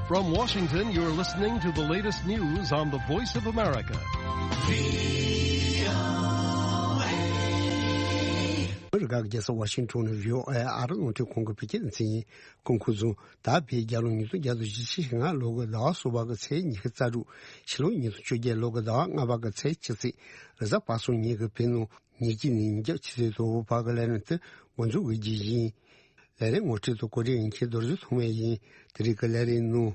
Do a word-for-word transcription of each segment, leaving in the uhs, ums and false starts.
From Washington, you're listening to the latest news on the Voice of America. ཨ་མི་རི་ཀ་གི་རྒྱལ་ས་ཝ་ཤིང་ཊོན་ནས་བྷི་ཨོ་ཨེ་ཨ་རི་རླུང་འཕྲིན་ཁང་གི་བོད་སྐད་སྡེ་ཚན་ཡིན། སྐུ་ཁམས་བཟང་། ད་བོད་རྒྱལ་ལོ་ཉིས་སྟོང་བརྒྱ་དང་བཞི་བཅུ་ཞེ་ལྔ་ལོ་གི་ཟླ་བ་གསུམ་པ་གི་ཚེས་ཉི་ཤུ་རྩ་དྲུག་ཕྱི་ལོ་ཉིས་སྟོང་བཅོ་བརྒྱད་ལོ་གི་ཟླ་བ་ལྔ་པ་གི་ཚེས་བཅུ་ཚེས། རེས་གཟའ་པ་སངས་ཉིན་གྱི་བོད་ནང་ཉིན་གཅིག་ནས་ཉིན་རྒྱབ་ཆུ་ཚོད་དང་པོ་བར་གྱི་ལས་རིམ་དེ་འགོ་འཛུགས་དགོས་ཀྱི་ཡིན། ལས་རིམ་ངོ་སྤྲོད་དང་གོ་སྒྲིག་ཡིན་མཁན་རྡོ་རྗེ་ཐོགས་མེད་ཡིན། དེ་རིང་གི་ལས་རིམ་ནང་།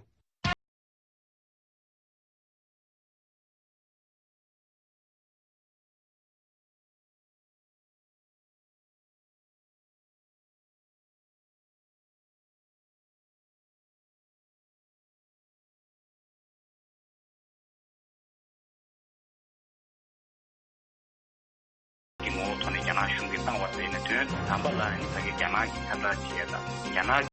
གི་ངོ་བོ་ཐོག་ནས་རྒྱ་ནག་གཞུང་གིས་བཏང་བ་དེ་ནི་དོན་དམ་པ་ལ་ནི་ཕ་གི་རྒྱ་ནག་གིས་ཁྱབ་བསྒྲགས་བྱས་དང་རྒྱ་ནག་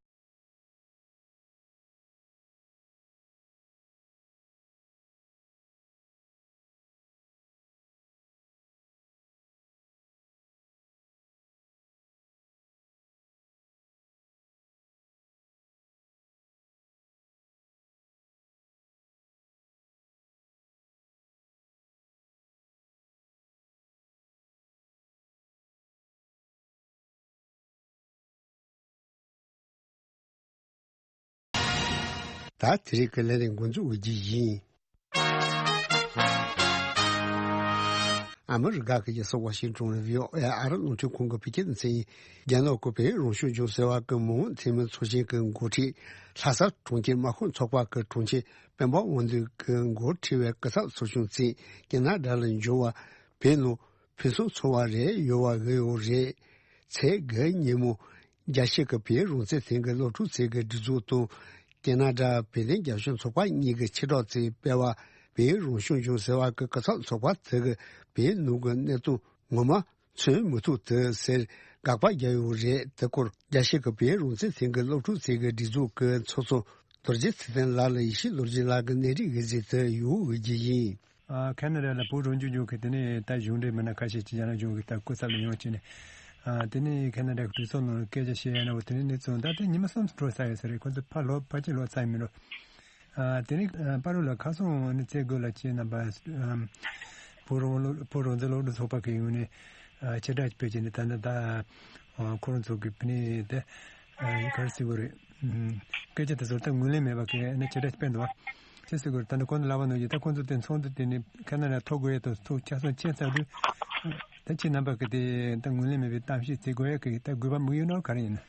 ད་དེ་རིང་གི་ལས་རིམ་འགོ་འཛུགས་འོས་ཀྱི་ཡིན། ཨ་མི་རི་ཀ་གི་རྒྱལ་ས་ཝ་ཤིང་ཊོན་ནས་བྷི་ཨོ་ཨེ་ཨ་རི་རླུང་འཕྲིན་ཁང་གི་བོད་སྐད་སྡེ་ཚན་ཡིན། རྒྱ་ནག་གི་བོད་རང་སྐྱོང་ལྗོངས་ཟེར་བ་གི་མི་དབང་འཐུས་མི་ཚོགས་ཆེན་གྱི་འགོ་ཁྲིད། ལྷ་ས་གྲོང་ཁྱེར་དམག་ཁུལ་ཚོགས་པ་གི་དྲུང་ཆེ་སྤེན་པ་དབང་འདུས་ཀྱིས་འགོ་ཁྲིད་པའི་སྐུ་ཚབ་ཚོགས་ཆུང་བཙུགས། རྒྱ་ནག་དགྲ་ལ་འབྱོར་བ་བོད་ནང་ཕུན་སུམ་ཚོགས་པ་རེད། ཡོང་བ་གི་ཡོད་རེད། ཚེས་དགུ་ཉིན་མོ། རྒྱལ་སྤྱི་གི་བོད་རང་བཙན་ཐེངས་གི་སློབ་ཕྲུག་ཚོགས་ཀྱི་སྒྲིག་འཛུགས་དང་། ཁེ་ན་ཌ་བོད་དོན་རྒྱབ་སྐྱོར་ཚོགས་པ་གཉིས་ཀྱི་ཆེད་གྲོགས་ཚོས་སྤེལ་བ། བོད་རང་སྐྱོང་ལྗོངས་ཟེར་བ་གི་སྐུ་ཚབ་ཚོགས་པ་དེ་གི་བོད་ནང་གི་གནད་དོན་ངོ་མ་མཚོན་མི་ཐུབ་དེ་ཟེར་དགག་པ་བརྒྱབ་ཡོད་རེད། དེ་སྐོར་རྒྱལ་སྤྱི་གི་བོད་རང་བཙན་ཐེངས་གི་སློབ་ཕྲུག་ཚོགས་ཀྱི་སྒྲིག་འཛུགས་ཀྱི་ཚོགས་གཙོ་རྡོ་རྗེ་ཚེ་བརྟན་ལགས་ལ་ཡེ་ཤེས་རྡོ་རྗེ་ལགས་ཀྱི་གནས་རིགས་འགན་འཛིན་དུ་ཡོང་འོས་ཀྱི་ཡིན། ཨ། ཁེ་ན་ཌ་ལ་བོད་རང་སྐྱོང་ལྗོངས་ཀྱི་དེ་ནས་ད་གཞུང་འབྲེལ་མི་སྣ་ཁ་ཤས་ཀྱིས་རྒྱ་ནག་གཞུང་གི་ད་སྐུ་ཚབ་ལ་ཡོང་བྱས་ནས། ཨ། དེ་ནས་ཁེ་ན་ཌ་གི་གྲོས་ཚོགས་ནང་སྐད་ཆ་བཤད་ཡ་ན་འོ་དེ་ནས་གནས་ཚུལ་ད་ལྟ་ཉི་མ་གསུམ་འགྲོ་ཚར་ཡོད་ས་རེད། ཁོ་ཚོ་ཕར་ལོག་ཕར་ཕྱིར་ལོག་ཚར་ཡོད་མི་འགྲོ། ཨ། དེ་ནས་ཨ་པ་རུ་ལ་ཁ་སང་ནས་ཚེ་དགུ་ལ་ཁྱེད་རྣམ་པ་ཨ་བོད་རང་བོད་རང་བཙན་སློབ་ཕྲུག་ཚོགས་པ་གི་ཡོང་ནས་ཨ་ཕྱིར་བསྒྲགས་སྤེལ་བྱས་ནས་ད་ནི་ད་ཨ་ཁོ་རང་ཚོ་གི་ཕ་ནས་དེ་ཨ་ག་རེ་ཟེར་དགོས་རེད། ཨ། སྐད་ཆ་དེ་ཚོར་ད་ངོས་ལེན་མེད་པ་གི་ནས་ཕྱིར་བསྒྲགས་སྤེལ་འདུག་བ། ཅི་ཟེར་དགོས་རེད། ད་ནི་ཁོང་ཚོ་ལབ་པ་ནང་བཞིན་ད་ཁོང་ཚོ་དེ་ཚོགས་འདུ་དེ་ནི་ཁ་ན་ལ་ཐོ་འགོད་ཡས་དང་ཚོགས་ཆ་ཚང་ཕྱིན་ཚར་དུས་ད་ཁྱེད་རྣམ་པ་གི་དེ་ད་ངོས་ལེན་མེད་པའི་གཏམ་བཤད་བྱེད་དགོས་ཡས་གི་ད་དགོས་པ་དམིགས་ཡུལ་ནོར་ག་རེ་ཡིན་ན།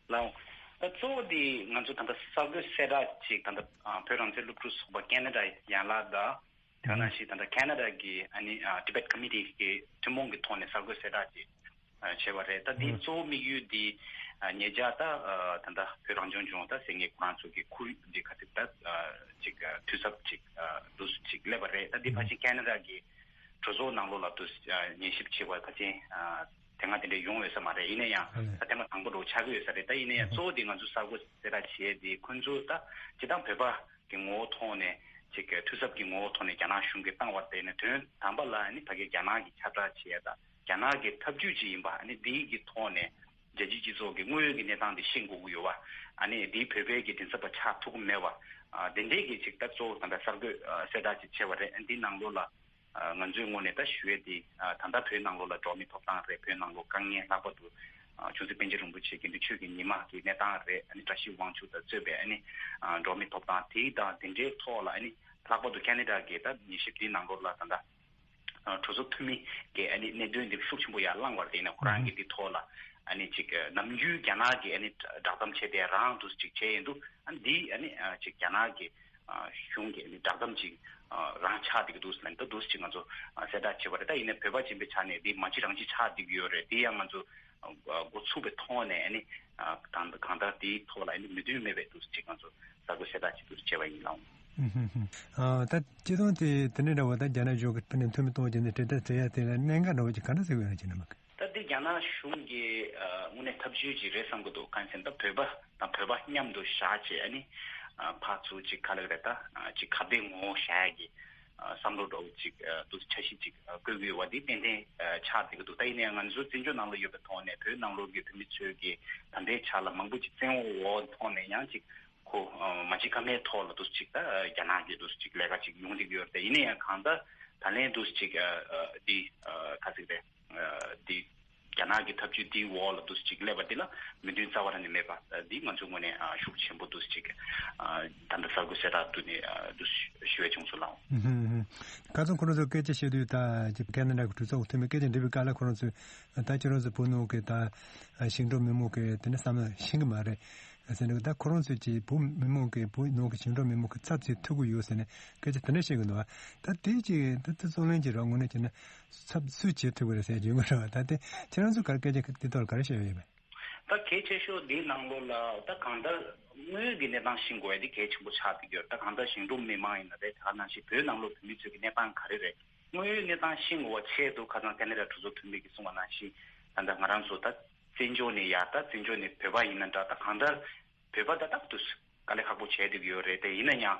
ལའོ། ད་གཙོ་བོ་དེ་ང་ཚོ་ད་ལྟ་གསར་འགོད་གསལ་བསྒྲགས་ཅིག་ད་ལྟ་ཨ་བོད་རང་བཙན་སློབ་ཕྲུག་ཚོགས་པ་ཁེ་ན་ཌ་ཡན་ལག་དང་དེ་ག་ནང་བཞིན་ད་ལྟ་ཁེ་ན་ཌ་གི་ཨ་ནི་ཨ་Tibet Committee གི་ཐུན་མོང་གི་ཐོག་ནས་གསར་འགོད་གསལ་བསྒྲགས་ཅིག་ཨ་བྱས་པ་རེད། ད་དེའི་ཨ་གཙོ་བོ་དམིགས་ཡུལ་དེ་ཨ་ཉེ་ཆར་ད་ཨ་ད་ལྟ་བོད་རང་སྐྱོང་ལྗོངས་ད་ཟེར་མཁན་ཁོ་རང་ཚོ་གི་ཁོར་ཡུག་འདི་ག་དེ་ད་ཨ་ཅིག་ཨ་འཐུས་ཚབ་ཅིག་ཨ་འདུག་སེ་ཅིག་སླེབས་པ་རེད། ད་དེ་ཕལ་ཆེར་ཁེ་ན་ཌ་གི་གྲོས་ཚོགས་ནང་ལོགས་ལ་འདུག་སེ་ཨ་ཉན་ཞིབ་བྱེད་པ་ཕལ་ཆེར་ཨ་དེ་སྔ་དེ་འདྲ་ཡོང་ཡོད་ས་མ་རེད། ཡིན་ན་ཡང་ཨ་ལས། ད་ཐེངས་མ་དང་པོ་འདྲ་བོ་ཆགས་ཀྱི་ཡོད་ས་རེད། ད་ཡིན་ན་ཡང་ཨ་གཙོ་བོ་དེ་ང་ཚོ་གསར་འགོད་གསལ་བསྒྲགས་བྱས་དེ་ཁོང་ཚོ་ད་སྤྱིར་བཏང་བོད་པ་གི་ངོ་བོ་ཐོག་ནས་ཅིག་གི་འཐུས་ཚབ་ཀྱི་ངོ་བོ་ཐོག་ནས་རྒྱ་ནག་གཞུང་གིས་བཏང་བ་དེ་ནི་དོན་དམ་པ་ལ་ཨ་ནི་ཕ་གིར་རྒྱ་ནག་གིས་ཁྱབ་བསྒྲགས་བྱས་ཡ་ད་རྒྱ་ནག་གི་ཐབས་ཇུས་ཅིག་ཡིན་པ། ཨ་ནི་དེའི་གི་ཐོག་ནས་རྒྱལ་སྤྱིའི་སྤྱི་ཚོགས་ཀྱི་དངོས་ཡོད་ཀྱི་གནས་སྟངས་དེ་ཤེས་དགོས་ཀྱི་ཡོད་པ། ཨ་ནི་དེའི་བོད་པའི་གི་མགྲིན་ཚབ་པ་ཆགས་ཐུབ་ཀྱི་མེད་པ། ཨ་དེ་འདྲའི་གི་ཅིག་ད་གཙོ་བོ་ད་ལྟ་གསར་འགོད་ཨ་གསལ་བསྒྲགས་ཅིག་བྱས་པ་རེད། ཨ་འདིའི་ནང་ལོགས་ལ་ཨ་ང་ཚོའི་ངོས་ནས་ད་ཞུ་ཡས་དེ་ཨ་ད་ལྟ་བོད་ནང་ལོགས་ལ་འགྲོ་བ་མིའི་ཐོབ་ཐང་རེད། བོད་ནང་ལོགས་དཀའ་ངལ་ལྷག་པར་དུ་ཨ་ཆོས་རྗེ་པཎ་ཆེན་རིན་པོ་ཆེ་དགེ་འདུན་ཆོས་ཀྱི་ཉི་མ་གི་གནས་སྟངས་རེད། ཨ་ནི་བཀྲ་ཤིས་དབང་ཕྱུག་དང་གཙོས་པའི་ཨ་ནི་ཨ་འགྲོ་བ་མིའི་ཐོབ་ཐང་དེ་དང་དེ་འདྲའི་ཐོག་ལ་ཨ་ནི་ལྷག་པར་དུ་ཁེ་ན་ཌ་གི་ད་ཉན་ཞིབ་དེའི་ནང་ལོགས་ལ་ད་ལྟ་ཨ་གྲོས་ཚོགས་འཐུས་མི་གི་ཨ་ནི་གནད་དོན་འདི་ཤུགས་ཆེན་པོ་ཡར་བསླངས་པ་རེད། དེ་ནས་ཁོ་རང་གི་འདི་ཐོག་ལ་ཨ་ནི་ཅིག་ནམ་རྒྱུན་རྒྱ་ནག་གི་ཨ་ནི་བསྒྲགས་གཏམ་བྱས་ཏེ་རང་འདུག་ཅིག་བྱས་ཡིན་འདུག་ཨ་ནི་འདི་ཨ་ནི་ཅིག་རྒྱ་ནག་གི་གཞུང་གི་ཨ་ནི་བསྒྲགས་གཏམ་ཅིག་རང་ཆགས་བསྡད་ཀྱི་འདུག་ཟེར་ནས་ད་འདུག་ཅིག་ང་ཚོ་གསལ་བསྒྲགས་བྱས་པ་རེད། ད་ཡིན་ནའི་བོད་པ་ཡིན་པའི་ཆ་ནས་འདི་མ་གཅིག་རང་གཅིག་ཆགས་བསྡད་ཀྱི་ཡོད་རེད། དེ་ཡང་ང་ཚོ་འགོ་ཚུགས་པའི་ཐོག་ནས་ཨ་ནི་གང་གང་ལྟར་དེའི་ཐོག་ལ་ཨ་ནི་མོས་མཐུན་མེད་པའི་འདུག་ཅིག་ང་ཚོ་གསར་འགོད་གསལ་བསྒྲགས་ཅིག་འདུག་བྱས་པ་ཡིན་ལགས། ཨ་ད་སྤྱི་བཏང་དེ་དེ་འདྲ་འདྲ་བོ་ད་རྒྱ་ནག་གཞུང་གི་ཕུ་ནས་མཐུན་མི་གཏོང་བྱས་ནས་དྲིལ་བསྒྲགས་བྱེད་ཡ་དེ་ལ་གནད་འགག་འདྲ་བོ་ཅིག་ག་འདྲ་ཟེར་དགོས་ཡོད་ན་ཅི་ན་མ་གི། ད་འདི་རྒྱ་ནག་གཞུང་གི་ཨ་དངོས་གནས་ཐབས་ཇུས་ཅིག་རེད་བསམ་གི་འདུག་གང་ཡིན་ཟེར་ན་ད་བོད་པ་དང་བོད་པ་མཉམ་དུ་བཞག་བྱས་ཨ་ནི་ཨ་ཕར་ཚུར་ཅིག་ག་ལབ་རེད། ད་ཨ་ཅིག་ཁ་གཏད་ངོ་བོ་བཞག་ཡ་གི་ཨ་བསམ་བློ་འདྲ་བོ་ཅིག་ཨ་འདུག་འཆར་གཞི་ཅིག་ཨ་བཀོད་ཀྱི་ཡོད་པ་འདི་ཏན་ཏན་ཨ་ཆགས་བསྡད་ཀྱི་འདུག་ད་ཡིན་ནའང་ང་ཚོ་བཙན་བྱོལ་ནང་ལ་ཡོད་པའི་ཐོག་ནས་བོད་ནང་ལོགས་ཀྱི་བོད་མི་ཚོས་ཀྱི་ད་ལྟའི་ཆ་ལ་མང་པོ་ཅིག་བཙན་འོག་འོག་ཐོག་ནས་ཡང་ཅིག་ པོ་མ་ཅིག་ཀ་མའི་ཐོག་ལ་འདུག་ཅིག་ད་རྒྱ་ནག་གི་འདུག་ཅིག་ལས་ཀ་ཅིག་ཡོང་བསྡད་ཀྱི་ཡོད་རེད། ཡིན་ན་ཡང་གང་ལྟར་ད་ལན་འདུག་ཅིག་འདི་ག་ཟིག་རེད། འདི་རྒྱ་ནག་གི་ཐབས་ཇུས་འདིའི་འོག་ལ་འདུག་ཅིག་སླེབས་པ་འདི་ལ་མོས་མཐུན་རྩ་བ་རང་ནས་མེད་པ་འདི་ང་ཚོའི་ངོས་ནས་ཤུགས་ཆེན་པོ་འདུག་ཅིག་ད་ལྟ་གསར་འགོད་གསལ་བསྒྲགས་དུ་ནས་འདུག་ཞུ་བའི་བྱུང་སོང་ལགས། ཁ་སང་ཁོ་རང་ཚོ་སྐད་ཆ་བཤད་དུས་ད་ཀེ་ན་ཌ་གི་གྲོས་ཚོགས་འཐུས་མི་སྐད་ཆ་འདྲི་བའི་སྐབས་ལ་ཁོ་རང་ཚོས་ད་ཁྱེད་རང་ཚོ་བོད་ནང་གི་ད་ཞིང་འབྲོག་མི་མང་གི་དེ་ནས་བསམ་བློ་ཤེས་ཀྱི་མ་རེད། ཟེར་ནས་ད་ཁོ་རང་ཚོས་ཀྱིས་བོད་མི་མང་གིས་བོད་ནང་གི་ཞིང་འབྲོག་མི་མང་གི་ཚབ་བྱེད་ཐུབ་ཀྱི་ཡོད་ཟེར་ནས་སྐད་ཆ་དེ་འདྲ་བཤད་ཀྱི་འདུག་ད་དེ་ཅིག་ད་ད་བརྩོན་ལེན་གྱི་རང་ངོས་ནས་བྱས་ན་ཚབ་སུས་བྱེད་ཐུབ་ཀྱི་རེད་ཟེར་བརྗོད་ཀྱི་རེད་བ། ད་དེ་ཁྱེད་རང་ཚོས་ག་སྐད་ཆ་དེ་ཐོག་ལ་ག་རེ་བཤད་ཡོད་པས། ད་གལ་ཆེ་ཤོས་འདིའི་ནང་ལོགས་ལ་ད་གང་ལྟར་དངོས་ཀྱི་གནས་སྟངས་ཤེས་དགོས་ཡ་དེ་གལ་ཆེན་པོ་ཆགས་བསྡད་ཀྱི་ཡོད། ད་གང་ལྟར་ཞིང་འབྲོག་མི་མང་ཡིན་ན་རེད། ད་ག་ནང་བཞིན་བོད་ནང་ལོགས་བོད་མི་ཚོའི་གི་གནས་སྟངས་ག་རེ་རེད། དངོས་ཡོད་གནས་སྟངས་ཤེས་དགོས་པ་ཆེད་དུ་ཁ་སང་ཁེ་ན་ཌ་གྲོས་ཚོགས་འཐུས་མི་གིས་གསུངས་པ་ནང་བཞིན་ད་ལྟ་ང་རང་ཚོ་ད་བཙན་བྱོལ་ནས་ཡ་ད་བཙན་བྱོལ་ནས་བོད་པ་ཡིན་ན་འདྲ། ད་གང་ལྟར་བོད་པ་ད་རྟག་ཏུ་དཀའ་ལས་ཁག་པོ་བྱས་བསྡད་ཀྱི་ཡོད་རེད། དེ་ཡིན་ན་ཡང་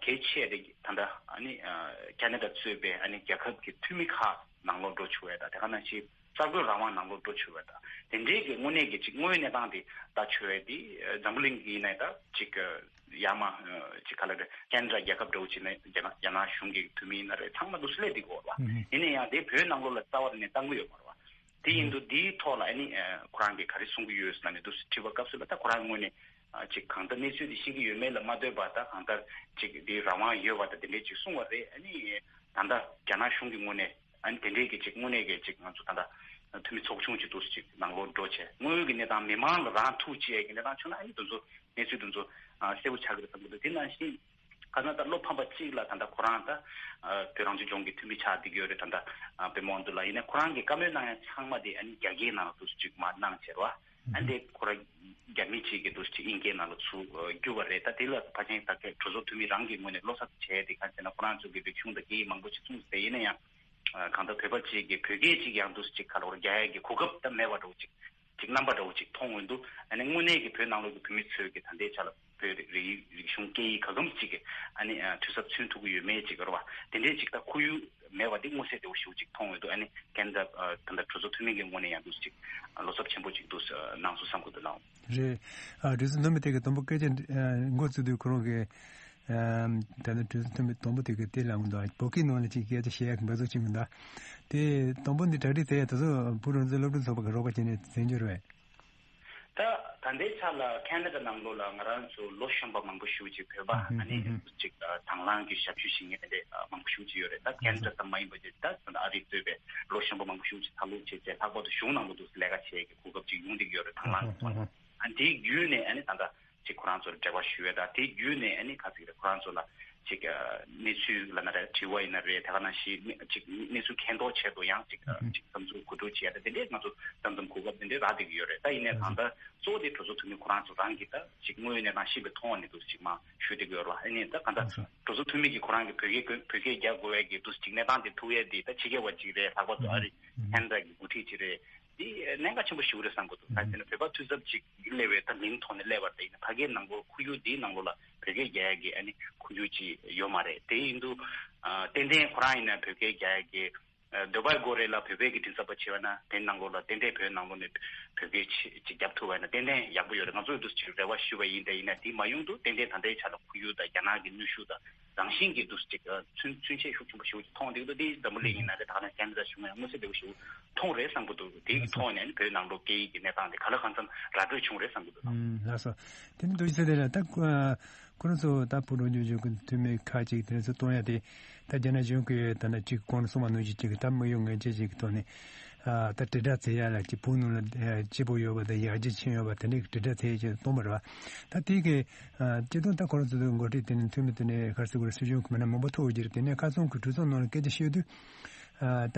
གལ་ཆེ་དེ་ད་ལྟ་ཨ་ནི་ཁེ་ན་ཌ་གཙོས་པའི་ཨ་ནི་རྒྱལ་ཁབ་ཀྱི་འཐུས་མི་ཁག་ནང་ལོགས་འགྲོ་ཆོག་ཡ་ད་དེ་ག་ནང་བཞིན་གསར་འགོད་རང་དབང་ནང་ལོགས་འགྲོ་ཆོག་ཡ་ད་དེ་འདྲའི་གི་དངོས་གནས་ཀྱི་ཅིག་དངོས་ཡོད་གནས་སྟངས་དེ་ལྟ་ཆོག་ཡ་དེ་འཛམ་བུ་གླིང་གི་ཡིན་ན་ད་ཅིག་ཡ་མ་ཅིག་ག་ལ་རེད། ཁེ་ན་ཌ་རྒྱལ་ཁབ་འདྲ་བོ་ཅིག་ནས་རྒྱ་ནག་རྒྱ་ནག་གཞུང་གི་འཐུས་མི་ཡིན་ན་རེད། ཚང་མ་འདུག་སེ་སླེབས་བསྡད་ཀྱི་ཡོད་རེད་བ། ཡིན་ན་ཡང་དེ་བོད་ནང་ལོགས་ལ་རྩ་བ་ནས་བཏང་གི་ཡོད་མ་རེད་བ། དེ་ཡིན་དུས་འདིའི་ཐོག་ལ་ཨ་ནི་ཁོ་རང་གིས་ག་རེ་གསུང་གི་ཡོད་ཟེར་ནས་འདུག་སེ་དྲི་བ་སྐབས་སུ་ལ་ད་ཁོ་རང་ངོས་ནས་ཅིག་གང་ལྟར་གནས་ཚུལ་དེ་ཤེས་ཀྱི་ཡོད་མེད་ལ་མ་ལྟོས་པར་ད་གང་ལྟར་ཅིག་འདིའི་རང་དབང་ཡོད་པ་དང་དེ་འདྲའི་ཅིག་གསུང་བ་རེད། ཨ་ནི་ད་ལྟ་རྒྱ་ནག་གཞུང་གི་ངོས་ནས་ཨ་ནི་དེ་འདྲའི་གི་ཅིག་དངོས་གནས་ཀྱི་ཅིག་ང་ཚོ་ད་ལྟ་འཐུས་མི་ཚོགས་ཆུང་ཅིག་འདུག་སེ་ཅིག་ནང་ལོགས་འགྲོ་བྱས་དངོས་ཡོད་ཀྱི་གནས་སྟངས་མི་མང་ལ་རང་ཐུག་བྱེད་ཀྱི་གནས་སྟངས་བྱུང་ན་ཨ་ནི་དེ་ཚོ་གནས་ཚུལ་དེ་ཚོ་གསལ་པོ་ཆགས་ཀྱི་རེད་བསམ་གྱི་འདུག་དེ་ནང་བཞིན། ཁ་སང་ད་བློ་ཕམ་པ་གཅིག་ལ་ད་ལྟ་ཁོ་རང་ད་བོད་རང་སྐྱོང་ལྗོངས་ཀྱི་འཐུས་མི་ཆགས་བསྡད་ཀྱི་ཡོད་རེད། ད་ལྟ་པད་མ་དབང་འདུས་ལགས་ཡིན་ན་ཁོ་རང་གིས་བཀའ་མོལ་གནང་ཡ་ཚང་མ་དེ་ཨ་ནི་རྒྱ་སྐད་ནང་ལ་འདུག་སེ་ཅིག་མར་གནང་བྱས་རེད་བ། ཨ་ནི་དེ་ཁོ་རང་རྒྱ་མི་གཅིག་གིས་འདུག་སེ་ཅིག་དབྱིན་སྐད་ནང་ལ་ཚུར་བསྒྱུར་བ་རེད། ད་དེ་ལ་ཕལ་ཆེར་ད་གྲོས་ཚོགས་འཐུས་མི་རང་གི་ངོས་ནས་བློ་འཚབ་བྱས་ཏེ་གང་བྱས་ན་ཁོ་རང་ཚོ་གི་རིག་གཞུང་དང་སྐད་ཡིག་མང་པོ་ཅིག་མཚུངས་ཟེར་ཡིན་ན་ཡང་གང་ལྟར་བོད་པ་གཅིག་གིས་བོད་སྐད་གཅིག་ཡང་འདུག་སེ་ཅིག་ཁ་ལ་རྒྱག་ཡ་གི་གོ་སྐབས་ད་མེད་པ་འདྲ་བོ་ཅིག་ཅིག་རྣམ་པ་འདྲ་བོ་ཅིག་མཐོང་ཡོང་དུས་ཨ་ནི་དངོས་གནས་ཀྱི་བོད་ནང་ལོགས་ཀྱི་བོད་མི་ཚོས་ཀྱི་ད་ལྟའི་ཆ་ལ་བོད་རིགས་རིག་གཞུང་སྐད་ཡིག་ག་གམ་ཅིག་གི་ཨ་ནི་འཐུས་ཚབ་མཚོན་ཐུབ་ཀྱི་ཡོད་མེད་ཅིག་རེད་བ། དེ་འདྲའི་ཅིག་ད་ཁོར་ཡུག་མེད་པ་འདི་མངོན་གསལ་དོད་པོ་ཞེ་པོ་ཅིག་མཐོང་ཡོང་དུས་ཨ་ནི་ཁེ་ན་ཌ་ད་ལྟ་གྲོས་ཚོགས་འཐུས་མི་གི་ངོས་ནས་ཡང་འདུག་ཅིག་བློ་འཚབ་ཆེན་པོ་ཅིག་འདུག་གནང་སོང་བསམ་གྱི་འདུག་ལགས། རེད། ཨ་གྲོས་ཚོགས་འཐུས་མི་དེ་གི་དང་པོ་སྐད་ཆ་འགོ་བཙུགས་དུས་ཁོ་རང་གི་ད་ནི་གྲོས་ཚོགས་འཐུས་མི་དང་པོ་དེ་གི་དེ་ལ་འོང་དུས་བོད་སྐད་ནང་ལ་ཅིག་སྐད་ཆ་བཤད་ཡག་གི་འབད་རྩོལ་བྱེད་མི་འདུག་དེ་དང་པོ་འདི་གྲ་སྒྲིག་དེ་ཡ་དེ་ཚོ་བོད་རང་བཙན་སློབ་ཕྲུག་ཚོགས་པ་གི་རོགས་པ་བྱས་ནས་མཛད་རྒྱུ་རེད། ད་ད་ལྟའི་ཆ་ལ་ཁེ་ན་ཌ་ནང་ལོགས་ལ་ང་རང་ཚོ་ལོ་གཞོན་པ་མང་པོ་ཞེ་པོ་ཅིག་བོད་པ་ཨ་ནི་ཅིག་དང་བླངས་ཀྱི་ཞབས་ཞུ་བྱེད་མཁན་དེ་འདྲ་མང་པོ་ཞེ་པོ་ཅིག་ཡོད་རེད། ད་ཁེ་ན་ཌ་ཙམ་མ་ཡིན་པ་ཅིག་ད་ཨ་རི་གཙོས་པའི་ལོ་གཞོན་པ་མང་པོ་ཞེ་པོ་ཅིག་ད་ལོ་བྱས་རྗེས་ལྷག་པར་དུ་གཞུང་ནང་ལོགས་སུ་ལས་ཀ་བྱེད་ཀྱི་གོ་སྐབས་ཅིག་ཡོང་བསྡད་ཀྱི་ཡོད་རེད། དང་བླངས་ཀྱི་ཐོག་ནས་ཨ་ནི་དེའི་བརྒྱུད་ནས་ཨ་ནི་ད་ལྟ་ཅིག་ཁོ་རང་ཚོར་འབྲེལ་བ་ཞུ་ཡ་དང་དེའི་བརྒྱུད་ནས་ཨ་ནི་ག་ཚིག་རེད། ཁོ་རང་ཚོ་ལ་ཅིག་གནས་ཚུལ་ལབ་ན་རེད། དྲི་བ་ཡིན་ན་རེད། དེ་ག་ནང་བཞིན་ཅིག་གནས་ཚུལ་མཁྱེན་རྟོགས་ཆེད་དུ་ཡང་ཅིག་ཅིག་བསམ་ཚུལ་གོ་སྒྲིག་བྱེད་ཡ་དང་དེ་འདྲའི་ང་ཚོ་མཚམས་མཚམས་གོ་སྐབས་དེ་འདྲའི་རག་བསྡད་ཀྱི་ཡོད་རེད། ད་ཡིན་ནའི་གང་ལྟར་གཙོ་བོ་དེ་གྲོས་ཚོགས་འཐུས་མི་ཁོ་རང་ཚོ་རང་གིས་ད་ཅིག་དངོས་ཡོད་གནས་སྟངས་ཤེས་པའི་ཐོག་ནས་འདུག་ཅིག་མ་ཞུ་བསྡད་ཀྱི་ཡོད་རེད་བ། ཨ་ནི་ད་གང་ལྟར་གྲོས་ཚོགས་འཐུས་མི་གིས་ཁོ་རང་གི་བོད་སྐད་བོད་སྐད་རྒྱག་དགོས་ཡ་གི་འདུག་ཅིག་གནས་སྟངས་དེ་ཐུག་ཡ་དེ་ད་ཕྱི་རྒྱལ་བ་ཅིག་རེད། ལྷག་པར་དུ་ཨ་རི་ཁེ་ན་ཌ་གི་འགོ་ཁྲིད་ཅིག་རེད། འདི་གནད་འགག་ཆེན་པོ་ཞིག་རེད་བསམ་གྱི་འདུག་ག་རེ་ཟེར་ན་བོད་པ་འཐུས་ཚབ་ཅིག་སླེབས་པའི་ད་མིང་ཐོག་ནས་སླེབས་པ་རེད། ཡིན་ན་ཕ་གིའི་ནང་ལོགས་ཁོར་ཡུག་འདིའི་ནང་ལོགས་ལ་བོད་སྐད་རྒྱག་ཡ་གི་ཨ་ནི་ཁོར་ཡུག་ཅིག་ཡོད་མ་རེད། དེ་ཡིན་དུས་ཨ་ཏན་ཏན་ཁོ་རང་ཡིན་ན་བོད་སྐད་རྒྱག་ཡ་གི་ཨ་འདོད་པ་དགོས་རེད་ལ། བོད་པའི་གི་མགྲིན་ཚབ་པ་བྱས་པ་ན་དེ་ནང་ལོགས་ལ་ཏན་ཏན་བོད་ནང་ལོགས་ནས་བོད་སྐད་ཅིག་ཅིག་རྒྱབ་ཐུབ་པ་ཡིན་ན་ཏན་ཏན་ཡག་པོ་ཡོད་རེད། ང་ཚོས་འདུག་ཅིག་རེ་བ་ཞུས་པ་ཡིན། དེ་ཡིན་ན་དེ་མ་ཡོང་དུས་ཏན་ཏན་ད་ལྟའི་ཆ་ལ་ཁོར་ཡུག་དང་རྒྱ་ནག་གི་གནོན་ཤུགས་དང་རང་བཞིན་གྱིས་འདུག་ཅིག་ཨ་ཚུན་ཚུན་ཆད་ཤུགས་ཆེན་པོ་ཞེ་པོ་ཅིག་མཐོང་བསྡད་ཀྱི་འདུག་དེ་འཛམ་བུ་གླིང་ཡིན་ན་རེད། ད་ག་ནང་ཁེ་ན་ཌ་གཞུང་ཡང་མངོན་གསལ་དོད་པོ་ཞེ་པོ་མཐོང་རེད་བསམ་གྱི་འདུག་དེའི་ཐོག་ནས་ནི་བོད་ནང་ལོགས་སྐད་ཡིག་གི་གནས་སྟངས་དེ་ག་ལ་གང་འཚམ་ར་སྤྲོད་བྱུང་རེད་བསམ་གྱི་འདུག་ཨུམ། ལགས་སོ། དེ་ནི་འདུག་ཟེར་དེ་ལ་ད་ཁོ་རང་ཚོ་ད་བོད་རང་སྐྱོང་ལྗོངས་ཀྱི་འཐུས་མི་ཁག་ཅིག་དེ་ཚོ་གཏོང་ཡ་དེ་ད་རྒྱ་ནག་གཞུང་གིས་ད་ནི་ཅིག་གོང་ནས་གསུངས་པ་ནང་བཞིན་ཅིག་ད་དམིགས་ཡུལ་ངན་ཅན་ཅིག་གི་ཐོག་ནས་ཨ་ད་དྲིལ་བསྒྲགས་བྱེད་ཡ་ལ་ཅིག་བོད་ནང་ལ་ཨ་སྐྱིད་པོ་ཡོད་པ་དང་ཡར་རྒྱས་ཕྱིན་ཡོད་པ་དེ་འདྲའི་དྲིལ་བསྒྲགས་བྱེད་ཡ་ཅིག་གཏོང་བ་རེད་བ། ད་དེ་གི་ཨ་སྤྱིར་བཏང་ད་ཁོ་རང་ཚོ་འགོ་ཁྲིད་དེ་ནི་འཐུས་མི་དེ་ནས་ག་རེ་ཟེར་དགོས་རེད། སྲིད་གཞུང་གི་མི་སྣ་མང་པོ་ཐུག་ཡོད་ཀྱི་རེད། དེ་ནས་ཁ་སང་གི་གྲོས་ཚོགས་ནང་ལ་སྐད་ཆ་བཤད་དུས། ཨ་ད་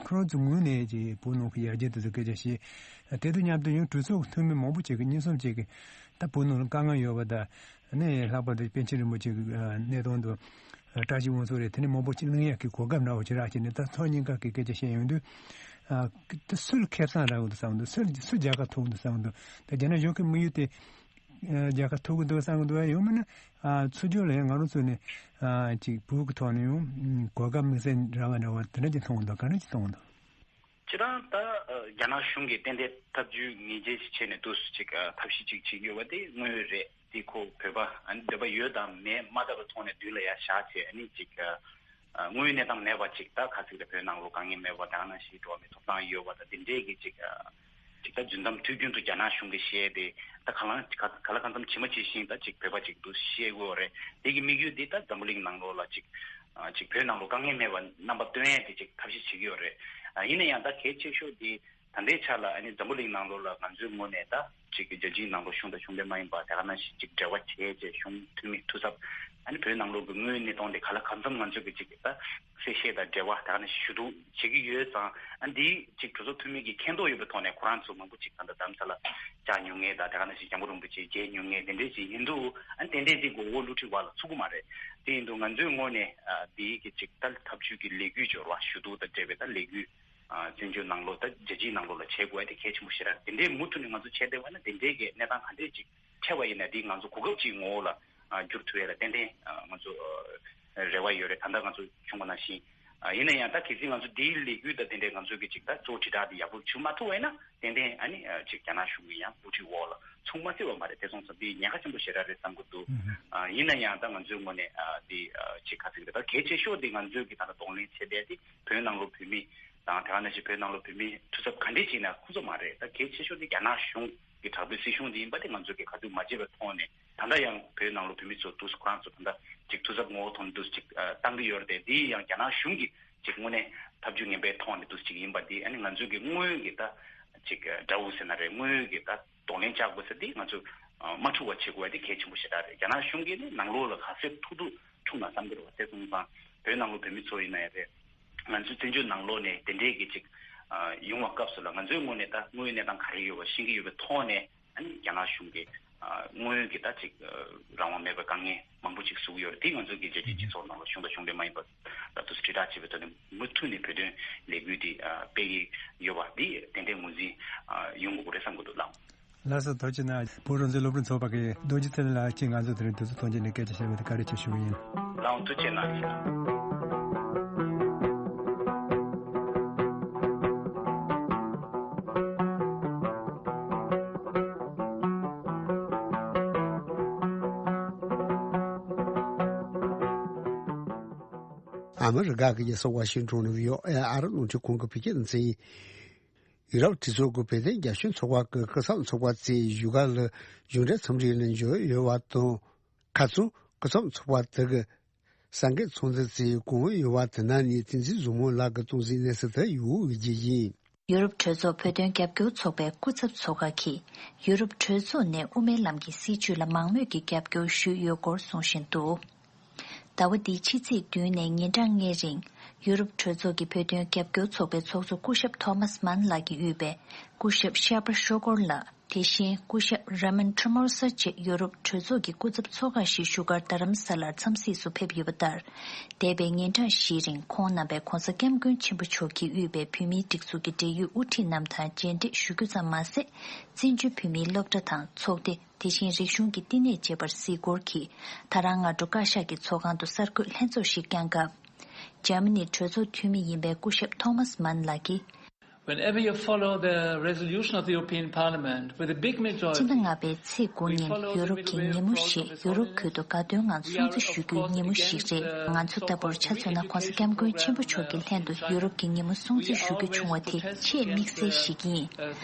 ཁོ་རང་ཚོ་ངོས་ནས་ཀྱི་བོད་ནང་གི་ཡར་རྒྱས་དེ་ཚོ་སྐད་ཆ་བཤད། དེ་དང་མཉམ་དུ་ཡང་གྲོས་ཚོགས་འཐུས་མི་མང་པོ་ཅིག་གིས་གཉིས་གསུམ་ཅིག་གིས་ད་བོད་ནང་ལ་དཀའ་ངལ་ཡོད་པ་དང་ནས་ལྷག་པར་དུ་པཎ་ཆེན་རིན་པོ་ཆེ་གི་གནས་སྟངས་དང་བཀྲ་ཤིས་དབང་ཕྱུག་རེད། དེ་ནས་མང་པོ་ཅིག་གླེང་ཡག་གི་གོ་སྐབས་འདྲ་བོ་ཅིག་རག་བྱས་ནས་ད་ཕྱོགས་གཉིས་ཀ་གི་སྐད་ཆ་བཤད་ཡོང་དུས་ཨ་ད་སུ་ལ་ཁེ་བཟང་རག་གི་འདུག་བསམ་གྱི་འདུག་སུ་སུ་རྒྱལ་ཁ་ཐོབ་ཀྱི་འདུག་བསམ་གྱི་འདུག་ད་རྒྱ་ནག་གཞུང་གི་དམིགས་ཡུལ་དེ། རྒྱལ་ཁ་ཐོབ་ཀྱི་འདུག་བསམ་གྱི་འདུག་ཡང་མིན་ན་ཚུར་ཕྱོགས་ལ་ཡང་ང་རང་ཚོ་ནས་ཅིག་བོད་ཀྱི་ཐོག་ནས་ཡང་གོ་སྐབས་དམིགས་བསལ་རག་པ་འདྲ་བ་དེ་འདྲ་ཅིག་མཐོང་གི་འདུག་ག་འདྲ་ཅིག་མཐོང་གི་འདུག་སྤྱིར་བཏང་ད་རྒྱ་ རྒྱ་ནག་གཞུང་གིས་ཏན་ཏན་ཐབས་ཇུས་ངེས་ཅན་ཞིག་བྱས་ནས་འདུག་ཅིག་ཨ་ཐབས་ཤེས་ཅིག་བྱེད་ཀྱི་ཡོད་པ་དེ་དངོས་ཡོད་རེད། དེ་ཁོ་བོད་པ་ཨ་ནི་འདོད་པ་ཡོད་དང་མེད་མ་བལྟ་བའི་ཐོག་ནས་མདུན་ལ་ཡར་བཞག་བྱས། ཨ་ནི་ཅིག་ཨ་དངོས་ཡོད་གནས་སྟངས་མེད་པ་ཅིག་ད་ག་ཚོད་རེད། བོད་ནང་ལོགས་དཀའ་ངལ་མེད་པ། དེ་ག་ནང་བཞིན་འགྲོ་བ་མིའི་ཐོབ་ཐང་ཡོད་པ་དང་དེ་འདྲས་ཀྱི་ཅིག་ཨ་ཅིག་ད་རྒྱུན་གཏམ་དུས་རྒྱུན་དུ་རྒྱ་ནག་གཞུང་གིས་བཤད་དེ་ད་ག་ལ་ག་ལ་གང་འཚམ་ཇི་མ་ཇི་བཞིན་ད་ཅིག་བོད་པ་ཅིག་འདུག་བཤད་དགོས་རེད། དེ་གི་དམིགས་ཡུལ་འདི་ད་འཛམ་བུ་གླིང་ནང་ལོགས་ལ་ཅིག་ཨ་ཅིག་བོད་ནང་ལོགས་དཀའ་ངལ་མེད་པ་རྣམ་པ་སྟོན་ཡས་དེ་ཅིག་ཐབས་ཤེས་བྱེད་ཀྱི་ཡོད་རེད། ཨ་ཡིན་ན་ཡང་ད་གལ་ཆེ་ཤོས་དེ་ད་ལྟའི་ཆ་ལ་ཨ་ནི་འཛམ་བུ་གླིང་ནང་ལོགས་ལ་ང་ཚོའི་ངོས་ནས་ད་ཅིག་གི་རྒྱལ་སྤྱིའི་ནང་ལོགས་གཞུང་དང་གཞུང་འབྲེལ་མ་ཡིན་པ་དེ་ག་ནང་བཞིན་ཅིག་འབྲེལ་བ་བྱས་རྗེས་གཞུང་འཐུས་མི་ཐུགས་གཟབ་ཨ་ནི་བོད་ནང་ལོགས་ཀྱི་དངོས་ཡོད་གནས་སྟངས་དེ་ག་ལ་གང་འཚམ་ང་ཚོས་ཀྱི་ཅིག་ད་གསལ་བཤད་དང་འབྲེལ་བ་དེ་ག་ནང་བཞིན་ཞུ་གཏུག་བྱེད་ཀྱི་ཡོད་ཙང་། ཨ་འདིའི་ཅིག་གྲོས་ཚོགས་འཐུས་མི་གི་མཁྱེན་རྟོགས་ཡོད་པའི་ཐོག་ནས་ཁོ་རང་ཚོ་མང་པོ་ཅིག་ད་ལྟ་རྡ་རམ་ས་ལ་བཅར་མྱོང་མཁན་དང་དེ་ག་ནང་བཞིན་སྐྱབས་མགོན་རིན་པོ་ཆེ་མཇལ་མྱོང་མཁན་དེ་འདྲས་ཅིག་ཡིན་དུས། ཨ་ཏན་ཏན་དེ་མགོ་བོ་བསླུ་བྲིད་འོག་ལ་ཚུད་ཀྱི་མ་རེད། དེ་ཡིན་དུས་ང་ཚོའི་ངོས་ནས་ཨ་འདིའི་གི་ཅིག་ད་ཐབས་ཇུས་ཀྱི་ལས་འགུལ་སྦྱོར་བ་ཞུ་གཏུག་དང་འབྲེལ་བའི་ད་ལས་འགུལ་ཨ་བཙན་བྱོལ་ནང་ལོགས་ད་རྒྱལ་སྤྱིའི་ནང་ལོགས་ལ་བྱེད་དགོས་ཡ་དེ་གལ་ཆེན་པོ་ཞེ་དྲག་རེད། དེ་འདྲའི་མུ་མཐུད་ནས་ང་ཚོ་བྱས་བསྡད་པ་ན་དེ་འདྲའི་གི་གནས་སྟངས་ག་འདྲས་ཅིག་འཕྲད་པ་ཡིན་ན་དེ་ང་ཚོ་གོ་སྐབས་ཅིག་ངོ་བོ་ལ་ཨ་བསྒྱུར་ཐུབ་ཡ་ལ་ཏན་ཏན་ཨ་ང་ཚོ་ཨ་རེ་བ་ཡོད་རེད། ད་ལྟ་ང་ཚོ་བྱུང་བ་ནང་བཞིན། ཨ་ཡིན་ན་ཡང་ད་གལ་སྲིད་ང་ཚོ་དེའི་ལས་འགུལ་དང་དེ་འདྲའི་ང་ཚོ་གི་ཅིག་ད་གཙོ་བོ་དྲིལ་བསྒྲགས་དེ་ཡག་པོ་བྱུང་མ་ཐུབ་པ་ཡིན་ན་ཏན་ཏན་ཨ་ནི་ཨ་ཅིག་རྒྱ་ནག་གཞུང་གི་ཡང་དབུ་ཁྲིད་འོག་ལ་ཚུད་མ་སྲིད་པ་མ་རེད། དེ་སོང་ཙང་དེ་ཉེན་ཁ་ཆེན་པོ་ཞེ་དྲག་རེད་བསམ་གྱི་འདུག་ཨ་ཡིན་ན་ཡང་ད་ང་ཚོའི་ངོས་ནས་ཨ་དེ་ཨ་ཅིག་ག་ཚོད་རེད། ད་གལ་ཆེ་ཤོས་དེ་ང་ཚོས་གི་ད་ལྟ་གདོང་ལེན་བྱེད་བསྡད་དེ་བོད་ནང་ལོགས་བོད་མི་དང་དེ་ག་ནང་བཞིན་བོད་ནང་ལོགས་བོད་མིའི་ཐུགས་འཚབ་ག་འདྲས་བྱས་ན་ཁོ་ཚོ་མ་རེད། ད་གལ་ཆེ་ཤོས་དེ་རྒྱ་ནག་གཞུང་གི་དྲག་པོའི་སྲིད་གཞུང་དེ་ཡིན་པ་དེ་ང་ཚོས་གི་ག་དུས་མ་བརྗེད་པའི་ཐོག་ནས། ད་ལྟ་ཡང་བོད་ནང་ལོགས་བོད་མི་ཚོ་འདུག་ཁོ་རང་ཚོ་ད་ལྟ་ཅིག་ཐུགས་འཚབ་ངོ་བོ་ཐོག་ནས་འདུག་ཅིག་ཨ་བཏང་གི་ཡོད་རེད་དེ། དེ་ཡང་རྒྱ་ནག་གཞུང་གིས་ཅིག་དངོས་གནས་ཐབས་ཇུས་ངན་པའི་ཐོག་ནས་འདུག་ཅིག་ཡིན་པ་དེ་ཨ་ནི་ང་ཚོས་ཀྱི་དངོས་ཡོད་ཀྱི་ད་ཅིག་ཨ་དགྲ་བོ་ཟེར་ན་རེད། དངོས་ཡོད་ཀྱི་ད་གདོང་ལེན་བྱ་དགོས་ཟེར་དེ་ང་ཚོས་ཨ་མ་འཁྲུག་པ་བྱེད་དགོས་པ་དེ་གལ་ཆེན་པོ་ཞེ་དྲག་རེད། རྒྱ་ནག་གཞུང་གིས་ནི་ནང་ལོགས་ལ་ག་ཚོད་ཐུག་ཐུག་འཁྲུག་ན་བསམ་གྱི་རེད་བ། དེ་སོང་ཙང་བོད་ནང་ལོགས་བོད་མི་ཚོ་ཡིན་ན་ཡང་རེད། ང་ཚོའི་བཙན་བྱོལ་ནང་ལོགས་ནས་དེ་འདྲའི་གི་ཅིག་ཨ་ཡོང་བ་སྐབས་སུ་ལ་ང་ཚོའི་ངོས་ནས་ད་དངོས་ཡོད་གནས་སྟངས་ག་རེ་ཡོད་པ་ཤེས་ཀྱི་ཡོད་པའི་ཐོག་ནས། ཨ་ནི་རྒྱ་ནག་གཞུང་གིས་ཨ་དངོས་ཡོད་ཀྱི་ད་ཅིག་ཨ་རང་དབང་མེད་པའི་དཀའ་ངལ་མང་པོ་ཅིག་བཟོ་གི་ཡོད་རེད། དེ་ང་ཚོའི་གི་རྒྱལ་སྤྱིའི་སྤྱི་ཚོགས་ནང་ལ་གཞུང་དང་གཞུང་འབྲེལ་མ་ཡིན་པ་ལ་དུ་དྲིལ་བསྒྲགས་བྱེད་པའི་ཐོག་ནས་མུ་མཐུད་ནས་བོད་དོན་ལས་འགུལ་འདི་ཨ་སྤེལ་གྱི་ཡོད་པ་འདི་ཏན་ཏན་ངོས་འཛིན་ཨ་ཡོང་དགོས་ཀྱི་རེད་བསམ་གྱི་འདུག་ལགས། ལགས་སོ། ཐུགས་རྗེ་གནང་། བོད་རང་བཙན་སློབ་ཕྲུག་ཚོགས་པ་གི་རྡོ་རྗེ་ཚེ་རིང་ལགས་ཀྱིས་ང་ཚོ་དེ་རིང་དུས་ཚོད་ཐོན་བྱས་ནས་སྐད་ཆ་བཤད་པ་དེ་བཀའ་དྲིན་ཆེ་ཞུ་གི་ཡིན། ལགས་འོང་། ཐུགས་རྗེ་གནང་། ཨ་མི་རི་ཀ་གི་རྒྱལ་ས་ཝ་ཤིང་ཊོན་ཝི་ཨོ་ཨེ་ཨར་རླུང་འཕྲིན་ཁང་གི་བོད་སྐད་སྡེ་ཚན། ཡུ་རོབ་གྲོས་ཚོགས་ཀྱི་བོད་དོན་རྒྱབ་སྐྱོར་ཚོགས་པ་གི་སྐུ་ཚབ་ཚོགས་པ་ཚོས་བཞུགས་སྒར་ལ་གཞུང་འབྲེལ་འཚམས་འདྲི་གནང་འབྱོར་ཡོད་པ་དང་། ཁ་སང་སྐུ་ཚབ་ཚོགས་པ་དེ་གི་གསར་འགོད་ཚོགས་འདུ་ཚོགས་གནང་ཡོད་པ་དེ་ནང་ནས་བསྟན་འཛིན་བཟང་མོ་ལགས་ཀྱིས་གཏོང་གཟིགས་གནང་ས་དེ་ཡུལ་དབུས་རྒྱས་ཡིན། ཡུ་རོབ་གྲོས་ཚོགས་བོད་དོན་རྒྱབ་སྐྱོར་ཚོགས་པའི་སྐུ་ཚབ་ཚོགས་ཁག་གིས་ཡུ་རོབ་གྲོས་ཚོགས་ནས་དབུ་མའི་ལམ་གྱི་སྲིད་བྱུས་ལ་མང་མོས་ཀྱིས་རྒྱབ་སྐྱོར་ཞུས་ཡོད་སྐོར་གསུང་བཞིན་འདུག་ཟླ་བ་འདིའི་ཕྱི་ཚེས་བདུན་ནས་ཉིན་གྲངས་ལྔའི་རིང་ཡུ་རོབ་གྲོས་ཚོགས་ཀྱི་བོད་དོན་རྒྱབ་སྐྱོར་ཚོགས་པའི་ཚོགས་གཙོ་སྐུ་ཞབས་ཐོ་མཱས་མཱན་ལགས་ཀྱིས་དབུས་པའི་སྐུ་ཞབས་ཤར་པ་ཤོ་ཀོར་ལགས། དེ་བཞིན་སྐུ་ཞབས་ར་མན་ཁྲི་མོར་ས་བཅས་ཡུ་རོབ་གྲོས་ཚོགས་ཀྱི་སྐུ་ཚབ་ཚོགས་ཁག་ཞིག་བཞུགས་སྒར་རྡ་རམ་ས་ལར་འཚམས་གཟིགས་སུ་ཕེབས་ཡོད་པ་ལྟར། འདས་པའི་ཉིན་གྲངས་བཞིའི་རིང་ཁོང་རྣམ་པས་༧གོང་ས་༧སྐྱབས་མགོན་ཆེན་པོ་མཆོག་གིས་དབུས་པའི་བོད་མིའི་སྒྲིག་འཛུགས་ཀྱི་འབྲེལ་ཡོད་དབུ་ཁྲིད་རྣམས་དང་མཇལ་འཕྲད་ཞུ་རྒྱུ་ཙམ་མ་ཟད། བཙན་བྱོལ་བོད་མིའི་སློབ་གྲྭ་དང་ཚོགས་སྡེ། དེ་བཞིན་རིག་གཞུང་གི་བསྟི་གནས་བཅས་པར་གཟིགས་སྐོར་གྱིས་ད་རང་སྔ་དྲོ་བཀའ་ཤག་གི་ཚོགས་ཁང་དུ་གསར་འགོད་ལྷན་ཚོགས་ཤིག་བསྐྱངས་སྐབས། འཇར་མ་ནིའི་གྲོས་ཚོགས་འཐུས་མི་ཡིན་པའི་སྐུ་ཞབས་ཐོ་མཱས་མཱན་ལགས་ཀྱིས། Whenever you follow the resolution of the European Parliament with a big majority, སྤྱི་ཟླ་ལྔ་པའི་ཚེས་དགུ་ཉིན་ཡུ་རོབ་ཀྱི་ཉིན་མོ་ཞེས་ཡུ་རོབ་ཁུལ་དུ་དགའ་སྟོན་ངང་སྲུང་བརྩི་ཞུ་རྒྱུའི་ཉིན་མོ་ཞིག་རེད། ང་ཚོ་ལྟ་བུར་ཆ་མཚོན་ན་༧གོང་ས་༧སྐྱབས་མགོན་ཆེན་པོ་མཆོག་གི་ལྷན་དུ་ཡུ་རོབ་ཀྱི་ཉིན་མོ་སྲུང་བརྩི་ཞུ་རྒྱུ་བྱུང་བ་དེ་ཆེས་དམིགས་བསལ་ཞིག་ཡིན།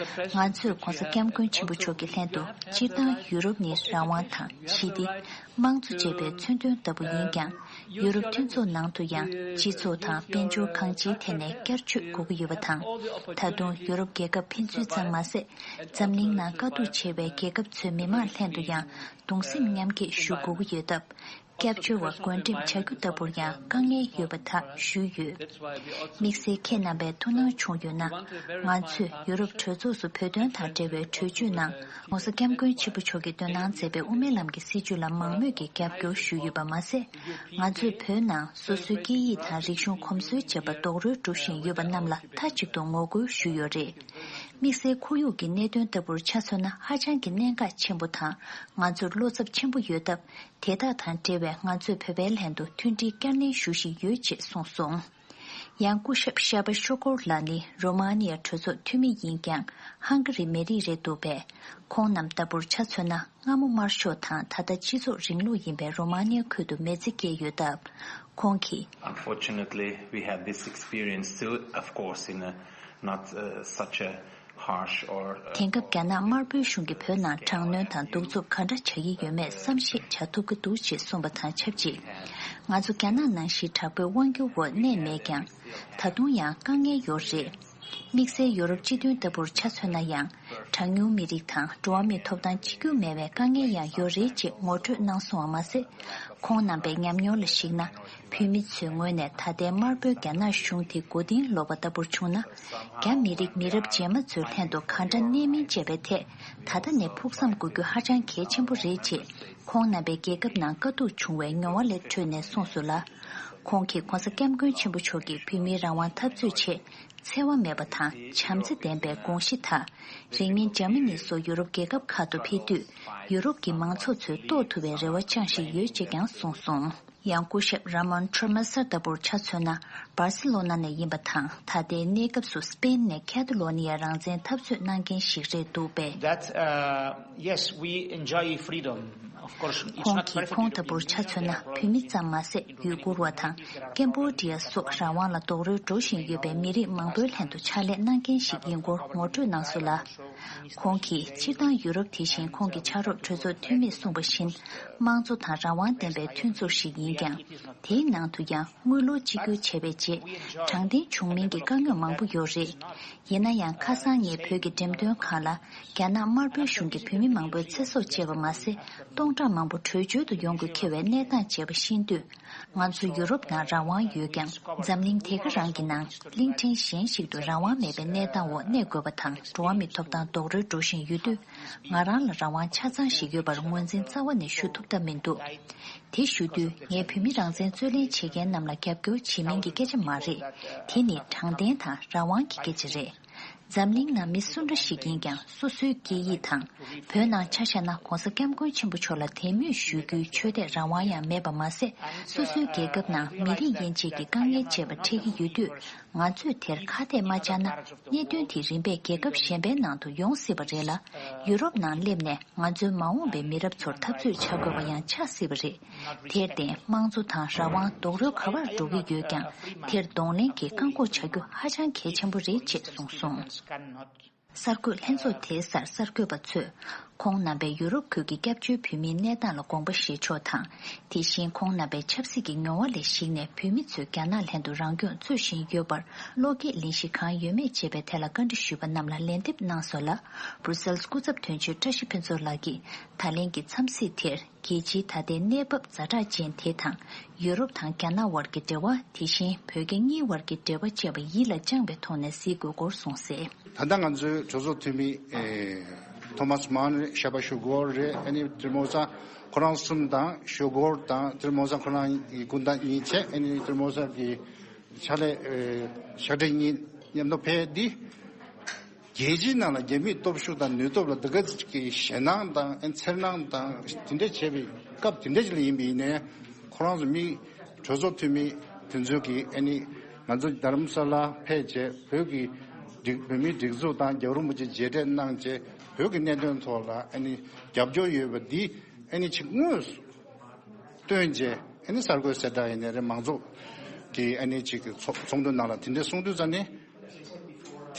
ང་ཚོས་༧གོང་ས་༧སྐྱབས་མགོན་ཆེན་པོ་མཆོག་གི་ལྷན་དུ་སྤྱིར་བཏང་ཡུ་རོབ་ནི་རང་དབང་དང་ཞི་བདེ། དམངས་གཙོ་ཅེས་པའི་མཚོན་དོན་ལྟ་བུ་ཡིན་ཀྱང་། ཡུ་རོབ་མཐུན་ཚོགས་ནང་དུ་ཡང་སྤྱི་ཚོགས་དང་དཔལ་འབྱོར་གང་ཅིའི་ཐད་ནས་བསྐྱར་བཅོས་དགོས་ཀྱི་ཡོད་པ་དང་། ད་དུང་ཡུ་རོབ་རྒྱལ་ཁབ་ཕན་ཚུན་ཙམ་མ་ཟད། འཛམ་གླིང་ནང་དཀའ་སྡུག་ཆེ་བའི་རྒྱལ་ཁབ་ཚོའི་མི་མང་ལྷན་དུ་ཡང་གདུང་སེམས་མཉམ་སྐྱེད་ཞུ་དགོས་ཀྱི་ཡོད་སྟབས། སྐྱབས་བཅོལ་བ་བགོ་འགྲེམས་བྱ་རྒྱུ་ལྟ་བུར་ཡང་དཀའ་ངལ་ཡོད་པ་དག་ཞུས་ཡོད། དམིགས་བསལ་ཁྱེད་རྣམ་པའི་ཐུགས་སྣང་བྱུང་ཡོད་ན། ང་ཚོས་ཡུ་རོབ་གྲོས་ཚོགས་སུ་བོད་དོན་དང་འབྲེལ་བའི་གྲོས་ཆོད་ནང་༧གོང་ས་༧སྐྱབས་མགོན་ཆེན་པོ་མཆོག་གིས་འདོན་གནང་མཛད་པའི་དབུ་མའི་ལམ་གྱི་སྲིད་བྱུས་ལ་མང་མོས་ཀྱིས་རྒྱབ་སྐྱོར་ཞུས་ཡོད་པ་མ་ཟད། ང་ཚོས་བོད་ནང་སོ་སོའི་སྐད་ཡིག་དང་རིག་གཞུང་གོམས་སྲོལ་བཅས་པ་རྡོག་རོལ་སྒྲུབ་བཞིན་ཡོད་པ་རྣམས་ལ་མཐའ་གཅིག་ཏུ་ངོ་རྒོལ་ཞུས་ཡོད་རེད། དམིགས་བསལ་ཁོར་ཡུག་གི་གནད་དོན་ལྟ་བུར་ཆ་མཚོན་ན་ཧ་ཅང་གི་གནད་འགག་ཆེན་པོ་དང་། ང་ཚོར་བློ་འཚབ་ཆེན་པོ་ཡོད་སྟབས། དེ་དག་དང་འབྲེལ་བའི་ང་ཚོས་བོད་པའི་ལྷན་དུ་མཐུན་སྒྲིལ་བསྐྱར་ནན་ཞུ་བཞིན་ཡོད་ཅེས་གསུངས་སོང་། ཡང་སྐུ་ཞབས་ཤ་པ་ཤོ་ཀོར་ལགས་ནི་རོ་མ་ནི་ཡ་གྲོས་ཚོགས་འཐུས་མི་ཡིན་ཀྱང་། ཧང་ག་རི་མི་རིགས་རེད་འདུག་པས། ཁོང་རྣམས་ལྟ་བུར་ཆ་མཚོན་ན། སྔ་མོ་དམར་ཤོག་དང་ད་ལྟ་སྤྱི་ཚོགས་རིང་ལུགས་ཡིན་པའི་རོ་མ་ནི་ཡ་ཁུལ་དུ་མི་ཚེ་སྐྱེལ་ཡོད་སྟབས། ཁོང་གིས། Unfortunately, we had this experience too, of course, in a not uh, such a harsh or uh, དེང་སྐབས་རྒྱ་ནག་དམར་པོའི་གཞུང་གིས་བོད་ནང་དྲག་གནོན་དང་གདུག་རྩུབ་ག་འདྲ་བྱ་ཡི་ཡོད་མེད་བསམ་ཤེས་བྱ་ཐུབ་ཀྱི་འདུག་ཅེས་གསུངས་པ་དང་ཆབས་ཅིག། ང་ཚོ་རྒྱ་ནག་ནང་བཞིན་དྲག་པོའི་དབང་སྒྱུར་འོག་གནས་མེད་ཀྱང་། ད་དུང་ཡང་དཀའ་ངལ་ཡོད་རེད། དམིགས་བསལ་ཡོ་རོབ་སྤྱི་མཐུན་ལྟ་བུར་ཆ་མཚོན་ན་ཡང་། གྲངས་ཉུང་མི་རིགས་དང་འགྲོ་བ་མིའི་ཐོབ་ཐང་གཅིག་གྱུར་མེད་པའི་དཀའ་ངལ་ཡང་ཡོད་རེད་ཅེས་ངོ་སྤྲོད་གནང་སོང་བ་མ་ཟད། ཁོང་རྣམ་པའི་ཉམས་མྱོང་ལ་གཞིགས་ན། བོད་མི་ཚོའི་ངོས་ནས་ད་ལྟའི་དམར་པོའི་རྒྱ་ནག་གཞུང་དེ་མགོ་རྟིང་སློག་པ་ལྟ་བུར་བྱུང་ན། རྒྱ་མི་རིགས་མི་རབས་རྗེས་མ་ཚོའི་ལྷན་དུ་ག་འདྲ་གནས་མིན་བཅས་པའི་ཐད། ད་ལྟ་ནས་ཕུགས་བསམ་དགོས་རྒྱུ་ཧ་ཅང་གལ་ཆེན་པོ་རེད་ཅེས། ཁོང་རྣམ་པའི་རྒྱལ་ཁབ་ནང་དཀའ་སྡུག་བྱུང་བའི་མྱོང་བ་ལས་འཕྲོས་ནས་གསུངས་སོང་ལ། ཁོང་གིས་༧གོང་ས་༧སྐྱབས་མགོན་ཆེན་པོ་མཆོག་གིས་བོད་མིའི་རང་དབང་འཐབ་རྩོད་ཆེད། འཚེ་བ་མེད་པ་དང་བྱམས་བརྩེ་ལྡན་པའི་དགོངས་གཞི་དག། རིང་མིན་འཇར་མ་ནི་སོགས་ཡུ་རོབ་རྒྱལ་ཁབ་ཁག་ཏུ་ཕེབས་དུས། ཡུ་རོབ་ཀྱི་མང་ཚོགས་ཚོས་རྟོགས་ཐུབ་པའི་རེ་བ་བཅངས་བཞིན་ཡོད་ཅེས་ཀྱང་གསུངས་སོང་། ཡང་སྐུ་ཞབས་ར་མོན་ཁྲོ་མ་སར་ལྟ་བུར་ཆ་མཚོན་ན། སྦར་སི་ལོ་ན་ནས་ཡིན་པ་དང་། ད་ལྟའི་གནས་སྐབས་སུ་སི་པེན་ནས་ཁེ་ཏ་ལོ་ནི་ཡ་རང་བཙན་འཐབ་རྩོད་གནང་མཁན་ཞིག་རེད་འདུག་པས། That, uh, yes, we enjoy freedom. Of course, it's ཁོང་not གིས་perfect. ཁོང་ལྟ་བུར་ཆ་མཚོན་ན། བོད་མི་ཙམ་མ་ཟད། ཡུ་གུར་བ་དང་ཀེམ་བོ་ཌི་ཡ་སོགས་རང་དབང་ལ་རྡོག་རོལ་འགྲོ་བཞིན་ཡོད་པའི་མི་རིགས་མང་པོའི་ལྷན་དུ་ཕྱག་ལས་གནང་མཁན་ཞིག་ཡིན་སྐོར་ངོ་སྤྲོད་གནང་སོང་ལ། ཁོང་གིས་སྤྱིར་བཏང་ཡུ་རོབ་དེ་བཞིན་ཁོང་གི་ཕྱག་རོགས་གྲོས་ཚོགས་འཐུས་མིས་གསུངས་པ་བཞིན། དམངས་གཙོ་དང་རང་དབང་ལྡན་པའི་མཐུན་ཚོགས་ཤིག་ཡིན་ཀྱང་། དེའི་ནང་དུ་ཡང་དངུལ་ལོར་གཅིག་གྱུར་བྱས་པའི་རྗེས། དྲང་བདེན་བྱུང་མིན་གྱི་དཀའ་ངལ་མང་པོ་ཡོད་རེད། ཡིན་ན་ཡང་། ཁ་སང་ངས་བོད་ཀྱི་འགྲེམས་སྟོན་ཁང་ལ། རྒྱ་ནག་དམར་པོའི་གཞུང་གིས་བོད་མི་མང་པོའི་ཚེ་སྲོག་བཅད་པ་མ་ཟད། སྟོང་ཕྲག་མང་པོ་བྲོས་བྱོལ་དུ་ཡོང་དགོས་འཁེལ་བའི་གནས་སྟངས་བཅས་པ་ཤེས་དུས། ང་ཚོ་ཡུ་རོབ་ནང་རང་དབང་ཡོད་ཀྱང་། འཛམ་གླིང་དེ་ག་རང་གི་ནང་། གླིང་ཕྲན་གཞན་ཞིག་ཏུ་རང་དབང་མེད་པའི་གནས་སྟངས་འོག་གནས་དགོས་པ་དང་། འགྲོ་བ་མིའི་ཐོབ་ཐང་རྡོག་རོལ་འགྲོ་བཞིན་ཡོད་དུས། ང་རང་ལ་རང་དབང་ཆ་ཚང་ཞིག་ཡོད་པར་ངོས་འཛིན་རྩ་བ་ནས་ཞུ་ཐུབ་ཐབས་མི་འདུག། དེ་ཞུ་དུས། ངས་བོད་མི་རང་བཙན་རྩོད་ལེན་བྱེད་མཁན་རྣམས་ལ་རྒྱབ་སྐྱོར་བྱེད་མིན་གྱི་སྐད་ཆ་མ་རེད། དེ་ནི་དྲང་བདེན་དང་རང་དབང་གི་སྐད་ཆ་རེད། འཛམ་གླིང་ནང་མི་སུ་འདྲ་ཞིག་ཡིན་ཀྱང་། སོ་སོའི་སྐད་ཡིག་དང་། བོད་ནང་ཆ་བཞག་ན། ༸གོང་ས་༸སྐྱབས་མགོན་ཆེན་པོ་མཆོག་ལ་དད་མོས་ཞུ་རྒྱུའི་ཆོས་དད་རང་དབང་ཡང་མེད་པ་མ་ཟད། སོ་སོའི་རྒྱལ་ཁབ་ནང་མི་རིགས་དབྱེ་འབྱེད་ཀྱི་དཀའ་ངལ་བཅས་པ་འཕྲད་ཀྱི་ཡོད་དུས། ང་ཚོས་དེར་ཁ་གཏད་མ་བཅག་ན། གནད་དོན་དེ་རིམ་པས་རྒྱལ་ཁབ་གཞན་པའི་ནང་དུ་ཡོང་སྲིད་པ་རེད་ལ། ཡུ་རོབ་ནང་སླེབས་ནས་ང་ཚོའི་མ་འོངས་པའི་མི་རབས་ཚོར་འཐབ་རྩོད་བྱ་དགོས་པ་ཡང་ཆགས་སྲིད་པ་རེད། དེར་བརྟེན། དམངས་གཙོ་དང་རང་དབང་རྡོག་རོལ་ག་པར་འགྲོ་གི་ཡོད་ཀྱང་། དེར་གདོང་ལེན་གྱིས་བཀག་འགོག་བྱ་རྒྱུ་ཧ་ཅང་གལ་ཆེན་པོ་རེད་ཅེས་གསུངས་སོང་། གསར་འགོད་ལྷན་ཚོགས་དེའི་སར་གསར་འགོད་པ་ཚོས། ཁོང་རྣམ་པས་ཡུ་རོབ་ཁུལ་གྱི་སྐྱབས་བཅོལ་བོད་མིའི་གནས་སྟངས་ལ་དགོངས་པ་བཞེས་ཕྱོགས་དང་། དེ་བཞིན་ཁོང་རྣམ་པའི་ཆབ་སྲིད་ཀྱི་མྱོང་བ་ལ་གཞིགས་ནས། བོད་མི་ཚོས་རྒྱ་ནག་ལྷན་དུ་རང་སྐྱོང་རྩོད་བཞིན་ཡོད་པར། བློ་འགྱོད་གླེང་གཞི་གང་ཡོད་མེད་ཅེས་པའི་ཐད་ལ་བཀའ་འདྲི་ཞུས་པ་རྣམས་ལ་ལན་འདེབས་གནང་སོང་ལ། སྦྲུ་སེལ་སྐུ་ཚབ་དོན་གཅོད་བཀྲ་ཤིས་ཕུན་ཚོགས་ལགས་ཀྱིས། ད་ལན་གྱི་འཚམས་གཟིགས་དེར། རྒྱལ་སྤྱིའི་ད་ལྟའི་གནས་བབ་ཛ་དྲག་ཅན་དེ་དང་། ཡུ་རོབ་དང་རྒྱ་ནག་དབར་གྱི་འབྲེལ་བ། དེ་བཞིན་བོད་རྒྱ་གཉིས་དབར་གྱི་འབྲེལ་བ་བཅས་པ་ཡིད་ལ་བཅངས་པའི་ཐོག་ནས་གཟིགས་དགོས་སྐོར་གསུངས་གསལ། ད་ལྟ་ང་ཚོའི་གྲོས་ཚོགས་འཐུས་མི་ཨེ་ཐོ་མཱས་མཱན་རེད། ཤ་པ་ཤོ་གོར་རེད། ཨ་ནི་ཏིར་མོ་ས་ཁོ་རང་གསུམ་དང་། ཤོ་གོར་དང་ཏིར་མོ་ས་ཁོ་རང་གི་སྐུ་ཟླ་གཉིས་བྱས། ཨ་ནི་ཏིར་མོ་ས་གི་ཕྱག་ལས་ཨེ་ཕྱག་སྦྲེལ་གཉིས་མཉམ་དུ་ཕེབས་ཏེ། རྒྱལ་སྤྱིའི་ནང་ལ་རྒྱ་མིའི་སྟོབས་ཤུགས་དང་ནུས་སྟོབས་ལ་འདི་ག་ཅིག་གི་ཞེད་སྣང་དང་། ཨེ་འཚེར་སྣང་དང་། དེ་འདྲ་བྱས་པའི་སྐབས་དེ་འདྲ་ཅིག་ལ་ཡིན་པ་ཡིན་ནའི། ཁོ་རང་ཚོ་མི་གྲོས་ཚོགས་འཐུས་མི་དེ་ཚོ་གིས། ཨ་ནི་ང་ཚོ་རྡ་རམ་ས་ལ་ཕེབས་བྱས། བོད་ཀྱི་སྒྲིག་བོད་མིའི་སྒྲིག་འཛུགས་དང་རྒྱལ་བ་རིན་པོ་ཆེ་མཇལ་འཕྲད་གནང་བྱས། བོད་ཀྱི་གནད་དོན་ཐོག་ལ། ཨ་ནི་རྒྱབ་སྐྱོར་ཡོད་པ་འདི། ཨ་ནི་ཅིག་དངོས་སུ་སྟོན་བྱས། ཨ་ནི་གསར་འགོད་གསལ་བསྒྲགས་ཡིན་ནའི་རེད། མང་ཚོགས་ཀྱི་ཨ་ནི་ཅིག་ཚོགས་ཚོགས་འདུ་ནང་ལ་དེ་འདྲ་གསུངས་དུས་ཙ་ནས། དེ་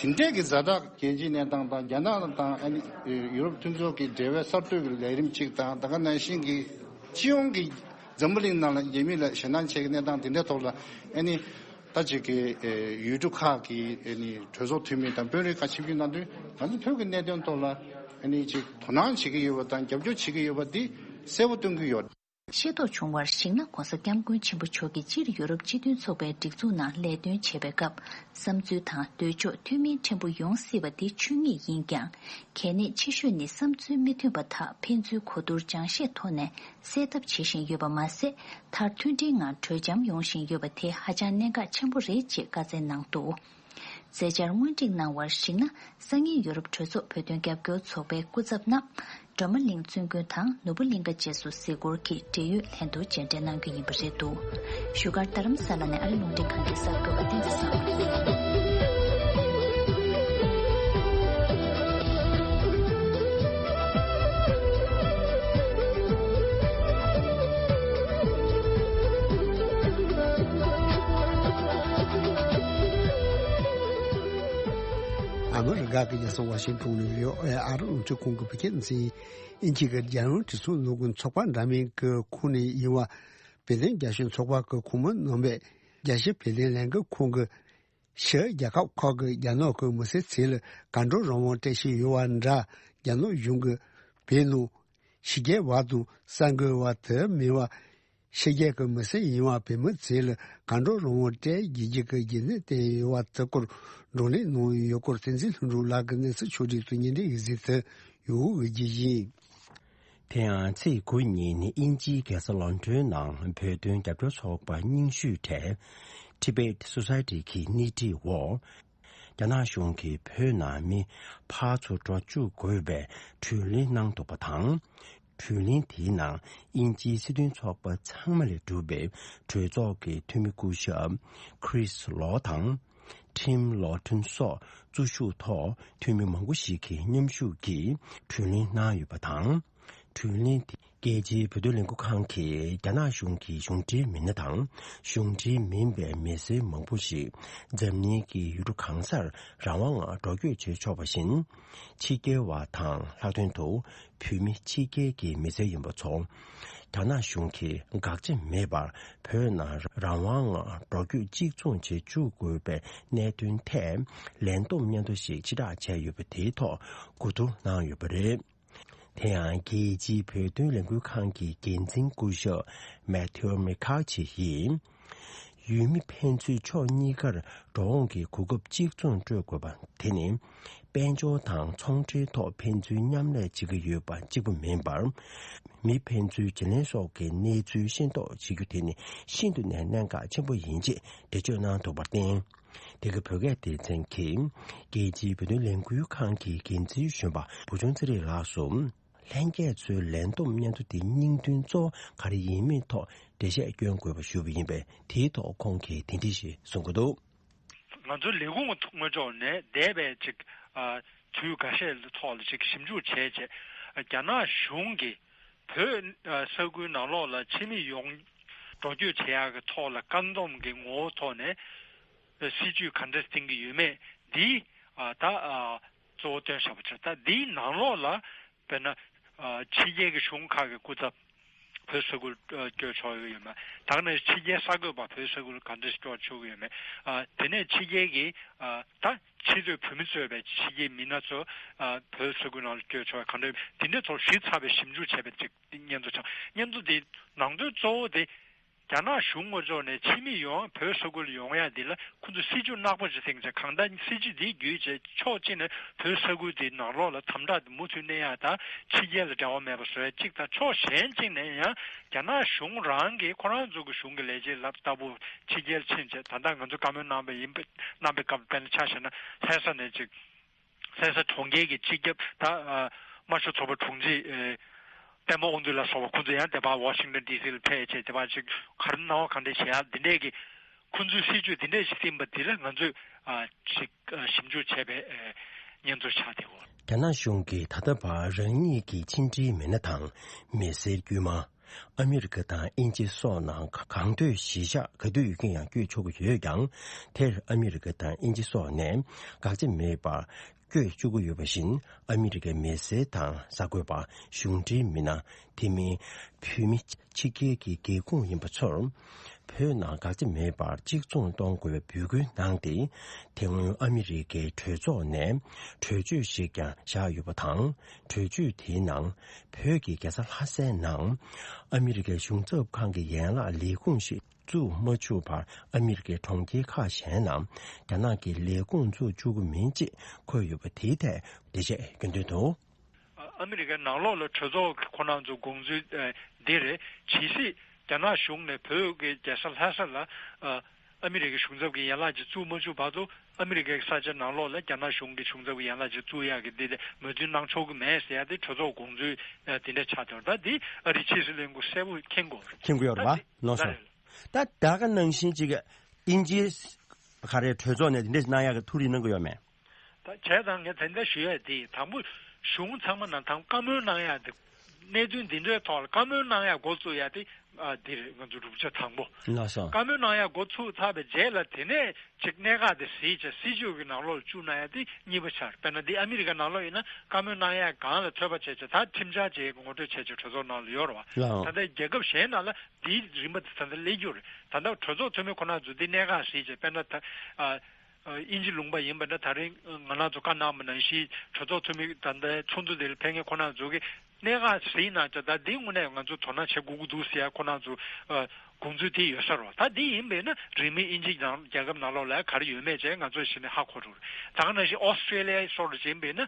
འདྲས་ཀྱི་ཛ་དྲག་རྒྱལ་སྤྱིའི་གནས་སྟངས་དང་། རྒྱ་ནག་དང་ཨ་ནི་ཡུ་རོབ་མཐུན་ཚོགས་ཀྱི་འབྲེལ་བའི་གསར་གཏོད་ཀྱི་ལས་རིམ་གཅིག་དང་། ད་ག་ནང་བཞིན་གྱི་སྤྱི་ཡོངས་ཀྱི་འཛམ་བུ་གླིང་ནང་ལ་རྒྱ་མི་ལ་ཞེད་སྣང་བྱེད་ཀྱི་གནས་སྟངས་དེ་འདྲའི་ཐོག་ལ། ཨ་ནི་ད་ཅིག་གི་ཨེ་ཡུལ་གྲུ་ཁག་གི་ཨ་ནི་གྲོས་ཚོགས་འཐུས་མི་དང་དཔོན་རིགས་ཁག་ཆིབས་བསྒྱུར་གནང་དུས། ང་ཚོ་བོད་ཀྱི་གནད་དོན་ཐོག་ལ་ཨ་ནི་ཅིག་དོ་སྣང་བྱེད་ཀྱི་ཡོད་པ་དང་། རྒྱབ་སྐྱོར་བྱེད་ཀྱི་ཡོད་པ་འདི་གསལ་པོ་སྟོན་གྱི་ཡོད། ཤེས་རྟོགས་བྱུང་བར་གཞིགས་ན། ༸གོང་ས་༸སྐྱབས་མགོན་ཆེན་པོ་མཆོག་གིས་སྤྱིར་ཡུ་རོབ་སྤྱི་མཐུན་ཚོགས་པའི་སྒྲིག་འཛུགས་ནང་ལས་དོན་བྱེད་པའི་སྐབས། བསམ་ཚུལ་དང་འདོད་ཕྱོགས་མཐུན་མིན་ཕྲན་བུ་ཡོང་སྲིད་པ་འདི་ཆོས་ཉིད་ཡིན་ཀྱང་། གལ་གནད་ཆེ་ཤོས་ནི་བསམ་ཚུལ་མི་མཐུན་པ་དག་ཕན་ཚུན་གོ་བསྡུར་སྦྱང་བཤད་ཐོག་ནས་སེལ་ཐབས་བྱེད་བཞིན་ཡོད་པ་མ་ཟད། མཐར་མཐུན་སྒྲིལ་ངང་གྲོས་འཆམ་ཡོང་བཞིན་ཡོད་པ་དེ་ཧ་ཅང་གནད་འགག་ཆེན་པོ་རེད་ཅེས་བཀའ་སྩལ་གནང་འདུག། མཛད་འཆར་དངོས་བསྒྲིགས་གནང་བར་གཞིགས་ན། སང་ཉིན་ཡོ་རོབ་གྲོས་ཚོགས་བོད་དོན་རྒྱབ་སྐྱོར་ཚོགས་པའི་སྐུ་ཚབ་རྣམས་སྒྲོལ་མ་གླིང་བཙུན་དགོན་དང་ནོར་བུ་གླིང་ག་བཅས་སུ་གཟིགས་སྐོར་གྱི་བགྲེས་ཡོད་ལྷན་དུ་མཇལ་འཕྲད་གནང་རྒྱུ་ཡིན་པ་རེད་འདུག་བཞུགས་སྒར་རྡ་རམ་ས་ལ་ནས་ཨ་རི་རླུང་འཕྲིན་ཁང་གི་གསར་འགོད་པ་བསྟན་འཛིན་བཟང་། ཨ་མི་རི་ཀ་གི་རྒྱལ་ས་ཝ་ཤིང་ཊོན་ནས་བྷི་ཨོ་ཨེ་ཨ་རི་རླུང་འཕྲིན་ཁང་གི་བོད་སྐད་སྡེ་ཚན། དབྱིན་ཇི་གི་རྒྱལ་ཡོངས་དྲིལ་སྲོལ་སློབ་དཔོན་ཚོགས་པ་འདྲ་མིན་གྱི་ཁོངས་ནས་ཡིན་པ། བོད་དོན་རྒྱབ་སྐྱོར་ཚོགས་པ་གི་ཁོངས་མི་རྣམ་པས་རྒྱལ་སྤྱིའི་བོད་དོན་ལས་འགུལ་ཁང་གི་ཕྱིར་རྒྱལ་ཁབ་ཁག་གི་རྒྱ་ནག་གི་མི་སེར་ཚོ་ལ་གང་འདྲ་རང་དབང་སྤྲད་བཞིན་ཡོད་པ་འདྲ། རྒྱ་ནག་གཞུང་གིས་བོད་ནང་ཕྱི་རྒྱལ་བ་དང་གསར་འགོད་པ་དེ་མིན་པ། ཕྱི་རྒྱལ་གྱི་མི་སེར་ཡིན་པ་བོད་མི་ཚོ་ལ་གང་འདྲ་རང་དབང་སྤྲད་དགོས་རྒྱུ་གི་རྒྱུ་མཚན་བསྟན་ཡོད་པ་དེ་སྐོར་བགྲོ་གླེང་གནང་ཡོད་སྐོར་བསྟན་འཛིན་ལྷུན་གྲུབ་ལགས་ཀྱིས་གནས་ཚུལ་ཕྱོགས་སྒྲིག་ཏུ་སྙན་སྒྲོན་ཡིག་གཟིགས་དུ་ཡོང་གི་ཡིན། དེ་ཡང་ཚེས་དགུ་ཉིན་དབྱིན་ཇིའི་རྒྱལ་ས་ལོན་ཌོན་ནང་བོད་དོན་རྒྱབ་སྐྱོར་ཚོགས་པ་རྙིང་ཤོས་གྲས་Tibet Society གི་སྣེ་ཁྲིད་འོག་རྒྱ་ནག་གཞུང་གིས་བོད་ནང་མི་ཕར་ཚུར་འགྲོ་བཅུག་དགོས་པའི་གྲོས་གླེང་གནང་འདུག་པ་དང་། གྲོས་གླེང་དེའི་ནང་དབྱིན་ཇིའི་སྲིད་དོན་ཚོགས་པ་ཚང་མ་ལས་གྲུབ་པའི་གྲོས་ཚོགས་ཀྱི་འཐུས་མི་སྐུ་ཞབས་Chris Lau དང་། Tim Loughton སོགས་གཙོ་བཞུགས་ཐོག་འཐུས་མི་མང་པོ་ཞིག་གིས་མཉམ་ཞུགས་ཀྱིས་གྲོས་གླེང་གནང་ཡོད་པ་དང་། གྲོས་གླེང་དེ་རྒྱལ་སྤྱིའི་བོད་དོན་ལས་འགུལ་ཁང་གིས་རྒྱ་ནག་གཞུང་གི་གཞུང་འབྲེལ་མི་སྣ་དང་། གཞུང་འབྲེལ་མིན་པའི་མི་སེར་མང་པོ་ཞིག་འཛམ་གླིང་གི་ཡུལ་གྲུ་གང་སར་རང་དབང་ངང་འགྲོ་སྐྱོད་བྱེད་ཆོག་པ་བཞིན། ཕྱི་རྒྱལ་བ་དང་ལྷག་དོན་དུ་བོད་མི་ཕྱི་རྒྱལ་གྱི་མི་སེར་ཡིན་པ་ཚོ། རྒྱ་ནག་གཞུང་གིས་དགག་བྱ་མེད་པར་བོད་ནང་རང་དབང་ངང་འགྲོ་སྐྱོད་གཅིག་མཚུངས་བྱེད་བཅུག་དགོས་པའི་གནད་དོན་ཐད་ལན་བསྡོམས་སྙན་ཐོ་ཞིག་ཕྱིར་བསྒྲགས་བྱས་ཡོད་པ་དེའི་ཐོག་གོ་བསྡུར་གནང་ཡོད་པ་རེད། དེ་ཡང་རྒྱལ་སྤྱིའི་བོད་དོན་ལས་འགུལ་ཁང་གི་འགན་འཛིན་སྐུ་ཞབས་Matthew McCarthy ཡིས། ཡུལ་མི་ཕན་ཚུན་ཕྱོགས་གཉིས་ཀར་འགྲོ་འོང་གི་གོ་སྐབས་གཅིག་མཚུངས་སྤྲོད་དགོས་པ་དེ་ནི། དཔལ་འབྱོར་དང་ཚོང་འབྲེལ་ཐོག་ཕན་ཚུན་མཉམ་ལས་བྱེད་ཀྱི་ཡོད་པ་གཅིག་པུ་མིན་པར། མི་ཕན་ཚུན་བརྗེ་ལེན་སོགས་ཀྱི་གནས་ཚུལ་ཤེས་རྟོགས་བྱེད་རྒྱུ་དེ་ནི་ཤིན་ཏུ་ནས་གནད་འགག་ཆེན་པོ་ཡིན་ཅེས་འགྲེལ་བརྗོད་གནང་འདུག་པར་བརྟེན། དེ་གའི་བོད་སྐད་སྡེ་ཚན་གྱི་རྒྱལ་སྤྱིའི་བོད་དོན་ལས་འགུལ་ཁང་གི་འགན་འཛིན་གཞོན་པ་བུ་ཆུང་ཚེ་རིང་ལགས་སུ། ལྷན་རྒྱས་ཚོའི་ལན་བསྡོམས་སྙན་ཐོ་དེའི་སྙིང་དོན་གཙོ་བོ་ག་རེ་ཡིན་མིན་ཐོག་འགྲེལ་བཤད་སྐྱོན་དགོས་པ་ཞུས་པ་ཡིན་པས། དེའི་ཐོག་ཁོང་གིས་དེ་འདྲ་ཞིག་གསུང་གི་འདུག་ང་ཚོའི་ལས་ཁུངས་ངོས་ཕྱོགས་ནས་འདས་པའི་ཅིག་ཨ་དུས་འགའ་ཤས་ཐོག་ལ་ཅིག་ཞིབ་འཇུག་བྱས་རྗེས། རྒྱ་ནག་གཞུང་གིས་བོད་ཨ་ས་ཁུལ་ནང་ལོགས་ལ་ཕྱི་མི་ཡོང་འགྲོ་སྐྱོད་བྱེད་ཡག་གི་ཐོག་ལ་བཀག་སྡོམ་གྱི་ངོ་བོ་ཐོག་ནས་སྲིད་ཇུས་ག་འདྲ་བཏིང་གི་ཡོད་མེད་འདི་ཨ་ད་ཨ་གཙོ་བོ་བཏོན་བཞག་པ་ཆགས། ད་འདིའི་ནང་ལོགས་ལ་དཔེར་ན་ཨ་ཕྱི་རྒྱལ་གྱི་གཞུང་ཁག་གི་སྐུ་ཚབ་བོད་ས་ཁུལ་ཨ་བསྐྱོད་ཆོག་གི་ཡོད་མེད། ད་ག་ནང་ཕྱི་རྒྱལ་གསར་འགོད་པ་བོད་ས་ཁུལ་ག་འདྲ་བསྐྱོད་ཆོག་གི་ཡོད་མེད། ཨ་དེ་ནས་ཕྱི་རྒྱལ་གྱི་ཨ་ད་ཕྱི་སྡོད་བོད་མི་གཙོས་པའི་ཕྱི་རྒྱལ་མི་སྣ་ཚོ་ཨ་བོད་ས་ཁུལ་ནང་ལ་བསྐྱོད་ཆོག་ག་འདྲ་དེ་འདྲའི་ཐོག་ཞིབ་ཚགས་པའི་ཞིབ་འཇུག་བྱས་པའི་ཅིག་སྙན་ཐོ་ཆགས། སྙན་ཐོ་དེ་ནང་དོན་གཙོ་བོ་དེ། རྒྱ་ནག་གཞུང་ངོས་ཕྱོགས་ནས་ཕྱི་མི་ཡོང་བོད་ས་ཁུལ་ཡོང་ཡ་འདི་ལ་ཁོ་ཚོས་སྲིད་ཇུས་གནག་པོ་ཞིག་བཏིང་བྱས། གང་ལྟར་སྲིད་ཇུས་འདི་བརྒྱུད་བྱས་ཕྱོགས་གཅིག་ནས་བོད་ས་ཁུལ་འདི་ནང་ལོགས་ལ་དམ་དྲག་མུ་མཐུད་གནས་ཡ་དང་ཕྱི་རྒྱལ་ལ་འབྲེལ་བ་མེད་པ་བཟོ་ཡ་གཅིག་དང་། ཕྱོགས་གཞན་གཅིག་ནས་ཡང་རྒྱ་ནག་གཞུང་རང་གིས་ཁོ་རང་ཚོ་གི་གཞུང་གི་ལས་བྱེད་ལབ་ལྟ་བུ་ཕྱི་རྒྱལ་ཕྱིན་བྱས། ད་ལྟ་ང་ཚོ་བཀའ་མོལ་གནང་པ་ཡིན་པ་གནང་པའི་སྐབས་དཔེར་ན་ཆ་བཞག་ན་ལྷ་ས་ནས་ཅིག་ལྷ་ས་གྲོང་ཁྱེར་གྱི་སྤྱི་ཁྱབ་ད་ཨ་དམར་ཤོག་ཚོགས་པ་དྲུང་ཆེ་ཨེ་པད་མ་དབང་འདུས་ལ་སོགས་པ་ཁོང་ཚོ་ཡང་དེ་བར་ཝ་ཤིང་ཊོན་ཌི་སི་ལ་ཕེབས་བྱས་དེ་བར་ཅིག་ག་རེ་གནང་བ་གང་འདྲ་བྱེད་ཡ་འདི་འདྲས་ཀྱི་ཁོང་ཚོའི་སྲིད་ཇུས་འདི་འདྲས་ཞིག་བཏིང་པ་འདི་ལ་ང་ཚོས་ཨ་ཅིག་ཨ་ཞིབ་འཇུག་བྱས་པའི་ཨེ་སྙན་ཐོ་ཆགས་བསྡད་ཡོད། རྒྱ་ནག་གཞུང་གིས་ད་ལྟ་བར་རང་ཉིད་ཀྱི་ཕྱི་འབྲེལ་མི་སྣ་དང་མི་སེར་དཀྱུས་མ། ཨ་མི་རི་ཀ་དང་དབྱིན་ཇི་སོགས་ནང་གང་འདོད་གཞིས་ཆགས་ག་དུས་ཡོད་མཁན་ཡང་བསྐྱོད་ཆོག་གི་ཡོད་ཀྱང་། དེར་ཨ་མི་རི་ཀ་དང་དབྱིན་ཇི་སོགས་ནས་དགག་བྱ་མེད་པར་བསྐྱོད་བཅུག་གི་ཡོད་པ་བཞིན། ཨ་མི་རི་ཀའི་མི་སེར་དང་གསར་འགོད་པ། གཞུང་འབྲེལ་མི་སྣ། དེ་མིན་བོད་མི་ཕྱི་རྒྱལ་གྱི་སྒེར་ཁོངས་ཡིན་པ་ཚོར་བོད་ནང་དགག་བྱ་མེད་པར་གཅིག་མཚུངས་གཏོང་དགོས་པའི་འབོད་སྐུལ་གནང་སྟེ། དེ་སྔོན་ཨ་མི་རི་ཀའི་གྲོས་ཚོགས་ནས་གྲོས་ཆོད་ཞིག་ཀྱང་བཞག་ཡོད་པ་དང་། གྲོས་ཆོད་དེའི་ནང་བོད་ཀྱི་རྒྱལ་ས་ལྷ་སའི་ནང་ཨ་མི་རི་ཀའི་གཞུང་ཚབ་ཁང་གི་ཡན་ལག་ལས་ཁུངས་ཤིག་བཙུགས་མ་བཅུག་བར་ཨ་མི་རི་ཀའི་གྲོང་ཁྱེར་ཁག་གཞན་ནང་རྒྱ་ནག་གི་ལས་ཁུངས་བཙུགས་བཅུག་གི་མིན་ཅེས་འཁོད་ཡོད་པ་དེའི་ཐད་འགྲེལ་བཤད་སྐྱོན་དོན་དུ། ཨ་མི་རི་ཀའི་ནང་ལོགས་ལ་གྲོས་ཚོགས་ཀྱི་ཁོ་རང་ཚོ་དགོངས་ཚུལ་འདི་རེད། ཇི་སྲིད་རྒྱ་ནག་གཞུང་ནས་བོད་ཀྱི་རྒྱལ་ས་ལྷ་ས་ལ་ ཨ་མི་རི་ཀའི་གཞུང་ཚབ་ཀྱི་ཡན་ལག་ཅིག་བཙུགས་མ་བཅུག་བར་དུ། ཨ་མི་རི་ཀའི་ས་ཆ་ནང་ལོགས་ལ་རྒྱ་ནག་གཞུང་གི་གཞུང་ཚབ་ཀྱི་ཡན་ལག་ཅིག་བཙུགས་ཡག་གི་འདི་དེ་མོས་མཐུན་གནང་ཆོག་གི་མེད་ཟེར་ཡ་དེ་གྲོས་ཚོགས་དགོངས་ཚུལ་དེ་འདྲ་ཆགས་ཡོད། ད་འདི་ཨ་རིའི་ཕྱི་སྲིད་བློན་ཁོ་གསལ་པོ་མཁྱེན་དགོས་རེད། མཁྱེན་དགོས་ཡོད་རེད་བ། ལགས་སོ། ད་ད་ག་ནང་བཞིན་ཅིག་དབྱིན་ཇིའི་ག་རེ་གྲོས་ཚོགས་ནས་དེ་འདྲ་གནང་ཡག་གི་ཐུགས་རེ་གནང་གི་ཡོད་མེད། ད་བྱས་ཙང་ངས་དེ་འདྲ་ཞུ་ཡ་དེ་དང་པོ་གཞུང་ཚང་མ་ནང་དང་བཀའ་མོལ་གནང་ཡ་དེ། གནད་དོན་འདི་འདྲའི་ཐོག་ལ་བཀའ་མོལ་གནང་ཡ་འགོ་བཙུགས་ཡ་དེ། ཨ་འདི་རེད། ང་ཚོ་རུབ་ཆ་དང་པོ། ལགས་སོ། བཀའ་མོལ་གནང་ཡ་འགོ་ཚུགས་ཚར་བའི་རྗེས་ལ་དེ་ནས་ཅིག་གནད་འགག་དེ་གཟིགས་བྱས་སྲིད་ཇུས་ཀྱི་ནང་ལོགས་ལ་བཅུག་གནང་ཡ་དེ་གཉིས་པ་ཆགས་རེད། དཔེར་ན་འདི་ཨ་མི་རི་ཀ་ནང་ལོགས་ཡིན་ན་བཀའ་མོལ་གནང་ཡ་སྒང་ལ་ཐོད་པ་བྱས་བྱས་ད་ཁྲིམས་འཆར་ཅིག་ངོ་སྤྲོད་བྱས་བྱས་གྲོས་ཚོགས་ནང་ལ་ཡོད་རེད་བ། ལགས། ད་ལྟ་རྒྱལ་ཁབ་གཞན་ནང་ལ་འདིའི་རིམ་པ་དེ་ད་ལྟ་སླེབས་རྒྱུ་རེད། ད་ལྟ་གྲོས་ཚོགས་འཐུས་མི་ཁོ་ན་ཚོ་འདི་གནད་འགག་གཟིགས་བྱས་དཔེར་ན་ད། ཨ། ཨ། དབྱིན་ཇི་ལུང་པ་ཡིན་པ་འདྲ། ད་རིང་ང་རང་ཚོ་བཀའ་གནང་བ་ནང་བཞིན་གྲོས་ཚོགས་འཐུས་མི་ད་ལྟའི་ཚོགས་འདུ་དེ་ལ་ཕེབས་མཁན་ཁོ་རང་ཚོ་གིས་གནད་འགག་གཟིགས་གནང་བྱས། ད་འདི་དངོས་གནས་ང་ཚོ་དོ་སྣང་བྱེད་དགོས་ཀྱི་འདུག་ཟེར་ཡ་ཁོ་རང་ཚོ་ཨ་དགོངས་ཚུལ་དེ་ཡོད་ས་རེད། ད་འདི་ཡིན་པས་ན་རིང་མིན་དབྱིན་ཇི་ནང་རྒྱལ་ཁབ་ནང་ལོགས་ལ་ག་རེ་ཡོད་མེད་བྱས་ང་ཚོ་གཞི་ནས་ཧ་གོ་འགྲོ་རེད། ད་ག་ནང་བཞིན་ཨོ་སི་ཀྲེ་ལི་ཡ་སོགས་ལ་ཡིན་པས་ན།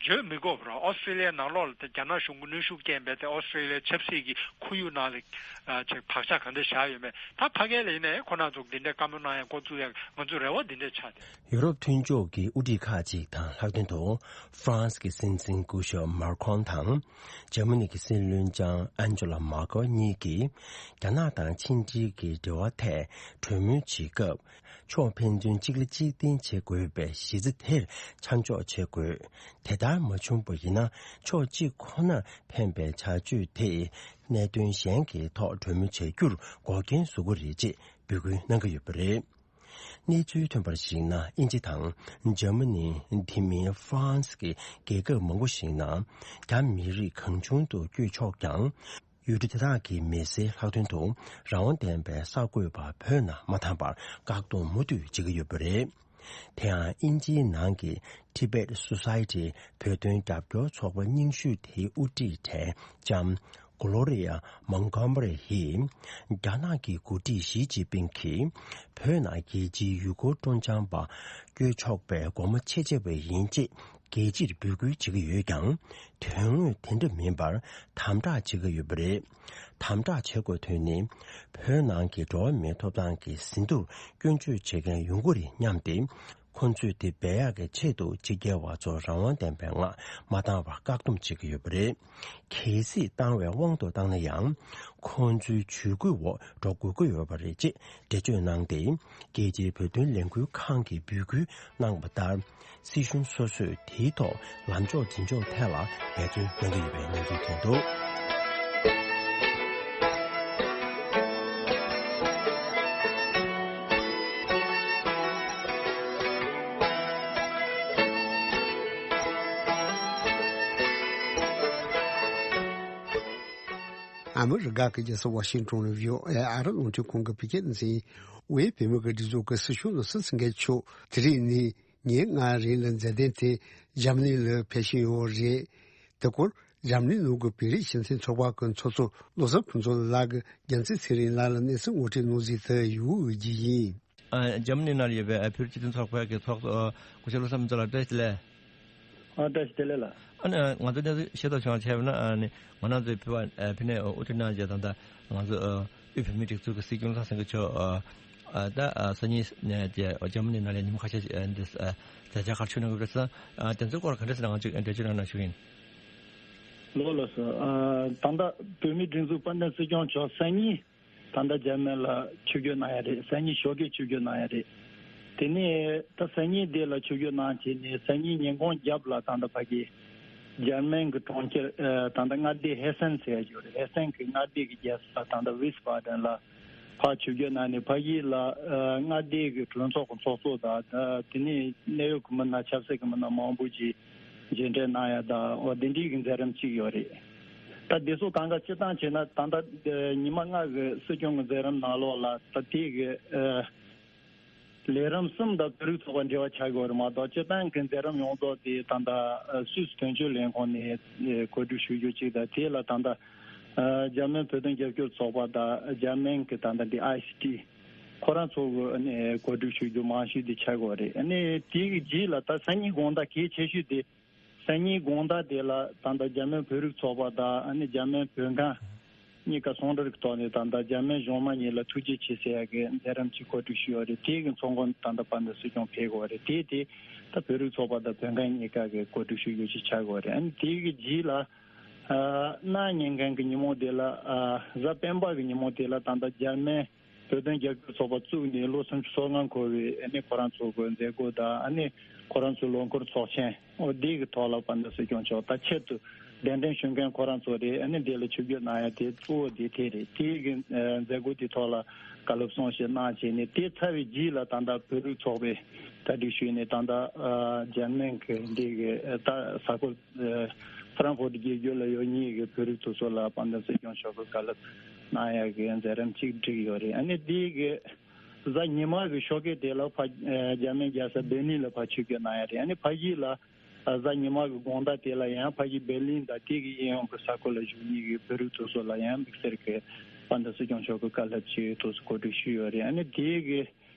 བརྗོད་མི་དགོས་པར་ཨོ་སི་ཀྲེ་ལི་ཡ་ནང་ལོགས་ལ་དེ་རྒྱ་ནག་གཞུང་གི་གནོན་ཤུགས་རྐྱེན་པས་དེ་ཨོ་སི་ཀྲེ་ལི་ཡ་ཆབ་སྲིད་ཀྱི་ཁོར་ཡུག་ནང་ལ་ཨ་ཅིག་བག་ཆགས་ག་འདྲ་བཞག་ཡོད་མེད། ད་ཕ་གི་ལ་ཡིན་ནའི་ཁོ་རང་ཚོ་འདི་འདྲའི་བཀའ་མོལ་གནང་ཡ་འགོ་བཙུགས་ཡ་ང་ཚོའི་རེ་བ་འདི་འདྲ་ཆགས་ཏེ། ཡུ་རོབ་མཐུན་ཕྱོགས་ཀྱི་དབུ་ཁྲིད་ཁག་ཅིག་དང་ལྷག་དོན་དུ་ཧྥ་རན་སི་གི་སྲིད་འཛིན་སྐུ་ཞབས་མཱ་ཁྲོན་དང་འཇར་མ་ནི་གི་སྲིད་བློན་ལྕམ་ཨན་ཇེ་ལ་མར་ཀེལ་གཉིས་ཀྱིས་རྒྱ་ནག་དང་ཕྱི་འབྲེལ་གྱི་འབྲེལ་བ་ཐད་གྲོས་མོལ་བྱེད་སྐབས། ཕྱོགས་ཕན་ཚུན་གཅིག་ལ་གཅིག་བརྟེན་བྱེད་དགོས་པའི་གཞི་རྩ་དེར་ཆ་འཇོག་བྱེད་དགོས། དེ་ལྟར་མ་བྱུང་བ་ཡིན་ན་ཕྱོགས་གཅིག་ཁོ་ནར་ཕན་པའི་བྱ་སྤྱོད་དེས་གནད་དོན་གཞན་གྱི་ཐོག་གྲོས་མོལ་བྱ་རྒྱུར་འགོག་རྐྱེན་བཟོ་གི་རེད་ཅེས་འབོད་སྐུལ་གནང་གི་ཡོད་པ་རེད། གནས་ཚུལ་ཐོན་པར་གཞིགས་ན་དབྱིན་ཇི་དང་འཇར་མ་ནི། དེ་མིན་ཧྥ་རན་སི་གི་རྒྱལ་ཁབ་མང་པོ་ཞིག་ནང་རྒྱ་མི་རིགས་གང་བྱུང་དུ་བསྐྱོད་ཆོག་ཀྱང་། ཡུལ་གྲུ་དེ་དག་གི་མི་སེར་ལྷག་དོན་དུ་རང་དབང་ལྡན་པའི་གསར་འགོད་པ་བོད་ནང་མ་བཏང་བར་བཀག་སྡོམ་མུ་མཐུད་བྱེད་ཀྱི་ཡོད་པ་རེད། དེ་ཡང་དབྱིན་ཇིའི་ནང་གི་Tibet Society བོད་དོན་རྒྱབ་སྐྱོར་ཚོགས་པ་རྙིང་ཤོས་དེའི་དབུ་ཁྲིད་གྲས་ལྕམ་Gloria Montgomery ཡིས་རྒྱ་ནག་གི་འགོ་ཁྲིད་ཞི་ཅིན་ཕིང་གིས་བོད་ནང་རྒྱལ་སྤྱིའི་ཡུལ་སྐོར་སྤྲོ་འཆམ་པ་བསྐྱོད་ཆོག་པའི་སྒོ་མོ་ཕྱེ་བྱས་པ་ཡིན་ཅེས་རྒྱལ་སྤྱིར་འབོད་སྐུལ་བྱེད་ཀྱི་ཡོད་ཀྱང་། དོན་དངོས་དེ་འདྲ་མིན་པར་དམ་དྲག་བྱེད་ཀྱི་ཡོད་པ་རེད། དམ་དྲག་བྱེད་དགོས་དོན་ནི། བོད་ནང་གི་འགྲོ་བ་མིའི་ཐོབ་ཐང་གི་ཟིན་ཐོར་སྐྱོན་བརྗོད་བྱེད་མཁན་ཡོང་གི་རེད་སྙམ་སྟེ། ཁོང་ཚོས་དེ་འབད་ཡག་གི་ཆེད་དུ་ཕྱི་རྒྱལ་བ་ཚོ་རང་དབང་ལྡན་པའི་ངང་མ་བཏང་བར་བཀག་སྡོམ་བྱེད་ཀྱི་ཡོད་པ་རེད། གལ་སྲིད་བཏང་བའི་དབང་དུ་བཏང་ན་ཡང་། ཁོང་ཚོའི་ཇུས་འགོད་འོག་འགྲོ་དགོས་ཀྱི་ཡོད་པ་རེད་ཅེས་འགྲེལ་བརྗོད་གནང་སྟེ། རྒྱལ་སྤྱིའི་བོད་དོན་ལས་འགུལ་ཁང་གིས་འབོད་སྐུལ་གནང་བ་ལྟར། སྲིད་གཞུང་སོ་སོས་དེའི་ཐོག་ལམ་ཕྱོགས་འཛིན་ཕྱོགས་ཐད་ལ་འབད་བརྩོན་གནང་གི་ཡོད་པའི་གནས་ཚུལ་ཐོན་འདུག། ཨ་མི་རི་ཀ་གི་རྒྱལ་ས་ཝ་ཤིང་ཏོན་ལ་བྷི་ཨོ་ཨེ་ཨ་རི་རླུང་འཕྲིན་ཁང་གི་བོད་སྐད་སྡེ་ཚན། དབུས་བོད་མི་གི་སྒྲིག་འཛུགས་ཀྱི་སྲིད་སྐྱོང་ལ་སྲིད་འཛིན་གྱི་ཆོས་དེ་རིང་ནས་ཉིན་ལྔ་རིང་ལ་མཛད་དོན་དེ་འཇར་མ་ནི་ལ་ཕེབས་བཞིན་ཡོད་རེད། དེ་སྐོར་འཇར་མ་ནི་ནང་གི་བོད་རིགས་སྤྱི་མཐུན་ཚོགས་པ་གི་ཚོགས་གཙོ་བློ་བཟང་ཕུན་ཚོགས་ལགས་ཀྱིས་རྒྱལ་མཚན་ཚེ་རིང་ལགས་ལ་གནས་ཚུལ་ངོ་སྤྲོད་གནང་གཟིགས་དུ་ཡོད་རྒྱུ་ཡིན། ཨ། འཇར་མ་ནི་ནང་ལ་ཡོད་པའི་ཨ་བོད་རིགས་སྤྱི་མཐུན་ཚོགས་པའི་གི་ཚོགས་གཙོ་སྐུ་ཞབས་བློ་བཟང་ཕུན་ཚོགས་ལགས་བཀྲ་ཤིས་བདེ་ལེགས། ཨ། བཀྲ་ཤིས་བདེ་ལེགས་ལགས། ཨ་ནི་ང་ཚོ་གནས་ཚུལ་ཤེས་རྟོགས་བྱུང་བ་བྱས་པ་ན། ཨ་ནི་ང་རང་ཚོའི་བོད་པ་ཨ་ཕ་ནས་དབུ་ཁྲིད་གནང་རྗེས་ད་ལྟ་ང་ཚོ་ཨ་དབུས་བོད་མིའི་སྒྲིག་འཛུགས་ཀྱི་སྲིད་སྐྱོང་ལྷ་སངས་དགེ་མཆོག་ཨ་ཨ་ད་ཨ་སང་ཉིན་ནས་ཀྱི་འཇར་མ་ནི་ནང་ལ་ཉིན་མོ་ཁ་ཤས་ཤིག་ཨ་འདི་ཨ་མཛད་འཆར་ག་རེ་བྱུང་གནང་གི་རེད་ཟེར་ན། ཨ་དེ་ཚོའི་སྐོར་ག་འདྲ་ཟེར་ན་ང་ཚོས་འགྲེལ་བརྗོད་གནང་ན་ཞུ་གི་ཡིན། ལགས་ལགས་སོ། ཨ་ད་ལྟ་བོད་མིའི་སྒྲིག་འཛུགས་དཔལ་ལྡན་སྲིད་སྐྱོང་མཆོག་སང་ཉིན་ད་ལྟ་འཇར་མན་ལ་ཆིབས་བསྒྱུར་གནང་ཡ་རེད། སང་ཉིན་ཞོགས་ཀས་ཆིབས་བསྒྱུར་གནང་ཡ་རེད། དེ་ནས་ད་སང་ཉིན་དེ་ལ་ཆིབས་བསྒྱུར་གནང་བྱས་ནས་སང་ཉིན་ཉིན་གུང་རྒྱབ་ལ་ད་ལྟ་ཕ་གི་འཇར་མན་གྱི་གྲོང་ཁྱེར་ཨ་ད་ལྟ་མངའ་སྡེ་ཧེ་སན་ཟེར་ཡ་ཅིག་ཡོད་རེད། ཧེ་སན་གྱི་མངའ་སྡེ་གི་རྒྱལ་ས་ད་ལྟ་ཝིས་བྷ་ཌེན་ལ་ཕར་ཆིབས་བསྒྱུར་གནང་ནས་ཕ་གི་ལ་ཨ་མངའ་སྡེ་གི་གྲོས་ཚོགས་ཀྱི་ཚོགས་གཙོ་དང་ད་དེ་ནས་གནད་ཡོད་གི་མི་སྣ་ཆབ་སྲིད་ཀྱི་མི་སྣ་མང་པོ་ཅིག་མཇལ་འཕྲད་གནང་ཡ་དང་འོ་དེ་འདྲའི་གི་མཛད་རིམ་གཅིག་ཡོད་རེད། ད་དེ་ཚོ་གང་ག་སྤྱིར་བཏང་བྱས་ན་ད་ལྟ་ཉི་མ་ལྔ་གི་སྲིད་སྐྱོང་གི་མཛད་རིམ་ནང་ལོགས་ལ་ད་དེ་གི་ཨ་ལས་རིམ་གསུམ་དང་བོད་རིགས་ཚོགས་པ་འབྲེལ་བ་ཆགས་ཡོད་རེད་མ་གཏོགས་སྤྱིར་བཏང་གི་མཛད་རིམ་ཡོངས་རྫོགས་དེ་ད་ལྟ་ཨ་སུད་སི་དོན་གཅོད་ལས་ཁུངས་ནས་ཨ་གོ་སྒྲིག་ཞུ་རྒྱུ་གཅིག་དང་དེ་ལ་ད་ལྟ་ཨ་འཇར་མན་བོད་དོན་རྒྱབ་སྐྱོར་ཚོགས་པ་དང་འཇར་མན་གི་ད་ལྟ་འདི་ཨའི་སི་ཊི་ཁོ་རང་ཚོ་གི་ཨ་ནི་གོ་སྒྲིག་ཞུ་རྒྱུ་མང་ཤོས་དེ་ཆགས་ཡོད་རེད། ཨ་ནི་དེ་གི་རྗེས་ལ་ད་སང་ཉིན་དགོང་དག་གལ་ཆེ་ཤོས་དེ། སང་ཉིན་དགོང་དག་དེ་ལ་ད་ལྟ་འཇར་མན་བོད་རིགས་ཚོགས་པ་དང་ཨ་ནི་འཇར་མན་བོད་ཁང་ གཉིས་ཀ་ཟུང་འབྲེལ་གྱི་ཐོག་ནས་ད་ལྟ་འཇར་མན་གཞུང་མང་གཉིས་ལ་ཐུགས་རྗེ་ཆེ་ཟེར་ཡག་གི་མཛད་རིམ་ཅིག་གོ་སྒྲིག་ཞུས་ཡོད་རེད། དེ་གི་ཚོགས་མགོན་ད་ལྟ་དཔལ་ལྡན་སྲིད་སྐྱོང་ཕེབས་དགོས་རེད། དེ་དེ་ད་བོད་རིགས་ཚོགས་པ་དང་བོད་མཁན་གཉིས་ཀ་གི་གོ་སྒྲིག་ཞུ་རྒྱུ་ཅིག་ཆགས་དགོས་རེད། ཨ་ནི་དེ་གི་རྗེས་ལ་གནངས་ཉིན་མཁན་གྱི་ཉིན་མོ་དེ་ལ་གཟའ་སྤེན་པ་གི་ཉིན་མོ་དེ་ལ་ད་ལྟ་འཇར་མན་བོད་དོན་རྒྱབ་སྐྱོར་ཚོགས་པ་བཙུགས་ནས་ལོ་སུམ་ཅུ་སོ་ལྔ་འཁོར་བའི་ཨ་ནི་ཁོ་རང་ཚོ་གི་མཛད་སྒོ་དང་ཨ་ནི་ཁོ་རང་ཚོའི་ལོ་འཁོར་ཚོགས་ཆེན། འོ་དེ་གི་ཐོག་ལ་དཔལ་ལྡན་སྲིད་སྐྱོང་མཆོག་ད་ཆེད་དུ་གདན་འདྲེན་ཞུ་མཁན་ཁོ་རང་ཚོ་རེད། ཨ་ནི་དེ་ལ་ཆིབས་བསྒྱུར་གནང་ཡ་དེ་གཙོ་བོ་དེ་དེ་རེད། དེ་གི་མཛད་སྒོ་དེ་ཐོག་ལ་བཀའ་སློབ་གསུང་བཤད་གནང་བྱས་ནས་དེ་ཚར་བའི་རྗེས་ལ་ད་ལྟ་བོད་རིགས་ཚོགས་པས་གྲ་སྒྲིག་ཞུས་ནས་ད་ལྟ་འཇར་མན་གི་འདི་གི་ད་ས་ཁུལ་ཧྥ་རན་ཧྥོར་དགེ་རྒྱུད་ལ་ཡོད་མཁན་གི་བོད་རིགས་ཚོ་ཚོ་ལ་དཔལ་ལྡན་སྲིད་སྐྱོང་མཆོག་གི་བཀའ་སློབ་གནང་ཡ་གི་མཛད་རིམ་གཅིག་བསྒྲིགས་ཡོད་རེད། ཨ་ནི་དེ་གི་གཟའ་ཉི་མ་གི་ཞོགས་ཀས་དེ་ལ་ཕ་ཨ་འཇར་མན་རྒྱལ་ས་བྷེར་ལིན་ལ་ཕར་ཆིབས་བསྒྱུར་གནང་ཡ་རེད། ཨ་ནི་ཕ་གི་ལ་ཨ་གཟའ་ཉི་མ་གི་དགོང་དག་དེ་ལ་ཡང་ཕ་གི་བྷེར་ལིན་དང་དེ་གི་གཡས་གཡོན་གི་ས་ཁུལ་ལ་བཞུགས་མཁན་གི་བོད་རིགས་ཚོ་ཚོ་ལ་ཡང་དམིགས་བསལ་གི་དཔལ་ལྡན་སྲིད་སྐྱོང་མཆོག་གི་བཀའ་སློབ་ཅིག་ཐོག་གོ་སྒྲིག་ཞུས་ཡོད་རེད། ཨ་ནི་དེ་གི་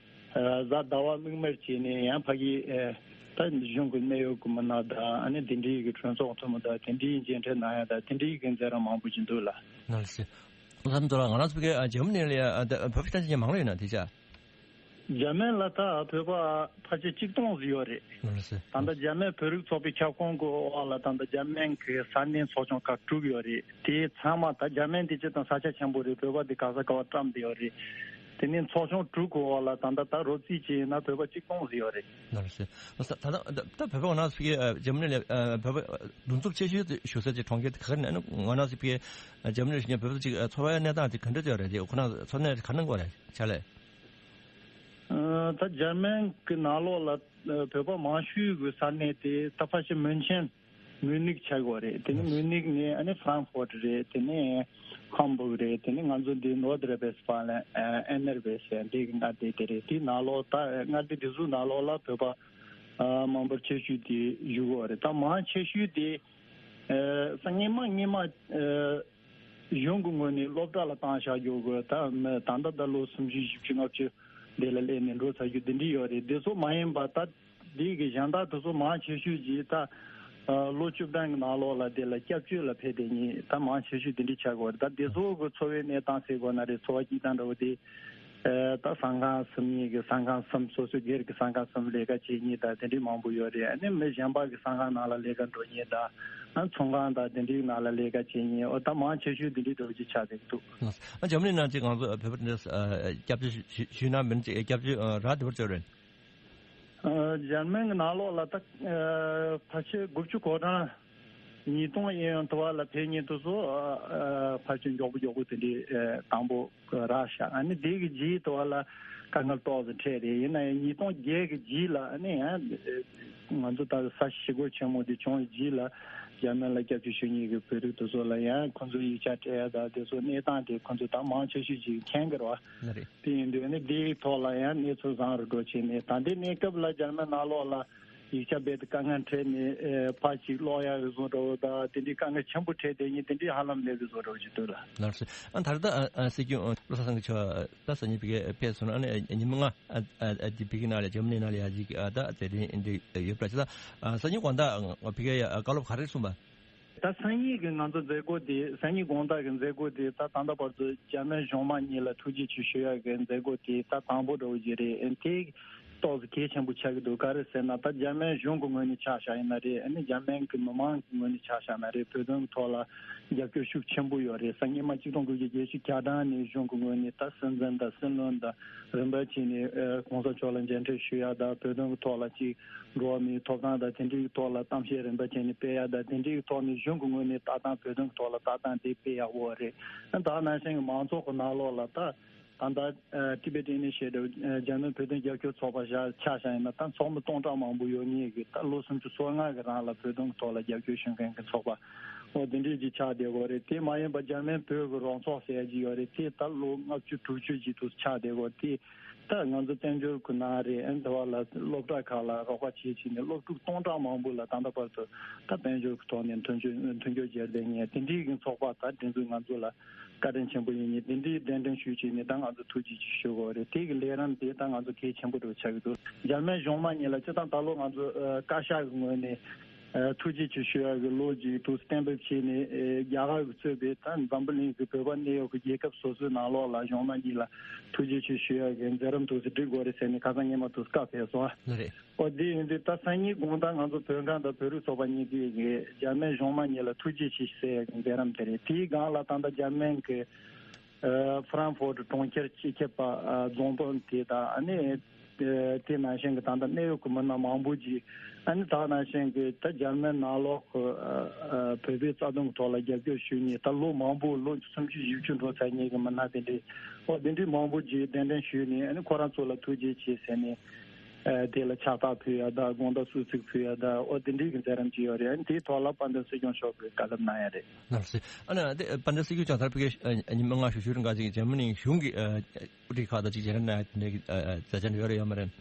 ཨ་གཟའ་ཟླ་བ་མིག་དམར་བྱས་ནས་ཡང་ཕ་གི་ཨ་ད་གཞུང་གི་གནད་ཡོད་གི་མི་སྣ་དང་ཨ་ནི་དེ་འདྲའི་གི་གྲོས་ཚོགས་འཐུས་མི་དང་དེ་འདྲའི་མཇལ་འཕྲད་གནང་ཡ་དང་དེ་འདྲའི་གི་མཛད་རིམ་མང་པོ་ཅིག་འདུག་ལ། ནོར་སི། ལྷམ་ཚོ་ལ་ང་རང་ཚོ་གི་ཨ་འཇར་མ་ནི་ལ་ཡ་ཨ་ད་བོད་པ་ཤ་ཚ་ཅན་མང་ལོས་ཡོད་ན་དེ་ཆ། འཇར་མན་ལ་ད་བོད་པ་ཕལ་ཆེར་གཅིག་སྟོང་ཙམ་ཡོད་རེད། ལགས་སོ། ད་ལྟ་འཇར་མན་བོད་རིགས་ཚོགས་པའི་ཁྱབ་ཁོངས་ཀྱི་འོག་ལ་ད་ལྟ་འཇར་མན་གྱི་ས་གནས་ཚོགས་ཆུང་ཁག་དྲུག་ཡོད་རེད། དེ་ཚང་མ་ད་འཇར་མན་དེ་སྤྱིར་བཏང་ས་ཆ་ཆེན་པོ་རེད། བོད་པ་དེ་ག་ས་ག་བ་བཀྲམ་བསྡད་ཡོད་རེད། དེ་ནས་ཚོགས་ཆུང་དྲུག་གི་འོག་ལ་ད་ལྟ་ད་རོབ་རྩིས་བྱས་ན་བོད་པ་གཅིག་སྟོང་ཙམ་ཡོད་རེད། ལགས་སོ། ད་ད་ད་ད་བོད་པ་ང་རང་ཚོ་གི་ཨ་འཇར་མ་ནི་ལ་ཨ་བོད་པ་གདུང་འཚོབ་ཆེ་ཤོས་དེ་ཞུ་ས་ཅིག་གྲོང་ཁྱེར་དེ་ག་རེ་ན་ཨ་ནི་ང་རང་ཚོ་གི་ཨ་འཇར་མ་ནི་ལ་བཞུགས་མཁན་བོད་པ་ཚོ་ཅིག་ཨ་འཚོ་བའི་གནས་སྟངས་དེ་ག་འདྲ་ཅིག་ཡོད་རེད། དེ་ཁོ་རང་འཚོ་གནས་ག་འདྲ་འགོ་རེད་ཆ་ལས། ཨ་ད་འཇར་མན་གྱི་ནང་ལོགས་ལ་ཨ་བོད་པ་མང་ཤོས་ཀྱི་ས་གནས་དེ་ད་ཕལ་ཆེར་མུན་ཆེན་མིའུ་ནིག་ཆགས་ཡོད་རེད། དེ་ནས་མིའུ་ནིག་ནས་ཨ་ནི་ཧྥ་རན་ཧྥོར་རེད། དེ་ནས་ཧམ་སྦུག་རེད། དེ་ནས་ང་ཚོ་འདི་ནོར་ཌི་རེན་བེ་སི་ཕཱལ་ཨ་ཨེན་ནེར་བེ་སི་འདི་གི་མངའ་སྡེ་དེ་རེད། དེའི་ནང་ལོགས་ད་མངའ་སྡེ་དེ་ཚོའི་ནང་ལོགས་ལ་བོད་པ་ཨ་མང་པོར་ཆེ་ཤོས་དེ་བཞུགས་ཡོད་རེད། ད་མང་ཆེ་ཤོས་དེ་ཨ་སྔོན་མ་སྔོན་མ་ཨ་གཞུང་གི་ངོས་ནས་སློབ་གྲྭ་ལ་བཏང་བཞག་རྒྱུ་གི་ད་མི་ད་ལྟ་ད་ལོ་སུམ་ཅུ་བཞི་བཅུ་ལྔ་བཅུ་འདི་ལ་སླེབས་ནས་འགྲོ་ཚར་རྒྱུ་འདི་འདྲ་ཡོད་རེད། འདི་ཚོ་མ་ཡིན་པ་ད་འདི་གི་གཞན་དག་དེ་ཚོ་མང་ཆེ་ཤོས་ཀྱིས་ད་ལོ་བཅུ་བདུན་གི་ནང་ལོགས་ལ་དེ་ལ་སྐྱབས་བཅོལ་ལ་ཕེབས་བསྡད་མཁན་ད་མང་ཆེ་ཤོས་འདི་འདྲ་ཆགས་ཀྱི་ཡོད་རེད། ད་འདི་ཚོ་གི་འཚོ་བའི་གནས་སྟངས་ཟེར་དགོས་ན་རེད། འཚོ་བ་སྐྱིད་ཐང་འདྲ་བོ་དེ། ཨ་ད་ཟ་ཁང་གསུམ་གཉིས་ཀྱི་ཟ་ཁང་གསུམ་སོ་སོའི་སྒེར་གྱི་ཟ་ཁང་གསུམ་ལས་ཀ་བྱེད་མཁན་དང་དེ་འདྲའི་མང་པོ་ཡོད་རེད། ཨ་ནི་མི་གཞན་པ་གི་ཟ་ཁང་ནང་ལ་ལས་ཀ་འགྲོ་མཁན་དང་ཨ་ཚོང་ཁང་དང་དེ་འདྲའི་ནང་ལ་ལས་ཀ་བྱེད་མཁན་འོ་ད་མང་ཆེ་ཤོས་དེ་འདྲའི་འདྲ་བོ་ཅིག་ཆགས་བསྡད་ཀྱི་འདུག་ཨ་འཇར་མ་ནི་ནང་ཅིག་ང་ཚོ་བོད་པ་དེ་འདྲ་སྐྱབས་བཅོལ་ཞུ་ཞུས་ན་མིན་ཅིག་སྐྱབས་བཅོལ་རག་བདེ་བར་གྱུར་རེད། ཨ་འཇར་མན་གྱི་ནང་ལོགས་ལ་ད་ཨ་ཕལ་ཆེར་དགུ་བཅུ་གོ་གྲངས་ཉིས་སྟོང་གཡས་གཡོན་དུ་བ་ལ་ཕེབས་མཁན་དེ་ཚོ་ཨ་ཨ་ཕལ་ཆེར་མགྱོགས་པོ་མགྱོགས་པོ་དེ་འདྲའི་ཨ་དང་པོ་རག་ཤག་ཨ་ནི་དེ་གི་རྗེས་དུ་བ་ལ་དཀའ་ངལ་ཏོག་ཙམ་འཕྲད་རེད། ཡིན་ན་ཡང་ཉིས་སྟོང་བརྒྱད་གི་རྗེས་ལ་ཨ་ནི་ཡང་ང་ཚོ་ད་ས་ཞི་རྒོལ་ཆེན་མོ་དེ་བྱུང་བའི་རྗེས་ལ་འཇར་མན་ལ་སྐྱབས་བཅོལ་ཞུ་མཁན་གྱི་བོད་རིགས་དེ་ཚོ་ལ་ཡང་ཁོང་ཚོའི་ཡིག་ཆ་སྤྲད་ཡ་དང་དེ་ཚོ་གནས་སྟངས་དེ་ཁོང་ཚོ་ད་མང་ཆེ་ཤོས་ཅིག་མཁྱེན་གྱི་རེད་བ། ལ་རེད། དེ་ཡིན་དུས་ནི་དེའི་ཐོག་ལ་ཡང་གནས་ཚུལ་བཟང་རུ་འགྲོ་བྱས་ནས་ད་ལྟའི་གནས་སྐབས་ལ་འཇར་མན་ནང་ལོགས་ལ་ཡིག་ཆ་རྦད་དེ་དཀའ་ངལ་འཕྲད་ནས་ཨེ་ཕར་ཅིག་ཀློག་ཡག་གི་བཟོ་འདྲ་བོ་དང་དེ་འདྲའི་དཀའ་ངལ་ཆེན་པོ་འཕྲད་བསྡད་མཁན་དེ་འདྲའི་ཧ་ལམ་མེད་པའི་བཟོ་འདྲ་བོ་ཅིག་འདུག་ལ། ལགས་སོ། ཨ་ད་ལྟ་ཨ་ཨ་སྲིད་སྐྱོང་བློ་བཟང་སེང་གེ་མཆོག་ད་སང་ཉིན་ཕ་གིར་ཕེབས་སོང་ན་ཨ་ནི་ཉི་མ་ལྔ་ཨ་ཨ་འདི་ཕ་གི་ནང་ལ་འཇར་མ་ནི་ནང་ལ་ཡ་ཅིག་ཨ་ད་མཛད་རིམ་འདི་ཡོད་པ་ཅིག་ད་ཨ་སང་ཉིན་དགོང་དག་ཕ་གིར་ཡ་བཀའ་སློབ་ག་རེ་གསུངས་པ། ད་སང་ཉིན་གྱི་ང་ཚོ་མཛད་སྒོ་དེ་སང་ཉིན་དགོང་དག་གི་མཛད་སྒོ་དེ་ད་ད་ལྟ་བར་དུ་འཇར་མན་གཞུང་མང་གཉིས་ལ་ཐུགས་རྗེ་ཆེ་ཞུ་ཡག་གི་མཛད་སྒོ་དེ་ད་དང་པོ་འདྲ་བོ་ཞིག་རེད། ཨ་དེ་ཏོག་ཙམ་གལ་ཆེན་པོ་ཆགས་ཀྱི་འདུག་ག་རེ་ཟེར་ན་ད་འཇར་མན་གཞུང་གི་ངོས་ནས་ཆ་བཞག་ཡིན་ན་རེད། ཨ་ནི་འཇར་མན་གྱི་མི་མང་གི་ངོས་ནས་ཆ་བཞག་ན་རེད། བོད་དོན་གྱི་ཐོག་ལ་རྒྱབ་སྐྱོར་ཤུགས་ཆེན་པོ་ཡོད་རེད། སང་ཉིན་མ་གཅིག་སྟོང་དགུ་བརྒྱ་བརྒྱད་ཅུ་གྱ་གྲངས་ནས་གཞུང་གི་ངོས་ནས་ད་སྲིད་འཛིན་དང་སྲིད་བློན་དང་རིམ་པ་བྱས་ནས་ཨ་གོང་ས་མཆོག་ལ་མཇལ་འཕྲད་ཞུ་ཡག་དང་བོད་དོན་གྱི་ཐོག་ལ་ཅིག་འགྲོ་བ་མིའི་ཐོབ་ཐང་དང་དེ་འདྲའི་ཐོག་ལ་གཏམ་བཤད་རིམ་པ་བྱས་ནས་སྤེལ་ཡག་དང་དེ་འདྲའི་ཐོག་ནས་གཞུང་གི་ངོས་ནས་ལྟ་སྟངས་བོད་དོན་གྱི་ཐོག་ལ་ལྟ་སྟངས་དེ་སྤེལ་ཡག་པོ་རེད། ད་ནང་བཞིན་གྱི་མང་ཚོགས་ཀྱི་ནང་ལོགས་ལ་ད་ད་ལྟ་ཨ་Tibet Initiative ཨ་འཇར་མན་བོད་དོན་རྒྱབ་སྐྱོར་ཚོགས་པ་བཞག་ཆ་བཞག་ཡིན་ན་ད་ཚོགས་མི་སྟོང་ཕྲག་མང་པོ་ཡོད་མཁན་གྱི་ད་ལོ་སུམ་ཅུ་སོ་ལྔ་གི་རིང་ལ་བོད་དོན་གྱི་ཐོག་ལ་རྒྱབ་སྐྱོར་ཞུ་མཁན་གྱི་ཚོགས་པ་འོ་དེ་འདྲའི་ཅིག་ཆགས་བསྡད་ཡོད་རེད། དེ་མ་ཡིན་པ་འཇར་མན་བོད་ཀྱི་རང་ཚོགས་ཟེར་ཡ་ཅིག་ཡོད་རེད། དེ་ད་ལོ་ལྔ་བཅུ་དྲུག་ཅུ་ཅིག་ཏུ་ཆགས་བསྡད་ཡོད་རེད། དེ་ད་ང་ཚོ་བཙན་བྱོལ་ཁུལ་ནང་རེད། ཨ་ནི་དེ་བ་ལ་སློབ་གྲྭ་ཁག་ལ་རོགས་པ་བྱེད་བྱས་ནས་སློབ་ཕྲུག་སྟོང་ཕྲག་མང་པོ་ལ་ད་ལྟ་བར་དུ་ད་དཔལ་འབྱོར་གྱི་ཐོག་ནས་མཐུན་སྦྱོར་མཐུན་སྦྱོར་བྱས་བསྡད་མཁན་དེ་འདྲའི་གི་ཚོགས་པ་ད་དེ་ཚོས་ང་ཚོ་ལ་བཀའ་དྲིན་ཆེན་པོ་ཡིན་མཁན་དེ་འདྲའི་གདན་འདྲེན་ཞུས་བྱས་ནས་ད་ང་ཚོ་ཐུགས་རྗེ་ཆེ་ཞུ་དགོས་རེད། དེ་གི་ལས་རིམ་དེ་ད་ང་ཚོ་གལ་ཆེན་པོ་འདྲ་བོ་ཆགས་ཀྱི་འདུག་འཇར་མན་གཞུང་མང་གཉིས་ལ་སྤྱིར་བཏང་ད་ལོ་ང་ཚོ་ཨ་བཀའ་ཤག་གི་ངོས་ནས་ ཨ་ཐུགས་རྗེ་ཆེ་ཞུ་ཡག་གི་ལོ་རྒྱུས་དུ་གཏན་འབེབས་བྱས་ནས། ཨེ་རྒྱ་གར་གྱིས་གཙོས་པའི་ད་འཛམ་བུ་གླིང་གི་བོད་པ་གནས་ཡོད་ཀྱི་རྒྱལ་ཁབ་སོ་སོའི་ནང་ལོགས་ལ་གཞུང་མང་གཉིས་ལ་ཐུགས་རྗེ་ཆེ་ཞུ་ཡག་གི་མཛད་རིམ་དུ་སྒྲིག་དགོས་རེད་ཟེར་ནས་ཁ་སང་ཉི་མ་དུ་བཀའ་ཕེབས་སོང་། ལགས་རེད། ཨོ་དེ་ཡིན་དུས་ད་སང་ཉིན་དགོང་དག་ང་ཚོ་བོད་ཁང་དང་བོད་རིགས་ཚོགས་པ་གཉིས་ཀྱིས་རྒྱ་མིའི་གཞུང་མང་གཉིས་ལ་ཐུགས་རྗེ་ཆེ་ཟེར་ཡག་གི་མཛད་རིམ་དེ་རེད། དེའི་སྒང་ལ་ད་ལྟ་རྒྱ་མིའི་གི་ཨ་ཧྥ་རན་ཧྥོར་གྲོང་ཁྱེར་སྤྱི་ཁྱབ་པ་ཨ་རྫོང་དཔོན་དེ་དང་། ཨ་ནི་ཨ་དེ་ནང་བཞིན་གྱི་ད་ལྟ་གནད་ཡོད་ཀྱི་མི་སྣ་མང་པོ་ཅིག་ཨ་ནི་ད་ནང་བཞིན་གྱི་ད་རྒྱ་མིའི་ནང་ལོགས་ཀྱི་ཨ་ཨ་བོད་པའི་རྩ་དོན་གྱི་ཐོག་ལ་རྒྱབ་སྐྱོར་ཞུ་མཁན་ད་ལོ་མང་པོ་ལོ་སུམ་ཅུ་བཞི་བཅུ་འགྲོ་ཚར་མཁན་གྱི་མི་སྣ་དེ་འདྲའི་ཨོ་དེ་འདྲའི་མང་པོ་ཅིག་གདན་འདྲེན་ཞུས་ནས། ཨ་ནི་ཁོ་རང་ཚོ་ལ་ཐུགས་རྗེ་ཆེ་ཟེར་ནས། ཨ་དེ་ལ་ཕྱག་རྟགས་ཕུལ་ཡ་དང་དགོང་དག་གསོལ་ཚིགས་ཕུལ་ཡ་དང་། ཨོ་དེ་འདྲའི་གི་མཛད་རིམ་ཅིག་ཡོད་རེད། ཨ་ནི་དེའི་ཐོག་ལ་དཔལ་ལྡན་སྲིད་སྐྱོང་མཆོག་གིས་བཀའ་སློབ་གནང་ཡ་རེད། ལགས་སོ། ཨ་ནི་དེ་དཔལ་ལྡན་སྲིད་སྐྱོང་མཆོག་ད་ཕ་གི་ཨ་ཉི་མ་ལྔ་ཞུ་ཞུ་རིང་ག་ཅིག་འཇར་མ་ནི་གཞུང་གི་ཨ་དབུ་ཁྲིད་ཁག་དང་ཅིག་མཇལ་འཕྲད་གནང་ཡ་དེ་འདྲའི་གི་ཨ་ཨ་མཛད་འཆར་ཡོད་རེད་ཡོད་མ་རེད།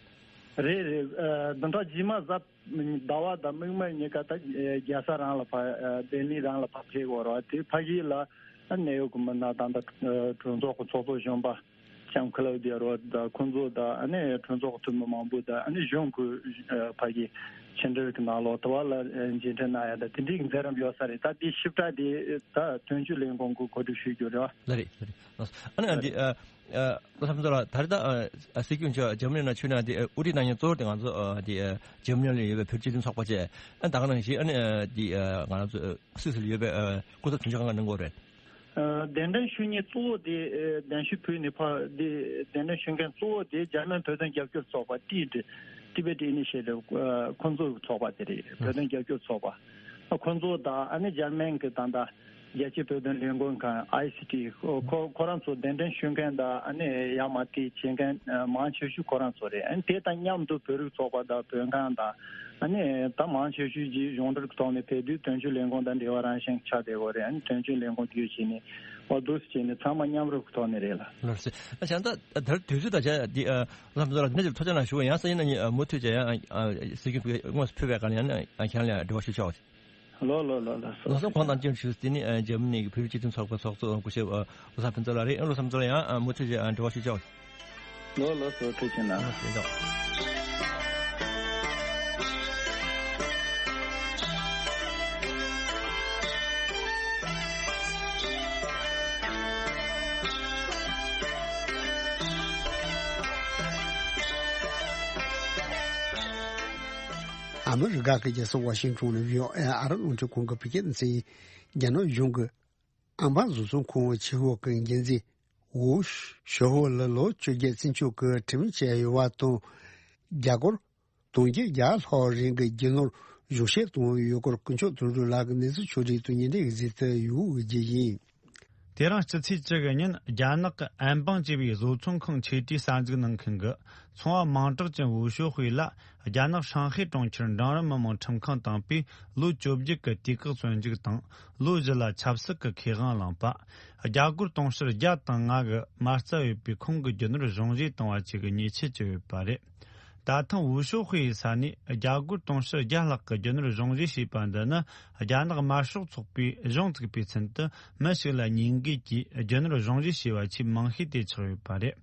རེད་རེད། ཨ་བདུན་ཕྲག་རྗེས་མ་གཟའ་ཟླ་བ་དང་དམིགས་མེད་གཉིས་ཀ་ད་ཨ་རྒྱལ་ས་རང་ལ་ཕ་ཨ་བརླིན་རང་ལ་ཕ་ཕེབས་དགོས་རེད་བ། དེ་ཕ་གི་ལ་ཨ་གནད་ཡོད་ཀྱི་མི་སྣ་ད་ལྟ་ཨ་གྲོས་ཚོགས་ཀྱི་ཚོགས་གཙོ་གཞོན་པ་ལྕམ་ཁ་ལའུ་དི་ཡ་རོ་དང་ཁོང་ཚོ་དང་། ཨ་ནི་གྲོས་ཚོགས་འཐུས་མི་མང་པོ་དང་། ཨ་ནི་གཞུང་གི་ཨ་ཕ་གི་ཕྱི་འབྲེལ་གྱི་ནང་ལོགས་དེ་བ་ལ་ཨ་མཇལ་འཕྲད་གནང་ཡ་དང་དེ་འདྲའི་མཛད་རིམ་ཡོད་ས་རེད། ད་དེའི་ཞིབ་ཕྲ་དེ་ད་དོན་གཅོད་ལས་ཁུངས་ཀྱིས་གོ་སྒྲིག་ཞུ་རྒྱུ་རེད་བ། ལགས་རེད། ལགས་རེད། ཨ་ནི་ཨ་འདི་ཨ་ཨ་བློ་བཟང་ཕུན་ཚོགས་ལགས། ད་རེས་ད་ཨ་ཨ་སྲིད་སྐྱོང་མཆོག་འཇར་མ་ནི་ནང་ཕྱིན་ནས་འདི་ཨ་དབུ་ཁྲིད་གནང་མཁན་གཙོ་བོ་དེ་ང་ཚོ་ཨ་འདི་ཨ་འཇར་མ་ནི་ལ་ཡོད་པའི་བོད་རིགས་སྤྱི་མཐུན་ཚོགས་པ་བཅས། ཨ་ད་ག་ནང་བཞིན་ཨ་ནི་ཨ་འདི་ཨ་ང་རང་ཚོ་ཨ་སུད་སི་ལ་ཡོད་པའི་ཨ་སྐུ་ཚབ་དོན་གཅོད་ཁང་གི་གནང་སྒོ་རེད། ཨ་གདན་འདྲེན་ཞུ་མཁན་གཙོ་བོ་དེ་ཨ་གདན་ཞུ་ཕུལ་ནས་ཕར་དེ་གདན་འདྲེན་ཞུ་མཁན་གཙོ་བོ་དེ་འཇར་མན་བོད་དོན་རྒྱབ་སྐྱོར་ཚོགས་པ་ཏི་ཌི། Tibet Initiative ཨ་ཁོང་ཚོའི་ཚོགས་པ་དེ་རེད། བོད་དོན་རྒྱབ་སྐྱོར་ཚོགས་པ། ཨ་ཁོང་ཚོ་དང་ཨ་ནི་འཇར་མན་གྱི་ད་ལྟ་རྒྱལ་སྤྱིའི་བོད་དོན་ལས་འགུལ་ཁང་ཨའི་སི་ཊི། ཁོ་ཁོ་ཁོ་རང་ཚོ་གདན་འདྲེན་ཞུ་མཁན་དང་། ཨ་ནི་ཡར་མར་དེ་བྱེད་མཁན་ཨ་མང་ཆེ་ཤོས་ཁོ་རང་ཚོ་རེད། ཨ་ནི་དེ་དང་མཉམ་དུ་བོད་རིགས་ཚོགས་པ་དང་བོད་ཁང་དང་། ཨ་ནི་ད་མང་ཆེ་ཤོས་ཀྱིས་གཞུང་འབྲེལ་གྱི་ཐོག་ནས་ཕེབས་དུས་དོན་གཅོད་ལས་ཁུངས་དང་འབྲེལ་བ་རང་བཞིན་ཆགས་བསྡད་ཡོད་རེད། ཨ་ནི་དོན་གཅོད་ལས་ཁུངས་བརྒྱུད་བྱས་ནས་ཨོ་འདུག་སེ་བྱས་ནས་ཚང་མ་མཉམ་རུབ་ཀྱི་ཐོག་ནས་རེད་ལ། ལགས་སོ། ཨ་བྱས་ཙང་ད་ལྟ་དུས་ཚོད་ད་ཆ་འདི་ཨ་བློ་བཟང་ཕུན་ཚོགས་ལགས་ཁྱེད་ཚོ་ཐུགས་རྗེ་གནང་ཞུ་བ་ཡིན། སང་ཉིན་ཨ་མུ་མཐུད་བྱས་ཡང་ཨ་ཨ་སྲིད་སྐྱོང་དངོས་སུ་ཕེབས་པའི་སྒང་ལ་ཡང་ཨ་ཁྱེད་རང་ལ་འབྲེལ་བ་ཞུ་ཆོག་ལོ་ལོ་ལོ་ལོ། ལགས་སོ། གོང་དང་ཅིག་ཞུས་དེ་ནི་ཨ་འཇར་མ་ནི་གི་བོད་རིགས་སྤྱི་མཐུན་ཚོགས་པའི་ཚོགས་གཙོ་སྐུ་ཞབས་ཨ་བློ་བཟང་ཕུན་ཚོགས་ལགས་རེད། ཨ་བློ་བཟང་ཕུན་ཚོགས་ལགས་ཡང་ཨ་མུ་མཐུད་བྱས་ཨ་འབྲེལ་བ་ཞུ་ཆོག་ལོ་ལོ། ལགས་སོ། ཐུགས་རྗེ་གནང་། ལགས་སོ། ཡིན་ཆོག་ཨ་མི་རི་ཀ་གི་རྒྱལ་ས་ཝ་ཤིང་ཊོན་ནས་བྷི་ཨོ་ཨེ་ཨ་རི་རླུང་འཕྲིན་ཁང་གི་བོད་སྐད་སྡེ་ཚན་ཡིན། རྒྱ་ནག་གཞུང་གིས་ཨན་པང་བཟོ་ཚོང་ཁང་ཆེ་ཤོས་ཀྱི་འགན་འཛིན་ཝུའུ་ཞའོ་ལ་ལོ་བཅོ་བརྒྱད་བཙོན་འཇུག་གི་ཁྲིམས་ཡིག་བཅད་ཡོད་པ་དང་། རྒྱ་སྒོར་དུང་ཕྱུར་བརྒྱ་ལྷག་རིན་གྱི་རྒྱུ་ནོར་གཞུང་བཞེས་བཏང་ཡོད་སྐོར་དཀོན་མཆོག་དོན་གྲུབ་ལགས་ཀྱིས་གནས་ཚུལ་ཕྱོགས་སྒྲིག་དང་ཉིན་རེའི་གཟིགས་ཚུལ་ཡོང་བའི་རྒྱུ་ཡིན། དེ་རིང་སྤྱི་ཚེས་བཅུ་གི་ཉིན་རྒྱ་ནག་གི་ཨན་པང་ཅེས་པའི་བཟོ་ཚོང་ཁང་ཆེ་གྲས་གསར་འཛུགས་གནང་མཁན་གྱི་ཚོང་པ་མིང་གྲགས་ཅན་ཝུའུ་ཞའོ་ཧུའེ་ལ་རྒྱ་ནག་ཧྲང་ཧའེ་གྲོང་ཁྱེར་འབྲིང་རིམ་མི་དམངས་ཁྲིམས་ཁང་དང་པོས་ལོ་བཅོ་བརྒྱད་ཀྱི་དུས་བཀག་བཙོན་འཇུག་དང་། ལོ་བཞི་ལ་ཆབ་སྲིད་ཀྱི་ཁེ་དབང་བླངས་པ། རྒྱ་སྒོར་དུང་ཕྱུར་བརྒྱ་དང་ལྔ་གི་མ་རྩ་ཡོད་པའི་ཁོང་གི་རྒྱུ་ནོར་གཞུང་བཞེས་བཏང་བ་བཅས་ཀྱི་ཉེས་ཆད་བཅད་ཡོད་པ་རེད། ད་ཐེངས་ཝུའུ་ཞའོ་ཧུའེ་ཡི་ས་ནས་རྒྱ་སྒོར་དུང་ཕྱུར་བརྒྱ་ལྷག་གི་རྒྱུ་ནོར་གཞུང་བཞེས་བྱས་པ་འདི་ནི། རྒྱ་ནག་དམར་ཤོག་ཚོགས་པས་གཞུང་བཙུགས་པའི་ཚུན་དུ་མི་ཞིག་ལ་ཉེས་འགེལ་གྱིས་རྒྱུ་ནོར་གཞུང་བཞེས་བྱས་པ་ཆེས་མང་ཤོས་དེ་ཆགས་ཡོད་པ་རེད།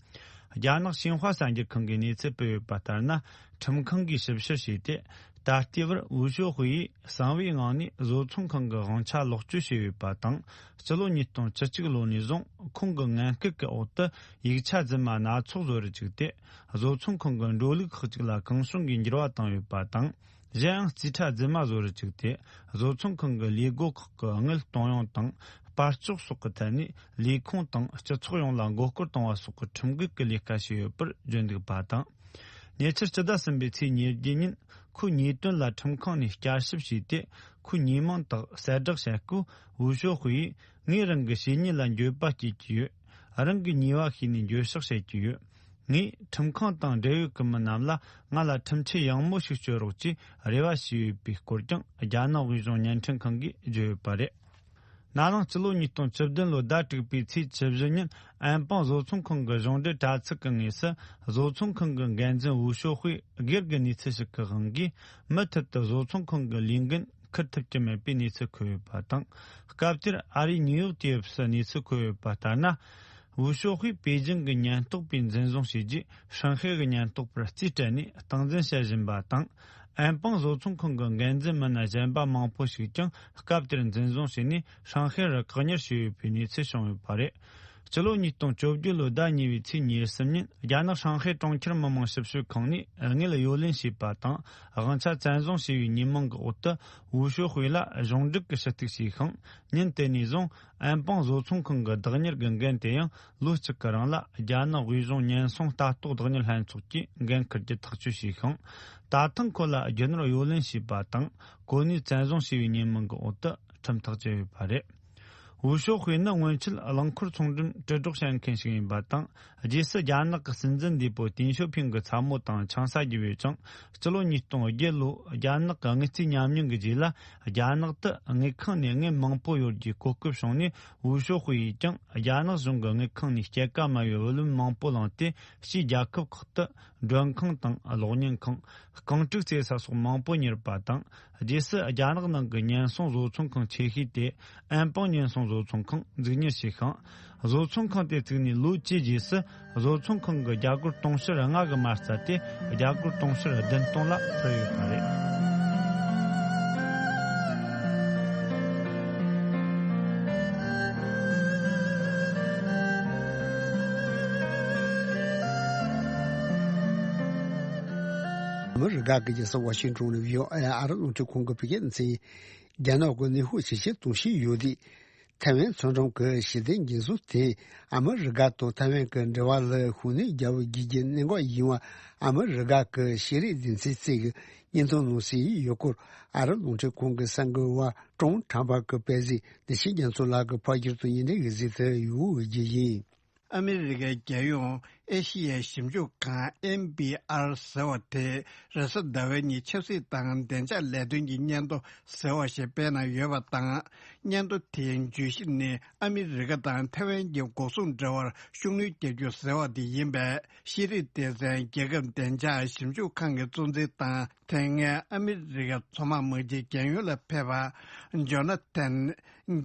རྒྱ་ནག་ཤིན་ཧྭ་གསར་འགྱུར་ཁང་གིས་གནས་ཚུལ་སྤེལ་ཡོད་པ་ལྟར་ན། ཁྲིམས་ཁང་གིས་ཞིབ་བཤེར་བྱས་ཏེ། ད་ལྟའི་བར་ཝུའུ་ཞའོ་ཧུའེ་ཡིས་གསང་བའི་ངང་ནས་བཟོ་ཚོང་ཁང་གི་དབང་ཆ་ལོག་སྤྱོད་བྱས་ཡོད་པ་དང་། སྤྱི་ལོ་ཉིས་སྟོང་བཅུ་གཅིག་ལོ་ནས་བཟུང་ཁོང་གི་ངན་སྐུལ་གྱི་འོག་ཏུ་ཡིག་ཆ་རྫུན་མ་སྣ་ཚོགས་བཟོ་རུ་བཅུག་སྟེ། བཟོ་ཚོང་ཁང་གི་འགྲོ་ལུགས་ཁག་ཅིག་ལ་གང་བྱུང་གིས་འགྱུར་བ་བཏང་ཡོད་པ་དང་། གཞན་ཡང་རྩིས་ཁྲ་རྫུན་མ་བཟོ་རུ་བཅུག་སྟེ། བཟོ་ཚོང་ཁང་གི་ལས་སྒོ་ཁག་གི་དངུལ་གཏོང་ཡོང་དང་། སྤར་གཅོག་སོགས་ཀྱི་ཐད་ནས་ལས་ཁུངས་དང་སྤྱི་ཚོགས་ཡོངས་ལ་མགོ་སྐོར་གཏོང་བ་སོགས་ཀྱི་ཁྲིམས་འགལ་གྱི་ལས་ཀ་བྱས་ཡོད་པར་བརྗོད་འདུག་པ་དང་། ཉེ་ཆར་སྤྱི་ཟླ་གསུམ་པའི་ཚེས་ཉེར་བརྒྱད་ཉིན། ཁོའི་ཉེས་དོན་ལ་ཁྲིམས་ཁང་ནས་བསྐྱར་ཞིབ་བྱས་ཏེ། ཁོའི་ཉེས་མིང་དག་གསལ་བསྒྲགས་བྱས་སྐབས། ཝུའུ་ཞའོ་ཧུའེ་ཡིས་ངས་རང་གི་བྱས་ཉེས་ལ་འགྱོད་པ་སྐྱེ་གི་ཡོད། རང་གི་ཉེས་པ་ཤེས་ནས་འགྱོད་བཤགས་བྱེད་ཀྱི་ཡོད། ངས་ཁྲིམས་ཁང་དང་འབྲེལ་ཡོད་ཀྱི་མི་རྣམས་ལ་ང་ལ་ཁྲིམས་ཆད་ཡང་མོ་ཞིག་གཅོད་རོགས་ཅེས་རེ་བ་ཞུས་ཡོད་པའི་སྐོར་ཀྱང་རྒྱ་ནག་དབུས་གཞུང་བརྙན་འཕྲིན་ཁང་གིས་བརྗོད་ཡོད་པ་རེད། ན་ནིང་སྤྱི་ལོ་ཉིས་སྟོང་བཅུ་བདུན་ལོའི་ཟླ་དྲུག་པའི་ཚེས་བཅུ་བཞི་ཉིན། ཨན་པང་བཟོ་ཚོང་ཁང་གི་གཞུང་འབྲེལ་དྲ་ཚིགས་ཀྱི་ངོས་སུ། བཟོ་ཚོང་ཁང་གི་འགན་འཛིན་ཝུའུ་ཞའོ་ཧུའེ་སྒེར་གྱི་གནས་ཚུལ་ཞིག་གི་དབང་གིས། མུ་མཐུད་དུ་བཟོ་ཚོང་ཁང་གི་ལས་འགན་འཁུར་ཐུབ་ཀྱི་མེད་པའི་གནས་ཚུལ་འཁོད་ཡོད་པ་དང་། སྐབས་དེར་ཨ་རིའི་ནིའུ་ཡོག་དུས་དེབ་སུ་གནས་ཚུལ་འཁོད་ཡོད་པ་ལྟར་ན། ཝུའུ་ཞའོ་ཧུའེ་པེ་ཅིང་གི་ཉེན་རྟོག་པས་འཛིན་བཟུང་བྱས་རྗེས། ཧྲང་ཧའེ་གི་ཉེན་རྟོག་པར་རྩིས་སྤྲད་ནས་སྟངས་འཛིན་བྱེད་བཞིན་པ་དང་། ཨན་པང་བཟོ་ཚོང་ཁང་གི་འགན་འཛིན་མི་སྣ་གཞན་པ་མང་པོ་ཞིག་ཀྱང་སྐབས་དེར་འཛིན་བཟུང་བྱས་ནས་ཧྲང་ཧའེ་རུ་བཀག་ཉར་བྱས་ཡོད་པའི་གནས་ཚུལ་བྱུང་ཡོད་པ་རེད། སྤྱི་ལོ་ཉིས་སྟོང་བཅོ་བརྒྱད་ལོའི་ཟླ་གཉིས་པའི་ཚེས་ཉེར་གསུམ་ཉིན་རྒྱ་ནག་ཧྲང་ཧའེ་གྲོང་ཁྱེར་མི་དམངས་ཞིབ་དཔྱོད་ཁང་ནས་དངུལ་གཡོ་ལེན་བྱས་པ་དང་དབང་ཆ་བཙན་བཟུང་བྱས་པའི་ཉེས་མིང་གི་འོག་ཏུ་ཝུའུ་ཞོ་ཧུའེ་ལ་གཞུང་འབྲེལ་གྱི་ཞུ་གཏུག་བྱས་ཤིང་། ཉིན་དེ་ནས་བཟུང་ཨན་པང་བཟོ་ཚོང་ཁང་གི་བདག་གཉེར་གྱི་འགན་དེ་ཡང་ལོ་གཅིག་གི་རིང་ལ་རྒྱ་ནག་དབུས་གཞུང་ཉེན་སྲུང་ལྟ་རྟོག་བདག་གཉེར་ལྷན་ཚོགས་ཀྱིས་འགན་འཁུར་རྒྱུ་ཐག་གཅོད་བྱས་ཤིང་། ད་ཐེངས་ཁོ་ལ་རྒྱུ་ནོར་གཡོ་ལེན་བྱས་པ་དང་གོ་གནས་བཙན་བཟུང་བྱས་པའི་ཉེས་མིང་གི་འོག་ཏུ་ཁྲིམས་ཐག་བཅད་ཡོད་པ་རེད། ཝུའུ་ཞོ་ཧུའེ་ནི་སྔོན་ཆད་རླངས་འཁོར་ཚོང་འགྲེམས་དྲིལ་སྒྲོག་བྱེད་མཁན་ཞིག་ཡིན་པ་དང་། རྗེས་སུ་རྒྱ་ནག་གི་སྲིད་འཛིན་འདས་པོ་ཏིན་ཞོ་ཕིང་གི་ཚ་མོ་དང་ཆང་ས་བརྒྱབ་ཡོད་ཅིང་། སྤྱི་ལོ་ཉིས་སྟོང་བརྒྱད་ལོ་རྒྱ་ནག་གི་དངུལ་རྩིས་ཉམས་མྱོང་གི་རྗེས་ལ་རྒྱ་ནག་ཏུ་དངུལ་ཁང་ནས་དངུལ་མང་པོ་གཡོར་རྒྱུའི་གོ་སྐབས་བྱུང་ནས། ཝུའུ་ཞོ་ཧུའེ་ཡིས་ཀྱང་རྒྱ་ནག་གཞུང་གི་དངུལ་ཁང་ནས་སྐྱེད་ཀ་མ་བའི་བུ་ལོན་མང་པོ་བླངས་ཏེ། ཕྱིའི་རྒྱལ་ཁབ་ཁག་ཏུ་མགྲོན་ཁང་དང་གློག་བརྙན་ཁང་། རྐང་དྲུག་རྩེ་ས་སོགས་མང་པོ་གཉེར་པ་དང་། རྗེས་སུ་རྒྱ་ནག་ནང་གི་ཉེན་སྲུང་བཟོ་ཚོང་ཁང་ཆེ་ཤོས་དེ་ཨན་པང་ཉེན་སྲུང་བཟོ་ཚོང་ཁང་འཛུགས་གཉེར་བྱས་ཤིང་། བཟོ་ཚོང་ཁང་དེ་བཙུགས་ནས་ལོ་བཅུའི་རྗེས་སུ་བཟོ་ཚོང་ཁང་གི་རྒྱ་སྒོར་དུང་ཕྱུར་ལྔ་གིས་མ་རྩ་སྟེ། རྒྱ་སྒོར་དུང་ཕྱུར་བདུན་སྟོང་ལ་འཕར་ཡོད་པ་རེད། ཨ་མི་རི་ཀ་གི་རྒྱལ་ས་ཝ་ཤིང་ཏོན་ནས་ཝི་ཨོ་ཨེ་ཨ་རི་རླུང་འཕྲིན་ཁང་གི་བོད་སྐད་སྡེ་ཚན། རྒྱ་ནག་གི་ནུས་ཤུགས་ཇེ་ཆེར་གཏོང་བཞིན་ཡོད་དུས། ཐའེ་ཝན་མཚོ་འགྲམ་གྱི་ཞི་བདེ་འགན་སྲུང་དེ་ཨ་མི་རི་ཀ་དང་ཐའེ་ཝན་གྱི་འབྲེལ་བ་ལ་ཤུགས་སྣོན་རྒྱག་པའི་རྒྱུ་རྐྱེན་གནད་འགག་ཡིན་པ་ཨ་མི་རི་ཀ་གི་ཤེས་རིག་སྡེ་ཚན་གཅིག་གིས་སྙན་ཐོ་ནང་གསལ་ཡོད་སྐོར། ཨ་རི་རླུང་འཕྲིན་ཁང་གི་གསར་འགོད་པ་ཀྲོང་ཁྲ་འབར་གྱིས་སྤེལ་གཟིགས། བདེ་ཆེན་རྒྱ་མཚོ་ལགས་ཀྱིས་ཕབ་བསྒྱུར་དང་སྙན་སྒྲོན་ཞུ་གཟིགས་དུ་ཡོད་རྒྱུ་ཡིན། ཨ་མི་རི་ཀའི་རྒྱལ་ཡོངས་ཨེ་ཤི་ཡའི་ཞིབ་འཇུག་ཁང་ཨེན་པི་ཨར་ཟེར་བ་དེས་རེས་གཟའ་ཟླ་བའི་ཉིན་ཆབ་སྲིད་དང་བདེ་འཇགས་ལས་དོན་གྱི་སྙན་ཐོ་ཟེར་བ་ཞིག་སྤེལ་གནང་ཡོད་པ་དང་། སྙན་ཐོ་དེའི་བརྗོད་གཞི་ནི་ཨ་མི་རི་ཀ་དང་ཐའེ་ཝན་གྱི་འགོག་སྲུང་འབྲེལ་བར་ཤུགས་སྣོན་རྒྱག་རྒྱུ་ཟེར་བ་དེ་ཡིན་པས། ཤེས་རིག་སྡེ་ཚན་རྒྱལ་ཁབ་བདེ་འཇགས་ཞིབ་འཇུག་ཁང་གི་གཙོ་འཛིན་དང་། དེ་སྔའི་ཨ་མི་རི་ཀའི་མཚོ་དམག་དམག་སྤྱིའི་རྒྱལ་ཡོངས་ལ་ཕེབས་པ་ཇོ་ན་ཐན་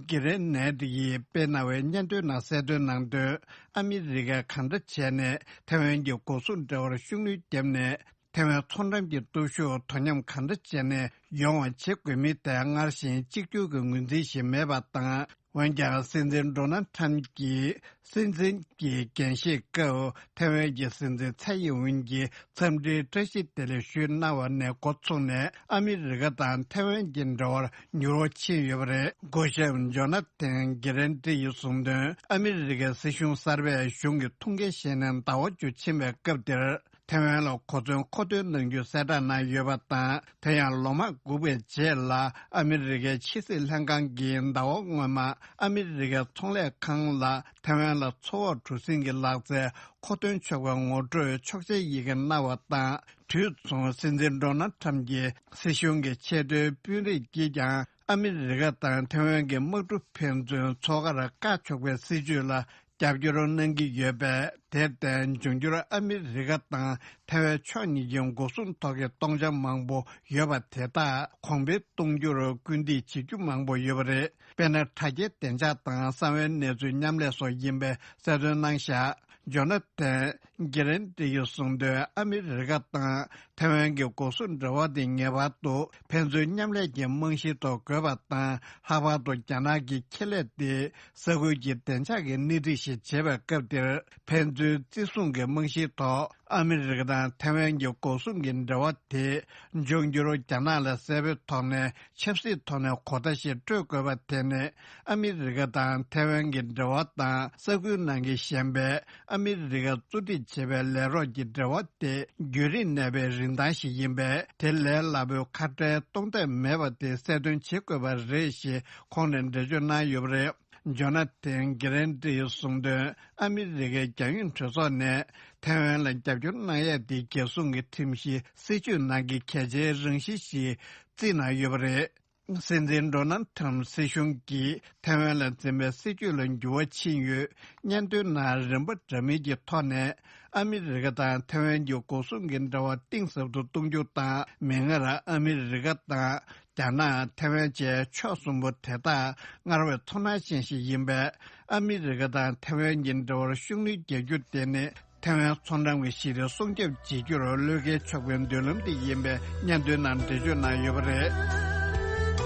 གྷི་རེ་ནེད་ཡིས་སྤེལ་གནང་བའི་སྙན་ཐོའི་ནང་གསལ་སྟོན་གནང་དོན། ཨ་མི་རི་ཀས་གང་འདྲ་བྱས་ནས་ཐའེ་ཝན་གྱི་འགོག་སྲུང་འབྲེལ་བར་ཤུགས་སྣོན་བརྒྱབ་ནས། ཐའེ་ཝན་མཚོ་འགྲམ་གྱི་སྟོབས་ཤུགས་དོ་མཉམ་གང་འདྲ་བྱས་ནས་ཡོང་བ་བྱེད་དགོས་མིན་ཐད་སྔར་བཞིན་གཅིག་གྱུར་གྱི་ངོས་འཛིན་ཞིག་མེད་པ་དང་། འོན་ཀྱང་། སྲིད་འཛིན་ཌོ་ནལ་ཁྲམ་གྱིས་སྲིད་འཛིན་གྱི་འགན་བཞེས་སྐབས། ཐའེ་ཝན་གྱི་སྲིད་འཛིན་ཚའེ་ཡིན་ཝིན་གྱིས་འཚམས་འདྲིའི་བཀྲ་ཤིས་བདེ་ལེགས་ཞུས་གནང་བ་ནས་འགོ་བཙུགས་ནས། ཨ་མི་རི་ཀ་དང་ཐའེ་ཝན་གྱི་འབྲེལ་བར་འགྱུར་བ་ཕྱིན་ཡོད་པ་རེད། སྐུ་ཞབས་ཇོ་ན་ཐན་གྷི་རེན་ཏི་ཡིས་གསུངས་དོན། ཨ་མི་རི་ཀའི་སྲིད་གཞུང་གསར་པས་གཞུང་གི་ཐུགས་འགན་བཞེས་ནས་ཟླ་བ་བཅུ་ཕྱིན་པའི་སྐབས་དེར། ཐའེ་ཝན་ལ་གོ་མཚོན་མཁོ་འདོན་གནང་རྒྱུ་གསལ་བསྒྲགས་གནང་ཡོད་པ་དང་། དེ་ཡང་ལོ་མང་སྒུག་པའི་རྗེས་ལ། ཨ་མི་རི་ཀའི་ཕྱི་སྲིད་ལྷན་ཁང་གིས་ཟླ་བ་སྔོན་མ་ཨ་མི་རི་ཀའི་ཚོང་ལས་ཁང་ལ་ཐའེ་ཝན་ལ་མཚོ་འོག་གྲུ་གཟིངས་ཀྱི་ལག་རྩལ་མཁོ་འདོན་ཆོག་པའི་ངོ་སྤྲོད་ཆོག་མཆན་ཡི་གེ་གནང་བ་དང་། དུས་མཚུངས་སྲིད་འཛིན་ཌོ་ནལ་ཁྲམ་གྱི་སྲིད་གཞུང་གི་ཆེས་མཐོའི་དཔོན་རིགས་ཀྱིས་ཀྱང་ཨ་མི་རི་ཀ་དང་ཐའེ་ཝན་གྱི་དམག་གྲུ་ཕན་ཚུན་མཚོ་ཁར་བཀག་ཆོག་པའི་སྲིད་ཇུས་ལ། རྒྱབ་སྐྱོར་གནང་གི་ཡོད་པས། དེར་བརྟེན་འབྱུང་འགྱུར་ཨ་མི་རི་ཀ་དང་ཐའེ་ཝན་ཕྱོགས་གཉིས་ཀྱི་འགོག་སྲུང་ཐོག་གི་སྟོང་ཆ་མང་པོ་ཡོད་པ་དེ་དག་གོང་འཕེལ་གཏོང་རྒྱུར་སྐུལ་འདེད་བྱེད་རྒྱུ་མང་པོ་ཡོད་པ་རེད། དཔེར་ན། དྲ་རྒྱའི་བདེ་འཇགས་དང་གསང་བའི་གནས་ཚུལ་མཉམ་ལས་སོགས་ཡིན་པའི་གསལ་སྟོན་གནང་བཞག་ཇོ་ན་ཐན་གྷི་རེན་ཏི་ཡིས་གསུངས་དོན། ཨ་མི་རི་ཀ་དང་ཐའེ་ཝན་གྱི་འགོག་སྲུང་འབྲེལ་བ་དེ་ངེས་པར་དུ་ཕན་ཚུན་མཉམ་ལས་ཀྱི་རྨང་གཞིའི་ཐོག་དགོས་པ་དང་། ལྷག་པར་དུ་རྒྱ་ནག་གི་ཁེ་ལས་དེ། ས་ཁུལ་གྱི་བདེ་འཇགས་ཀྱི་སྣེ་ཁྲིད་ཞིག་བྱེད་པའི་སྐབས་དེར། ཕན་ཚུན་བརྩི་སྲུང་གི་རྨང་གཞིའི་ཐོག་ཨ་མི་རི་ཀ་དང་ཐའེ་ཝན་གྱི་འགོག་སྲུང་གི་འབྲེལ་བ་དེ། འབྱུང་འགྱུར་རྒྱ་ནག་ལ་གསལ་པོའི་ཐོག་ནས་ཆབ་སྲིད་ཐོག་ནས་གོ་བརྡ་ཞིག་སྤྲོད་དགོས་པ་དེ་ནི། ཨ་མི་རི་ཀ་དང་ཐའེ་ཝན་གྱི་འབྲེལ་བ་དང་། ས་ཁུལ་ནང་གི་གཞན་པའི་ཨ་མི་རི་ཀ་གཙོ་ཁྲིད་བྱེད་པའི་ལས་རོགས་ཀྱི་འབྲེལ་བ་དེ། རྒྱུན་རིང་གནས་པའི་རིན་ཐང་ཞིག་ཡིན་པས། དེ་ལས་སླ་པོའི་ཁ་བྲལ་གཏོང་ཐབས་མེད་པ་དེ་གསལ་སྟོན་བྱེད་དགོས་པ་རེད་ཞེས་ཁོང་ནས་འགྲེལ་བརྗོད་གནང་ཡོད་པ་རེད། ཇོ་ན་ཐན་གྷི་རེན་ཏི་ཡིས་གསུངས་དོན། ཨ་མི་རི་ཀའི་རྒྱལ་ཡོངས་གྲོས་ཚོགས་ནས་ཐའེ་ཝན་ལ་རྒྱབ་སྐྱོར་གནང་ཡས་དེ། རྒྱལ་སྲུང་གི་ཁྲིམས་གཞིའི་སྲིད་ཇུས་ནང་གི་གལ་ཆེའི་རང་བཞིན་ཞིག་བརྩིས་གནང་ཡོད་པ་རེད། སྲིད་འཛིན་ཌོ་ནལ་ཁྲམ་སྲིད་གཞུང་གིས་ཐའེ་ཝན་ལ་འཛིན་པའི་སྲིད་ཇུས་ལ་འགྱུར་བ་ཕྱིན་ཡོད། སྙན་ཐོའི་ནང་རིམ་པ་འདྲ་མིན་གྱི་ཐོག་ནས། ཨ་མི་རི་ཀ་དང་ཐའེ་ཝན་གྱི་འགོག་སྲུང་གི་འབྲེལ་བ་གཏིང་ཟབ་ཏུ་གཏོང་རྒྱུ་དང་། མིག་སྔར་ཨ་མི་རི་ཀ་དང་། རྒྱ་ནག་ཐའེ་ཝན་བཅས་ཕྱོགས་གསུམ་པོ་དེ་དག་སྔར་བས་ཚོར་སྣང་ཅན་ཞིག་ཡིན་པས། ཨ་མི་རི་ཀ་དང་ཐའེ་ཝན་གྱི་འབྲེལ་བར་ཤུགས་སྣོན་རྒྱག་རྒྱུ་དེ་ནི། ཐའེ་ཝན་མཚོ་འགྲམ་གྱི་ཞི་བདེ་སྲུང་སྐྱོབ་བྱེད་རྒྱུར་བློས་འགེལ་ཆོག་པའི་མདུན་ལམ་དེ་ཡིན་པའི་སྙན་ཐོའི་ནང་འགྲེལ་བརྗོད་གནང་ཡོད་པ་རེད།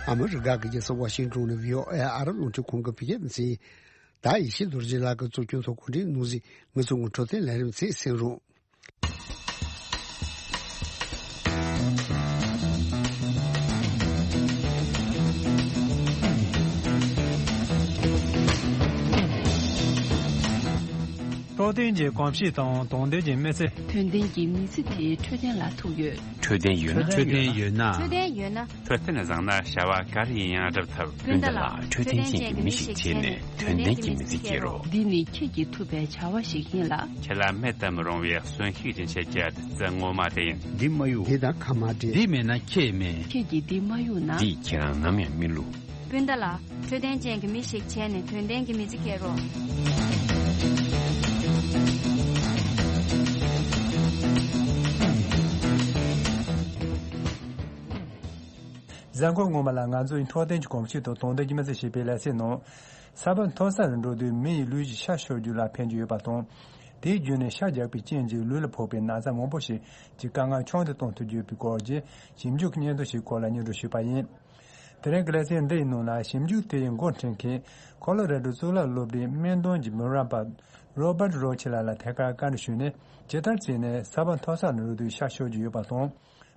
ཨ་མི་རི་ཀ་གི་རྒྱལ་ས་ཝ་ཤིང་ཏོན་ནས་བྷི་ཨོ་ཨེ་ཨ་རབ་རླུང་འཕྲིན་ཁང་གི་བོད་སྐད་སྡེ་ཚན། ད་ཡེ་ཤེས་རྡོ་རྗེ་ལགས་ཀྱིས་གཙོ་སྐྱོང་ཐོག་གོ་སྒྲིག་གནང་ཟིན་ངེད་ཚོ་ངོ་འཕྲོད་བསྟེན་ལས་རིམ་ཚད་གསན་རོགས། འཕྲོད་བསྟེན་གྱི་གོམས་གཤིས་དང་དོན་ལྡན་གྱི་མི་ཚེ། དོན་ལྡན་གྱི་མི་ཚེ་དེ་འཕྲོད་བསྟེན་ལ་ཐུག་ཡོད། འཕྲོད་བསྟེན་ཡོད་ན། འཕྲོད་བསྟེན་ཡོད་ན། འཕྲོད་བསྟེན་ཡོད་ན། འཕྲོད་བསྟེན་བཟང་ན་བྱ་བ་ག་རེ་ཡིན་ཡང་སྒྲུབ་ཐུབ། སྤུན་ཟླ་ལགས། འཕྲོད་བསྟེན་ཅན་གྱི་མི་ཞིག་བྱས་ནས་དོན་ལྡན་གྱི་མི་ཚེ་སྐྱེལ་རོགས། འདི་ནི་ཁྱེད་ཀྱིས་ཐུབ་པའི་བྱ་བ་ཞིག་ཡིན་ལ། ཁྱེད་ལ་མེད་དུ་མི་རུང་བའི་གསོན་ཤུགས་ཀྱི་འཆར་གཞི་བདུད་རྩི་ངོ་མ་དེ་ཡིན། འདི་མ་གཡུག་འདི་དང་ཁ་མ་འབྲལ། འདི་མེད་ན་ཁྱེད་མེད། ཁྱེད་ཀྱིས་འདི་མ་གཡུག་ན། འདིས་ཁྱེད་རང་ནམ་ཡང་མི་བསླུ། སྤུན་ཟླ་ལགས། འཕྲོད་བསྟེན་ཅན་གྱི་མི་ཞིག་བྱས་ནས་དོན་ལྡན་གྱི་མི་ཚེ་སྐྱེལ་རོགས། གཟའ་འཁོར་སྔོན་མ་ལ་ང་ཚོ་ཡི་འཕྲོད་བསྟེན་གྱི་གོམས་གཤིས་དང་དོན་ལྡན་གྱི་མི་ཚེ་ཞེས་པའི་ལེ་ཚན་ནང་། ས་བབ་མཐོ་ས་ལ་འགྲོ་དུས་མི་ཡི་ལུས་ཀྱི་ཤ་ཤོར་རྒྱུ་ལ་ཕན་གྱི་ཡོད་པ་དང་། དེའི་བརྒྱུད་ནས་ཤ་རྒྱགས་པའི་རྐྱེན་གྱིས་ལུས་ལ་ཕོག་པའི་ན་ཚ་མང་པོ་ཞིག་གི་དཀའ་ངལ་ཆུང་དུ་གཏོང་ཐུབ་ཀྱི་ཡོད་པའི་སྐོར་གྱི་ཞིབ་འཇུག་སྙན་ཐོ་ཞིག་སྐོར་ལ་སྙན་སྒྲོན་ཞུས་པ་ཡིན། དེ་རིང་གི་ལེ་ཚན་འདི་ཡི་ནང་ལ་ཞིབ་འཇུག་དེ་ཡི་འགོ་འཁྲིད་མཁན་ཁོ་ལོ་རེ་ཌོ་གཙུག་ལག་སློབ་གྲྭའི་སྨན་དོན་གྱི་མི་རབས་པ་རོ་བར་ཊི་རོ་ཆི་ལགས་ལ་ཐད་ཀར་བཀའ་འདྲི་ཞུས་ནས། ཇི་ལྟར་བྱས་ནས་ས་བབ་མཐོ་ས་ལ་འགྲོ་དུས་ཤ་ཤོར་གྱི་ཡོད་པ་དང་།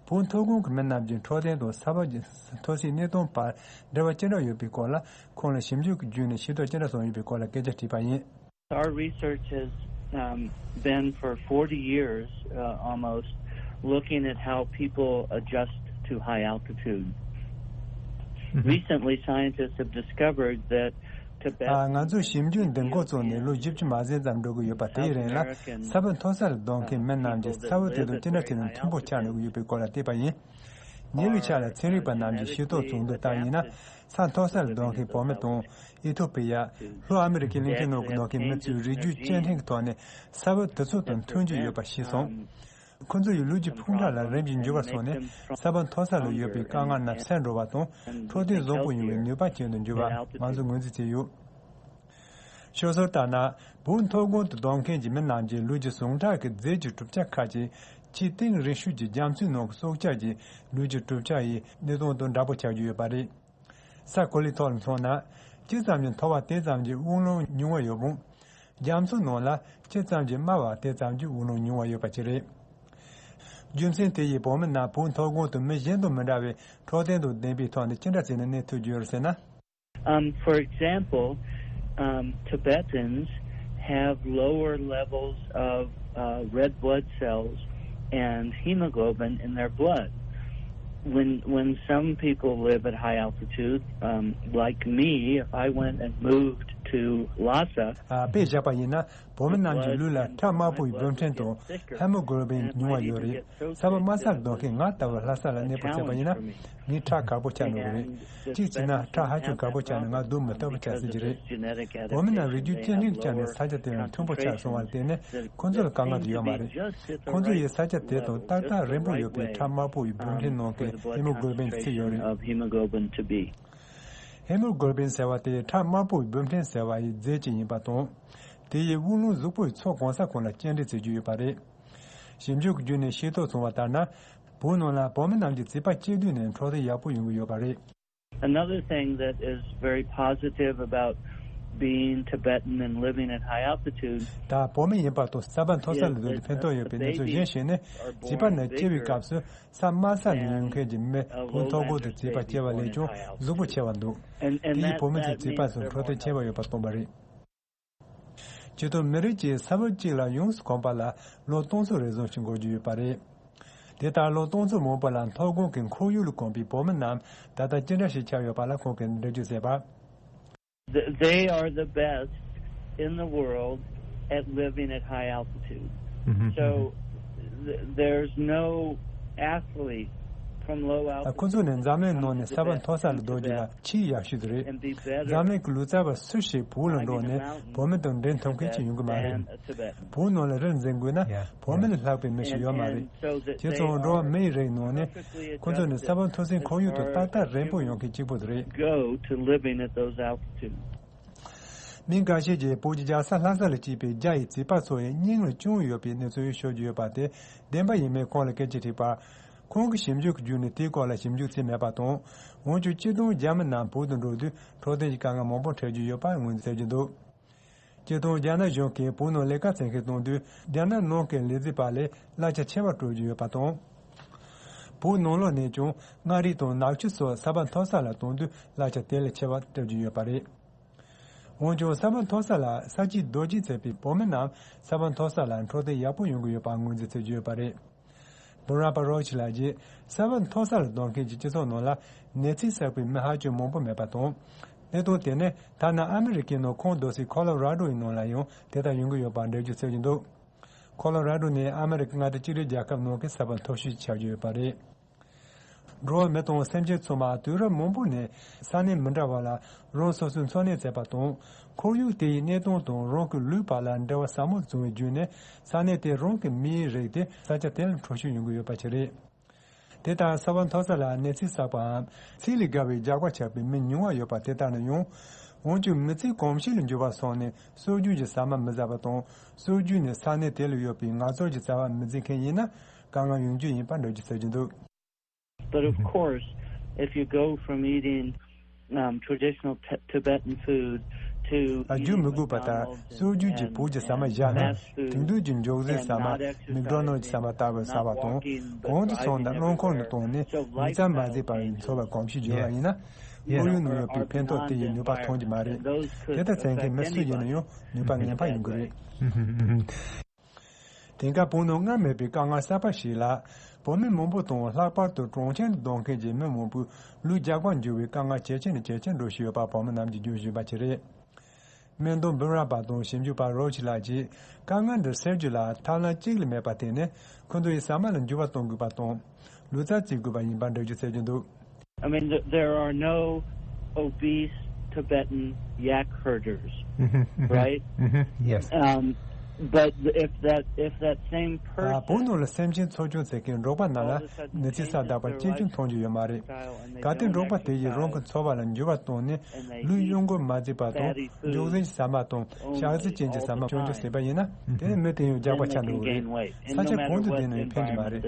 བོད་མཐོ་སྒང་གི་མི་རྣམས་ཀྱི་འཕྲོད་བསྟེན་དང་ས་བབ་ཀྱི་མཐོ་སའི་གནས་སྟངས་བར་འབྲེལ་བ་ཅི་འདྲ་ཡོད་པའི་སྐོར་ལ། ཁོང་ལ་ཞིབ་འཇུག་གི་བརྒྱུད་ནས་ཤེས་རྟོགས་ཅི་འདྲ་བྱུང་ཡོད་པའི་སྐོར་ལ་སྐད་ཆ་དྲིས་པ་ཡིན། Our research has, um, been for forty years, uh, almost, looking at how people adjust to high altitude. Recently, scientists have discovered that Tibetans and Hemoglobinuses. ང་ཚོས་ཞིབ་འཇུག་འདི་འགོ་བཙུགས་ནས་ལོ་བཞི་བཅུ་མ་ཟིན་ཙམ་འགྲོ་གི་ཡོད་པ་དེའི་རིང་ལ། ས་བབ་མཐོ་ས་ལ་སྡོད་མཁན་མི་རྣམས་ཀྱིས་ས་བབ་དེ་དང་ཅི་འདྲ་བྱས་ནས་མཐུན་པོ་ཆགས་འགྲོ་གི་ཡོད་པའི་སྐོར་ལ་བལྟས་པ་ཡིན། ཉེ་བའི་ཆར་ལ་ཚན་རིག་པ་རྣམས་ཀྱིས་ཤེས་རྟོགས་བྱུང་དོན་ལྟར་ཡིན་ན། ས་མཐོ་ས་ལ་སྡོད་མཁན་བོད་མི་དང་། ཨི་ཐོ་པི་ཡ། ལྷོ་ཨ་མི་རི་ཀའི་གླིང་ཕྲན་ནང་གི་སྡོད་མཁན་མི་ཚོས་རིགས་རྒྱུད་སྐྱེ་ཕྲེང་གི་ཐོག་ནས་ས་བབ་དེ་ཚོ་དང་མཐུན་གྱི་ཡོད་པ་ཤེས་སོང་། ཁོ་ཚོ་ཡི་ལུས་ཀྱི་ཕུང་ཁྲག་ལ་རིམ་གྱིས་འགྱུར་བ་སོང་ནས། ས་བབ་མཐོ་ས་ལ་ཡོད་པའི་དཀའ་ངལ་རྣམས་སེལ་འགྲོ་བ་དང་། འཕྲོད་བསྟེན་བཟང་པོ་ཡོང་བའི་ནུས་པ་ཅན་དུ་འགྱུར་བ་ང་ཚོས་ངོས་འཛིན་བྱས་ཡོད། ཤོད་སྲོལ་ལྟར་ན། བོད་མཐོ་སྒང་དུ་སྡོད་མཁན་གྱི་མི་རྣམས་ཀྱི་ལུས་ཀྱི་ཟུངས་ཁྲག་གི་རྫས་ཀྱི་གྲུབ་ཆ་ཁག་ཅིག་ཆེས་གཏིང་རིང་ཤོས་ཀྱི་རྒྱ་མཚོའི་ནང་གི་སྲོག་ཆགས་ཀྱི་ལུས་ཀྱི་གྲུབ་ཆ་ཡི་གནས་སྟངས་དང་འདྲ་པོ་ཆགས་ཀྱི་ཡོད་པ་རེད། ས་གོ་ལའི་ཐོག་ལ་མཚོན་ན། ཇི་ཙམ་གྱི་མཐོ་བ་དེ་ཙམ་གྱི་དབུགས་ལམ་ཉུང་བ་ཡོད་ཕྱིན། རྒྱ་མཚོའི་ནང་ལ་ཇི་ཙམ་གྱི་དམའ་བ་དེ་ཙམ་གྱི་དབུགས་ལམ་ཉུང་བ་ཡོད་པ་ཅིག་རེད། རྒྱུ་མཚན་དེ་ཡིས་བོད་མི་རྣམས་བོད་མཐོ་སྒང་དུ་མི་གཞན་དང་མི་འདྲ་བའི་འཕྲོད་བསྟེན་དང་ལྡན་པའི་ཐོག་ནས་ཅི་འདྲ་བྱས་ནས་གནས་ཐུབ་ཀྱི་ཡོད་རེད་ཟེར་ན། Um, for example, um, Tibetans have lower levels of, uh, red blood cells and hemoglobin in their blood. When, when some people live at high altitude, um, like me, if I went and moved to Lhasa, དཔེ་བཞག་པ་ཡིན་ན། བོད་མི་རྣམས་ཀྱི་ལུས་ལ་ཁྲག་དམར་པོའི་བུམ་ཕྲན་དང་ཧེ་མོ་གྷོ་ལོ་བིན་ཉུང་བ་ཡོད་རེད། ས་བབ་དམའ་སར་སྡོད་མཁན་ང་ལྟ་བུ་ལྷ་ས་ལ་གནས་སྤོ་བྱས་པ་ཡིན་ན། ངའི་ཁྲག་དཀར་པོ་ཆགས་འགྲོ་གི་རེད། གཅིག་བྱས་ན་ཁྲག་ཧ་ཅང་དཀར་པོ་ཆགས་ནས་ང་སྡོད་མི་ཐུབ་པ་ཆགས་སྲིད་ཀྱི་རེད། བོད་མི་རྣམས་རིགས་རྒྱུད་སྐྱེ་ཕྲེང་ཀྱང་ནས་ས་ཆ་དེ་ལ་མཐུན་པོ་ཆགས་སོང་བར་བརྟེན་ནས་ཁོ་ཚོ་ལ་དཀའ་ངལ་དེ་ཡོད་མ་རེད། ཁོ་ཚོ་ཡི་ས་ཆ་དེ་དང་ཏག་ཏག་རན་པོ་ཡོད་པའི་ཁྲག་དམར་པོ་ཡི་བུམ་ཕྲན་ནང་གི་ཧེ་མོ་གྷོ་ལོ་བིན་གྱི་ཚད་ཡོད་རེད། ཧེ་མོ་གྷོ་ལོ་བིན་ཟེར་བ་དེ་ཁྲག་དམར་པོའི་བུམ་ཕྲན་ཟེར་བ་ཡི་རྫས་ཅིག་ཡིན་པ་དང་། དེ་ཡིས་དབུགས་ལམ་གཟུགས་པོའི་ཚོགས་གང་ས་གང་ལ་སྐྱེལ་འདྲེན་བྱེད་རྒྱུ་ཡོད་པ་རེད། ཞིབ་འཇུག་བརྒྱུད་ནས་ཤེས་རྟོགས་བྱུང་བ་ལྟར་ན། བོད་ནང་ལ་བོད་མི་རྣམས་ཀྱི་བྱིས་པ་སྐྱེ་དུས་ནས་འཕྲོད་བསྟེན་ཡག་པོ་ཡོང་གི་ཡོད་པ་རེད། Another thing that is very positive about being Tibetan and living at high altitude ད་བོད་མི་ཡིན་པ་དང་ས་བབ་མཐོ་ས་ལ་སྡོད་རྒྱུ་ཕན་ཐོགས་ཡོད་པའི་གནས་ཚུལ་གཞན་ཞིག་ནི། བྱིས་པ་ནི་སྐྱེ་བའི་སྐབས་སུ་ས་དམའ་ས་ནས་ཡོང་མཁན་གྱི་མི་བོད་མཐོ་སྒང་དུ་བྱིས་པ་སྐྱེ་བ་ལས་ཀྱང་གཟུགས་པོ་ཆེ་བ་འདུག་དེ་ཡིས་བོད་མི་ཚོའི་བྱིས་པ་ཚོར་འཕྲོད་བསྟེན་ཆེ་བ་ཡོད་པ་སྟོན་པ་རེད། སྤྱིར་བཏང་མི་རིགས་ཀྱིས་ས་བབ་གཅིག་ལ་ཡོངས་སུ་གོམས་པ་ལ་ལོ་སྟོང་ཚོ་རེ་ཟུང་ཞིག་འགོར་རྒྱུ་ཡོད་པ་རེད། དེ་ལྟར་ལོ་སྟོང་ཚོ་མང་པོ་ལ་མཐོ་སྒང་གི་ཁོར་ཡུག་ལ་གོམས་པའི་བོད་མི་རྣམས་ད་ལྟ་ཅི་འདྲ་ཞིག་ཆགས་ཡོད་པ་ལ་ཁོང་གིས་འགྲེལ་བརྗོད་མཛད་པ། Th- They are the best in the world at living at high altitude. So th- there's no athlete ཁོ་ཚོ་ནི་འཛམ་གླིང་ནང་ནས་ས་བབ་མཐོ་ས་ལ་སྡོད་རྒྱུ་ལ་ཆེས་ཡག་ཤོས་དེ་རེད། འཛམ་གླིང་གི་ལུས་རྩལ་བ་སུ་ཞིག་བོད་ལ་འགྲོ་ནས་བོད་མི་དང་འབྲེལ་ཐུབ་མཁན་ཅིག་ཡོང་གི་མ་རེད། བོད་ནང་ལ་རིགས་འཛིན་དགོས་ན་བོད་མི་ལས་ལྷག་པའི་མི་ཞིག་ཡོད་མ་རེད། བྱས་ཙང་འགྲོ་བ་མིའི་རིགས་ནང་ནས་ཁོ་ཚོ་ནི་ས་བབ་མཐོ་སའི་ཁོར་ཡུག་ཏུ་ཏག་ཏག་རན་པོ་ཡོང་མཁན་གཅིག་པུ་དེ་རེད། མི་འགའ་ཤས་ཀྱིས་བོད་ཀྱི་རྒྱལ་ས་ལྷ་ས་ལ་སྐྱེས་པའི་རྒྱ་ཡི་བྱིས་པ་ཚོ་ཡི་སྙིང་ལ་བཅངས་ཡོད་པའི་གནས་ཚུལ་ཤོད་ཀྱི་ཡོད་པ་དེ་བདེན་པ་ཡིན་མིན་ཁོང་ལ་སྐད་ཆ་དྲིས་པར། ཁོང་གིས་ཞིབ་འཇུག་གི་བརྒྱུད་ནས་དེའི་སྐོར་ལ་ཞིབ་འཇུག་བྱས་མེད་པ་དང་། འོན་ཀྱང་སྤྱིར་བཏང་རྒྱ་མི་རྣམས་བོད་དུ་འགྲོ་དུས་འཕྲོད་བསྟེན་གྱི་དཀའ་ངལ་མང་པོ་འཕྲད་ཀྱི་ཡོད་པ་ངོས་འཛིན་བྱེད་ཀྱི་འདུག་སྤྱིར་བཏང་རྒྱ་ནག་གཞུང་གིས་བོད་ནང་ལས་ཀ་བྱེད་མཁན་གཏོང་དུས་རྒྱ་ནག་ནང་གི་ལས་བྱེད་པ་ལས་གླ་ཆ་ཆེ་བ་སྤྲོད་ཀྱི་ཡོད་པ་དང་། བོད་ནང་ལོགས་ནས་ཀྱང་མངའ་རིས་དང་ནག་ཆུ་སོགས་ས་བབ་མཐོ་ས་ལ་གཏོང་དུས་གླ་ཆ་དེ་ལས་ཆེ་བ་སྤྲོད་ཀྱི་ཡོད་པ་རེད། འོན་ཀྱང་ས་བབ་མཐོ་ས་ལ་ས་སྐྱིད་རྡོ་སྐྱིད་ཟེར་བའི་བོད་མི་རྣམས་ས་བབ་མཐོ་ས་ལ་འཕྲོད་བསྟེན་ཡག་པོ་ཡོང་གི་ཡོད་པ་ངོས་འཛིན་བྱེད་ཀྱི་ཡོད་པ་རེད། བུ་ར་པ་རོ་ཆི་ལགས་ཀྱིས་ས་བབ་མཐོ་ས་ལ་སྡོད་མཁན་གྱི་སྤྱི་ཚོགས་ནང་ལ་ནད་མཚར་བསགས་པའི་མི་ཧ་ཅང་མང་པོ་མེད་པ་དང་། གནད་དོན་དེ་ནི་ཐ་ན་ཨ་མི་རི་ཀའི་ནང་ཁོང་སྡོད་སའི་ཁོ་ལོ་ར་ཌོ་ཡི་ནང་ལ་ཡང་དེ་ལྟར་ཡོང་གི་ཡོད་པར་འགྲེལ་བརྗོད་བྱེད་ཀྱི་འདུག་ཁོ་ལོ་ར་ཌོ་ནི་ཨ་མི་རི་ཀ་མངའ་སྡེ་གཅིག་སྒྲིལ་རྒྱལ་ཁབ་ནང་གི་ས་བབ་མཐོ་ཤོས་ཆགས་ཀྱི་ཡོད་པ་རེད། འགྲོ་བ་མི་དང་སེམས་ཅན་ཚང་མ་དུས་རབས་མང་པོ་ནས་ས་གནས་མི་འདྲ་བ་ལ་རང་སོ་སོའི་འཚོ་གནས་བྱས་པ་དང་། ཁོར་ཡུག་དེ་ཡི་གནས་སྟངས་དང་རང་གི་ལུས་པ་ལ་འབྲེལ་བ་ཟབ་མོ་བྱུང་བའི་བརྒྱུད་ནས་ས་གནས་དེའི་རང་གི་མིའི་རིགས་དེ་ས་ཆ་དེ་ལ་འཕྲོད་བསྟེན་ཡོང་གི་ཡོད་པ་ཞིག་རེད། དེ་ལྟར་ས་བབ་མཐོ་ས་ལ་གནས་ཚུལ་བསགས་པའམ་ཚིག་ལས་བརྒལ་བའི་རྒྱགས་པ་ཆགས་པའི་མི་ཉུང་བ་ཡོད་པ་དེ་ལྟར་ན་ཡང་། འོན་ཀྱང་མི་ཚེ་གོམས་གཤིས་ལ་འགྱུར་བ་སོང་ནས་སྲོལ་རྒྱུན་གྱི་ཟ་མ་མི་ཟ་བ་དང་། སྲོལ་རྒྱུན་ནས་ས་གནས་དེ་ལ་ཡོད་པའི་ངལ་རྩོལ་གྱི་རྩ་བ་མི་འཛིན་མཁན་ཡིན་ན་དཀའ་ངལ་ཡོང་རྒྱུ་ཡིན་པ་འགྲེལ་བརྗོད་བྱེད་ཀྱི་འདུག But of course, if you go from eating um, traditional t- Tibetan food to རྒྱུ་མི་དགོས་པ་ལྟར་སྲོལ་རྒྱུན་གྱི་བོད་ཀྱི་ཟ་མ་བཞག་ན། དེང་དུས་ཀྱི་མགྱོགས་ཟས་ཟ་མ་མིག་ཌོ་ནལ་ཟ་མ་ལྟ་བུ་ཟ་བ་དང་། གོང་དུ་སོང་ན་རླངས་འཁོར་ནང་བཏང་ནས་ལུས་རྩལ་མ་མཛད་པར་འཚོ་བ་གོམས་གཤིས་བྱུང་བ་ཡིན་ན། ཁོར་ཡུག་ནང་ཡོད་པའི་ཕན་ཐོགས་དེ་ཡི་ནུས་པ་ཐོན་གྱི་མ་རེད། དེ་ལྟར་བྱེད་མཁན་མི་སུ་ཡིན་ན་ཡང་ནུས་པ་ངན་པ་ཡོང་གི་རེད། དེང་སྐབས་བོད་ནང་སྔར་མེད་པའི་དཀའ་ངལ་གསར་པ་ཞིག་ལ། བོད་མི་མང་པོ་དང་ལྷག་པར་དུ་གྲོང་ཁྱེར་དུ་སྡོད་མཁན་གྱི་མི་མང་པོའི་ལུས་རྒྱགས་པར་འགྱུར་བའི་དཀའ་ངལ་ཇེ་ཆེ་ནས་ཇེ་ཆེར་འགྲོ་བཞིན་ཡོད་པ་བོད་མི་རྣམས་ཀྱིས་བརྗོད་བཞིན་པ་ཞིག་རེད། སྨན་དོན་འབུམ་རམས་པ་དང་ཞིབ་འཇུག་པ་རོ་ཆི་ལགས་ཀྱིས་དཀའ་ངལ་འདི་སེལ་རྒྱུ་ལ་ཐབས་ལམ་གཅིག་ལས་མེད་པར་བརྟེན་ནས་ཁོ་ཚོ་ཡི་ཟ་མ་ལ་འགྱུར་བ་གཏོང་དགོས་པ་དང་། ལུས་རྩལ་རྩེད་དགོས་པ་ཡིན་པར་འགྲེལ་བརྗོད་བྱེད་ཀྱི་འདུག I mean, th- there are no obese Tibetan yak herders, right? Yes. Um, but if that if that same person བོད་ནང་ལ་སེམས་ཅན་འཚོ་སྐྱོང་བྱེད་མཁན་འབྲོག་པ་རྣམས་ལ་ནད་མཚར་བསགས་པ་གཅིག་ཀྱང་མཐོང་རྒྱུ་ཡོད་མ་རེད། གལ་ཏེ་འབྲོག་པ་དེ་ཡིས་རང་གི་འཚོ་བ་ལ་འགྱུར་བ་བཏང་ནས་ལུས་གཡོ་འགུལ་མ་བྱེད་པ་དང་མགྱོགས་ཟས་ཀྱི་ཟ་མ་དང་ཞག་ཟས་ཅན་གྱི་ཟ་མ་སྤྱོད་འཇུག་བྱས་པ་ཡིན་ན། དེ་ནི་མི་དེ་ཡང་རྒྱགས་པ་ཆགས་འགྲོ་གི་རེད། ས་ཆ་གང་དུ་བསྡད་ན་ཡང་ཕན་གྱི་མ་རེད།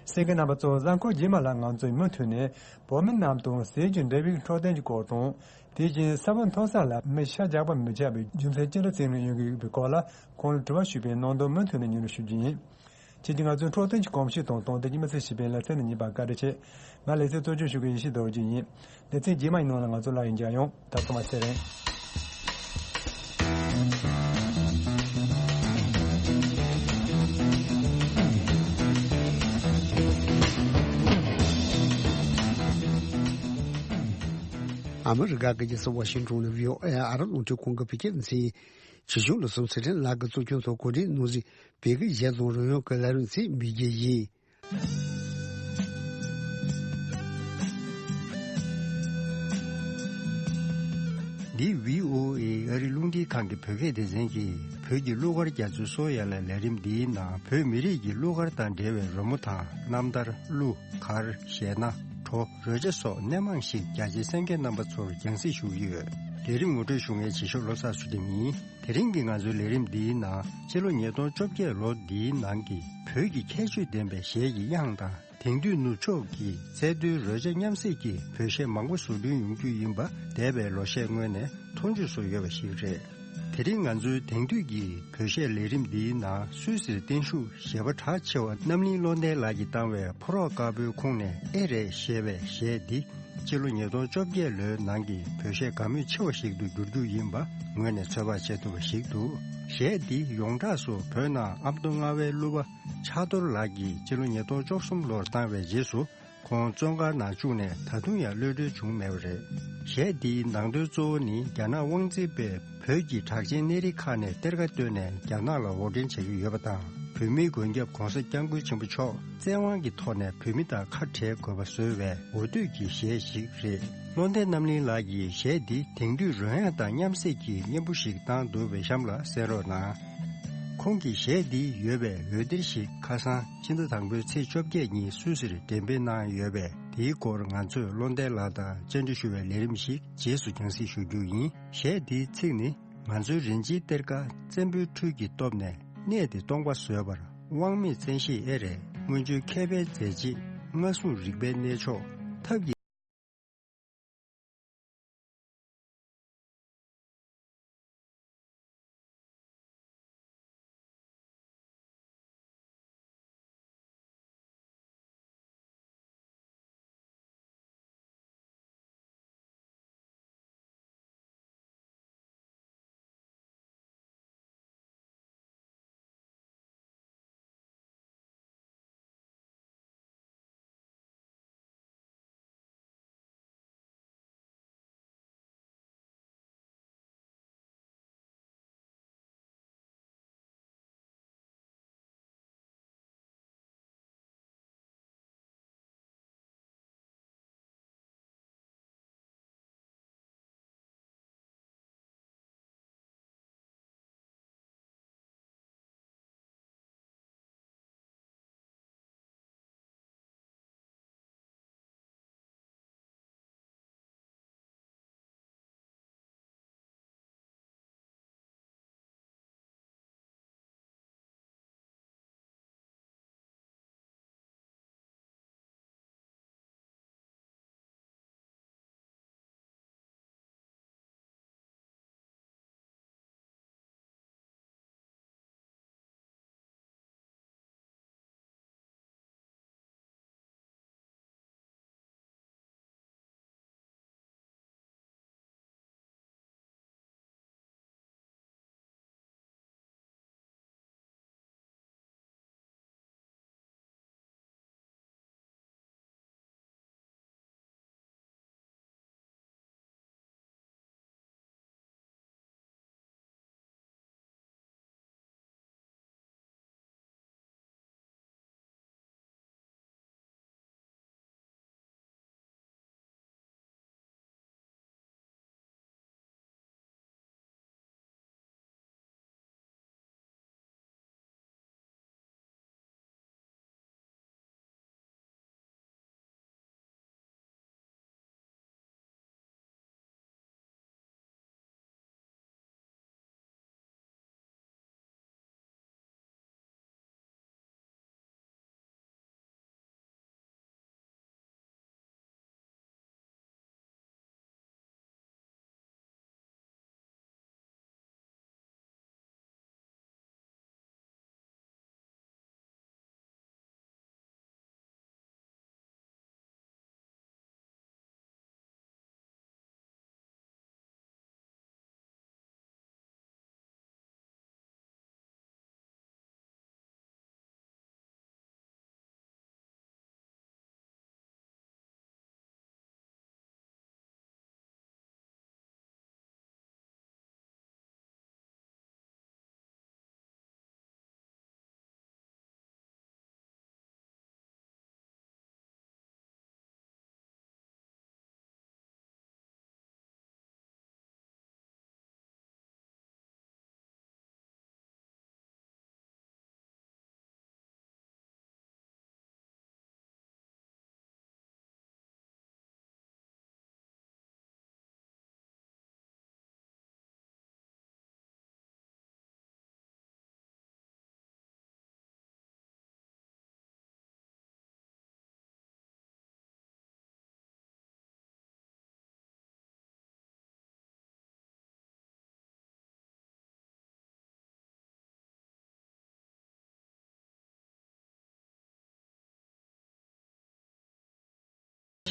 གསན་མཁན་རྣམ་པ་ཚོ། གཟའ་འཁོར་རྗེས་མ་ལ་ང་ཚོས་མུ་མཐུད་ནས་བོད་མི་རྣམས་དང་ཟས་ཀྱི་འབྲས་བུའི་འཕྲོད་བསྟེན་གྱི་སྐོར་དང་། དེ་བཞིན་ས་བབ་མཐོ་ས་ལ་མི་ཤ་རྒྱགས་པ་མི་ཆགས་པའི་རྒྱུ་མཚན་ཅི་འདྲ་བྱུང་ནས་ཡོང་གི་ཡོད་པའི་སྐོར་ལ་ཁོང་ལ་དྲི་བ་ཞུས་པའི་ནང་དོན་མུ་མཐུད་ནས་སྙན་སྒྲོན་ཞུ་རྒྱུ་ཡིན། ཁྱེད་ཀྱིས་ང་ཚོའི་འཕྲོད་བསྟེན་གྱི་གོམས་གཤིས་དང་དོན་དག་གི་མི་ཚེ་ཞེས་པའི་ལེ་ཚན་དུ་ཉན་པར་བཀའ་དྲིན་ཆེ། ང་ལེ་ཚན་གཙོ་སྐྱོང་ཞུ་མཁན་ཡེ་ཤེས་རྡོ་རྗེ་ཡིན། ལེ་ཚན་རྗེས་མ་ཡི་ནང་ལ་ང་ཚོ་སླར་ཡང་མཇལ་ཡོང་། ད་ཐོག་མ་ཚེ་རིང་། ཨ་མི་རི་ཀ་གི་རྒྱལ་ས་ཝ་ཤིང་ཊོན་ནས་བྷི་ཨོ་ཨེ་ཨ་རི་རླུང་འཕྲིན་ཁང་གི་བོད་སྐད་སྡེ་ཚན་ཡིན། ཆེ་ཆུང་བློ་བཟང་ཚེ་བརྟན་ལགས་ཀྱིས་གཙོ་སྐྱོང་དང་གོ་སྒྲིག་གནང་གཟིགས་བོད་ཀྱི་གཞས་དང་རོལ་དབྱངས་ཀྱི་ལས་རིམ་ཚིག་མི་རྒྱལ་ཡིན། འདི་བྷི་ཨོ་ཨེ་ཨ་རི་རླུང་འཕྲིན་ཁང་གི་བོད་སྐད་སྡེ་ཚན་གྱིས་བོད་ཀྱི་གླུ་གར་རྒྱ་མཚོའི་སོ་ཡ་ལ་ལས་རིམ་འདིའི་ནང་བོད་མི་རིགས་ཀྱི་གླུ་གར་དང་འབྲེལ་བའི་རོལ་མོ་དང་རྣམ་ཐར། གླུ་གར། གཞས་སྣ། བྲོ། རོལ་ཆ་སོགས་སྣེ་མང་ཞིག་རྒྱ་ཆེའི་གསན་མཁན་རྣམ་པ་ཚོར་རྒྱང་སྲིང་ཞུ་གི་ཡོད། ལས་རིམ་ངོ་སྤྲོད་ཞུ་མཁན་རྗེས་ཤོག་བློ་བཟང་ཚུལ་ཁྲིམས་ཡིན། དེ་རིང་གི་ང་ཚོའི་ལས་རིམ་འདིའི་ནང་ཕྱི་ལོ་ཉིས་སྟོང་བཅོ་བརྒྱད་ལོ་འདིའི་ནང་གི་བོད་ཀྱི་ཁྱད་ཆོས་ལྡན་པའི་གཞས་ཀྱི་དབྱངས་དང་། དེང་དུས་ནུབ་ཕྱོགས་ཀྱི་ཚད་མཐོའི་རོལ་ཆ་མཉམ་བསྲེས་ཀྱི་བོད་གཞས་མང་པོ་བཟོ་སྐྲུན་ཡོང་རྒྱུ་ཡིན་པ་འདས་པའི་ལོ་ཤས་སྔོན་ནས་མཐོང་ཆོས་སུ་ཡོད་པ་ཞིག་རེད། དེ་རིང་ང་ཚོའི་དེང་དུས་ཀྱི་བོད་གཞས་ལས་རིམ་འདིའི་ནང་སུད་སིར་བརྟན་བཞུགས་གཞས་པ་གྲགས་ཆེ་བ་རྣམ་གླིང་བློ་ལྡན་ལགས་ཀྱིས་བཏང་བའི་ཕོ་རོག་དཀར་པོའི་ཁོངས་ནས་ཨེ་རེད་ཞེས་པའི་གཞས་འདི། སྤྱི་ལོ་ཉིས་སྟོང་བཅོ་བརྒྱད་ལོའི་ནང་གི་བོད་གཞས་དགའ་མོས་ཆེ་བ་ཞིག་ཏུ་འགྱུར་རྒྱུ་ཡིན་པ་ངོས་ནས་ཚོད་དཔག་བྱེད་ཐུབ་པ་ཞིག་འདུག་གཞས་འདི་ཡོངས་གྲགས་སུ་བོད་ནང་ཨ་མདོ་རྔ་བའི་གླུ་པ་ཕྱག་རྡོར་ལགས་ཀྱིས་སྤྱི་ལོ་ཉིས་སྟོང་བཅུ་གསུམ་ལོར་བཏང་བའི་རྗེས་སུ། ཁོང་བཙོན་ཁང་ནང་བཅུག་ནས་ད་དུང་ཡང་གློད་གྲོལ་བྱུང་མེད་པ་རེད། གཞས་འདིའི་ནང་དོན་གཙོ་བོ་ནི་རྒྱ་ནག་དབང་འཛིན་པས་བོད་ཀྱི་གྲགས་ཅན་གནས་རི་ཁག་ནས་གཏེར་ཁ་བཏོན་ནས་རྒྱ་ནག་ལ་དབོར་འདྲེན་བྱ་རྒྱུ་ཡོད་པ་དང་། བོད་མིའི་མགོན་སྐྱབས་༧གོང་ས་༧སྐྱབས་མགོན་ཆེན་པོ་མཆོག་བཙན་དབང་གི་ཐོག་ནས་བོད་མི་དང་ཁ་བྲལ་དགོས་པ་བཟོས་པའི་འོ་དོད་ཀྱི་གཞས་ཤིག་རེད། བློ་ལྡན་རྣམ་གླིང་ལགས་ཀྱིས་གཞས་འདི་དེང་དུས་རོལ་དབྱངས་དང་མཉམ་བསྲེས་ཀྱི་སྙན་པོ་ཞིག་བཏང་འདུག་པས་གཤམ་ལ་གསན་རོགས་གནང་། ཁོང་གིས་གཞས་འདི་ཡོད་པའི་འོད་སྡེར་ཞིག་ཁ་སང་ཕྱི་ཟླ་དང་པོའི་ཚེས་བཅོ་བརྒྱད་ཉིན་སུད་སིར་འགྲེམས་སྤེལ་གནང་ཡོད་པས། དེའི་སྐོར་ང་ཚོས་བློ་ལྡན་ལགས་དང་བཅར་འདྲི་ཞུ་བའི་ལས་རིམ་ཞིག་རྗེས་སུ་རྒྱང་སྲིང་ཞུ་རྒྱུ་ཡིན། གཞས་འདིའི་ཚིག་ནི། ང་ཚོའི་རིན་ཆེན་གཏེར་ཁ་བཙན་པོའི་འཕྲུལ་གྱི་སྟོབས་ནས་གནས་འདི་སྟོང་པ་བཟོས་པར། དབང་མེད་བཙན་ཤེད་ཨེ་རེད། སྔོན་བྱོན་མཁས་པའི་མཛད་རྗེས། མངའ་གསུམ་རིག་པའི་གནས་མཆོག་ཐབས་ཀྱིས།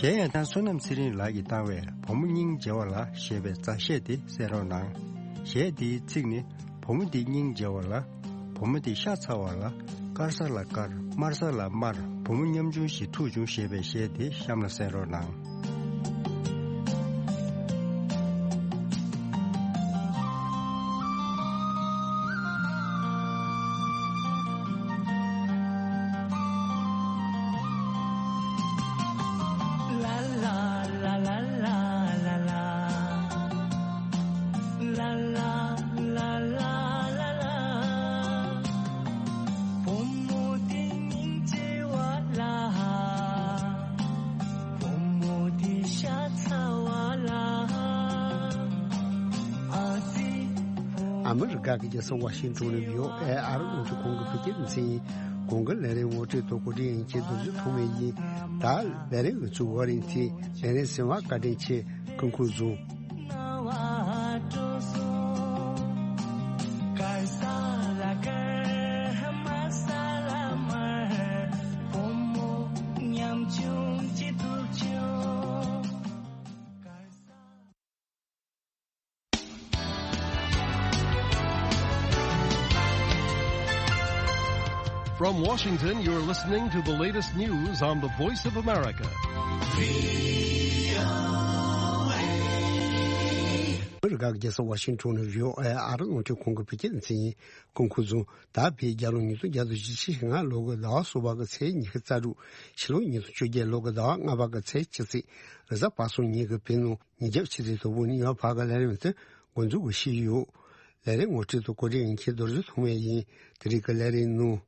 གཞས་གཡང་ཐང་བསོད་ནམས་ཚེ་རིང་ལགས་ཀྱིས་བཏང་བའི་བུ་མོ་སྙིང་རྗེ་བ་ལ་ཞེས་པའི་མཛའ་གཞས་དེ་གསན་རོགས་གནང་། གཞས་དེའི་ཚིག་ནི། བུ་མོ་འདི་སྙིང་རྗེ་བ་ལ། བུ་མོ་འདི་ཤ་ཚ་བ་ལ། དཀར་ས་ལ་དཀར། དམར་ས་ལ་དམར། བུ་མོ་ཉམ་ཆུང་ཞིག་ཐུག་བྱུང་ཞེས་པའི་གཞས་དེ་གཤམ་ལ་གསན་རོགས་གནང་། ཨ་མི་རི་ཀ་གི་རྒྱལ་ས་ཝ་ཤིང་ཏོན་ནས་བྷི་ཨོ་ཨེ་ཨ་རི་རླུང་འཕྲིན་ཁང་གི་བོད་སྐད་སྡེ་ཚན་ཡིན། གོང་གི་ལས་རིམ་ངོ་སྤྲོད་དང་གོ་སྒྲིག་ཡིན་གྱི་རྡོ་རྗེ་ཐོགས་མེད་ཡིན། ད་ལས་རིམ་གྱི་ཚུགས་བར་ཡིན་ཚེ་ལས་རིམ་གསན་པར་བཀའ་དྲིན་ཆེ། སྐུ་ཁམས་བཟང་། From Washington, you're listening to the latest news on the Voice of America. ཨ་མི་རི་ཀ་གི་རྒྱལ་ས་ཝ་ཤིང་ཏོན་ནས་བྷི་ཨོ་ཨེ་ཨ་རི་རླུང་འཕྲིན་ཁང་གི་བོད་སྐད་སྡེ་ཚན་ཡིན། སྐུ་ཁམས་བཟང་། ད་བོད་རྒྱལ་ལོ་ཉིས་སྟོང་བརྒྱ་དང་བཞི་བཅུ་ཞེ་ལྔ་ལོ་གི་ཟླ་བ་གསུམ་པ་གི་ཚེས་ཉི་ཤུ་རྩ་དྲུག་ཕྱི་ལོ་ཉིས་སྟོང་བཅོ་བརྒྱད་ལོ་གི་ཟླ་བ་ལྔ་པ་གི་ཚེས་བཅུ་ཚེས་རེས་གཟའ་པ་སངས་ཉིན་གྱི་བོད་ནང་ཉིན་རྒྱབ་ཕྱི་ཚེས་དང་པོ་ནས་ཡང་བར་གྱི་ལས་རིམ་དེ་འགོ་འཛུགས་ཀྱི་ཞུས་ཡོད། ལས་རིམ་ངོ་སྤྲོད་དང་གོ་སྒྲིག་ཡིན་མཁན་རྡོ་རྗེ་ཐོགས་མེད་ཡིན། དེ་རིང་གི་ལས་རིམ་ནང་།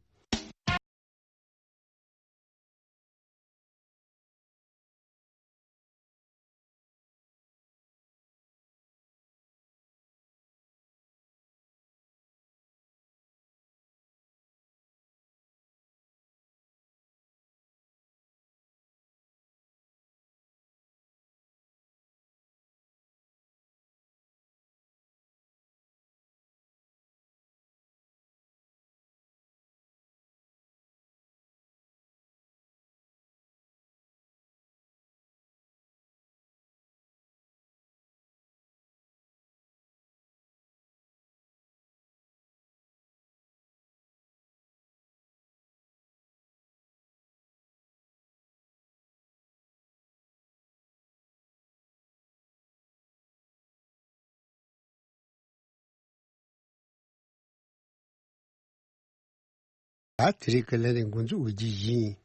ད་དེ་རིང་གི་ལས་རིམ་འགོ་འཛུགས་འོས་ཀྱི་ཡིན།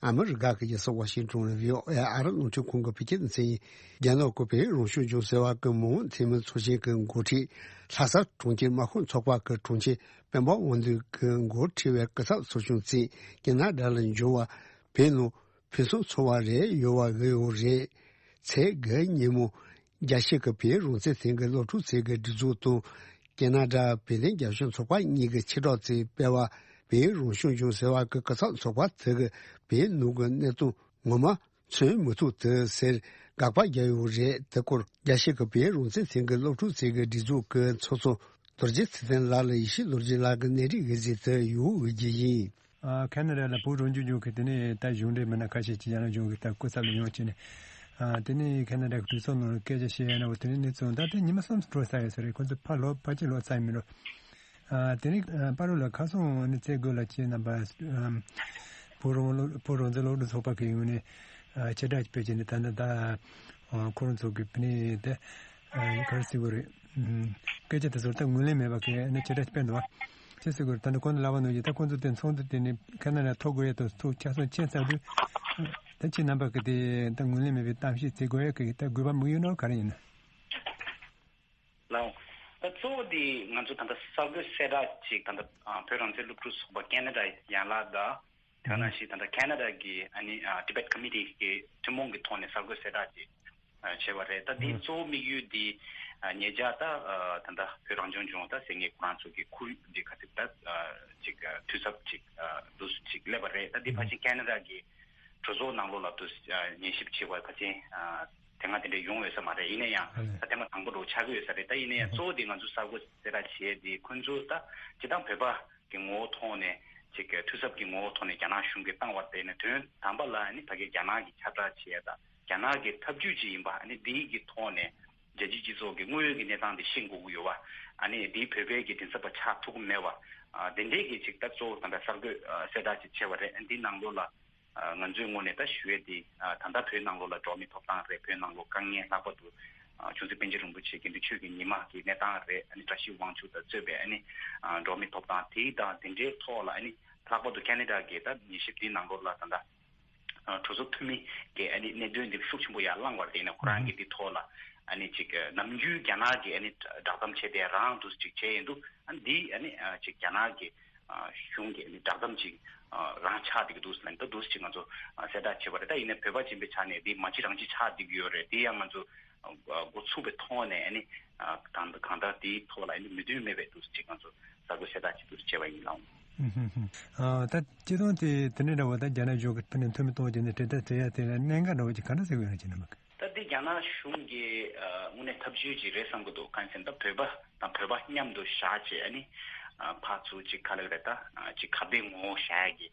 ཨ་མི་རི་ཀ་གི་རྒྱལ་ས་ཝ་ཤིང་ཏོན་ནས་བྷི་ཨོ་ཨེ་ཨ་རི་རླུང་འཕྲིན་ཁང་གི་བོད་སྐད་སྡེ་ཚན་ཡིན། རྒྱ་ནག་གི་བོད་རང་སྐྱོང་ལྗོངས་ཟེར་བ་གི་མི་དབང་འཐུས་མི་ཚོགས་ཆེན་གྱི་འགོ་ཁྲིད། ལྷ་ས་གྲོང་ཁྱེར་དམག་དཔོན་ཚོགས་པ་གི་དྲུང་ཆེ་སྤེན་པ་དབང་འདུས་ཀྱི་འགོ་ཁྲིད་པའི་སྐུ་ཚབ་ཚོགས་ཆུང་གིས་ཀེ་ན་ཌ་ལ་འབྱོར་བར་བོད་ནང་ཕུན་སུམ་ཚོགས་པ་རེ་ཡོང་བར་འོས་ཡོད་རེད། ཚེས་དགུ་ཉིན་མོ། རྒྱལ་སྤྱི་གི་བོད་རང་བཙན་ཐད་ཀྱི་སློབ་ཕྲུག་ཚོའི་སྒྲིག་འཛུགས་དང་། ཀེ་ན་ཌ་བོད་དོན་རྒྱབ་སྐྱོར་ཚོགས་པ་གཉིས་ཀྱིས་ཕྱི་བསྒྲགས་ཚོས་སྤེལ་བ། བོད་རང་སྐྱོང་ལྗོངས་ཟེར་བ་གི་སྐུ་ཚབ་ཚོགས་པ་དེ་གིས་བོད་ནང་གི་གནས་སྟངས་ངོ་མ་མཚོན་མི་ཐུབ་འདུག་ཟེར་དགག་པ་བརྒྱབ་ཡོད་རེད། དེ་སྐོར་རྒྱལ་སྤྱི་གི་བོད་རང་བཙན་ཐད་ཀྱི་སློབ་ཕྲུག་ཚོའི་སྒྲིག་འཛུགས་ཀྱི་ཚོགས་གཙོ་རྡོ་རྗེ་ཚེ་བརྟན་ལགས་ལ་ཡེ་ཤེས་རྡོ་རྗེ་ལགས་ཀྱིས་གནས་འདྲི་ཞུས་ཚེ་དེ་ཡོང་འོས་ཀྱི་ཡིན། ཨ། ཁེ་ན་ཌ་ལ་བོད་རང་སྐྱོང་ལྗོངས་ཀྱི་དེ་ནས་ད་གཞུང་འབྲེལ་མི་སྣ་ཁ་ཤས་ཀྱིས་རྒྱ་ནག་གཞུང་གི་ད་སྐུ་ཚབ་ལ་ཡོང་བྱས་ནས། ཨ། དེ་ནས་ཁེ་ན་ཌ་གི་གྲོས་ཚོགས་ནང་ལ་སྐད་ཆ་བཤད་ཡ་ན་འོ་དེ་ནས་གནས་ཚུལ་ད་ལྟ་ཉི་མ་གསུམ་འགྲོ་ཚར་ཡོད་ས་རེད། ཁོ་ཚོ་ཕར་ལོག་ཕར་ཕྱིན་ལོག་ཚར་ཡོད་མེད་འགྲོ། ཨ། དེ་ནས་ཨ། པ་རུ་ལ་ཁ་སང་ནས་བཙལ་དགོས་ལ་ཁྱེད་རྣམ་པ། ཨ། བོད་རང་བོད་རང་བཙན་སློབ་ཕྲུག་ཚོགས་པ་གི་ཡོང་ནས། ཨ། ཕྱི་དྲགས་སྤེལ་བྱས་ནས་ད་ལྟ་ད། ཨ། ཁོ་རང་ཚོ་གི་ཕི་ནས་དེ། ཨ། ག་རེ་ཟེར་དགོས་རེད། ཨུམ། སྐད་ཆ་དེ་ཚོར་ད་ངོས་ལེན་མེད་པ་གི་ནས་ཕྱི་དྲགས་སྤེལ་འདུག་བ། ཅི་ཟེར་དགོས་རེད། ད་ནི་གོང་དུ་ལབ་པ་ནང་བཞིན་ད་ཁོང་ཚོ་དེ་ཚོགས་འདུ་དེ་ནས་ཁེ་ན་ཌ་ཐོ་འགོད་ཡས་དང་ཐོ་ཆ་ཚང་ཕྱིན་ཚར་དུས། ད་ཁྱེད་རྣམ་པ་གི་དེ་ད་ངོས་ལེན་མེད་པའི་གཏམ་བཤད་བྱེད་དགོས་ཡས་གི་ད་དགོས་པ་དམིགས་ཡུལ་ནང་ག་རེ་ཡིན་ན། ལགས། ད་གཙོ་བོ་དེ་ང་ཚོ་ད་ལྟ་གསར་འགོད་གསལ་བསྒྲགས་ཅིག་ད་ལྟ་ཨ། བོད་རང་བཙན་སློབ་ཕྲུག་ཚོགས་པ་ཁེ་ན་ཌ་ཡན་ལག་དང་། དེ་ནང་བཞིན་ད་ལྟ་ཁེ་ན་ཌ་གི་ཨ་ནི་ཨ། ཊི་བེཊ་ཀོ་མི་ཊི་གི་ཐུན་མོང་གི་ཐོག་ནས་གསར་འགོད་གསལ་བསྒྲགས་ཅིག་ཨ། བྱས་པ་རེད། ད་དེའི་གཙོ་བོ་དམིགས་ཡུལ་དེ་ཨ། ཉེ་ཆར་ད་ཨ། ད་ལྟ་བོད་རང་སྐྱོང་ལྗོངས་ད་ཟེར་མཁན་ཁོ་རང་ཚོ་གི་ཁོར་ཡུག་འདི་ག་ཚོད་ད་ཨ། ཅིག་ཨ། འཐུས་ཚབ་ཅིག་ཨ། འདུག་སེ་ཅིག་སླེབས་པ་རེད། ད་འདི་ཕལ་ཆེར་ཁེ་ན་ཌ་གི་གྲོས་ཚོགས་ནང་ལོགས་ལ་དུ་ཉན་ཞིབ་བྱེད་པར་ཕལ་ཆེར་དེ་སྔ་དེ་འདྲ་ཡོང་ཡོད་ས་མ་རེད། ཡིན་ན་ཡང་ད་ཐེངས་མ་དང་པོ་འདྲ་བོ་ཆགས་ཀྱི་ཡོད་ས་རེད། ད་ཡིན་ན་ཡང་གཙོ་བོ་དེ་ང་ཚོ་གསར་འགོད་གསལ་བསྒྲགས་བྱས་དེ་ཁོང་ཚོ་ད་སྤྱིར་བཏང་བོད་པ་གི་ངོ་བོ་ཐོག་ནས་ཅིག་འཐུས་ཚབ་ཀྱི་ངོ་བོ་ཐོག་ནས་རྒྱ་ནག་གཞུང་གིས་བཏང་བར་བརྟེན་ནས་དོན་དམ་པ་ལ་ནི་ཕ་གི་རྒྱ་ནག་གི་ཁྱབ་བསྒྲགས་བྱས་དང་རྒྱ་ནག་གི་ཐབས་ཇུས་ཅིག་ཡིན་པ་ནི་འདིའི་གི་ཐོག་ནས། རྒྱལ་སྤྱིའི་སྤྱི་ཚོགས་ཀྱི་དངོས་ཡོད་ཀྱི་གནས་སྟངས་དེ་ཤེས་དགོས་ཀྱི་ཡོད་པ། ཨ་ནི་འདིའི་བོད་པའི་གི་མགྲིན་ཚབ་པ་ཆགས་ཐུབ་ཀྱི་མེད་པ། ཨ་དེ་འདྲའི་གི་ཅིག་ད་གཙོ་བོ་ད་ལྟ་གསར་འགོད་ཨ་གསལ་བསྒྲགས་ཅིག་བྱས་པ་རེད། འདིའི་ནང་ལོགས་ལ་ཨ་ང་ཚོའི་ངོས་ནས་ད་ཞུ་ཡས་དེ་ཨ་ད་ལྟ་བོད་ནང་ལོགས་ལ་འགྲོ་བ་མིའི་ཐོབ་ཐང་རེད། བོད་ནང་ལོགས་དཀའ་ངལ་ལྷག་པར་དུ་ཨ་ཆུང་སྲིད་པཎ་ཆེན་རིན་པོ་ཆེ་དགེ་འདུན་ཆོས་ཀྱི་ཉི་མ་གི་གནས་སྟངས་རེད། ཨ་ནི་བཀྲ་ཤིས་དབང་ཕྱུག་དང་གཙོས་པའི་ཨ་ནི་ཨ་འགྲོ་བ་མིའི་ཐོབ་ཐང་དེ་དང་དེ་འདྲའི་ཐོག་ལ་ཨ་ནི་ལྷག་པར་དུ་ཁེ་ན་ཌ་གི་ད་ཉན་ཞིབ་དེའི་ནང་ལོགས་ལ་ད་ལྟ། ཨ་གྲོས་ཚོགས་འཐུས་མི་གིས་ཨ་ནི་གནད་དོན་འདི་ཤུགས་ཆེན་པོ་ཡར་བསླངས་པ་རེད། ཡིན་ན་ཁོ་རང་གིས་འདི་ཐོག་ལ་ཨ་ནི་ཅིག་ནམ་རྒྱུན་རྒྱ་ནག་གིས་ཨ་ནི་བསྒྲགས་གཏམ་བྱས་ཏེ་རང་འདུག་ཅིག་བྱས་ཡིན་འདུག་ཨ་འདི་ཨ་ནི་ཅིག་རྒྱ་ནག་གི་གཞུང་གིས་ཨ་ནི་བསྒྲགས་གཏམ་ཅིག་རང་ཆགས་བསྡད་ཀྱི་འདུག་ཟེར་ནས་ད་འདུག་ཅིག་ང་ཚོ་གསལ་བསྒྲགས་བྱས་པ་རེད། ད་ཡིན་ན་བོད་པ་ཡིན་པའི་ཆ་ནས་འདི་མ་གཅིག་རང་གཅིག་ཆགས་བསྡད་ཀྱི་ཡོད་རེད། དེ་ཡང་ང་ཚོ་འགོ་ཚུགས་པའི་ཐོག་ནས་ཨ་ནི་གང་གང་ལྟར་དེའི་ཐོག་ལ་ཨ་ནི་མོས་མཐུན་མེད་པའི་འདུག་ཅིག་ང་ཚོ་གསར་འགོད་གསལ་བསྒྲགས་ཅིག་འདུག་བྱས་པ་ཡིན་ལགས། ཨ་ད་སྤྱི་བཏང་དེ་དེ་འདྲ་འདྲ་བ་ད་རྒྱ་ནག་གཞུང་གི་ཕུ་ནས་འཐུས་མི་གཏོང་རྒྱུ་ནས་གྲོས་ཐག་བྲལ་ཡ་དེ་ལ་གནད་འགག་འདྲ་བ་ཅིག་ག་འདྲ་ཟེར་གི་ཡོད་ན་ཅི་ན་མ་གི་ད་འདི་རྒྱ་ནག་གཞུང་གིས་དངོས་གནས་ཐབས་ཇུས་ཅིག་རེད་བསམ་གི་འདུག་གང་ཡིན་ཟེར་ན་ད་བོད་པ་དང་བོད་པ་མཉམ་དུ་བཞག་བྱས་ཨ་ནི་ཕར་ཚུར་ཅིག་ག་ལ་རེད་ད་ཅིག་ཁ་བརྡའི་ངོ་བོ་བཞག་ཡ་གི་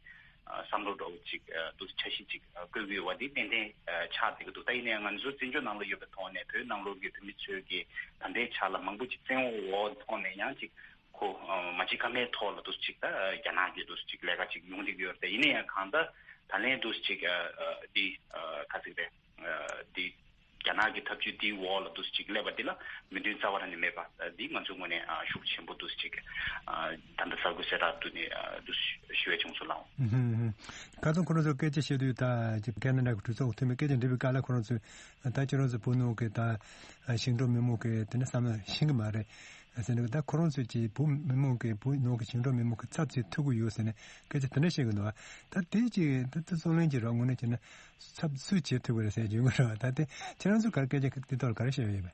བསམ་བློ་འདྲ་བོ་ཅིག་འདུག་འཆར་གཞི་ཅིག་བཀོད་ཀྱི་ཡོད་པ་འདི་ཏན་ཏན་ཆགས་བསྡད་ཀྱི་འདུག་ད་ཡིན་ནའང་ང་ཚོ་བཙན་བྱོལ་ནང་ལ་ཡོད་པའི་ཐོག་ནས་བོད་ནང་ལོགས་ཀྱི་བོད་མི་ཚོས་ཀྱི་ད་ལྟའི་ཆ་ལ་མང་པོ་ཅིག་བཙན་འོག་ཐོག་ནས་ཡང་ཅིག་ཁོ་མ་ཅིག་ཀ་མའི་ཐོག་ལ་འདུག་ཅིག་ད་རྒྱ་ནག་གི་འདུག་ཅིག་ལས་ཀ་ཅིག་ཡོང་བསྡད་ཀྱི་ཡོད་རེད། ཡིན་ན་ཡང་གང་ལྟར་ད་ལན་འདུག་ཅིག་འདི་ག་ཟིག་རེད་འདི་རྒྱ་ནག་གི་ཐབས་ཇུས་འདིའི་འོག་ལ་འདུག་ཅིག་སླེབས་པ་འདི་ལ་མོས་མཐུན་རྩ་བ་རང་ནས་མེད་པ་འདི་ང་ཚོའི་ངོས་ནས་ཤུགས་ཆེན་པོ་འདུག་ཅིག་ད་ལྟ་གསར་འགོད་གསལ་བསྒྲགས་དུ་ནས་འདུག་ཞུ་བའི་བྱུང་ཚུལ་ལའོ། ཁ་ཚོན་ཁོ་རང་ཚོ་སྐད་ཆ་བཤད་དུས་ད་ཁེ་ན་ཌ་གི་གྲོས་ཚོགས་འཐུས་མི་སྐད་ཆ་འདྲི་བའི་སྐབས་ལ་ཁོ་རང་ཚོས་ད་ཁྱེད་རང་ཚོ་བོད་ནང་གི་ད་ཞིང་འབྲོག་མི་མང་གི་དེ་འདྲ་བསམ་བློ་ཤེས་ཀྱི་མ་རེད། ཟེར་ནས་ད་ཁོ་རང་ཚོས་ཀྱི་བོད་མི་མང་གི་བོད་ནང་གི་ཞིང་འབྲོག་མི་མང་གི་ཚབ་བྱེད་ཐུབ་ཀྱི་ཡོད་ཟེར་ནས་སྐད་ཆ་དེ་འདྲ་བཤད་ཀྱི་འདུག་ད་དེ་ཅིག་ད་ད་བརྩོན་ལེན་གྱི་རོགས་དངོས་གནས་བྱས་ན་ཚབ་སུས་བྱེད་ཐུབ་ཀྱི་རེད་ཟེར་གྱི་ཡོད་རེད་བ། ད་དེ་ཁྱེད་རང་ཚོ་ག་སྐད་ཆ་དེ་ཐོག་ལ་ག་རེ་བཤད་ཡོད་པས།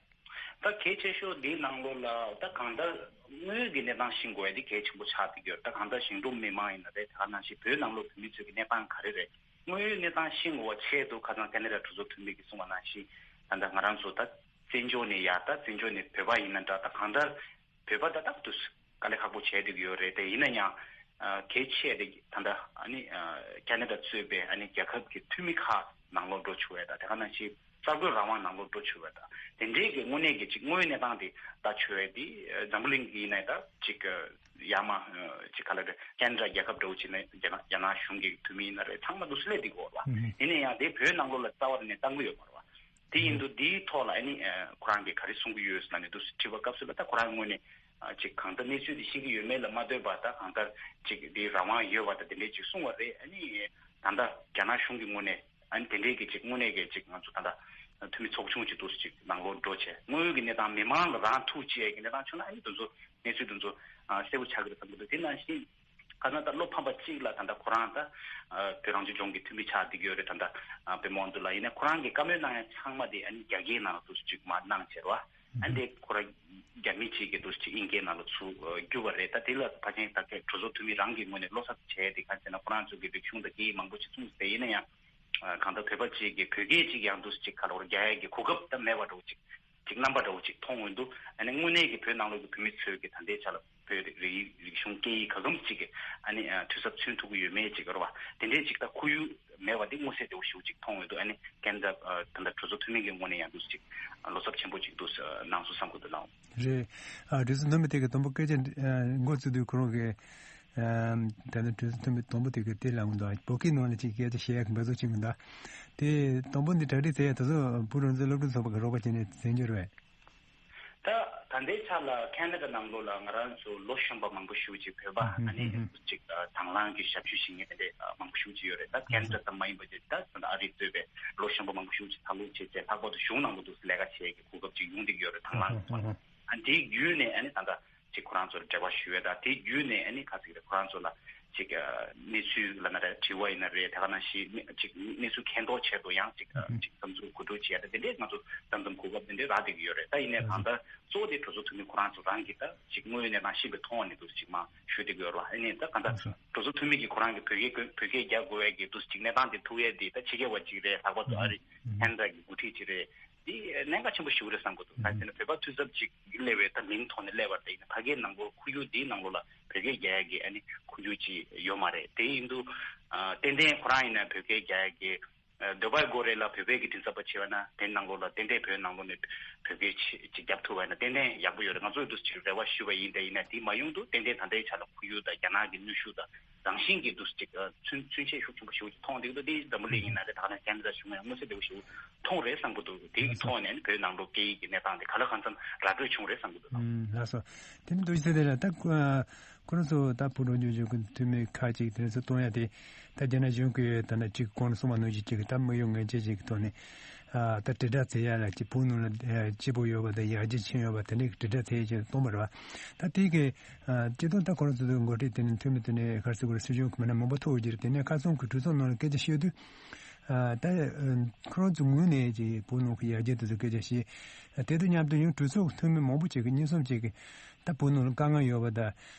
ད་གལ་ཆེ་ཤོས་འདིའི་ནང་ལོགས་ལ་ད་གང་ལྟར་དངོས་ཀྱི་གནས་སྟངས་ཤེས་དགོས་ཡ་འདི་གལ་ཆེན་པོ་ཆགས་བསྡད་ཀྱི་ཡོད། ད་གང་ལྟར་ཞིང་འབྲོག་མི་མང་ཡིན་ན་རེད། ད་ག་ནང་བཞིན་བོད་ནང་ལོགས་བོད་མི་ཚོའི་གི་གནས་སྟངས་ག་རེ་རེད། དངོས་ཡོད་གནས་སྟངས་ཤེས་དགོས་པ་ཆེད་དུ་ཁ་སང་ཁེ་ན་ཌ་གྲོས་ཚོགས་འཐུས་མི་གིས་གསུངས་པ་ནང་བཞིན་ད་ལྟ་ང་རང་ཚོ་ད་བཙན་བྱོལ་ནས་ཡར་ད་བཙན་བྱོལ་ནས་བོད་པ་ཡིན་ན་འདྲ། ད་གང་ལྟར་བོད་པ་ད་ལྟ་བུ་དུས་དཀའ་ལས་ཁག་པོ་བྱས་བསྡད་ཀྱི་ཡོད་རེད། དེ་ཡིན་ན་ཡང་གལ་ཆེ་དེ་ད་ལྟ་ཨ་ནི་ཁེ་ན་ཌ་གཙོས་པའི་ཨ་ནི་རྒྱལ་ཁབ་ཀྱི་འཐུས་མི་ཁག་ནང་ལོགས་འགྲོ་ཆོག་པ་དང་དེ་ག་ནང་བཞིན་གསར་འགོད་རང་དབང་ནང་ལོགས་འགྲོ་ཆོག་པ་དང་དེ་འདྲའི་གི་དངོས་གནས་ཀྱི་ཅིག་དངོས་ཡོད་གནས་སྟངས་དེ་ལྟ་ཆོག་པ་དེ་འཛམ་བུ་གླིང་གི་ཡིན་ན་ད་ཅིག་ཡར་མར་ཅིག་ག་ལ་རེད། ཁེ་ན་ཌ་རྒྱལ་ཁབ་འདྲ་བོ་ཅིག་ནས་རྒྱ་ནག་རྒྱ་ནག་གཞུང་གི་འཐུས་མི་ཡིན་ན་རེད། ཚང་མ་འདུག་སེ་སླེབས་བསྡད་ཀྱི་ཡོད་རེད་བ། ཡིན་ན་ཡང་དེ་བོད་ནང་ལོགས་ལ་རྩ་བ་ནས་བཏང་གི་ཡོད་མ་རེད་བ། དེ་ཡིན་དུས་དེའི་ཐོག་ལ་ཨ་ནི་ཁོ་རང་གིས་ག་རེ་གསུང་གི་ཡོད་ཟེར་ནས་འདུག་སེ་དྲིས་པ་སྐབས་སུ་ལ་ད་ཁོ་རང་ངོས་ནས་ཅིག་གང་ལྟར་གནས་ཚུལ་དེ་ཤེས་ཀྱི་ཡོད་མེད་ལ་མ་ལྟོས་པ་ད་གང་ལྟར་ཅིག་དེའི་རང་དབང་ཡོད་པ་དང་དེ་འདྲའི་ཅིག་གསུངས་པ་རེད། ཨ་ནི་ད་ལྟ་རྒྱ་ནག་གཞུང་གི་ངོས་ནས་ཨ་ནི་དེ་འདྲའི་གི་ཅིག་དངོས་གནས་ཀྱི་ཅིག་ང་ཚོ་ད་ལྟ་འཐུས་མི་ཚོགས་ཆུང་ཅིག་འདུག་སེ་ཅིག་ནང་ལོགས་འགྲོ་བྱས་དངོས་ཡོད་ཀྱི་གནས་སྟངས་མི་མང་ལ་རང་ཐུག་བྱེད་ཡས་ཀྱི་གནས་སྟངས་བྱུང་ན་ཨ་ནི་དེ་ཚོ་གནས་ཚུལ་དེ་ཚོ་གསལ་པོ་ཆགས་ཀྱི་རེད་བསམ་གྱི་འདུག་དེ་ནང་བཞིན་ཁ་སང་ད་བློ་ཕམ་པ་གཅིག་ལ་ད་ལྟ་ཁོ་རང་ད་བོད་རང་སྐྱོང་ལྗོངས་ཀྱི་འཐུས་མི་ཆགས་བསྡད་ཀྱི་ཡོད་རེད། ད་ལྟ་པད་མ་དབང་འདུས་ལགས་ཡིན་ན་ཁོ་རང་གིས་བཀའ་མོལ་གནང་ཡ་ཚང་མ་དེ་ཨ་ནི་རྒྱ་སྐད་ནང་ལ་འདུག་སེ་ཅིག་མར་གནང་བྱས་རེད་བ། ཨ་ནི་དེ་ཁོ་རང་རྒྱ་མི་གཅིག་གིས་འདུག་སེ་ཅིག་དབྱིན་སྐད་ནང་ལ་ཚུར་བསྒྱུར་བ་རེད། ད་དེ་ལ་ཕལ་ཆེར་ད་གྲོས་ཚོགས་འཐུས་མི་རང་གི་ངོས་ནས་བློ་འཚབ་བྱས་ཏེ་ག་རེ་ཟེར་ན་ཁོ་རང་ཚོ་གི་རིག་གཞུང་དང་སྐད་ཡིག་མང་པོ་ཅིག་མཚུངས་ཟེར་ཡིན་ན་ཡང་གང་ལྟར་བོད་པ་གཅིག་གིས་བོད་སྐད་ཅིག་ཡང་འདུག་སེ་ཅིག་ག་ལ་བར་རྒྱག་ཡ་གི་གོ་སྐབས་ད་མེད་པ་འདྲ་བོ་ཅིག་ཅིག་རྣམ་པ་འདྲ་བོ་ཅིག་མཐོང་ཡོང་དུས་ཨ་ནི་དངོས་གནས་ཀྱི་བོད་ནང་ལོགས་ཀྱི་བོད་མི་ཚོས་ཀྱི་ད་ལྟའི་ཆ་ལ་བོད་རིགས་རིག་གཞུང་སྐད་ཡིག་ག་གམ་ཅིག་གི་ཨ་ནི་འཐུས་ཚབ་མཚོན་ཐུབ་ཀྱི་ཡོད་མེད་ཅིག་རེད་བ། དེ་འདྲའི་ཅིག་ད་ཁོར་ཡུག་མེད་པ་དེ་མངོན་གསལ་དོད་པོ་ཞེ་པོ་ཅིག་མཐོང་ཡོང་དུས་ཨ་ནི་ཁེ་ན་ཌ་ད་ལྟ་གྲོས་ཚོགས་འཐུས་མི་གི་ངོས་ནས་ཡང་འདུག་ཅིག་བློ་འཚབ་ཆེན་པོ་ཅིག་འདུག་གནང་སོང་བསམ་གྱི་འདུག་ལགས། རེད། གྲོས་ཚོགས་འཐུས་མི་དེ་གི་དང་པོ་སྐད་ཆ་འགོ་བཙུགས་དུས་ཁོ་རང་གི་ད་ནི་གྲོས་ཚོགས་འཐུས་མི་དང་པོ་དེ་གི་དེ་ལབ་འདུག་བོད་སྐད་ནང་ལ་ཅིག་སྐད་ཆ་བཤད་ཡག་གི་འབད་རྩོལ་བྱེད་གི་འདུག་དེ་དང་པོ་འདི་གྲ་སྒྲིག་བྱས་ཡ་དེ་ཚོ་བོད་རང་བཙན་སློབ་ཕྲུག་ཚོགས་པ་གི་རོགས་པ་བྱས་ནས་མཛད་རྒྱུ་རེད། ད་ད་ལྟའི་ཆ་ལ་ཁེ་ན་ཌ་ནང་ལོགས་ལ་ང་རང་ཚོ་ལོ་གཞོན་པ་མང་པོ་ཞེ་པོ་ཅིག་བོད་པ་ཨ་ནི་ཅིག་དང་བླངས་ཀྱི་ཞབས་ཞུ་བྱེད་མཁན་དེ་འདྲ་མང་པོ་ཞེ་པོ་ཅིག་ཡོད་རེད། ད་ཁེ་ན་ཌ་ཙམ་མ་ཡིན་པ་ཅིག་ད་ད་ལྟ་ཨ་རིས་གཙོས་པའི་ལོ་གཞོན་པ་མང་པོ་ཞེ་པོ་ཅིག་ད་ལོ་བྱས་ཚེ་ལྷག་པར་དུ་གཞུང་ནང་ལོགས་སུ་ལས་ཀ་བྱེད་ཀྱི་གོ་སྐབས་ཅིག་ཡོང་བསྡད་ཀྱི་ཡོད་རེད། དང་བླངས་ཀྱི་ཐོག་ནས་ཨ་དེའི་བརྒྱུད་ནས་ཨ་ནི་ད་ལྟ་ཅིག་ཁོ་རང་ཚོར་འབྲེལ་བ་ཞུ་ཡས་དང་དེའི་བརྒྱུད་ནས་ཨ་ནི་ག་ཟེར་གྱི་རེད། ཁོ་རང་ཚོ་ལ་ཅིག་གནས་ཚུལ་ལབ་ན་རེད། དྲི་བ་ཡིན་ན་རེད། དེ་ག་ནང་བཞིན་ཅིག་གནས་ཚུལ་མཁྱེན་རྟོགས་ཆེད་དུ་ཡང་ཅིག་ཅིག་བསམ་ཚུལ་གོ་སྒྲིག་བྱེད་ཡ་དང་དེ་འདྲའི་ང་ཚོ་མཚམས་མཚམས་གོ་སྐབས་དེ་འདྲའི་རག་བསྡད་ཀྱི་ཡོད་རེད། ད་ཡིན་ནའི་གང་ལྟར་གཙོ་བོ་དེ་གྲོས་ཚོགས་འཐུས་མི་ཁོ་རང་ཚོ་རང་གིས་ད་ཅིག་དངོས་ཡོད་གནས་སྟངས་ཤེས་པའི་ཐོག་ནས་འདུག་ཅིག་མར་ཞུ་བསྡད་ཀྱི་ཡོད་རེད་བ། ཨ་ནི་ད་གང་ལྟར་གྲོས་ཚོགས་འཐུས་མི་གིས་ཁོ་རང་གིས་བོད་སྐད་བོད་སྐད་རྒྱག་དགོས་ཡ་གི་འདུག་ཅིག་གནས་སྟངས་དེ་ཐུག་ཡ་དེ་ད་ཕྱི་རྒྱལ་བ་ཅིག་རེད། ལྷག་པར་དུ་ཨ་རི་ཁེ་ན་ཌ་གི་འགོ་ཁྲིད་ཅིག་རེད། འདི་གནད་འགག་ཆེན་པོ་ཞིག་རེད་བསམ་གྱི་འདུག་གང་ཟེར་ན་བོད་པ་འཐུས་ཚབ་ཅིག་སླེབས་པའི་ད་མིང་ཐོག་ནས་སླེབས་པ་རེད། ཡིན་ན་ཕ་གིའི་ནང་ལོགས་ཁོར་ཡུག་འདིའི་ནང་ལོགས་ལ་བོད་སྐད་རྒྱག་ཡ་གི་ཨ་ནི་ཁོར་ཡུག་ཅིག་ཡོད་མ་རེད། དེ་ཡིན་དུས་ཨ་ཏན་ཏན་ཁོ་རང་ཡིན་ན་བོད་སྐད་རྒྱག་ཡ་གི་ འདོད་པའི་སྒོ་རེད་ལ་བོད་པའི་གི་མགྲིན་ཚབ་པ་བྱས་པ་ན་དེ་ནང་ལོགས་ལ་ཏན་ཏན་བོད་ནང་ལོགས་ནས་བོད་སྐད་ཅིག་རྒྱབ་ཐུབ་པ་ཡིན་ན་ཏན་ཏན་ཡག་པོ་ཡོད་རེད། ང་ཚོས་འདུག་ཅིག་རེ་བ་ཞུས་པ་ཡིན། དེ་ཡིན་ན་དེ་མ་ཡོང་དུས་ཏན་ཏན་ད་ལྟའི་ཆ་ལ་ཁོར་ཡུག་དང་རྒྱ་ནག་གི་གནོན་ཤུགས་དང་རང་བཞིན་གྱི་འདུག་ཅིག་ཚུན་ཚུན་ཆད་ཤུགས་ཆེན་པོ་ཞིག་མཐོང་བསྡད་འདུག་དེ་འཛམ་བུ་གླིང་ཡིན་ན་རེད། ད་ནས་ཀན་ཌ་ད་གཞུང་ཡང་མངོན་གསལ་དོད་པོ་ཞིག་མཐོང་རེད་བསམ་གྱི་འདུག་དེའི་ཐོག་ནས་བོད་ནང་ལོགས་སྐད་ཡིག་གི་གནས་སྟངས་དེ་ག་ལ་གང་འཚམ་ར་སྤྲོད་བྱུང་རེད་བསམ་གྱི་འདུག་ལགས་སོ། དེ་ནི་འདུག་ཟེར་དེ་ལ་ད་ཁོ་རང་ཚོ་ད་བོད་རང་སྐྱོང་ལྗོངས་ཀྱི་འཐུས་མི་ཁག་ཅིག་དེ་ཚོ་གཏོང་ཡ་དེ་ད་རྒྱ་ནག་གཞུང་གིས་ད་ནི་གཅིག་གོང་ལ་གསུངས་པ་ནང་བཞིན་གཅིག་གི་ད་དམིགས་ཡུལ་ངེས་ཅན་ཅིག་གི་ཐོག་ནས་ཨ་ད་དྲིལ་བསྒྲགས་བྱེད་ཡ་ལ་གཅིག་བོད་ནང་ལ་ཨ་སྐྱིད་པོ་ཡོད་པ་དང་ཡར་རྒྱས་ཕྱིན་ཡོད་པ་དེ་འདྲའི་དྲིལ་བསྒྲགས་བྱེད་ཡ་ཅིག་གཏོང་བ་རེད་བ། ད་དེ་གི་ཨ་སྤྱིར་བཏང་ད་ཁོ་རང་ཚོ་དུ་འགོ་ཁྲིད་དེ་ནས་འཐུས་མི་དེ་ནས་ག་རེ་ཟེར་དགོས་རེད། སྲིད་གཞུང་གི་མི་སྣ་མང་པོ་ཐུག་ཡོད་ཀྱི་རེད། དེ་ནས་ཁ་སང་གི་གྲོས་ཚོགས་ནང་ལ་སྐད་ཆ་བཤད་དུས་ཨ་ད་ཨ་ཁོ་རང་ཚོ་ངོས་ནས་ཀྱི་བོད་ནང་གི་ཡར་རྒྱས་དེ་ཚོ་སྐད་ཆ་བཤད། དེ་དང་མཉམ་དུ་ཡང་གྲོས་ཚོགས་ཀྱི་འཐུས་མི་མང་པོ་ཅིག་གིས་སྙན་སེང་ཅིག་གིས་ད་བོད་ནང་ལ་དཀའ་ངལ་ཡོད་པ་དང་།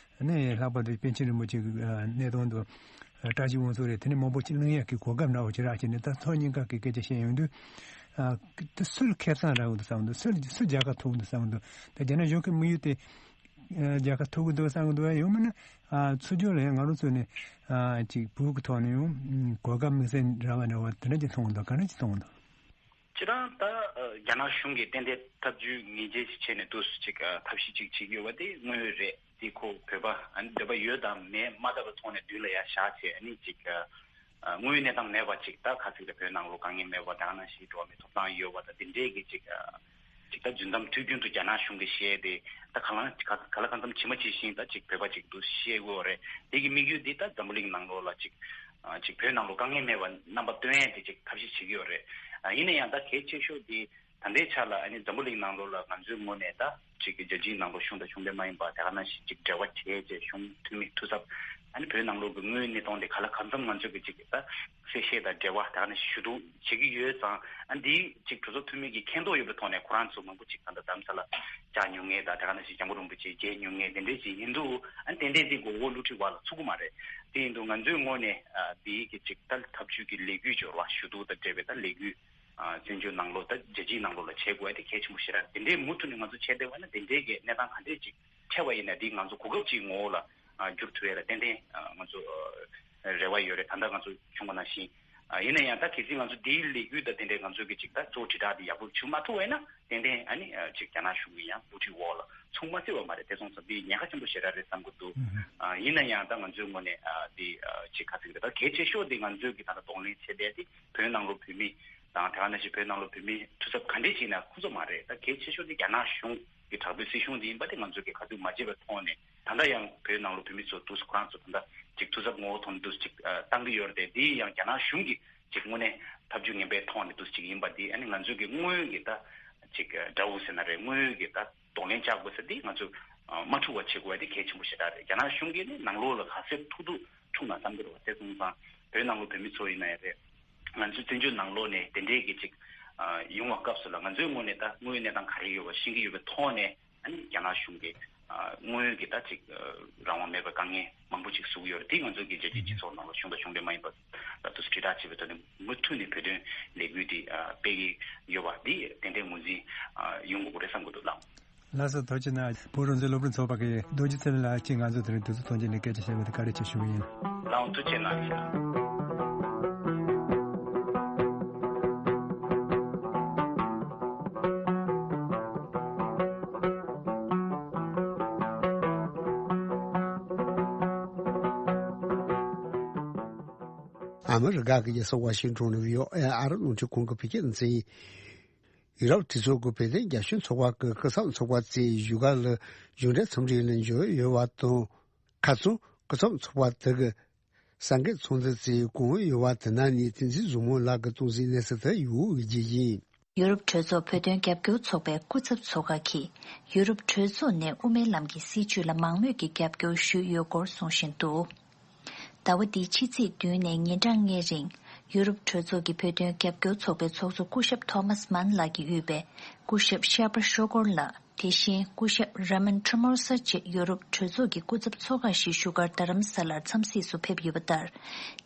ནས་ལྷག་པར་དུ་པཎ་ཆེན་རིན་པོ་ཆེ་གི་ཨ་གནས་སྟངས་དང་ཨ་བཀྲ་ཤིས་དབང་ཕྱུག་རེད། དེ་ནས་མང་པོ་ཅིག་གླེང་ཡག་གི་གོ་སྐབས་འདྲ་བོ་ཅིག་རག་བྱས་ནས་ད་ཕྱོགས་གཉིས་ཀ་གི་སྐད་ཆ་བཤད་ཡོང་དུས་ཨ་ད་སུ་ལ་ཁེ་བཟང་རག་གི་འདུག་བསམ་གི་འདུག་སུ་སུ་རྒྱལ་ཁ་ཐོབ་གི་འདུག་བསམ་གི་འདུག་ད་རྒྱ་ནག་གཞུང་གི་དམིགས་ཡུལ་དེ་ཨ་རྒྱལ་ཁ་ཐོབ་གི་འདུག་བསམ་གི་འདུག་ཡང་མིན་ན་ཨ་ཚུར་ཕྱོགས་ལ་ཡང་ང་རང་ཚོ་ནས་ཨ་ཅིག་བོད་ཀྱི་ཐོག་ནས་ཡང་གོ་སྐབས་དམིགས་བསལ་འདྲ་བ་འདྲ་བ་དེ་འདྲ་ཅིག་མཐོང་གི་འདུག་ག་འདྲ་ཅིག་མཐོང་གི་འདུག་སྤྱིར་བཏང་ད་རྒྱ་ནག་གཞུང་གིས་ཏན་ཏན་ཐབས་ཇུས་ངེས་ཅན་ཞིག་བྱས་ནས་འདུག་སེ་ཅིག་ཐབས་ཤེས་ཅིག་བྱེད་ཀྱི་ཡོད་པ་དེ་དངོས་ཡོད་རེད། དེ་ཁོ་བོད་པ་ཨ་ནི་འདོད་པ་ཡོད་དམ་མེད་མ་བལྟ་བའི་ཐོག་ནས་མདུན་ལ་ཡར་བཞག་བྱས་ཨ་ནི་ཅིག་དངོས་ཡོད་གནས་སྟངས་མེད་པ་ཅིག་ད་ག་ཚིག་རེད། བོད་ནང་ལོགས་དཀའ་ངལ་མེད་པ་དེ་ག་ནང་བཞིན་འགྲོ་བ་མིའི་ཐོབ་ཐང་ཡོད་པ་དང་དེ་འདྲས་ཀྱི་ཅིག་ཅིག་ད་རྒྱུན་གཏམ་དུས་རྒྱུན་དུ་རྒྱ་ནག་གཞུང་གིས་བཤད་དེ་ད་ག་ལ་ག་ག་ལ་གང་འཚམ་ཇི་མ་ཇི་བཞིན་ད་ཅིག་བོད་པ་ཅིག་འདུག་བཤད་དགོས་རེད། དེ་གི་དམིགས་ཡུལ་འདི་ད་འཛམ་བུ་གླིང་ནང་ལོགས་ལ་ཅིག་ཅིག་བོད་ནང་ལོགས་དཀའ་ངལ་མེད་པ་རྣམ་པ་སྟོན་ཡས་དེ་ཅིག་ཐབས་ཤེས་བྱེད་ཀྱི་ཡོད་རེད། ཡིན་ན་ཡང་ད་གལ་ཆེ་ཤོས་དེ་ད་ལྟའི་ཆ་ལ་ཨ་ནི་འཛམ་བུ་གླིང་ནང་ལོགས་ལ་ང་ཚོའི་ངོས་ནས་ད་ཅིག་གི་རྒྱལ་སྤྱིའི་ནང་ལོགས་གཞུང་དང་གཞུང་འབྲེལ་མ་ཡིན་པ་དེ་ག་ནང་བཞིན་ཅིག་འབྲེལ་བ་བྱས་རྗེས་གཞུང་འཐུས་མི་འཐུས་ཚབ་ཨ་ནི་བོད་ནང་ལོགས་ཀྱི་དངོས་ཡོད་གནས་སྟངས་དེ་ག་ལ་གང་འཚམ་ང་ཚོས་ཀྱི་ཅིག་ད་གསལ་བཤད་དང་འབྲེལ་བ་དེ་ག་ནང་བཞིན་ཞུ་གཏུག་བྱེད་ཀྱི་ཡོད་ཙང་ཨ་འདིའི་ཅིག་གྲོས་ཚོགས་འཐུས་མི་གི་མཁྱེན་རྟོགས་ཡོད་པའི་ཐོག་ནས་ཁོ་རང་ཚོ་མང་པོ་ཅིག་ད་ལྟ་རྡ་རམ་ས་ལ་བཅར་མྱོང་མཁན་དང་དེ་ག་ནང་བཞིན་སྐྱབས་མགོན་རིན་པོ་ཆེ་མཇལ་མྱོང་མཁན་དེ་འདྲས་ཅིག་ཡིན་འདུག་ཨ་ནི་ཏན་ཏན་དེ་མགོ་སྐོར་བློ་ཁྲིད་བར་ལ་ཚུགས་ཀྱི་མ་རེད། དེ་ཡིན་དུས་ང་ཚོའི་ངོས་ནས་ཨ་འདིའི་གི་ཅིག་ད་ཐབས་ཇུས་ཀྱི་ལས་འགུལ་སྦྱོར་བ་ཞུ་གཏུག་དང་འབྲེལ་བའི་ད་ལས་འགུལ། ཨ་བཙན་བྱོལ་ནང་ལོགས་ད་རྒྱལ་སྤྱིའི་ནང་ལོགས་ལ་བྱེད་དགོས་ཡ་དེ་གལ་ཆེན་པོ་ཞེ་དྲག་རེད། དེ་འདྲའི་མུ་མཐུད་ནས་ང་ཚོ་བྱས་བསྡད་པ་ན་དེ་འདྲའི་གི་གནས་སྟངས་ག་འདྲས་ཅིག་འཕྲད་པ་ཡིན་ན་དེ་ང་ཚོ་གོ་སྐབས་ཅིག་ངོ་བོ་ལ་ཨ་འགྱུར་ཐུབ་ཡ་ལ་ཏན་ཏན་ཨ་ང་ཚོ་ཨ་རེ་བ་ཡོད་རེད། ད་ལྟ་ང་ཚོ་བྱུང་བ་ནང་བཞིན་ཨ་ཡིན་ན་ཡང་ད་གལ་སྲིད་ང་ཚོ་དེའི་ལས་འགུལ་དང་དེ་འདྲའི་ང་ཚོའི་གི་ཅིག་ད་གཙོ་བོ་དྲིལ་བསྒྲགས་དེ་ཡག་པོ་བྱུང་མ་ཐུབ་པ་ཡིན་ན་ཏན་ཏན་ཨ་ནི་ཨ་ཅིག་རྒྱ་ནག་གཞུང་གི་ཡང་དབུ་ཁྲིད་འོག་ལ་ཚུགས་མ་སྲིད་པ་མ་རེད། དེ་སོང་ཙང་དེ་ཉེན་ཁ་ཆེན་པོ་ཞེ་དྲག་རེད་བསམ་གི་འདུག་ཨ་ཡིན་ན་ཡང་ད་ང་ཚོའི་ངོས་ནས་ཨ་དེ་ཨ་ཅིག་ག་ཚིག་རེད། ད་གལ་ཆེ་ཤོས་དེ་ང་ཚོའི་གི་ད་ལྟ་གདོང་ལེན་བྱེད་བསྡད་དེ་བོད་ནང་ལོགས་བོད་མི་དང་དེ་ག་ནང་བཞིན་བོད་ནང་ལོགས་བོད་མིའི་འཐུས་ཚབ་ག་འདྲས་ཅིག་ཡིན་ན་ཁོ་ཚོ་མ་རེད། ད་གལ་ཆེ་ཤོས་དེ་རྒྱ་ནག་གཞུང་གི་དྲག་པོའི་སྲིད་གཞུང་དེ་ཡིན་པ་དེ་ང་ཚོ་གིས་ག་དུས་མ་བརྗེད་པའི་ཐོག་ནས་ད་ལྟ་ཡང་བོད་ནང་ལོགས་བོད་མི་ཚོ་འདུག་སེ་ཁོ་རང་ཚོ་ད་ལྟ་ཅིག་འཐུས་ཚབ་ངོ་བོ་ཐོག་ནས་འདུག་སེ་ཅིག་ཨ་བཏང་གི་ཡོད་རེད་དེ། དེ་ཡང་རྒྱ་ནག་གཞུང་གིས་ཅིག་དངོས་གནས་ཐབས་ཇུས་ངན་པའི་ཐོག་ནས་འདུག་སེ་ཅིག་ཡིན་པ་དེ་ཨ་ནི་ང་ཚོ་གི་དངོས་ཡོད་ཀྱི་ད་ཅིག་ཨ་དགྲ་བོ་ཟེར་ན་རེད། དངོས་ཡོད་ཀྱི་ད་གདོང་ལེན་བྱ་དགོས་ཟེར་དེ་ང་ཚོ་ཨ་མ་འཁྲུག་པ་བྱེད་དགོས་པ་དེ་གལ་ཆེན་པོ་ཞེ་དྲག་རེད། རྒྱ་ནག་གཞུང་གིས་ནི་ནང་ལོགས་ལ་ག་ཚོད་ཐུག་ཐུག་འཁྲུག་ན་བསམ་གྱི་རེད་བ། དེ་སོང་ཙང་བོད་ནང་ལོགས་བོད་མི་ཚོ་ཡིན་ན་ཡང་རེད། ང་ཚོའི་བཙན་བྱོལ་ནང་ལོགས་ནས་དེ་འདྲའི་གི་ཅིག་ཨ་ཡོང་བ་སྐབས་སུ་ལ་ང་ཚོའི་ངོས་ནས་ད་དངོས་ཡོད་གནས་སྟངས་ག་རེ་ཡོད་པ་ཤེས་ཀྱི་ཡོད་པའི་ཐོག་ནས་ཨ་ནི་རྒྱ་ནག་གཞུང་གིས་ཨ་དངོས་ཡོད་ཀྱི་ད་ཅིག་ཨ་རང་དབང་མེད་པའི་དཀའ་ངལ་མང་པོ་ཅིག་བཟོ་གི་ཡོད་རེད། དེ་ང་ཚོའི་གི་རྒྱལ་སྤྱིའི་སྤྱི་ཚོགས་ནང་ལ་གཞུང་དང་གཞུང་འབྲེལ་མ་ཡིན་པ་ལ་དུ་དྲིལ་བསྒྲགས་བྱེད་པའི་ཐོག་ནས་མུ་མཐུད་ནས་བོད་དོན་ལས་འགུལ་འདི་ཨ་སྤེལ་གྱི་ཡོད་པ་འདི་ཏན་ཏན་ངོས་འཛིན་ཨ་ཡོང་དགོས་ཀྱི་རེད་བསམ་གྱི་འདུག་ལགས། ལགས་སོ། ཐུགས་རྗེ་གནང་། བོད་རང་བཙན་སློབ་ཕྲུག་ཚོགས་པ་གི་རྡོ་རྗེ་ཚེ་རིང་ལགས་ཀྱིས་ང་ཚོ་དེ་རིང་དུས་ཚོད་ཐོན་བྱས་ནས་སྐད་ཆ་བཤད་པ་དེ་བཀའ་དྲིན་ཆེ་ཞུ་གི་ཡིན། ལགས་འོང་། ཐུགས་རྗེ་གནང་། ཨ་མི་རི་ཀ་གི་རྒྱལ་ས་ཝ་ཤིང་ཏོན་ནས་བྷི་ཨོ་ཨེ་ཨ་རི་རླུང་འཕྲིན་ཁང་གི་བོད་སྐད་སྡེ་ཚན་ཡིན། ཡུ་རོབ་གྲོས་ཚོགས་ཀྱི་བོད་དོན་རྒྱབ་སྐྱོར་ཚོགས་པ་ཀྱིས་སྐུ་ཚབ་ཚོགས་པ་བཅས་བཞུགས་སྒར་ལ་གཞུང་འབྲེལ་འཚམས་འདྲི་ལ་འབྱོར་ཡོད་པ་དང་། ཁ་སང་སྐུ་ཚབ་ཚོགས་པ་དེ་གི་གསར་འགོད་ཚོགས་འདུ་བཅས་གནང་ཡོད་པ་དེ་ནང་ནས་བསྟན་འཛིན་བཟང་མོ་ལགས་ཀྱིས་གཏོང་གཟིགས་གནང་གསལ་དུ་ཡོད་ཀྱི་ཡིན། ཡུ་རོབ་གྲོས་ཚོགས་བོད་དོན་རྒྱབ་སྐྱོར་ཚོགས་པའི་སྐུ་ཚབ་ཚོགས་ཁག་གིས་ཡུ་རོབ་གྲོས་ཚོགས་ནས་དབུ་མའི་ལམ་གྱི་སྲིད་བྱུས་ལ་མང་མོས་ཀྱིས་རྒྱབ་སྐྱོར་ཞུས་ཡོད་སྐོར་གསུང་བཞིན་འདུག་ཟླ་བ་འདིའི་ཕྱི་ཚེས་བདུན་ནས་ཉིན་གྲངས་ལྔའི་རིང་ཡུ་རོབ་གྲོས་ཚོགས་ཀྱི་བོད་དོན་རྒྱབ་སྐྱོར་ཚོགས་པའི་ཚོགས་གཙོ་སྐུ་ཞབས་ཐོ་མཱས་མཱན་ལགས་ཀྱིས་དབུས་པའི་སྐུ་ཞབས་ཤར་པ་ཤོ་ཀོར་ལགས། དེ་བཞིན་སྐུ་ཞབས་ར་མན་ཁྲི་མོར་ས་བཅས་ཡུ་རོབ་གྲོས་ཚོགས་ཀྱི་སྐུ་ཚབ་ཚོགས་ཁག་ཞིག་བཞུགས་སྒར་རྡ་རམ་ས་ལར་འཚམས་གཟིགས་སུ་ཕེབས་ཡོད་པ་ལྟར།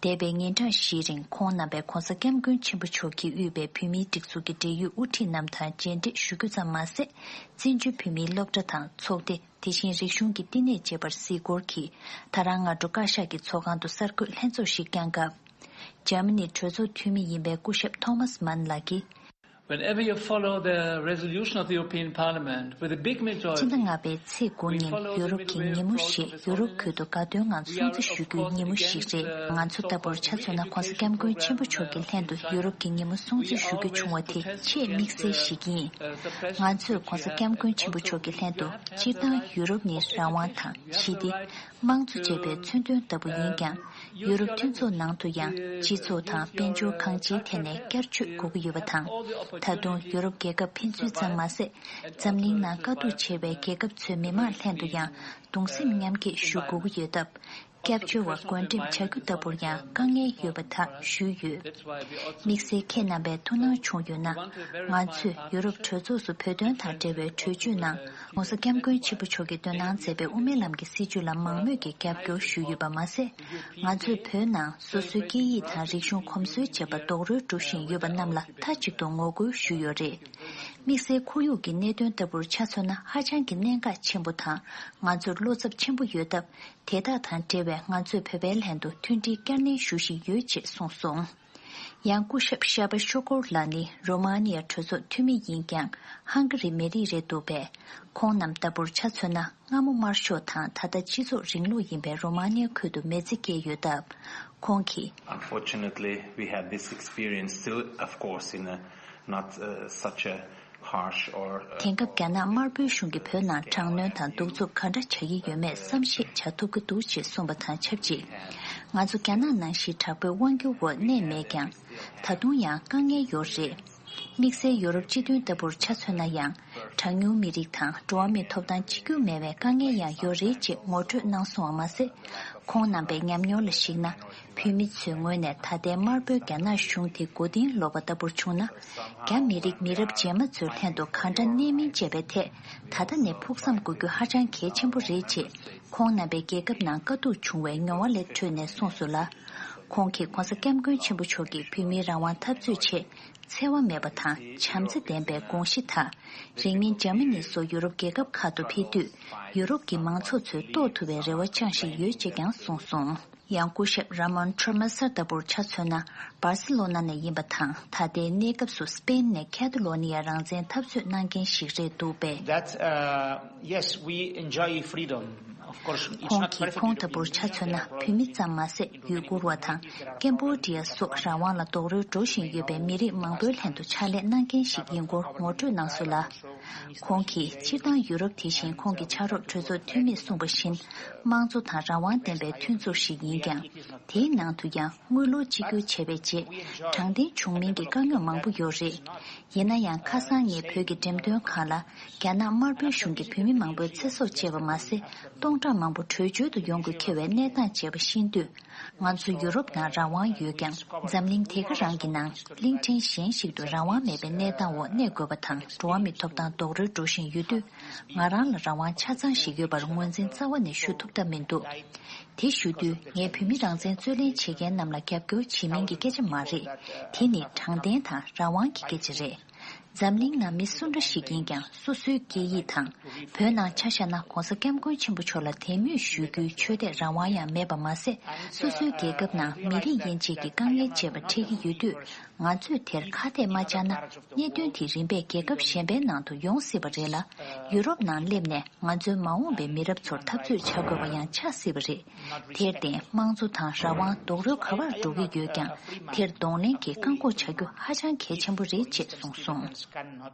འདས་པའི་ཉིན་གྲངས་བཞིའི་རིང་ཁོང་རྣམ་པས་༧གོང་ས་༧སྐྱབས་མགོན་ཆེན་པོ་མཆོག་གིས་དབུས་པའི་བོད་མིའི་སྒྲིག་འཛུགས་ཀྱི་འབྲེལ་ཡོད་དབུ་ཁྲིད་རྣམས་དང་མཇལ་འཕྲད་ཞུ་རྒྱུ་ཙམ་མ་ཟད། བཙན་བྱོལ་བོད་མིའི་སློབ་གྲྭ་དང་ཚོགས་སྡེ། དེ་བཞིན་རིག་གཞུང་གི་བསྟི་གནས་བཅས་པར་གཟིགས་སྐོར་གྱིས་ད་རང་སྔ་དྲོ་བཀའ་ཤག་གི་ཚོགས་ཁང་དུ་གསར་འགོད་ལྷན་ཚོགས་ཤིག་བསྐྱངས་སྐབས། འཇར་མ་ནིའི་གྲོས་ཚོགས་འཐུས་མི་ཡིན་པའི་སྐུ་ཞབས་ཐོ་མཱས་མཱན་ལགས་ཀྱིས། Whenever you follow the resolution of the European Parliament with a big majority, སྤྱི་ཟླ་ལྔ་པའི་ཚེས་དགུ་ཉིན་ཡུ་རོབ་ཀྱི་ཉིན་མོ་ཞེས་ཡུ་རོབ་ཁུལ་དུ་དགའ་སྟོན་ངང་སྲུང་བརྩི་ཞུ་རྒྱུའི་ཉིན་མོ་ཞིག་རེད། ང་ཚོ་ལྟ་བུར་ཆ་མཚོན་ན་༸གོང་ས་༸སྐྱབས་མགོན་ཆེན་པོ་མཆོག་གི་ལྷན་དུ་ཡུ་རོབ་ཀྱི་ཉིན་མོ་སྲུང་བརྩི་ཞུ་རྒྱུ་བྱུང་བ་དེ་ཆེས་དམིགས་བསལ་ཞིག་ཡིན། ང་ཚོས་༸གོང་ས་༸སྐྱབས་མགོན་ཆེན་པོ་མཆོག་གི་ལྷན་དུ་སྤྱིར་བཏང་ཡུ་རོབ་ནི་རང་དབང་དང་ཞི་བདེ། དམངས་གཙོ་ཅེས་པའི་མཚོན་དོན་ལྟ་བུ་ཡིན་ཀྱང་། ཡུ་རོབ་མཐུན་ཚོགས་ནང་དུ་ཡང་སྤྱི་ཚོགས་དང་དཔལ་འབྱོར་གང་ཅིའི་ཐད་ནས་བསྐྱར་བཅོས་དགོས་ཀྱི་ཡོད་པ་དང་། ད་དུང་ཡུ་རོབ་རྒྱལ་ཁབ་ཕན་ཚུན་ཙམ་མ་ཟད། འཛམ་གླིང་ནང་དཀའ་སྡུག་ཆེ་བའི་རྒྱལ་ཁབ་ཚོའི་མི་མང་ལྷན་དུ་ཡང་གདུང་སེམས་མཉམ་སྐྱེད་ཞུ་དགོས་ཀྱི་ཡོད་སྟབས། སྐྱབས་བཅོལ་བ་བགོ་འགྲེམས་བྱ་རྒྱུ་ལྟ་བུར་ཡང་དཀའ་ངལ་ཡོད་པ་དག་ཞུས་ཡོད། དམིགས་བསལ་ཁྱེད་རྣམ་པས་ཐུགས་སྣང་བྱུང་ཡོད་ན། ང་ཚོས་ཡུ་རོབ་གྲོས་ཚོགས་སུ་བོད་དོན་དང་འབྲེལ་བའི་གྲོས་ཆོད་ནང་༸གོང་ས་༸སྐྱབས་མགོན་ཆེན་པོ་མཆོག་གིས་འདོན་གནང་མཛད་པའི་དབུ་མའི་ལམ་གྱི་སྲིད་བྱུས་ལ་མང་མོས་ཀྱིས་རྒྱབ་སྐྱོར་ཞུས་ཡོད་པ་མ་ཟད། ང་ཚོས་བོད་ནང་སོ་སོའི་སྐད་ཡིག་དང་རིག་གཞུང་གོམས་སྲོལ་བཅས་པ་རྡོག་རོལ་འགྲོ་བཞིན་ཡོད་པ་རྣམས་ལ་མཐའ་གཅིག་ཏུ་ངོ་རྒོལ་ཞུས་ཡོད་རེད། དམིགས་བསལ་ཁོར་ཡུག་གི་གནད་དོན་ལྟ་བུར་ཆ་མཚོན་ན་ཧ་ཅང་གི་གནད་འགག་ཆེན་པོ་དང་། ང་ཚོར་བློ་འཚབ་ཆེན་པོ་ཡོད་སྟབས། དེ་དག་དང་འབྲེལ་བའི་ང་ཚོས་བོད་པའི་ལྷན་དུ་མཐུན་སྒྲིལ་བསྐྱར་ནན་ཞུ་བཞིན་ཡོད་ཅེས་གསུངས་སོང་། ཡང་སྐུ་ཞབས་ཤ་པ་ཤོ་ཀོར་ལགས་ནི་རོ་མ་ནི་ཡ་གྲོས་ཚོགས་འཐུས་མི་ཡིན་ཀྱང་ཧང་ག་རི་མི་རིགས་རེད་འདུག་པས། ཁོང་རྣམས་ལྟ་བུར་ཆ་མཚོན་ན་སྔ་མོ་དམར་ཤོག་དང་ད་ལྟ་སྤྱི་ཚོགས་རིང་ལུགས་ཡིན་པའི་རོ་མ་ནི་ཡ་ཁུལ་དུ་མི་ཚེ་སྐྱེལ་ཡོད་སྟབས། ཁོང་གིས། Unfortunately, we had this experience still, of course, in a not uh, such a harsh or uh, དེང་སྐབས་རྒྱ་ནག་དམར་པོའི་གཞུང་གིས་བོད་ནང་དྲག་གནོན་དང་གདུག་རྩུབ་ག་འདྲ་བྱ་ཡི་ཡོད་མེད་བསམ་ཤེས་བྱ་ཐུབ་ཀྱི་འདུག་ཅེས་གསུངས་པ་དང་ཆབས་ཅིག་ང་ཚོ་རྒྱ་ནག་ནང་བཞིན་དྲག་པོའི་དབང་སྒྱུར་འོག་གནས་མེད་ཀྱང་། ད་དུང་ཡང་དཀའ་ངལ་ཡོད་རེད། དམིགས་བསལ་ཡོ་རོབ་སྤྱི་མཐུན་ལྟ་བུར་ཆ་མཚོན་ན་ཡང་། གྲངས་ཉུང་མི་རིགས་དང་འགྲོ་བ་མིའི་ཐོབ་ཐང་གཅིག་གྱུར་མེད་པའི་དཀའ་ངལ་ཡང་ཡོད་རེད་ཅེས་ངོ་སྤྲོད་གནང་སོང་བ་མ་ཟད། ཁོང་རྣམ་པའི་ཉམས་མྱོང་ལ་གཞིགས་ན། བོད་མི་ཚོའི་ངོས་ནས་ད་ལྟའི་དམར་པོའི་རྒྱ་ནག་གཞུང་དེ་མགོ་རྟིང་སློག་པ་ལྟ་བུར་བྱུང་ན། རྒྱ་མི་རིགས་མི་རབས་རྗེས་མ་ཚོའི་ལྷན་དུ་གང་འདྲ་གནས་མིན་བཅས་པའི་ཐད། ད་ལྟ་ནས་ཕུགས་བསམ་དགོས་རྒྱུ་ཧ་ཅང་གལ་ཆེན་པོ་རེད་ཅེས། ཁོང་རྣམ་པའི་རྒྱལ་ཁབ་ནང་དཀའ་སྡུག་བྱུང་བའི་མྱོང་བ་ལས་འཕྲོས་ནས་གསུངས་སོང་ལ། ཁོང་གིས་༸གོང་ས་༸སྐྱབས་མགོན་ཆེན་པོ་མཆོག་གིས་བོད་མིའི་རང་དབང་འཐབ་རྩོད་ཆེད། འཚེ་བ་མེད་པ་དང་བྱམས་བརྩེ་ལྡན་པའི་དགོངས་གཞི་དག་རིང་མིན་འཇར་མ་ནི་སོགས་ཡུ་རོབ་རྒྱལ་ཁབ་ཁག་ཏུ་ཕེབས་དུས། ཡུ་རོབ་ཀྱི་མང་ཚོགས་ཚོས་རྟོགས་ཐུབ་པའི་རེ་བ་བཅངས་བཞིན་ཡོད་ཅེས་ཀྱང་གསུངས་སོང་། ཡང་སྐུ་ཞབས་ར་མོན་ཁྲོ་མ་སར་ལྟ་བུར་ཆ་མཚོན་ན། སྦར་སི་ལོ་ན་ནས་ཡིན་པ་དང་། ད་ལྟའི་གནས་སྐབས་སུ་སི་པེན་ནས་ཁ་ཏ་ལོ་ནི་ཡ་རང་བཙན་འཐབ་རྩོད་གནང་མཁན་ཞིག་རེད་འདུག་པས། That, uh, yes, we enjoy freedom. Of course, it's not perfect. ཁོང་གིས་ཁོང་ལྟ་བུར་ཆ་མཚོན་ན་བོད་མི་ཙམ་མ་ཟད་ཡུ་གུར་བ་དང་ཀེམ་བོ་ཌི་ཡ་སོགས་རང་དབང་ལ་རྡོག་རོལ་འགྲོ་བཞིན་ཡོད་པའི་མི་རིགས་མང་པོའི་ལྷན་དུ་ཕྱག་ལས་གནང་མཁན་ཞིག་ཡིན་སྐོར་ངོ་སྤྲོད་གནང་སོང་ལ། ཁོང་གིས་སྤྱིར་བཏང་ཡུ་རོབ་དེ་བཞིན་ཁོང་གི་ཕྱག་རོགས་གྲོས་ཚོགས་འཐུས་མིས་གསུངས་པ་བཞིན། དམངས་གཙོ་དང་རང་དབང་ལྡན་པའི་མཐུན་ཚོགས་ཤིག་ཡིན་ཀྱང་། དེའི་ནང་དུ་ཡང་དངུལ་ལོར་གཅིག་གྱུར་བྱས་པའི་རྗེས། དྲང་བདེན་བྱུང་མིན་གྱི་དཀའ་རྙོག་མང་པོ་ཡོད་རེད། ཡིན་ན་ཡང་ཁ་སང་ངས་བོད་ཀྱི་འགྲེམས་སྟོན་ཁང་ལ། རྒྱ་ནག་དམར་པོའི་གཞུང་གིས་བོད་མི་མང་པོའི་ཚེ་སྲོག་བཅད་པ་མ་ཟད། སྟོང་ཕྲག་མང་པོ་བྲོས་བྱོལ་དུ་ཡོང་དགོས་འཁེལ་བའི་གནས་སྟངས་བཅས་པ་ཤེས་དུས། ང་ཚོ་ཡུ་རོབ་ནང་རང་དབང་ཡོད་ཀྱང་། འཛམ་གླིང་དེ་ག་རང་གི་ནང་གླིང་ཕྲན་གཞན་ཞིག་ཏུ་རང་དབང་མེད་པའི་གནས་སྟངས་འོག་གནས་དགོས་པ་དང་། འགྲོ་བ་མིའི་ཐོབ་ཐང་རྡོག་རོལ་འགྲོ་བཞིན་ཡོད་དུས། ང་རང་ལ་རང་དབང་ཆ་ཚང་ཞིག་ཡོད་པར་ངོས་འཛིན་རྩ་བ་ནས་ཞུ་ཐུབ་ཐབས་མི་འདུག་དེ་ཞུ་དུས། ངས་བོད་མི་རང་བཙན་རྩོད་ལེན་བྱེད་མཁན་རྣམས་ལ་རྒྱབ་སྐྱོར་བྱེད་མིན་གྱི་སྐད་ཆ་མ་རེད། དེ་ནི་དྲང་བདེན་དང་རང་དབང་གི་སྐད་ཆ་རེད། འཛམ་གླིང་ནང་མི་སུ་འདྲ་ཞིག་ཡིན་ཀྱང་། སོ་སོའི་སྐད་ཡིག་དང་། བོད་ནང་ཆ་བཞག་ན་༸གོང་ས་༸སྐྱབས་མགོན་ཆེན་པོ་མཆོག་ལ་དད་མོས་ཞུ་རྒྱུའི་ཆོས་དད་རང་དབང་ཡང་མེད་པ་མ་ཟད། སོ་སོའི་རྒྱལ་ཁབ་ནང་མི་རིགས་དབྱེ་འབྱེད་ཀྱི་དཀའ་ངལ་བཅས་པ་འཕྲད་ཀྱི་ཡོད་དུས། ང་ཚོས་དེར་ཁ་གཏད་མ་བཅག་ན། གནད་དོན་དེ་རིམ་པས་རྒྱལ་ཁབ་གཞན་པའི་ནང་དུ་ཡོང་སྲིད་པ་རེད་ལ། ཡུ་རོབ་ནང་སླེབས་ནས་ང་ཚོའི་མ་འོངས་པའི་མི་རབས་ཚོར་འཐབ་རྩོད་བྱ་དགོས་པ་ཡང་ཆགས་སྲིད་པ་རེད། དེར་བརྟེན། དམངས་གཙོ་དང་རང་དབང་རྡོག་རོལ་ག་པར་འགྲོ་གི་ཡོད་ཀྱང་། དེར་གདོང་ལེན་གྱིས་བཀག་འགོག་བྱ་རྒྱུ་ཧ་ཅང་གལ་ཆེན་པོ་རེད་ཅེས་གསུངས་སོང་།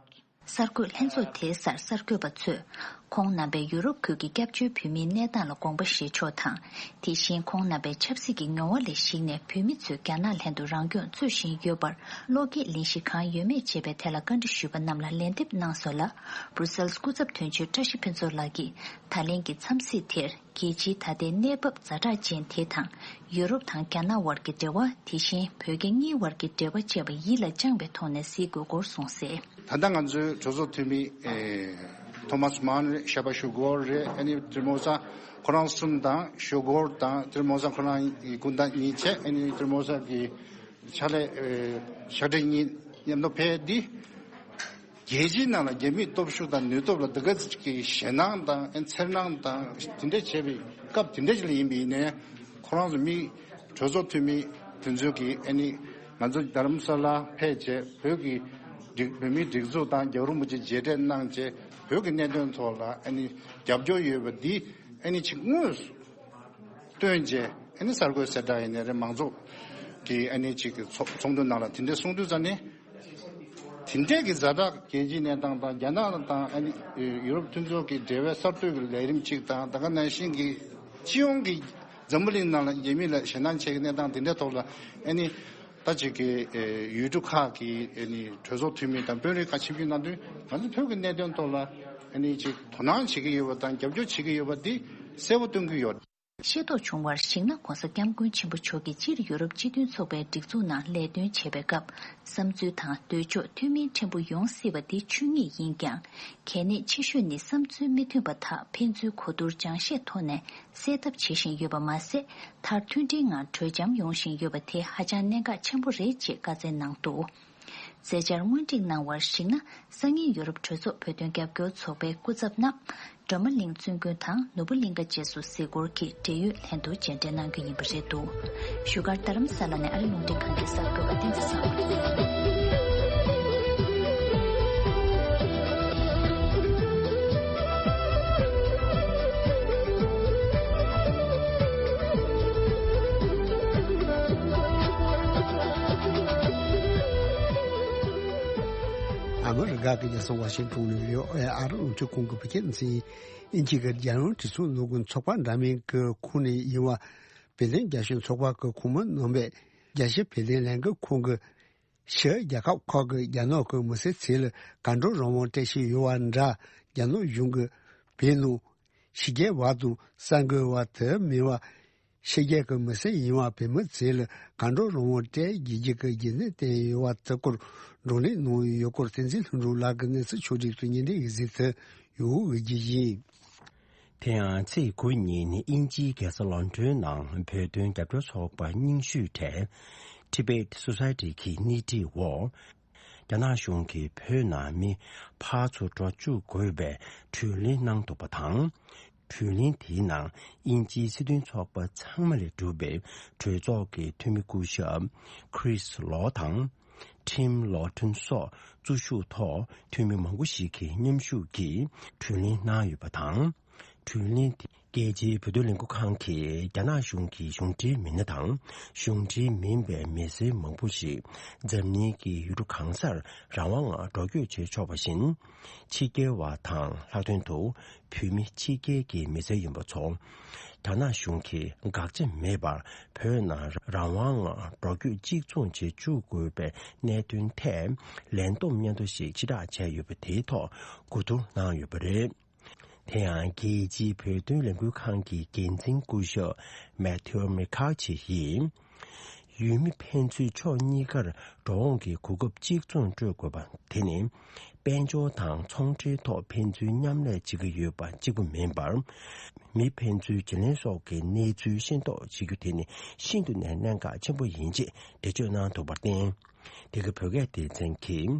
གསར་འགོད་ལྷན་ཚོགས་དེའི་སར་གསར་འགོད་པ་ཚོས། ཁོང་རྣམ་པས་ཡུ་རོབ་ཁུལ་གྱི་སྐྱབས་བཅོལ་བོད་མིའི་གནས་སྟངས་ལ་དགོངས་པ་བཞེས་ཕྱོགས་དང་། དེ་བཞིན་ཁོང་རྣམ་པའི་ཆབ་སྲིད་ཀྱི་མྱོང་བ་ལ་གཞིགས་ནས། བོད་མི་ཚོས་རྒྱ་ནག་ལྷན་དུ་རང་སྐྱོང་རྩོད་བཞིན་ཡོད་པར། བློ་སྐྱེད་ལེན་གཞི་གང་ཡོད་མེད་བཅས་པའི་ཐད་ལ་བཀའ་འདྲི་ཞུས་པ་རྣམས་ལ་ལན་འདེབས་གནང་སོང་ལ། སྦྲུ་སེལ་སྐུ་ཚབ་དོན་གཅོད་བཀྲ་ཤིས་ཕུན་ཚོགས་ལགས་ཀྱིས། ད་ལན་གྱི་འཚམས་གཟིགས་དེར། རྒྱལ་སྤྱིའི་ད་ལྟའི་གནས་བབ་ཛ་དྲག་ཅན་དེ་དང་། ཡུ་རོབ་དང་རྒྱ་ནག་དབར་གྱི་འབྲེལ་བ། དེ་བཞིན་བོད་རྒྱ་གཉིས་དབར་གྱི་འབྲེལ་བ་བཅས་པ་ཡིད་ལ་བཅངས་པའི་ཐོག་ནས་གཟིགས་དགོས་སྐོར་གསུངས་གསལ། ད་ལྟ་ང་ཚོའི་གྲོས་ཚོགས་འཐུས་མི། ཨེ། ཐོ་མཱས་མཱན་རེད། ཤ་པ་ཤོ་གོར་རེད། ཨ་ནི་ཏྲི་མོ་ས་ཁོ་རང་གསུམ་དང་། ཤོ་གོར་དང་ཏྲི་མོ་ས་ཁོ་རང་གི་སྐུ་ཟླ་གཉིས་བྱས། ཨ་ནི་ཏྲི་མོ་ས་གི་ཕྱག་ལས། ཨེ། ཕྱག་སྦྲེལ་གཉིས་མཉམ་དུ་ཕེབས་ཏེ། རྒྱལ་སྤྱིའི་ནང་ལ་རྒྱ་མིའི་སྟོབས་ཤུགས་དང་ནུས་སྟོབས་ལ་འདི་ག་ཅིག་གི་ཞེད་སྣང་དང་། ཨེ། འཚེར་སྣང་དང་། དེ་འདྲ་བྱས་པའི་སྐབས་དེ་འདྲ་ཅིག་ལ་ཡིན་པ་ཡིན་ནའི། ཁོ་རང་ཚོ་མི་གྲོས་ཚོགས་འཐུས་མི་ དེ་ཚོས་ཀྱིས་ཨ་ནི་ང་ཚོ་རྡ་རམ་ས་ལ་ཕེབས་བྱས་བོད་ཀྱི་སྒྲིག་བོད་མིའི་སྒྲིག་འཛུགས་དང་རྒྱལ་བ་རིན་པོ་ཆེ་མཇལ་འཕྲད་གནང་བྱས་བོད་ཀྱི་གནད་དོན་ཐོག་ལ་ཨ་ནི་རྒྱབ་སྐྱོར་ཡོད་པ་འདི་ཨ་ནི་ཅིག་དངོས་སུ་སྟོན་བྱས་ཨ་ནི་གསར་འགོད་གསལ་བསྒྲགས་ཡིན་ནའི་རེད། མང་ཚོགས་ཀྱིས་ཨ་ནི་ཅིག་ཚོགས་ཚོགས་འདུ་ནང་ལ་དེ་འདྲའི་གསུང་དུས་ཙ་ནས། དེ་འདྲས་ཀྱི་ཛ་དྲག་རྒྱལ་སྤྱིའི་གནས་སྟངས་དང་རྒྱ་ནག་དང་ཨ་ནི་ཡུ་རོབ་མཐུན་ཚོགས་ཀྱི་འབྲེལ་བའི་གསར་གཏོད་ཀྱི་ལས་རིམ་གཅིག་དང་ད་ག་ནང་བཞིན་གྱི་སྤྱི་ཡོངས་ཀྱི་འཛམ་བུ་གླིང་ནང་ལ་རྒྱ་མི་ལ་ཞེད་སྣང་བྱེད་ཀྱི་གནས་སྟངས་དེ་འདྲའི་ཐོག་ལ་ཨ་ནི་ད་ཅིག་གི་ཡུལ་གྲུ་ཁག་གི་ཨ་ནི་གྲོས་ཚོགས་འཐུས་མི་དང་དཔོན་རིགས་ཁག་ཆིབས་བསྒྱུར་གནང་དུས་ང་ཚོ་བོད་ཀྱི་གནད་དོན་ཐོག་ལ་ཨ་ནི་ཅིག་དོ་སྣང་བྱེད་ཀྱི་ཡོད་པ་དང་རྒྱབ་སྐྱོར་བྱེད་ཀྱི་ཡོད་པ་འདི་གསལ་པོ་སྟོན་གྱི་ཡོད། ཤེས་རྟོགས་བྱུང་བར་གཞིགས་ན་༸གོང་ས་༸སྐྱབས་མགོན་ཆེན་པོ་མཆོག་གིས་སྤྱིར་ཡུ་རོབ་སྤྱི་མཐུན་ཚོགས་པའི་སྒྲིག་འཛུགས་ནང་ལས་དོན་བྱེད་པའི་སྐབས་བསམ་ཚུལ་དང་འདོད་ཕྱོགས་མཐུན་མིན་ཕྲན་བུ་ཡོང་སྲིད་པ་འདི་ཆོས་ཉིད་ཡིན་ཀྱང་། གལ་གནད་ཆེ་ཤོས་ནི་བསམ་ཚུལ་མི་མཐུན་པ་དག་ཕན་ཚུན་གོ་བསྡུར་སྦྱང་བཤད་ཐོག་ནས་སེལ་ཐབས་བྱེད་བཞིན་ཡོད་པ་མ་ཟད། མཐར་མཐུན་སྒྲིལ་ངང་གྲོས་འཆམ་ཡོང་བཞིན་ཡོད་པ་དེ་ཧ་ཅང་གནད་འགག་ཆེན་པོ་རེད་ཅེས་བཀའ་སྩལ་གནང་འདུག། མཛད་འཆར་སྔོན་སྒྲིག་གནང་བར་གཞིགས་ན། སང་ཉིན་ཡོ་རོབ་གྲོས་ཚོགས་བོད་དོན་རྒྱབ་སྐྱོར་ཚོགས་པའི་སྐུ་ཚབ་རྣམས་སྒྲོལ་མ་གླིང་བཙུན་དགོན་དང་ནོར་བུ་གླིང་ག་བཅས་སུ་གཟིགས་སྐོར་གྱི་བགྲེས་ཡོད་ལྷན་དུ་མཇལ་འཕྲད་གནང་རྒྱུ་ཡིན་པ་རེད་འདུག། བཞུགས་སྒར་རྡ་རམ་ས་ལ་ནས་ཨ་རི་རླུང་འཕྲིན་ཁང་གི་གསར་འགོད་པ་བསྟན་འཛིན་བཟང་པོ། ཨ་མི་རི་ཀ་གི་རྒྱལ་ས་ཝ་ཤིང་ཊོན་ནས་བྷི་ཨོ་ཨེ་ཨ་རི་རླུང་འཕྲིན་ཁང་གི་བོད་སྐད་སྡེ་ཚན། དབྱིན་ཇི་གི་རྒྱལ་ཡོངས་དྲིན་གསོ་སློབ་དཔོན་ཚོགས་པ་འདྲ་མིན་གྱི་ཁོངས་ནས་ཡིན་པ། བེར་ལིན་རྒྱ་གཞུང་ཚོགས་པ་གི་ཁོངས་མི་རྣམ་པས་རྒྱལ་སྤྱིའི་བེར་ལིན་ལས་འགུལ་ཁང་གི་ཕྱིར་རྒྱལ་ཁབ་ཁག་གི་རྒྱ་ནག་གི་མི་སེར་ཚོ་ལ་གར་འགྲོ་རང་དབང་སྤྲད་བཞིན་ཡོད་པ་འདྲ། རྒྱ་ནག་གཞུང་གིས་བོད་ནང་ཕྱི་རྒྱལ་བ་དང་གསར་འགོད་པ་དེ་མིན་པ། ཕྱི་རྒྱལ་གྱི་མི་སེར་ཡིན་པ་བོད་མི་ཚོ་ལ་གར་འགྲོ་རང་དབང་སྤྲད་དགོས་རྒྱུ་གི་རྒྱུ་མཚན་བསྟན་ཡོད་པ་དེ་སྐོར་བགྲོ་གླེང་གནང་ཡོད་སྐོར་བསྟན་འཛིན་ལྷུན་གྲུབ་ལགས་ཀྱིས་གནས་ཚུལ་ཕྱོགས་སྒྲིག་ཏུ་སྙན་སྒྲོན་ཡོད་ཟེར་དུ་ཡོད་འོས་ཀྱི་ཡིན། དེ་ཡང་ཚེས་དགུ་ཉིན་དབྱིན་ཇིའི་རྒྱལ་ས་ལོན་ཌོན་ནང་བོད་དོན་རྒྱབ་སྐྱོར་ཚོགས་པ་རྙིང་ཤོས་གྲས་Tibet Society གི་སྣེ་ཁྲིད་འོག་རྒྱ་ནག་གཞུང་གིས་བོད་ནང་མི་ཕར་ཚུར་འགྲོ་བཅུག་དགོས་པའི་གྲོས་གླེང་གནང་འདུག་པ་དང་། གྲོས་གླེང་དེའི་ནང་དབྱིན་ཇིའི་སྲིད་དོན་ཚོགས་པ་ཚང་མ་ལས་གྲུབ་པའི་གྲོས་ཚོགས་ཀྱི་འཐུས་མི་སྐུ་ཞབས་Chris Law དང་། Tim Loughton སོགས་གཙོ་བཞུགས་ཐོག་འཐུས་མི་མང་པོ་ཞིག་གིས་མཉམ་ཞུགས་ཀྱིས་གྲོས་གླེང་གནང་ཡོད་པ་དང་། གྲོས་གླེང་དེ་རྒྱལ་སྤྱིའི་བོད་དོན་ལས་འགུལ་ཁང་གིས་རྒྱ་ནག་གཞུང་གི་གཞུང་འབྲེལ་མི་སྣ་དང་གཞུང་འབྲེལ་མིན་པའི་མི་སེར་མང་པོ་ཞིག་འཛམ་གླིང་གི་ཡུལ་གྲུ་གང་སར་རང་དབང་ངང་འགྲོ་སྐྱོད་བྱེད་ཆོག་པ་བཞིན། ཕྱི་རྒྱལ་བ་དང་ལྷག་དོན་དུ་བོད་མི་ཕྱི་རྒྱལ་གྱི་མི་སེར་ཡིན་པ་ཚོ། རྒྱ་ནག་གཞུང་གིས་དགག་བྱ་མེད་པར་བོད་ནང་རང་དབང་ངང་འགྲོ་སྐྱོད་གཅིག་མཚུངས་བྱེད་བཅུག་དགོས་པའི་གནད་དོན་ཐད་ལན་འདེབས་སྙན་ཐོ་ཞིག་ཕྱིར་བསྒྲགས་བྱས་ཡོད་པ་དེའི་ཐོག་གོ་བསྡུར་གནང་ཡོད་པ་རེད། དེ་ཡང་རྒྱལ་སྤྱིའི་བོད་དོན་ལས་འགུལ་ཁང་གི་འགན་འཛིན་སྐུ་ཞབས་Matthew McCaughey ཡིས། ཡུལ་མི་ཕན་ཚུན་ཕྱོགས་གཉིས་ཀར་འགྲོ་འོང་གི་གོ་སྐབས་གཅིག་མཚུངས་སྤྲོད་དགོས་པ་དེ་ནི། དཔལ་འབྱོར་དང་ཚོང་འབྲེལ་ཐོག་ཕན་ཚུན་མཉམ་ལས་བྱེད་ཀྱི་ཡོད་པ་གཅིག་པུ་མིན་པར། མི་ཕན་ཚུན་བརྗེ་ལེན་སོགས་ཀྱི་གནས་ཚུལ་ཤེས་རྟོགས་བྱེད་རྒྱུ་དེ་ནི་ཤིན་ཏུ་ནས་གནད་འགག་ཆེན་པོ་ཡིན་ཅེས་འགྲེལ་བརྗོད་གནང་འདུག་པར་བརྟེན། དེ་གའི་བོད་སྐད་སྡེ་ཚན་གྱིས་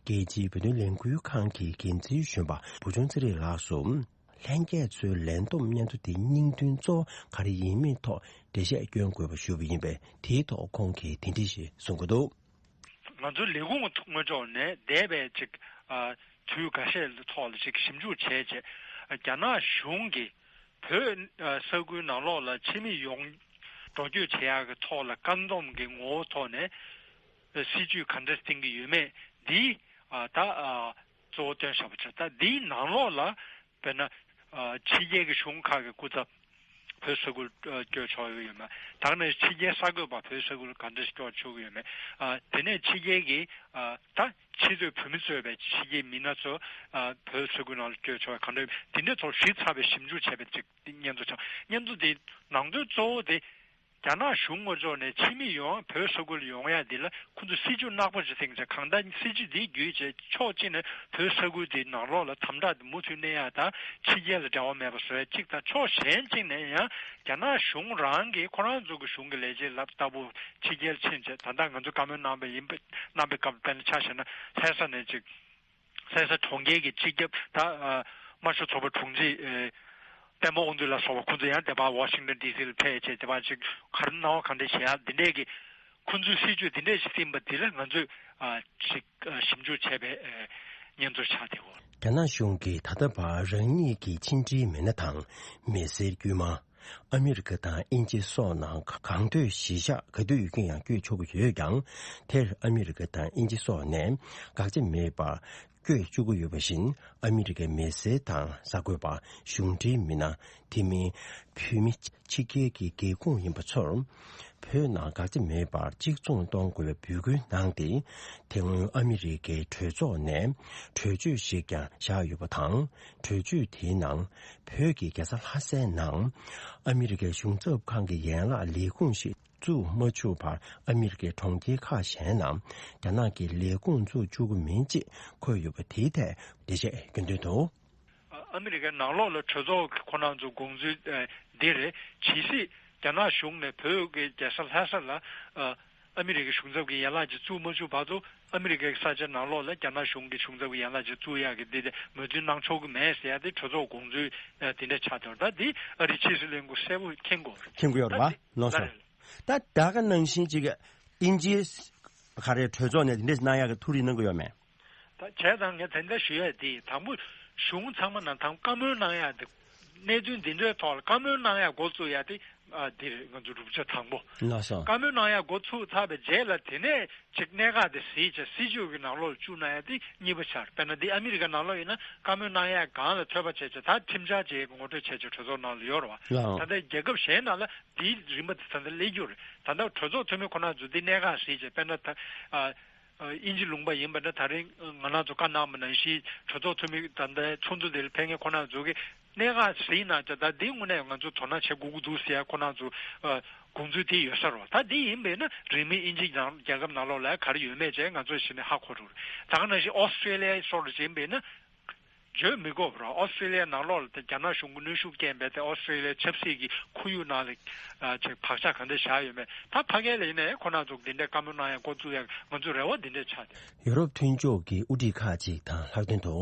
རྒྱལ་སྤྱིའི་བོད་དོན་ལས་འགུལ་ཁང་གི་འགན་འཛིན་གཞོན་པ་བུ་ཆུང་ཚེ་རིང་ལགས་སུ། ལྷན་རྒྱས་ཚོའི་ལན་འདེབས་སྙན་ཐོ་དེའི་སྙིང་དོན་གཙོ་བོ་ག་རེ་ཡིན་མིན་ཐོག་འགྲེལ་བཤད་སྐྱོན་དགོས་པ་ཞུས་པ་ཡིན་པས། དེའི་ཐོག་ཁོང་གིས་དེ་འདྲ་ཞིག་གསུང་གི་འདུག། ང་ཚོའི་ལས་ཁུངས་ངོས་ཕྱོགས་ནས་འདས་པའི་ཅིག་ཨ་དུས་འགའ་ཤས་ཐོག་ལ་ཅིག་ཞིབ་འཇུག་བྱས་རྗེས། རྒྱ་ནག་གཞུང་གིས་བོད་ཨ་ས་ཁུལ་ནང་ལོགས་ལ་ཕྱི་མི་ཡོང་འགྲོ་སྐྱོད་བྱེད་ཡག་གི་ཐོག་ལ་བཀག་སྡོམ་གྱི་ངོ་བོ་ཐོག་ནས་སྲིད་ཇུས་ག་འདྲ་བཏིང་གི་ཡོད་མེད་འདི་ཨ་ད་ཨ་གཙོ་བོ་སྟོན་བཞག་པ་བྱས། ད་འདིའི་ནང་ལོགས་ལ་དཔེར་ན་ཨ་ཕྱི་རྒྱལ་གྱི་གཞུང་ཁག་གི་སྐུ་ཚབ་བོད་ས་ཁུལ་ཨ་སྐྱོད་ཆོག་གི་ཡོད་མེད། ད་ག་ནང་བཞིན་ཕྱི་རྒྱལ་གསར་འགོད་པ་བོད་ས་ཁུལ་ག་འདྲ་ཞིག་སྐྱོད་ཆོག་གི་ཡོད་མེད། ཨ་དེ་ནས་ཕྱི་རྒྱལ་གྱི་ཨ་ད་ཕྱི་སྡོད་བོད་མི་གཙོས་པའི་ཕྱི་རྒྱལ་མི་སྣ་ཚོ་ཨ་བོད་ས་ཁུལ་ནང་ལ་སྐྱོད་ཆོག་ག་འདྲ་ཡོད་མེད། དེ་འདྲའི་ཐོག་ཞིབ་ཚགས་པའི་ཞིབ་འཇུག་བྱས་པའི་ཅིག་སྙན་ཐོ་ཆགས། སྙན་ཐོ་དེའི་ནང་དོན་གཙོ་བོ་དེ། རྒྱ་ནག་གཞུང་ངོས་ཕྱོགས་ནས་ཕྱི་མི་ཡོང་བོད་ས་ཁུལ་ཡོང་ཡ་འདི་ལ་ཁོ་ཚོས་སྲིད་ཇུས་གནག་པོ་ཞིག་བཏིང་བྱས། གང་ལྟར་སྲིད་ཇུས་འདི་བརྒྱུད་བྱས་ཕྱོགས་གཅིག་ནས་བོད་ས་ཁུལ་འདིའི་ནང་ལོགས་ལ་དམ་དྲག་འདི་མུ་མཐུད་གནས་ཡ་དང་ཕྱི་རྒྱལ་ལ་འབྲེལ་བ་མེད་པ་བཟོ་ཡ་གཅིག་དང་། ཕྱོགས་གཞན་གཅིག་ནས་ཡང་རྒྱ་ནག་གཞུང་རང་གིས་ཁོ་རང་ཚོ་གི་གཞུང་གི་ལས་བྱེད་ལབ་ལྟ་བུ་ཕྱི་རྒྱལ་ཕྱིན་བྱས། ད་ལྟ་ང་ཚོ་བཀའ་མོལ་གནང་བ་ཡིན་པ་གནང་བའི་སྐབས་དཔེར་ན་ཆ་བཞག་ན་ལྷ་ས་ནས་ཅིག་ལྷ་ས་གྲོང་ཁྱེར་གྱི་སྤྱི་ཁྱབ་ད་ཨ་དམར་ཤོག་ཚོགས་པ་དྲུང་ཆེ་ཨེ་པད་མ་དབང་འདུས་ལ་སོགས་པ་ཁོང་ཚོ་ཡང་དེ་པར་ཝ་ཤིང་ཊོན་ཌི་སི་ལ་ཕེབས་བྱས་དེ་པར་ཅིག་ག་རེ་གནང་བ་གང་འདྲ་བྱེད་ཡ་འདི་འདྲས་ཀྱི་ ཁོང་ཚོའི་སྲིད་ཇུས་འདི་འདྲ་ཞིག་བསྟན་པ་འདི་ལ་ང་ཚོས་ཨ་ཅིག་ཨ་ཞིབ་འཇུག་བྱས་པའི་ཨ་སྙན་ཐོ་ཆགས་བསྡད་ཡོད། རྒྱ་ནག་གཞུང་གིས་ད་ལྟ་བར་རང་ཉིད་ཀྱི་ཕྱི་འབྲེལ་མི་སྣ་དང་མི་སེར་དཀྱུས་མ། ཨ་མི་རི་ཀ་དང་དབྱིན་ཇི་སོགས་ནང་གང་འདོད་གཞིས་ཆགས་ག་དུས་ཡོད་མཁན་ཡང་བསྐྱོད་ཆོག་གི་ཡོད་ཀྱང་། དེར་ཨ་མི་རི་ཀ་དང་དབྱིན་ཇི་སོགས་ནས་དགག་བྱ་མེད་པར་བསྐྱོད་བཅུག་གི་ཡོད་པ་བཞིན། ཨ་མི་རི་ཀའི་མི་སེར་དང་གསར་འགོད་པ། གཞུང་འབྲེལ་མི་སྣ། དེ་མིན་བོད་མི་ཕྱི་རྒྱལ་གྱི་སྒེར་ཁོངས་ཡིན་པ་ཚོར་བོད་ནང་དགག་བྱ་མེད་པར་གཅིག་མཚུངས་གཏོང་དགོས་པའི་འབོད་སྐུལ་གནང་སྟེ། དེ་སྔོན་ཨ་མི་རི་ཀའི་གྲོས་ཚོགས་ནས་གྲོས་ཆོད་ཞིག་ཀྱང་བཞག་ཡོད་པ་དང་། གྲོས་ཆོད་དེའི་ནང་བོད་ཀྱི་རྒྱལ་ས་ལྷ་སའི་ནང་ཨ་མི་རི་ཀའི་གཞུང་ཚབ་ཁང་གི་ཡན་ལག་ལས་ཁུངས་ཤིག་བཙུགས་མ་བཅུག་བར་ཨ་མི་རི་ཀའི་གྲོང་ཁྱེར་ཁག་གཞན་ནང་རྒྱ་ནག་གི་ལས་ཁུངས་བཙུགས་བཅུག་གི་མིན་ཅེས་འཁོད་ཡོད་པ་དེའི་ཐད་འགྲེལ་བཤད་སྐྱོན་འདོན་དུ། ཨ་མི་རི་ཀའི་ནང་ལོགས་ལ་གྲོས་ཚོགས་ཀྱི་ཁོ་རང་ཚོ་དགོངས་ཚུལ་ཨ་འདི་རེད། ཇི་སྲིད་རྒྱ་ནག་གཞུང་ནས་བོད་ཀྱི་རྒྱལ་ས་ལྷ་ས་ལ་ཨ་ཨ་མི་རི་ཀའི་གཞུང་ཚབ་ཀྱི་ཡན་ལག་ཅིག་བཙུགས་མ་བཅུག་བར་དུ། ཨ་མི་རི་ཀའི་ས་ཆ་ནང་ལོགས་ལ་རྒྱ་ནག་གཞུང་གི་གཞུང་ཚབ་ཀྱི་ཡན་ལག་ཅིག་བཙུགས་ཡག་གི་འདི་དེ་མོས་མཐུན་གནང་ཆོག་གི་མེད་ཟེར་ཡག་དེ་གྲོས་ཚོགས་དགོངས་ཚུལ་ཨ་དེ་འདྲ་ཆགས་འདུག་ད་འདི་ཨ་རིའི་ཕྱི་སྲིད་བློན་ཁོ་གསལ་པོ་མཁྱེན་དགོས་རེད། མཁྱེན་དགོས་ཡོད་རེད་པ། ད་འདི་ལགས་སོ། ལ་རེད། ད་ད་ག་ནང་བཞིན་ཅིག་དབྱིན་ཇིའི་ག་རེ་གྲོས་ཚོགས་ནས་འདི་འདྲ་གནང་ཡག་གི་ཐུགས་རེ་གནང་གི་ཡོད་མེད། ད་བྱས་ཙང་ངས་དེ་འདྲ་ཞུ་ཡ་དེ་དང་པོ་གཞུང་ཚང་མ་ནང་དང་བཀའ་མོལ་གནང་ཡ་དེ་གནད་དོན་འདི་འདྲའི་ཐོག་ལ་བཀའ་མོལ་གནང་ཡ་འགོ་བཙུགས་ཡ་དེ་ཨ་འདི་རེད། ང་ཚོ་རུབ་ཆ་དང་པོ། ལགས་སོ། བཀའ་མོལ་གནང་ཡ་འགོ་ཚུགས་ཚར་བའི་རྗེས་ལ་དེ་ནས་ཅིག་གནད་འགག་དེ་གཟིགས་བྱས་སྲིད་ཇུས་ཀྱི་ནང་ལོགས་ལ་བཅུག་གནང་ཡ་དེ་གཉིས་པ་ཆགས་རེད། དཔེར་ན་འདི་ཨ་མི་རི་ཀ་ནང་ལོགས་ཡིན་ན་བཀའ་མོལ་གནང་ཡ་སྒང་ལ་ཐོད་པ་བྱས་བྱས་ད་ཁྲིམས་འཆར་ཅིག་ངོ་སྤྲོད་བྱས་བྱས་གྲོས་ཚོགས་ནང་ལ་ཡོད་རེད་བ། ལགས། ད་ལྟ་རྒྱལ་ཁབ་གཞན་ནང་ལ་འདིའི་རིམ་པ་དེ་ད་ལྟ་སླེབས་རྒྱུ་རེད། ད་ལྟ་གྲོས་ཚོགས་འཐུས་མི་ཁོ་རང་ཚོ་འདི་གནད་འགག་གཟིགས་བྱས་དཔེར་ན་ད་ཨ། ཨ་དབྱིན་ཇི་ལུང་པ་ཡིན་པ་ན་ད་རིང་ང་རང་ཚོ་བཀའ་གནང་བ་ནང་བཞིན་གྲོས་ཚོགས་འཐུས་མི་ད་ལྟའི་ཚོགས་འདུ་དེ་ལ་ཕེབས་མཁན་ཁོ་རང་ཚོ་གིས་གནད་འགག་གཟིགས་གནང་བྱས་ད་འདི་དངོས་གནས་ང་ཚོ་དོ་སྣང་བྱེད་དགོས་ཀྱི་འདུག་ཟེར་ཡ་ཁོ་རང་ཚོ་ཨ་དགོངས་ཚུལ་དེ་ཡོད་ས་རེད་བ། ད་འདི་ཡིན་པས་ན་རིང་མིན་དབྱིན་ཇི་ནང་རྒྱལ་ཁབ་ནང་ལོགས་ལ་ག་རེ་ཡོད་མེད་བྱས་ང་ཚོ་གཞི་ནས་ཧ་གོ་འགྲོ་རེད། ད་ག་ནང་བཞིན་ཨོ་སི་ཀྲེ་ལི་ཡ་སོགས་ལ་ཡིན་པས་ན། བརྗོད་མི་དགོས་པར་ཨོ་སི་ཀྲེ་ལི་ཡ་ནང་ལོགས་ལ་དེ་རྒྱ་ནག་གཞུང་གི་གནོན་ཤུགས་རྐྱེན་པས་དེ་ཨོ་སི་ཀྲེ་ལི་ཡ་ཆབ་སྲིད་ཀྱི་ཁོར་ཡུག་ནང་ལ་ཨ་ཅིག་བག་ཆགས་ག་འདྲ་བཞག་ཡོད་མེད། ད་ཕ་གི་ལ་ཡིན་ནའི་ཁོ་རང་ཚོ་འདི་འདྲའི་བཀའ་མོལ་གནང་ཡ་འགོ་བཙུགས་ཡ་ང་ཚོའི་རེ་བ་འདི་འདྲ་ཆགས་བསྡད། ཡུ་རོབ་མཐུན་ཕྱོགས་ཀྱི་དབུ་ཁྲིད་ཁག་ཅིག་དང་ལྷག་དོན་དུ་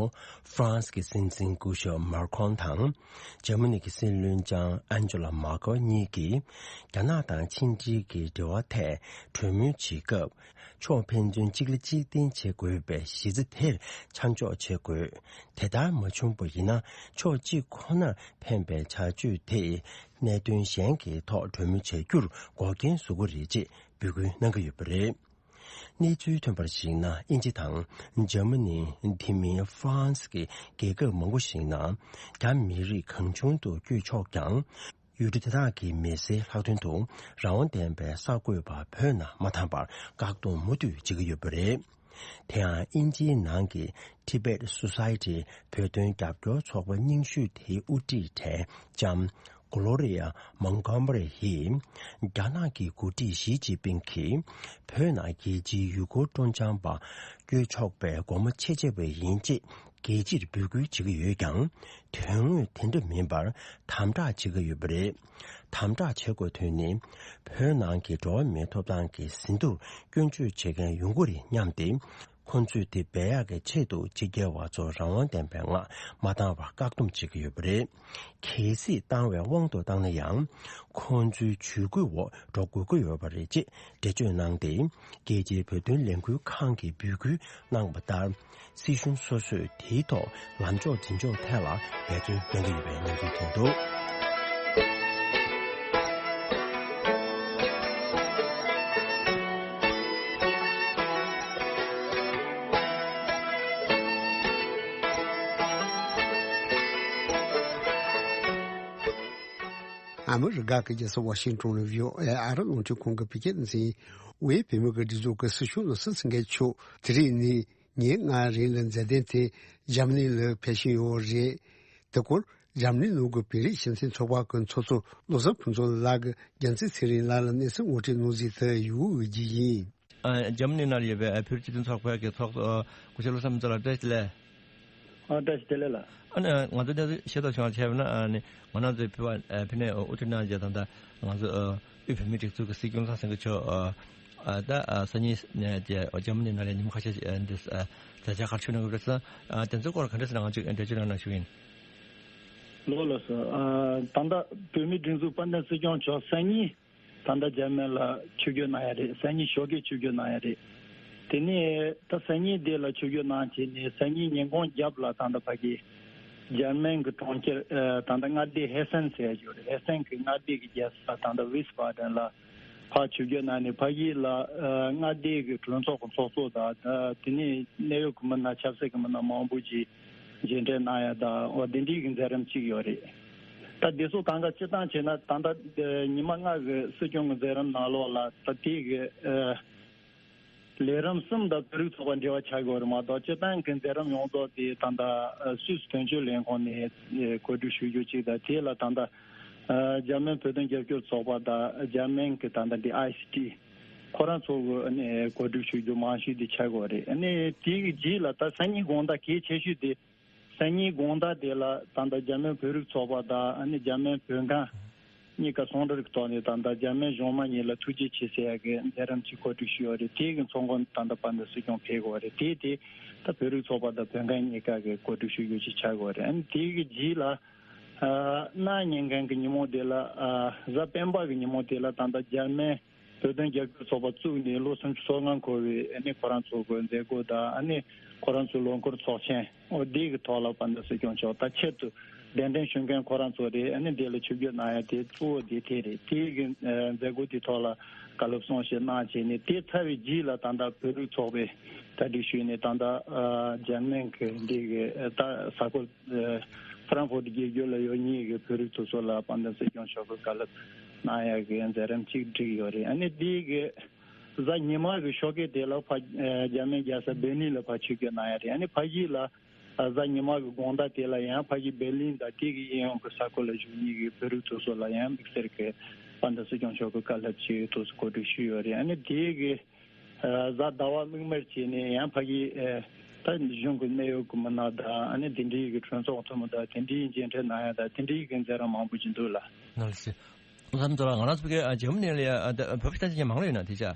ཧྥ་རན་སི་གི་སྲིད་འཛིན་སྐུ་ཞབས་མཱ་ཁྲོན་དང་འཇར་མ་ནི་གི་སྲིད་བློན་ལྕམ་ཨན་ཇེ་ལ་མར་ཀལ་གཉིས་ཀྱིས་རྒྱ་ནག་དང་ཕྱི་འབྲེལ་གྱི་འབྲེལ་བ་ཐད་གྲོས་མོལ་བྱེད་སྐབས། ཕྱོགས་ཕན་ཚུན་གཅིག་ལ་གཅིག་བརྟེན་བྱེད་དགོས་པའི་གཞི་རྩ་དེར་ཆ་འཇོག་བྱེད་དགོས། དེ་ལྟར་མ་བྱུང་བ་ཡིན་ན་ཕྱོགས་གཅིག་ཁོ་ནར་ཕན་པའི་བྱ་སྤྱོད་དེས་གནད་དོན་གཞན་གྱི་ཐོག་གྲོས་མོལ་བྱ་རྒྱུར་འགོག་རྐྱེན་བཟོ་གི་རེད་ཅེས་འབོད་སྐུལ་གནང་གི་ཡོད་པ་རེད། གནས་ཚུལ་ཐོན་པར་གཞིགས་ན། དབྱིན་ཇི་དང་འཇར་མ་ནི། དེ་མིན་ཧྥ་རན་སི་གི་རྒྱལ་ཁབ་མང་པོ་ཞིག་ནང་རྒྱ་མི་རིགས་གང་བྱུང་དུ་བསྐྱོད་ཆོག་ཀྱང་། ཡུལ་གྲུ་དེ་དག་གི་མི་སེར་ལྷག་དོན་དུ་རང་དབང་ལྡན་པའི་གསར་འགོད་པ་བོད་ནང་མ་བཏང་བར་བཀག་སྡོམ་མུ་མཐུད་བྱེད་ཀྱི་ཡོད་པ་རེད། དེ་ཡང་དབྱིན་ཇིའི་ནང་གི་Tibet Society བོད་དོན་རྒྱབ་སྐྱོར་ཚོགས་པ་རྙིང་ཤོས་དེའི་དབུ་ཁྲིད་གྲས་ལྕམ་Gloria Montgomery ཡིས། རྒྱ་ནག་གི་འགོ་ཁྲིད་ཞི་ཅིན་ཕིང་གིས་བོད་ནང་རྒྱལ་སྤྱིའི་ཡུལ་སྐོར་སྤྲོ་འཆམ་པ་བསྐྱོད་ཆོག་པའི་སྒོ་མོ་ཕྱེ་བྱས་པ་ཡིན་ཅེས་རྒྱལ་སྤྱིར་འབོད་སྐུལ་བྱེད་ཀྱི་ཡོད་ཀྱང་། དོན་དངོས་དེ་འདྲ་མིན་པར་དམ་དྲག་བྱེད་ཀྱི་ཡོད་པ་རེད། དམ་དྲག་བྱེད་དགོས་དོན་ནི། བོད་ནང་གི་འགྲོ་བ་མིའི་ཐོབ་ཐང་གི་ཟིན་ཐོར་སྐྱོན་བརྗོད་བྱེད་མཁན་ཡོང་གི་རེད་སྙམ་སྟེ། ཁོ་ཚོས་དེ་འབད་ཡག་གི་ཆེད་དུ་ཕྱི་རྒྱལ་བ་ཚོ་རང་དབང་ལྡན་པའི་ངང་མ་བཏང་བར་བཀག་སྡོམ་བྱེད་ཀྱི་ཡོད་པ་རེད། གལ་སྲིད་བཏང་བའི་དབང་དུ་བཏང་ན་ཡང་། ཁོང་ཚོའི་ཇུས་འགོད་འོག་འགྲོ་དགོས་ཀྱི་ཡོད་པ་རེད་ཅེས་འགྲེལ་བརྗོད་གནང་སྟེ། རྒྱལ་སྤྱིའི་བོད་དོན་ལས་འགུལ་ཁང་གིས་འབོད་སྐུལ་གནང་བ་ལྟར། སྲིད་གཞུང་སོ་སོས་དེའི་ཐོག་ལམ་ཕྱོགས་འཛིན་ཕྱོགས་ཐད་ལ་འབད་བརྩོན་གནང་གི་ཡོད་པའི་གནས་ཚུལ་ཐོན་འདུག། ཨ་མི་རི་ཀ་གི་རྒྱལ་ས་ཝ་ཤིང་ཏོན་ལ་བྷི་ཨོ་ཨེ་ཨ་རི་རླུང་འཕྲིན་ཁང་གི་བོད་སྐད་སྡེ་ཚན་ཡིན། དབུས་བོད་མི་གི་སྒྲིག་འཛུགས་ཀྱི་སྲིད་སྐྱོང་ནོར་སྲིད་ཚེ་རིང་མཆོག་དེ་རིང་ནས་ཉིན་ལྔ་རིང་ལ་མཛད་དོན་དེ་འཇར་མ་ནི་ལ་ཕེབས་བཞིན་ཡོད་རེད། དེ་སྐོར་འཇར་མ་ནི་ནང་གི་བོད་རིགས་སྤྱི་མཐུན་ཚོགས་པ་གི་ཚོགས་གཙོ་བློ་བཟང་ཕུན་ཚོགས་ལགས་ཀྱིས་རྒྱལ་མཚན་ཚེ་རིང་ལགས་ལ་གནས་ཚུལ་ངོ་སྤྲོད་གནང་གཟིགས་དུ་ཡོད་ཀྱི་ཡིན། ཨ། འཇར་མ་ནི་ནང་ལ་ཡོད་པའི་བོད་རིགས་སྤྱི་མཐུན་ཚོགས་པའི་གི་ཚོགས་གཙོ་སྐུ་ཞབས་བློ་བཟང་ཕུན་ཚོགས་ལགས་བཀྲ་ཤིས་བདེ་ལེགས། ཨ། བཀྲ་ཤིས་བདེ་ལེགས་ལགས། ཨ་ནི་ང་ཚོ་གནས་ཚུལ་ཤེས་རྟོགས་བྱུང་བ་བྱས་པ་ན། ཨ་ནི་ང་རང་ཚོའི་བོད་པ་ཨ་ཕ་ནས་དབུ་ཁྲིད་གནང་རྗེས་ད་ལྟ་ང་ཚོ་ཨ་དབུས་བོད་མིའི་སྒྲིག་འཛུགས་ཀྱི་སྲིད་སྐྱོང་བློ་བཟང་སེང་གེ་མཆོག་ཨ་ཨ་ད་ཨ་སང་ཉིན་ནས་ཀྱི་འཇར་མ་ནི་ནང་ལ་ཉིན་མོ་ཁ་ཤས་ཤིག་ཨ་འདི་ཨ་མཛད་འཆར་ག་རེ་བྱུང་ན་དགོས་རེད་ཟེར་ན། ཨ་དེ་ཚོའི་སྐོར་ག་འདྲ་ཟེར་ན་ང་ཚོས་འགྲེལ་བརྗོད་གནང་ན་ཞུ་གི་ཡིན། ལགས་ལགས་སོ། ཨ་ད་ལྟ་བོད་མིའི་སྒྲིག་འཛུགས་དཔལ་ལྡན་སྲིད་སྐྱོང་མཆོག་སང་ཉིན། ད་ལྟ་འཇར་མན་ལ་ཆིབས་བསྒྱུར་གནང་ཡ་རེད། སང་ཉིན་ཞོགས་ཀས་ཆིབས་བསྒྱུར་གནང་ཡ་རེད། དེ་ནས་ད་སང་ཉིན་དེ་ལ་ཆིབས་བསྒྱུར་གནང་བྱས་ནས་སང་ཉིན་ཉིན་གུང་རྒྱབ་ལ་ད་ལྟ་ཕ་གི་འཇར་མན་གྱི་གྲོང་ཁྱེར་ཨ་ད་ལྟ་མངའ་སྡེ་ཧེ་སན་ཟེར་ཡ་ཅིག་ཡོད་རེད། ཧེ་སན་གྱི་མངའ་སྡེ་གི་རྒྱལ་ས་ད་ལྟ་ཝིས་བྷ་ཏན་ལ་ཕར་ཆིབས་བསྒྱུར་གནང་ནས་ཕ་གི་ལ་ཨ་མངའ་སྡེ་གི་གྲོས་ཚོགས་ཀྱི་ཚོགས་གཙོ་དང་ད་དེ་ནས་གནད་ཡོད་ཀྱི་མི་སྣ་ཆབ་སྲིད་ཀྱི་མི་སྣ་མང་པོ་ཅིག་མཇལ་འཕྲད་གནང་ཡ་དང་འོ་དེ་འདྲའི་གི་མཛད་རིམ་ཅིག་ཡོད་རེད། ད་དེ་ཚོ་གང་ག་སྤྱིར་བཏང་བྱས་ན་ད་ལྟ་ཉི་མ་ལྔ་གི་སྲིད་སྐྱོང་གི་མཛད་རིམ་ནང་ལོགས་ལ་ད་དེ་གི་ཨ་ལས་རིམ་གསུམ་དང་བོད་རིགས་ཚོགས་པ་འབྲེལ་བ་ཆགས་ཡོད་རེད་མ་གཏོགས་སྤྱིར་བཏང་གི་མཛད་རིམ་ཡོངས་རྫོགས་དེ་ད་ལྟ་ཨ་སུད་སི་དོན་གཅོད་ལས་ཁུངས་ནས་ཨ་གོ་སྒྲིག་ཞུ་རྒྱུ་གཅིག་དང་དེ་ལ་ད་ལྟ་ཨ་འཇར་མན་བོད་དོན་རྒྱབ་སྐྱོར་ཚོགས་པ་དང་འཇར་མན་གི་ད་ལྟ་འདི་ཨའི་སི་ཊི་ཁོ་རང་ཚོ་གི་ཨ་ནི་གོ་སྒྲིག་ཞུ་རྒྱུ་མང་ཤོས་དེ་ཆགས་ཡོད་རེད། ཨ་ནི་དེ་གི་རྗེས་ལ་ད་སང་ཉིན་དགོང་དག་གལ་ཆེ་ཤོས་དེ། སང་ཉིན་དགོང་དག་དེ་ལ་ད་ལྟ་འཇར་མན་བོད་རིགས་ཚོགས་པ་དང་ཨ་ནི་འཇར་མན་བོད་ཁང་གཉིས་ཀ་ཟུང་འབྲེལ་གྱི་ཐོག་ནས་ད་ལྟ་འཇར་མན་གཞུང་མང་གཉིས་ལ་ཐུགས་རྗེ་ཆེ་ཟེར་ཡག་གི་མཛད་རིམ་ཅིག་གོ་སྒྲིག་ཞུས་ཡོད་རེད། དེ་གི་ཚོགས་མགོན་ད་ལྟ་དཔལ་ལྡན་སྲིད་སྐྱོང་ཕེབས་ཡོད་རེད། དེ་དེ་ད་བོད་རིགས་ཚོགས་པ་དང་བོད་ཁང་གཉིས་ཀ་གི་གོ་སྒྲིག་ཞུ་རྒྱུ་ཅིག་ཆགས་ཡོད་རེད། ཨ་ནི་དེ་གི་རྗེས་ལ་ཨ་གནངས་ཉིན་གང་གི་ཉིན་མོ་དེ་ལ་ཨ་གཟའ་སྤེན་པ་གི་ཉིན་མོ་དེ་ལ་ད་ལྟ་འཇར་མན་བོད་དོན་རྒྱབ་སྐྱོར་ཚོགས་པ་བཙུགས་ནས་ལོ་སུམ་ཅུ་སོ་ལྔ་འཁོར་བའི་ཨ་ནི་ཁོ་རང་ཚོ་གི་མཛད་སྒོ་དང་ཨ་ནི་ཁོ་རང་ཚོའི་ལོ་འཁོར་ཚོགས་ཆེན་འོ་འདི་གི་ཐོག་ལ་དཔལ་ལྡན་སྲིད་སྐྱོང་མཆོག་ད་ཆེད་དུ་གདན་འདྲེན་ཞུ་མཁན་ཁོ་རང་ཚོ་རེད། ཨ་ནི་འདི་ལ་ཆིབས་བསྒྱུར་གནང་ཡ་དེ་གཙོ་བོ་འདི་དེ་རེད། དེ་གི་ཨ་མཛད་སྒོ་དེ་ཐོག་ལ་བཀའ་སློབ་གསུང་བཤད་གནང་བྱས་ནས་དེ་ཚར་བའི་རྗེས་ལ་ད་ལྟ་བོད་རིགས་ཚོགས་པས་གྲ་སྒྲིག་ཞུས་ནས་ད་ལྟ་ཨ་འཇར་མན་གི་འདི་གི་ཨ་ད་གཟའ་འཁོར། ཨ་ཧྥ་རན་ཧྥོར་དགེ་རྒྱུད་ལ་ཡོད་མཁན་གྱི་བོད་རིགས་ཚོ་ཚོ་ལ་དཔལ་ལྡན་སྲིད་སྐྱོང་མཆོག་གི་བཀའ་སློབ་གནང་ཡག་གི་མཛད་རིམ་ཅིག་བསྒྲིགས་ཡོད་རེད། ཨ་ནི་འདི་གི་གཟའ་ཉི་མ་གི་ཞོགས་ཀས་དེ་ལ་ཕ་ཨ་འཇར་མན་རྒྱལ་ས་བྷེར་ལིན་ལ་ཕར་ཆིབས་བསྒྱུར་གནང་ཡག་རེད། ཨ་ནི་ཕ་གི་ལ་ཨ་གཟའ་ཉི་མ་གི་དགོང་དག་དེ་ལ་ཡང་ཕ་གི་བྷེར་ལིན་དང་དེ་གི་གཡས་གཡོན་གྱི་ས་ཁུལ་ལ་བཞུགས་མཁན་གྱི་བོད་རིགས་ཚོ་ཚོ་ལ་ཡང་དམིགས་བསལ་གྱི་དཔལ་ལྡན་སྲིད་སྐྱོང་མཆོག་གི་བཀའ་སློབ་ཅིག་ཏོག་ཙམ་གོ་སྒྲིག་ཞུས་ཡོད་རེད། ཨ་ནི་དེ་གི་ཨ་གཟའ་ཟླ་བ་མིག་དམར་བྱས་ནས་ཡང་ཕ་གི་ཨ་ད་གཞུང་གི་གནད་ཡོད་ཀྱི་མི་སྣ་དང་ཨ་ནི་དེ་འདྲའི་གི་གྲོས་ཚོགས་འཐུས་མི་དང་དེ་འདྲའི་མཇལ་འཕྲད་གནང་ཡ་དང་དེ་འདྲའི་གི་མཛད་རིམ་མང་པོ་ཅིག་འདུག་ལ། ནོར་སི། ལམ་དུ་ལ་ང་རང་ཚོ་གི་ཨ་འཇར་མ་ནི་ལ་ཡ་ཨ་ད་བོད་པ་ཤ་ཅིག་མང་ལོས་ཡོད་ན་དེ་ཅག་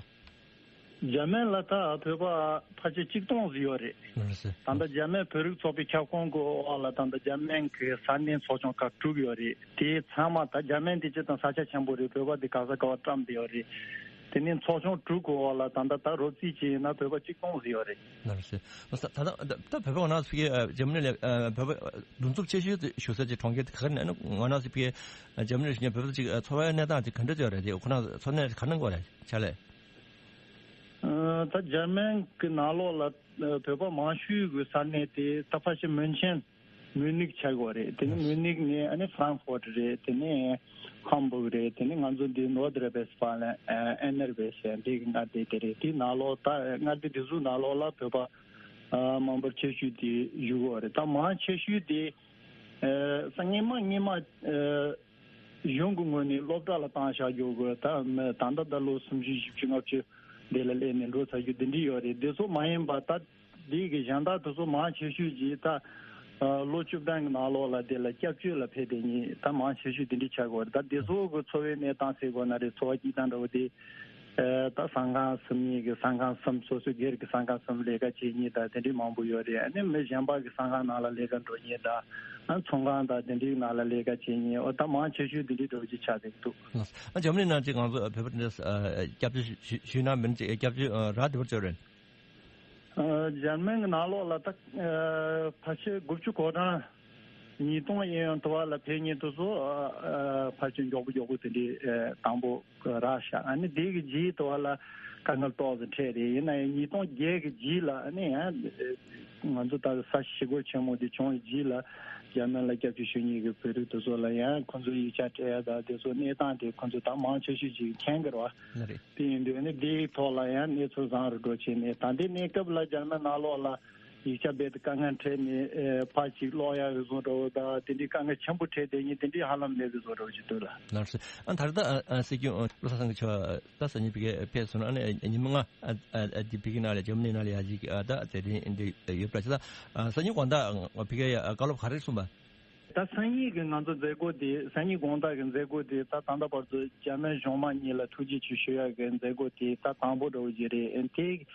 འཇར་མན་ལ་ད་བོད་པ་ཕལ་ཆེར་གཅིག་སྟོང་ཟིན་ཡོད་རེད། ནོར་སི། ད་ལྟ་འཇར་མན་བོད་རིགས་ཚོགས་པའི་ཁྱབ་ཁོངས་ཀྱི་འོག་ལ་ད་ལྟ་འཇར་མན་གྱི་ས་གནས་ཚོགས་ཆུང་ཁག་དྲུག་ཡོད་རེད། དེ་ཚང་མ་ད་འཇར་མན་དེ་སྤྱིར་བཏང་ས་ཆ་ཆེན་པོ་རེད། བོད་པ་དེ་ག་ས་ག་བ་བཀྲམ་བསྡད་ཡོད་རེད། དེ་ནས་ཚོགས་ཆུང་དྲུག་གི་འོག་ལ་ད་ལྟ་ད་རོབ་རྩིས་བྱས་ཡིན་ན་བོད་པ་གཅིག་སྟོང་ཟིན་ཡོད་རེད། ལགས་སོ། ད་ད་ད་ད་བོད་པ་ང་རང་ཚོ་གི་ཨ་འཇར་མ་ནི་ལ་ཨ་བོད་པ་འདུ་འཛོམས་ཆེ་ཤོས་དེ་ཞུ་ས་ཅིག་གྲོང་ཁྱེར་དེ་ག་རེ་ན་ང་རང་ཚོ་གི་ཨ་འཇར་མ་ནི་ལ་བཞུགས་མཁན་བོད་པ་ཚོ་གི་ཨ་འཚོ་བའི་གནས་སྟངས་དེ་ག་འདྲ་ཅིག་རེད། དེ་ཁོ་རང་འཚོ་གནས་ག་འདྲ་གནང་གི་ཡོད་རེད་ཕྱག་ལས། ཨ་ད་འཇར་མན་གི་ནང་ལོགས་ལ་ཨ་བོད་པ་མང་ཤོས་གི་ས་གནས་དེ་ད་ཕལ་ཆེར་མུན་ཆེན། མུ་ནིག་ཆགས་ཡོད་རེད། དེ་ནས་མུ་ནིག་ནས་ཨ་ནི་ཧྥ་རན་ཧྥོར་རེད། དེ་ནས་ཧམ་སྦུག་རེད། དེ་ནས་ང་ཚོ་འདི་ནོར་ཌི་རེན་ཝེ་སི་ཕཱལ་ཨེན་ཨེན་ཨར་ཝེ་སི་ཟེར་འདི་གི་མངའ་སྡེ་དེ་རེད། དེའི་ནང་ལོགས་ད་མངའ་སྡེ་དེ་ཚོའི་ནང་ལོགས་ལ་བོད་པ་ཨ་མང་པོ་ཆེ་ཤོས་དེ་བཞུགས་ཡོད་རེད། ད་མང་ཆེ་ཤོས་དེ་ཨ་སྔོན་མ་སྔོན་མ་ཨ་གཞུང་གི་ངོས་ནས་སློབ་གྲྭ་ལ་བཏང་བཞག་རྒྱུ་གི་ད་ད་ལྟ་ད་ལོ་སུམ་ཅུ་བཞི་བཅུ་ལྔ་བཅུ་འདི་ལ་སླེབས་ནས་འགྲོ་ཚར་རྒྱུ་འདི་འདྲ་ཡོད་རེད། འདི་ཚོ་མ་ཡིན་པ་ད། འདི་གི་གཞན་དག་དེ་ཚོ་མང་ཆེ་ཤོས་ཀྱིས་ད་ལོ་བཅུ་བདུན་གྱི་ནང་ལོགས་ལ་དེ་ལ་སྐྱབས་བཅོལ་ལ་ཕེབས་བསྡད་མཁན་ད་མང་ཆེ་ཤོས་དེ་འདྲ་ཆགས་ཡོད་རེད། ད་དེ་ཚོ་གི་འཚོ་བའི་གནས་སྟངས་ཟེར་དགོས་ན་རེད། འཚོ་བ་སྐྱིད་ཐང་འདྲ་བོ་དེ་ད་ས་ཁང་གསུམ་གཉིས་ཀྱི་ས་ཁང་གསུམ་སོ་སོའི་སྒེར་གྱི་ས་ཁང་གསུམ་ལས་ཀ་བྱེད་མཁན་ད་དེ་འདྲ་མང་པོ་ཡོད་རེད། ཨ་ནི་མི་གཞན་པ་གི་ས་ཁང་ནང་ལ་ལས་ཀ་འགྲོ་མཁན་ད་ཨ་ཚོང་ཁང་ད་དེ་འདྲའི་ནང་ལ་ལས་ཀ་བྱེད་མཁན་འོ་ད་མང་ཆེ་ཤོས་དེ་འདྲ་འདྲ་བོ་ཅིག་ཆགས་བསྡད་འདུག་ཨ་འཇར་མ་ནི་ནང་ཅིག་ང་ཚོ་བོད་པ་དེ་འདྲ་སྐྱབས་བཅོལ་ཞུས་ན་མིན་ཅིག་སྐྱབས་བཅོལ་རག་བསྡད་པ་ཅིག་རེད། ཨ་འཇར་མན་གྱི་ནང་ལོགས་ལ་ད་ཨ་ཕལ་ཆེར་དགུ་བཅུ་གོ་གྲངས་ཉིས་སྟོང་གཡས་གཡོན་དུ་བ་ལ་ཕེབས་མཁན་དེ་ཚོ་ཨ་ཨ་ཕལ་ཆེར་མགྱོགས་པོ་མགྱོགས་པོ་དེ་འདྲའི་ཨ་དང་པོ་རག་ཤག་ཨ་ནི་དེ་གི་རྗེས་དུ་བ་ལ་དཀའ་ངལ་ཏོག་ཙམ་འཕྲད་རེད། ཡིན་ན་ཡང་ཉིས་སྟོང་བརྒྱད་གི་རྗེས་ལ་ཨ་ནི་ཡང་ང་ཚོ་ད་ས་ཞི་རྒོལ་ཆེན་མོ་དེ་བྱུང་བའི་རྗེས་ལ་འཇར་མན་ལ་སྐྱབས་བཅོལ་ཞུ་མཁན་གྱི་བོད་རིགས་དེ་ཚོ་ལ་ཡང་ཁོང་ཚོའི་ཡིག་ཆ་སྤྲད་ཡ་ད་དེ་ཚོ་གནས་སྟངས་དེ་ཁོང་ཚོ་ད་མང་ཆེ་ཤོས་ཅིག་མཁྱེན་གྱི་རེད་བ། ལགས་རེད། དེ་ཡིན་དུས་ནི་དེའི་ཐོག་ལ་ཡང་གནས་ཚུལ་བཟང་རུ་འགྲོ་བྱས་ནས་ད་ལྟའི་གནས་སྐབས་ལ་འཇར་མན་ནང་ལོགས་ལ་ཡིག་ཆ་རྦད་དེ་དཀའ་ངལ་འཕྲད་ནས་ཨེ་ཕར་ཅིག་ཀློག་ཡག་གི་བཟོ་འདྲ་བོ་དང་དེ་འདྲའི་དཀའ་ངལ་ཆེན་པོ་འཕྲད་བསྡད་མཁན་དེ་འདྲའི་ཧ་ལམ་མེད་པའི་བཟོ་འདྲ་བོ་ཅིག་འདུག་ལ། ལགས་སོ། ཨ་ད་རེས་ད་ཨ་ཨ་སྲིད་སྐྱོང་བློ་བཟང་སེང་གེ་མཆོག་ད་སང་ཉིན་ཕ་གིར་ཕེབས་སོང་ན་ཨ་ནི་ཉི་མ་ལྔ་ཨ་ཨ་འདི་ཕ་གི་ནང་ལ་འཇར་མ་ནི་ནང་ལ་ཡ་ཅིག་ཨ་ད་མཛད་རིམ་འདི་ཡོད་པ་ཅིག་ད་ཨ་སང་ཉིན་དགོང་དག་ཕ་གིར་ཡ་བཀའ་སློབ་ག་རེ་གསུངས་པ། ད་སང་ཉིན་གྱི་ང་ཚོ་མཛད་སྒོ་དེ་སང་ཉིན་དགོང་དག་གི་མཛད་སྒོ་དེ་ད་ད་ལྟ་བར་དུ་འཇར་མན་གཞུང་མང་གཉིས་ལ་ཐུགས་རྗེ་ཆེ་ཞུ་ཡག་གི་མཛད་སྒོ་དེ་ད་དང་པོ་འདྲ་བོ་ཞིག་རེད། དེ་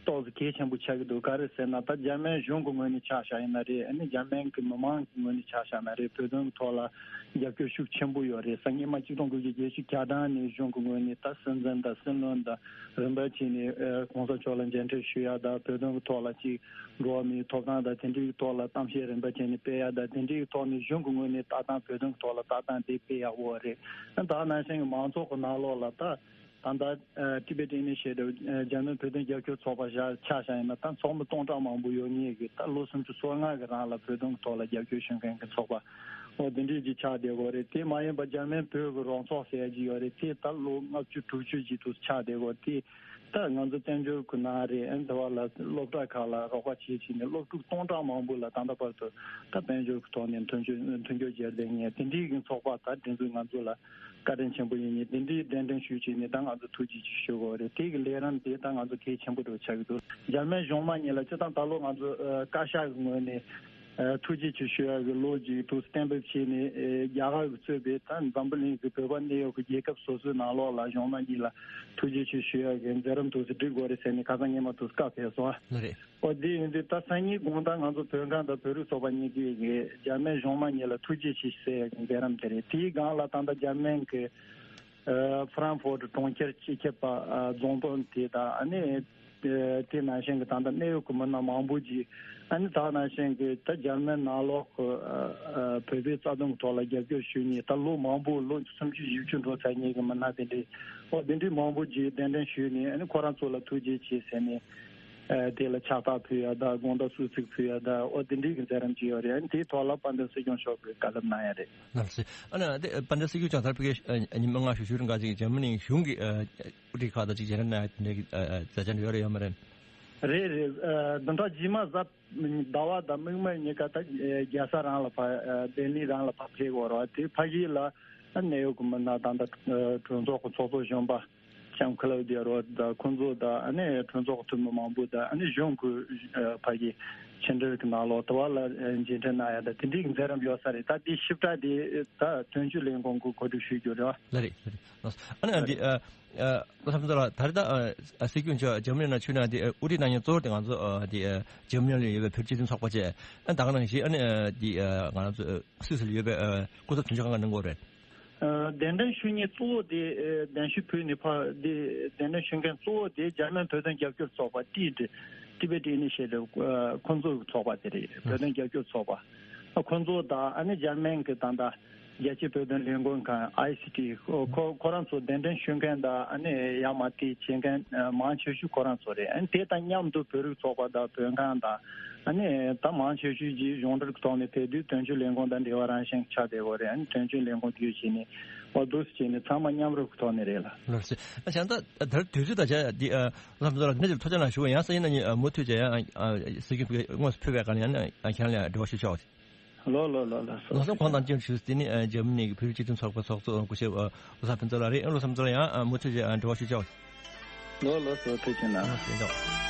ཏོག་ཙམ་གལ་ཆེན་པོ་ཆགས་ཀྱི་འདུག་ག་རེ་ཟེར་ན། ད་འཇར་མན་གཞུང་གི་ངོས་ནས་ཆ་བཞག་ཡིན་ན་རེད། ཨ་ནི་འཇར་མན་གྱི་མི་མང་གི་ངོས་ནས་ཆ་བཞག་ན་རེད། བོད་དོན་གྱི་ཐོག་ལ་རྒྱབ་སྐྱོར་ཤུགས་ཆེན་པོ་ཡོད་རེད། སང་ཉིན་མ་གཅིག་སྟོང་དགུ་བརྒྱ་བརྒྱད་ཅུ་གྱ་གྲངས་ནས་གཞུང་གི་ངོས་ནས་ད་སྲིད་འཛིན་དང་སྲིད་བློན་དང་རིམ་པ་བྱས་ནས་ཨ་གོང་ས་མཆོག་ལ་མཇལ་འཕྲད་ཞུ་ཡ་དང་། བོད་དོན་གྱི་ཐོག་ལ་ཅིག་འགྲོ་བ་མིའི་ཐོབ་ཐང་དང་དེ་འདྲའི་ཐོག་ལ་གཏམ་བཤད་རིམ་པ་བྱས་ནས་སྤེལ་ཡ་དང་། དེ་འདྲའི་ཐོག་ནས་གཞུང་གི་ངོས་ནས་ལྟ་སྟངས། བོད་དོན་གྱི་ཐོག་ལ་ལྟ་སྟངས་དེ་དཔེ་ཡག་པོ་རེད། ད་ནང་བཞིན་གྱི་མང་ཚོགས་ཀྱི་ནང་ལོགས་ལ་ད། ད་ལྟ་ཨ་Tibet Initiative། ཨ་འཇར་མན་བོད་དོན་རྒྱབ་སྐྱོར་ཚོགས་པ་བཞག་ཆ་བཞག་ཡིན་ན། ད་ཚོགས་མི་སྟོང་ཕྲག་མང་པོ་ཡོད་མཁན་གྱི། ད་ལོ་སུམ་ཅུ་སོ་ལྔ་གི་རིང་ལ་བོད་དོན་གྱི་ཐོག་ལ་རྒྱབ་སྐྱོར་ཞུ་མཁན་གྱི་ཚོགས་པ་འོ་དེ་འདྲས་ཅིག་ཆགས་བསྡད་ཡོད་རེད། དེ་མ་ཡིན་པ་འཇར་མན་བོད་ཀྱི་རོགས་ཚོགས་ཟེར་ཡ་ཅིག་ཡོད་རེད། དེ་ད་ལོ་ལྔ་བཅུ་དྲུག་ཅུ་ཅིག་ཏུ་ཆགས་བསྡད་ཡོད་རེད། དེ་ད་ང་ཚོ་དཔལ་འབྱོར་གྱི་ནང་རེད། ཨ་ནི་དེ་བ་ལ་སློབ་གྲྭ་ཁག་ལ་རོགས་པ་བྱེད་བྱས་ནས་སློབ་ཕྲུག་སྟོང་ཕྲག་མང་པོ་ལ་ད་ལྟ་བར་དུ་ད་དཔལ་འབྱོར་གྱི་ཐོག་ནས་མཐུན་སྦྱོར་མཐུན་སྦྱོར་བརྗེ་ལྡན་ངས་དེ་འདྲའི་གི་ཚོགས་པ་ད་དེ་ཚོས་ང་ཚོ་ལ་བཀའ་དྲིན་ཆེན་པོ་ཡིན་ནས་དེ་འདྲའི་གདན་འདྲེན་ཞུས་བྱས་ནས་ད་ང་ཚོ་ཐུགས་རྗེ་ཆེ་ཞུ་དགོས་རེད། དེ་གི་ལས་རིམ་དེ་ད་ང་ཚོ་གལ་ཆེན་པོ་འདྲ་ཆགས་ཀྱི་འདུག་འཇར་མན་གཞུང་མང་གཉིས་ལ་སྤྱིར་བཏང་ད་ལོ་ང་ཚོ་ཨ་བཀའ་ཤག་གི་ངོས་ནས་ཨ་ཐུགས་རྗེ་ཆེ་ཞུ་ཡག་གི་ལོ་ཅིག་ཏུ་གཏན་འབེབས་བྱས་ནས། ཨ་རྒྱ་གར་གྱིས་གཙོས་པའི་ད་འཛམ་བུ་གླིང་གི་བོད་པ་གནས་ཡོད་ཀྱི་རྒྱལ་ཁབ་སོ་སོའི་ནང་ལོགས་ལ་གཞུང་མང་གཉིས་ལ་ཐུགས་རྗེ་ཆེ་ཞུ་ཡག་གི་མཛད་རིམ་དུ་སྒྲིག་དགོས་རེད་ཟེར་ནས་ཁ་སང་སྔོན་མ་དུ་བཀའ་ཕེབས་སོང་། ལགས་རེད། ཨོ་དེ་ཡིན་དུས་ད་སང་ཉིན་དགོང་དག་ང་ཚོ་བོད་ཁང་དང་བོད་རིགས་ཚོགས་པ་གཉིས་ཀྱིས་འཇར་མན་གཞུང་མང་གཉིས་ལ་ཐུགས་རྗེ་ཆེ་ཟེར་ཡག་གི་མཛད་རིམ་དེ་རེད། དེའི་སྒང་ལ་ད་ལྟ་འཇར་མན་གྱི་ཨ་ཧྥ་རན་ཧྥོར་གྲོང་ཁྱེར་སྤྱི་ཁྱབ་པ་ཨ་རྫོང་དཔོན་དེ་དང་། ཨ་ནི་ཨ་དེ་ནང་བཞིན་གྱི་ད་ལྟ་གནད་ཡོད་ཀྱི་མི་སྣ་མང་པོ་ཅིག་ཨ་ནི་ད་ནང་བཞིན་གྱི་ད་འཇར་མན་ནང་ལོགས་ཀྱི་ཨ་ཨ་བོད་པའི་རྩ་དོན་གྱི་ཐོག་ལ་རྒྱབ་སྐྱོར་ཞུས་ནས་ད་ལོ་མང་པོ་ལོ་སུམ་ཅུ་བཞི་བཅུ་འགྲོ་ཚར་མཁན་གྱི་མི་སྣ་དེ་འདྲའི་ཨོ་དེ་འདྲའི་མང་པོ་ཅིག་གདན་འདྲེན་ཞུས་ནས། ཨ་ནི་ཁོ་རང་ཚོ་ལ་ཐུགས་རྗེ་ཆེ་ཟེར་ནས། ཨ་དེ་ལ་ཕྱག་རྟགས་ཕུལ་ཡ་དང་། དགོང་དག་གསོལ་ཚིགས་ཕུལ་ཡ་དང་། ཨོ་དེ་འདྲའི་གི་མཛད་རིམ་ཅིག་ཡོད་རེད། ཨ་ནི་དེའི་ཐོག་ལ་དཔལ་ལྡན་སྲིད་སྐྱོང་མཆོག་གིས་བཀའ་སློབ་གནང་ཡ་རེད། ལགས་སོ། ཨ་ནི་དེ་དཔལ་ལྡན་སྲིད་སྐྱོང་མཆོག་ད་ཕ་གིར་ཨ་ཉི་མ་ལྔ་བཞུགས་ཤུལ་རིང་ག་ཅིག་འཇར་མ་ནི་གཞུང་གི་ཨ་དབུ་ཁྲིད་ཁག་དང་ཅིག་མཇལ་འཕྲད་གནང་ཡ་དེ་འདྲའི་གི་ཨ་ཨ་མཛད་འཆར་ཡོད་རེད་ཡོད་མ་རེད། རེད་རེད། ཨ་བདུན་ཕྲག་རྗེས་མ་གཟའ་ཟླ་བ་དང་མིག་དམར་གཉིས་ཀ་ད་ཨ་རྒྱལ་ས་རང་ལ་ཕ་ཨ་ལྡི་ལི་རང་ལ་ཕ་ཕེབས་དགོས་རེད་བ། དེ་ཕ་གི་ལ་ཨ་གནད་ཡོད་ཀྱི་མི་སྣ་ད་ལྟ་ཨ་གྲོས་ཚོགས་ཀྱི་ཚོགས་གཙོ་གཞོན་པ་ལྕམ་ཁ་ལའུ་ཌི་ཡ་རོ་དང་ཁོང་ཚོ་དང་། ཨ་ནི་གྲོས་ཚོགས་ཀྱི་འཐུས་མི་མང་པོ་དང་། ཨ་ནི་གཞུང་གི་ཨ་ཕ་གི་ཕྱི་འབྲེལ་གྱི་ནང་ལོགས་དེ་བ་ལ་ཨ་མཇལ་འཕྲད་གནང་ཡ་དང་དེ་འདྲའི་གི་མཛད་རིམ་ཡོད་ས་རེད། ད་དེའི་ཞིབ་ཕྲ་དེ་ད་དོན་གཅོད་ལས་ཁུངས་ཀྱིས་གོ་སྒྲིག་ཞུ་རྒྱུ་རེད་བ། ལགས་རེད། ལགས་རེད། ཨ་ནི་ཨ་འདི་ཨ་ཨ་བློ་བཟང་ཕུན་ཚོགས་ལགས། ད་རེས་ད་ཨ་སྲིད་སྐྱོང་མཆོག་འཇར་མ་ནི་ནང་ཆོས་ནང་དེ་ཨ་དབུ་ཁྲིད་གནང་མཁན་གཙོ་བོ་དེ་ང་ཚོ་ཨ་འདི་ཨ་འཇར་མ་ནི་ལ་ཡོད་པའི་བོད་རིགས་སྤྱི་མཐུན་ཚོགས་པ་བཅས། ཨ་ད་ག་ནང་བཞིན་ཨ་ནི་ཨ་འདི་ཨ་ང་རང་ཚོ་ཨ་སུད་སི་ལ་ཡོད་པའི་ཨ་སྐུ་ཚབ་དོན་གཅོད་ཁང་གི་གནང་དགོས་རེད། ཨ་གདན་འདྲེན་ཞུ་མཁན་གཙོ་བོ་དེ་ཨ་གདན་ཞུ་ཕུལ་ནས་ཕར་དེ་གདན་འདྲེན་ཞུ་མཁན་གཙོ་བོ་དེ་འཇར་མན་བོད་དོན་རྒྱབ་སྐྱོར་ཚོགས་པ་ཏི་ཏི་Tibet Initiative ཨ་ཁོང་ཚོ་གི་ཚོགས་པ་དེ་རེད། བོད་དོན་རྒྱབ་སྐྱོར་ཚོགས་པ། ཨ་ཁོང་ཚོ་དང་། ཨ་ནི་འཇར་མན་གྱི་ད་ལྟ་རྒྱལ་སྤྱིའི་བོད་དོན་ལས་འགུལ་ཁང་ཨའི་སི་ཊི་ཁོ་ཁོ་རང་ཚོ་གདན་འདྲེན་ཞུ་མཁན་དང་། ཨ་ནི་ཡར་མར་དེ་བྱེད་མཁན་ཨ་མང་ཆེ་ཤོས་ཁོ་རང་ཚོ་རེད། ཨ་ནི་དེ་དང་མཉམ་དུ་བོད་རིགས་ཚོགས་པ་དང་བོད་ཁང་དང་། ཨ་ནི་ད་མང་ཆེ་ཤོས་ཀྱིས་གཞུང་འབྲེལ་གྱི་ཐོག་ནས་ཕེབས་དུས་དོན་གཅོད་ལས་ཁུངས་དང་འབྲེལ་བ་རང་བཞིན་ཆགས་བསྡད་ཡོད་རེད། ཨ་ནི་དོན་གཅོད་ལས་ཁུངས་བརྒྱུད་བྱས་ནས་འོ་འདུག་སེ་བྱས་ནས་ཚང་མ་མཉམ་རུབ་ཀྱི་ཐོག་ནས་རེད་ལ། ལགས་སོ། ཨ་བྱས་ཙང་ད་ལྟ་དུས་ཚོད་དང་བཅས་འདི་ཨ་བློ་བཟང་ཕུན་ཚོགས་ལགས་འདི་ནས་ཐུགས་རྗེ་གནང་ཞུ་བ་ཡིན། སང་ཉིན་གནངས་ཉིན་ཨ་མུ་མཐུད་བྱས་ཡང་ཨ་སྲིད་སྐྱོང་དངོས་སུ་ཕེབས་པའི་སྒང་ལ་ཡང་ཨ་ཁྱེད་རང་ལ་འབྲེལ་བ་ཞུ་ཆོག་གི། ལགས་ལགས་ལགས་ལགས་སོ། ལགས་སོ། ཁོང་དང་མཉམ་ཞུ་དེ་ནི་ཨ་འཇར་མ་ནི་གི་བོད་རིགས་སྤྱི་མཐུན་ཚོགས་པའི་ཚོགས་གཙོ་སྐུ་ཞབས་ཨ་བློ་བཟང་ཕུན་ཚོགས་ལགས་རེད། ཨ་བློ་བཟང་ཕུན་ཚོགས་ལགས་ཡང་ཨ་མུ་མཐུད་བྱས་ཨ་འབྲེལ་བ་ཞུ་ཆོག་གི། ལགས་ལགས་སོ། ཐུགས་རྗེ་གནང་། ལགས་སོ། ཡིན་ཆོག།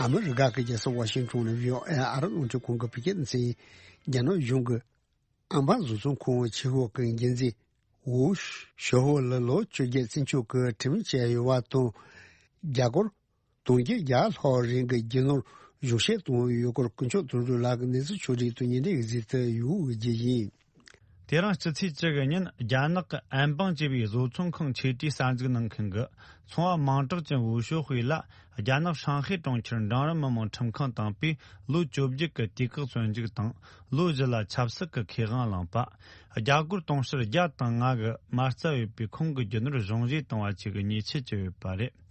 ཨ་མི་རི་ཀ་གི་རྒྱལ་ས་ཝ་ཤིང་ཊོན་ནས་བྷི་ཨོ་ཨེ་ཨ་རི་རླུང་འཕྲིན་ཁང་གི་བོད་སྐད་སྡེ་ཚན། རྒྱ་ནག་གཞུང་གི་ཨན་པ་བཟོ་ཚོང་ཁང་ཆེད་འོག་གི་འགན་འཛིན་ཝུའུ་ཞའོ་ཧོ་ལ་ལོ་བཅོ་བརྒྱད་བཙུན་སྐྱོབ་ཀྱི་ཁྲིམས་བཅད་ཡོད་པ་དང་། རྒྱ་སྒོར་དུང་ཕྱུར་བརྒྱ་ལྷག་རིན་གྱི་རྒྱུ་ནོར་གཞུང་བཞེས་བཏང་ཡོད་སྐོར་དཀོན་མཆོག་དོན་གྲུབ་ལགས་ཀྱིས་གནས་ཚུལ་ཕྱོགས་སྒྲིག་དང་ཉེ་འབྲེལ་གྱི་གཟིགས་ཏེ་ཡོད་པའི་རྒྱུ་ཡིན། དེ་རིང་སྤྱི་ཚེས་བཅུ་དགུ་ཉིན་རྒྱ་ནག་གི་ཨན་པང་ཅེས་པའི་བཟོ་ཚོང་ཁང་ཆེ་གྲས་གསར་འཛུགས་གནང་མཁན་གྱི་ཚོང་བ་མིང་གྲགས་ཅན་ཝུའུ་ཞའོ་ཧུའེ་ལ་རྒྱ་ནག་ཧྲང་ཧའེ་གྲོང་ཁྱེར་འབྲིང་རིམ་མི་དམངས་ཁྲིམས་ཁང་དང་པོས་ལོ་བཅོ་བརྒྱད་ཀྱི་དུས་བཀག་བཙོན་འཇུག་དང་ལོ་བཞི་ལ་ཆབ་སྲིད་ཀྱི་ཁེ་དབང་བླངས་པ། རྒྱ་སྒོར་དུང་ཕྱུར་བརྒྱ་དང་ལྔ་གི་མ་རྩ་ཡོད་པའི་ཁོང་གི་རྒྱུ་ནོར་གཞུང་བཞེས་བཏང་བ་བཅས་ཀྱི་ཉེས་ཆད་བཅད་ཡོད་པ་རེད།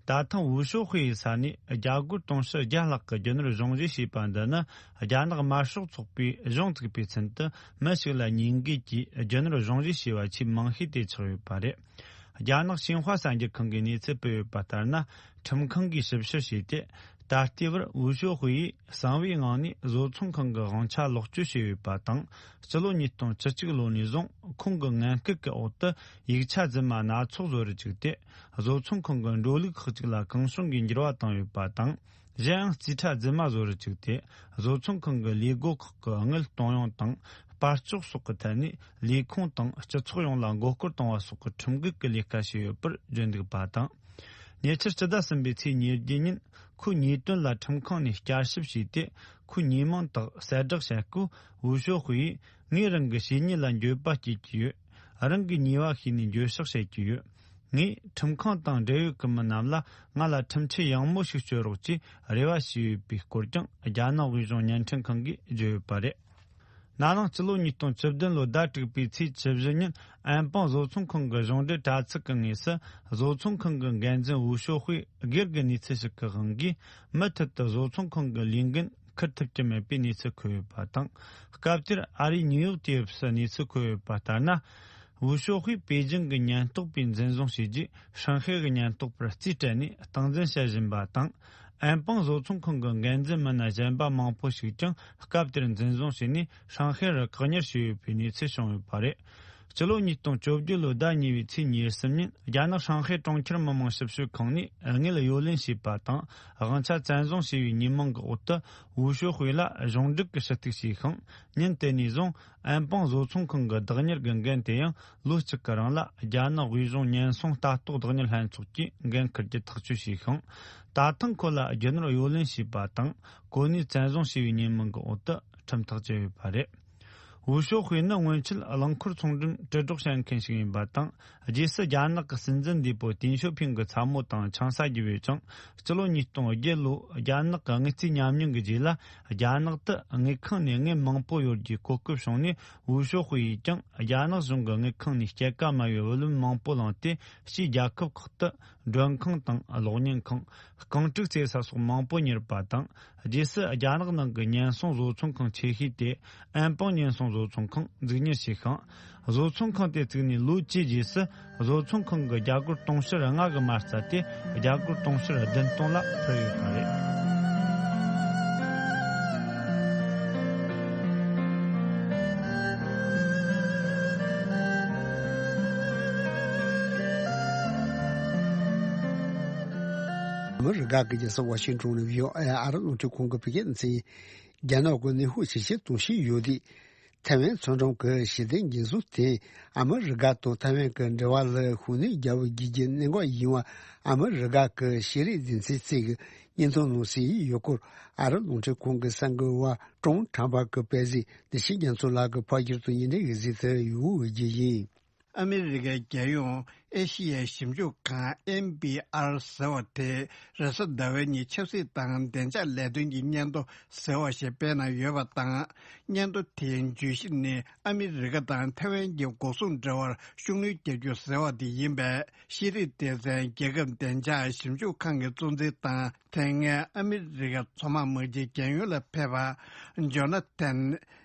ད་ཐེངས་ཝུའུ་ཞའོ་ཧུའེ་ཡི་ས་ནས་རྒྱ་སྒོར་དུང་ཕྱུར་བརྒྱ་ལྷག་གི་རྒྱུ་ནོར་གཞུང་བཞེས་བྱས་པ་འདི་ནི་རྒྱ་ནག་དམར་ཤོག་ཚོགས་པས་གཞུང་བཙུགས་པའི་ཚུན་དུ་མི་ཞིག་ལ་ཉེས་འགེལ་གྱིས་རྒྱུ་ནོར་གཞུང་བཞེས་བྱས་པ་ཆེས་མང་ཤོས་དེ་ཆགས་ཡོད་པ་རེད། རྒྱ་ནག་ཤིན་ཧྭ་གསར་འགྱུར་ཁང་གིས་གནས་ཚུལ་སྤེལ་ཡོད་པ་ལྟར་ན། ཁྲིམས་ཁང་གིས་ཞིབ་བཤེར་བྱས་ཏེ། ད་ལྟའི་བར་ཝུའུ་ཞའོ་ཧུའེ་ཡིས་གསང་བའི་ངང་ནས་བཟོ་ཚོང་ཁང་གི་དབང་ཆ་ལོག་སྤྱོད་བྱས་ཡོད་པ་དང་། སྤྱི་ལོ་ཉིས་སྟོང་བཅུ་གཅིག་ལོ་ནས་བཟུང་ཁོང་གི་ངན་སྐུལ་གྱི་འོག་ཏུ་ཡིག་ཆ་རྫུན་མ་སྣ་ཚོགས་བཟོ་རུ་བཅུག་སྟེ། བཟོ་ཚོང་ཁང་གི་འགྲོ་ལུགས་ཁག་ཅིག་ལ་གང་བྱུང་གིས་འགྱུར་བ་བཏང་ཡོད་པ་དང་། གཞན་ཡང་རྩིས་ཁྲ་རྫུན་མ་བཟོ་རུ་བཅུག་སྟེ། བཟོ་ཚོང་ཁང་གི་ལས་སྒོ་ཁག་གི་དངུལ་གཏོང་ཡོང་དང་། སྤར་གཅོག་སོགས་ཀྱི་ཐད་ནས་ལས་ཁུངས་དང་སྤྱི་ཚོགས་ཡོངས་ལ་མགོ་སྐོར་གཏོང་བ་སོགས་ཀྱི་ཁྲིམས་འགལ་གྱི་ལས་ཀ་བྱས་ཡོད་པར་བརྗོད་འདུག་པ་དང་། ཉེ་ཆར་སྤྱི་ཟླ་གསུམ་པའི་ཚེས་ཉེར་བརྒྱད་ཉིན། ཁོའི་ཉེས་དོན་ལ་ཁྲིམས་ཁང་ནས་བསྐྱར་ཞིབ་བྱས་ཏེ། ཁོའི་ཉེས་མིང་དག་གསལ་བསྒྲགས་བྱ་སྐབས། ཝུའུ་ཞའོ་ཧུའེ་ཡིས། ངས་རང་གི་བྱས་ཉེས་ལ་འགྱོད་པ་སྐྱེ་གི་ཡོད། རང་གི་ཉེས་པ་ཤེས་ནས་འགྱོད་བཤགས་བྱེད་ཀྱི་ཡོད། ངས་ཁྲིམས་ཁང་དང་འབྲེལ་ཡོད་ཀྱི་མི་རྣམས་ལ་ང་ལ་ཁྲིམས་ཆད་ཡང་མོ་ཞིག་གཅོད་རོགས་ཀྱིས་རེ་བ་ཞུས་ཡོད་པའི་སྐོར་ཀྱང་རྒྱ་ནག་དབུས་གཞུང་བརྙན་འཕྲིན་ཁང་གིས་བརྗོད་ཡོད་པ་རེད། ན་ནིང་སྤྱི་ལོ་ཉིས་སྟོང་བཅུ་བདུན་ལོའི་ཟླ་དྲུག་པའི་ཚེས་བཅུ་བཞི་ཉིན། ཨན་པང་བཟོ་ཚོང་ཁང་གི་གཞུང་འབྲེལ་དྲ་ཚིགས་ཀྱི་ངོས་སུ། བཟོ་ཚོང་ཁང་གི་འགན་འཛིན་ཝུའུ་ཞའོ་ཧུའེ་སྒེར་གྱི་གནས་ཚུལ་ཞིག་གི་དབང་གིས། མུ་མཐུད་དུ་བཟོ་ཚོང་ཁང་གི་ལས་འགན་འཁུར་ཐུབ་ཀྱི་མེད་པའི་གནས་ཚུལ་འཁོད་ཡོད་པ་དང་། སྐབས་དེར་ཨ་རིའི་ནིའུ་ཡོག་ཊའིམ་སུ་གནས་ཚུལ་འཁོད་ཡོད་པ་ལྟར་ན། ཝུའུ་ཞའོ་ཧུའེ་པེ་ཅིང་གི་ཉེན་རྟོག་པས་འཛིན་བཟུང་བྱས་རྗེས། ཧྲང་ཧའེ་གི་ཉེན་རྟོག་པར་རྩིས་སྤྲད་ནས་སྟངས་འཛིན་བྱེད་བཞིན་པ་དང་། ཨན་པང་བཟོ་ཚོང་ཁང་གི་འགན་འཛིན་མི་སྣ་གཞན་པ་མང་པོ་ཞིག་ཀྱང་སྐབས་དེར་འཛིན་བཟུང་བྱས་ནས་ཧྲང་ཧའེ་རུ་བཀག་ཉར་བྱས་ཡོད་པའི་གནས་ཚུལ་བྱུང་ཡོད་པ་རེད། སྤྱི་ལོ་ཉིས་སྟོང་བཅོ་བརྒྱད་ལོའི་ཟླ་གཉིས་པའི་ཚེས་ཉེར་གསུམ་ཉིན། རྒྱ་ནག་ཧྲང་ཧའེ་གྲོང་ཁྱེར་མི་དམངས་ཞིབ་དཔྱོད་ཁང་ནས་དངུལ་གཡོ་ལེན་བྱས་པ་དང་། དབང་ཆ་བཙན་བཟུང་བྱས་པའི་ཉེས་མིང་གི་འོག་ཏུ། ཝུའུ་ཞའོ་ཧུའེ་ལ་གཞུང་འབྲེལ་གྱི་ཞུ་གཏུག་བྱས་ཤིང་། ཉིན་དེ་ནས་བཟུང་། ཨན་པང་བཟོ་ཚོང་ཁང་གི་བདག་གཉེར་གྱི་འགན་དེ་ཡང་ལོ་གཅིག་གི་རིང་ལ་རྒྱ་ནག་དབུས་གཞུང་ཉེན་སྲུང་ལྟ་རྟོག་བདག་གཉེར་ལྷན་ཚོགས་ཀྱིས་འགན་འཁུར་རྒྱུ་ཐག་གཅོད་བྱས་ཤིང་། ད་ཐེངས་ཁོ་ལ་རྒྱུ་ནོར་གཡོ་ལེན་བྱས་པ་དང་། གོ་གནས་བཙན་བཟུང་བྱས་པའི་ཉེས་མིང་གི་འོག་ཏུ་ཁྲིམས་ཐག་བཅད་ཡོད་པ་རེད། ཝུའུ་ཞའོ་ཧུའེ་ནི་སྔོན་ཆད་རླངས་འཁོར་ཚོང་འགྲེམས་དྲིལ་སྒྲོག་བྱེད་མཁན་ཞིག་ཡིན་པ་དང་། རྗེས་སུ་རྒྱ་ནག་གི་སྲིད་འཛིན་འདས་པོ་ཏིན་ཞོ་ཕིང་གི་ཚ་མོ་དང་ཆང་ས་རྒྱུ་བས་ཀྱང་། སྤྱི་ལོ་ཉིས་སྟོང་བརྒྱད་ལོའི་རྒྱ་ནག་གི་དངུལ་རྩིས་ཉམས་མྱོང་གི་རྗེས་ལ། རྒྱ་ནག་ཏུ་དངུལ་ཁང་ནས་དངུལ་མང་པོ་གཡོར་རྒྱུའི་གོ་སྐབས་བྱུང་ནས། ཝུའུ་ཞའོ་ཧུའེ་ཡིས་ཀྱང་རྒྱ་ནག་གཞུང་གི་དངུལ་ཁང་ནས་སྐྱེད་ཀ་དམའ་བའི་བུ་ལོན་མང་པོ་བླངས་ཏེ། ཕྱིའི་རྒྱལ་ཁབ་ཁག་ཏུ་མགྲོན་ཁང་དང་གློག་བརྙན་ཁང་། རྐང་དྲུག་རྩེ་ས་སོགས་མང་པོ་གཉེར་བ་དང་། རྗེས་སུ་རྒྱ་ནག་ནང་གི་ཉེན་སྲུང་བཟོ་ཚོང་ཁང་ཆེ་ཤོས་དེ་ཨན་པང་ཉེན་སྲུང་བཟོ་ཚོང་ཁང་འཛུགས་གཉེར་བྱས་ཤིང་། བཟོ་ཚོང་ཁང་དེ་བཙུགས་ནས་ལོ་བཅུའི་རྗེས་སུ། བཟོ་ཚོང་ཁང་གི་རྒྱ་སྒོར་དུང་ཕྱུར་ལྔ་གིས་མ་རྩ་སྟེ། རྒྱ་སྒོར་དུང་ཕྱུར་བདུན་སྟོང་ལ་འཕར་ཡོད་པ་རེད། ཨ་མི་རི་ཀ་གི་རྒྱལ་ས་ཝ་ཤིང་ཏོན་ནས་བྷི་ཨོ་ཨེ་ཨ་རི་རླུང་འཕྲིན་ཁང་གི་བོད་སྐད་སྡེ་ཚན། རྒྱ་ནག་གི་ནུས་ཤུགས་ཇེ་ཆེར་གཏོང་བཞིན་ཡོད་དུས། ཐའེ་ཝན་མཚོ་འགྲམ་གྱི་ཞི་བདེ་འགན་སྲུང་དེ་ཨ་མི་རི་ཀ་དང་ཐའེ་ཝན་གྱི་འབྲེལ་བ་ལ་ཤུགས་སྣོན་རྒྱག་པར་བགྱིད་རྒྱུའི་གནད་འགག་ཡིན་པ། ཨ་མི་རི་ཀ་གི་ཤེས་རིག་སྡེ་ཚན་གཅིག་གིས་སྙན་ཐོ་ནང་གསན་ཡས་ཡོད་སྐོར། ཨ་རི་རླུང་འཕྲིན་ཁང་གི་གསར་འགོད་པ་ཀྲོང་ཁྲམ་པ་གིས་སྤེལ་གཟིགས། བདེ་ཆེན་རྒྱ་མཚོ་ལགས་ཀྱིས་ཕབ་བསྒྱུར་དང་སྙན་སྒྲོན་ཡིག་གཟིགས་དེ་ཡུལ་འོས་རྒྱུ་ཡིན། ཨ་མི་རི་ཀའི་རྒྱལ་ཡོངས་ཨེ་ཤི་ཡའི་ཞིབ་འཇུག་ཁང་ཨེན་པི་ཨར་ཟེར་བ་དེས་རེས་གཟའ་ཟླ་བའི་ཉིན་ཆབ་སྲིད་དང་བདེ་འཇགས་ལས་དོན་གྱི་སྙན་ཐོ་ཟེར་བ་ཞིག་སྤེལ་གནང་ཡོད་པ་དང་། སྙན་ཐོ་དེའི་བརྗོད་གཞི་ནི་ཨ་མི་རི་ཀ་དང་ཐའེ་ཝན་གྱི་འགོག་སྲུང་འབྲེལ་བར་ཤུགས་སྣོན་རྒྱག་རྒྱུ་ཟེར་བ་དེ་ཡིན་པས། ཤེས་རིག་སྡེ་ཚན་རྒྱལ་ཁབ་བདེ་འཇགས་ཞིབ་འཇུག་ཁང་གི་གཙོ་འཛིན་དང་། དེ་སྔའི་ཨ་མི་རི་ཀའི་མཚོ་དམག་དམག་སྤྱིའི་རྒྱལ་ཡོངས་ལ་ཕེབས་པ་ཇོ་ན་ཐན་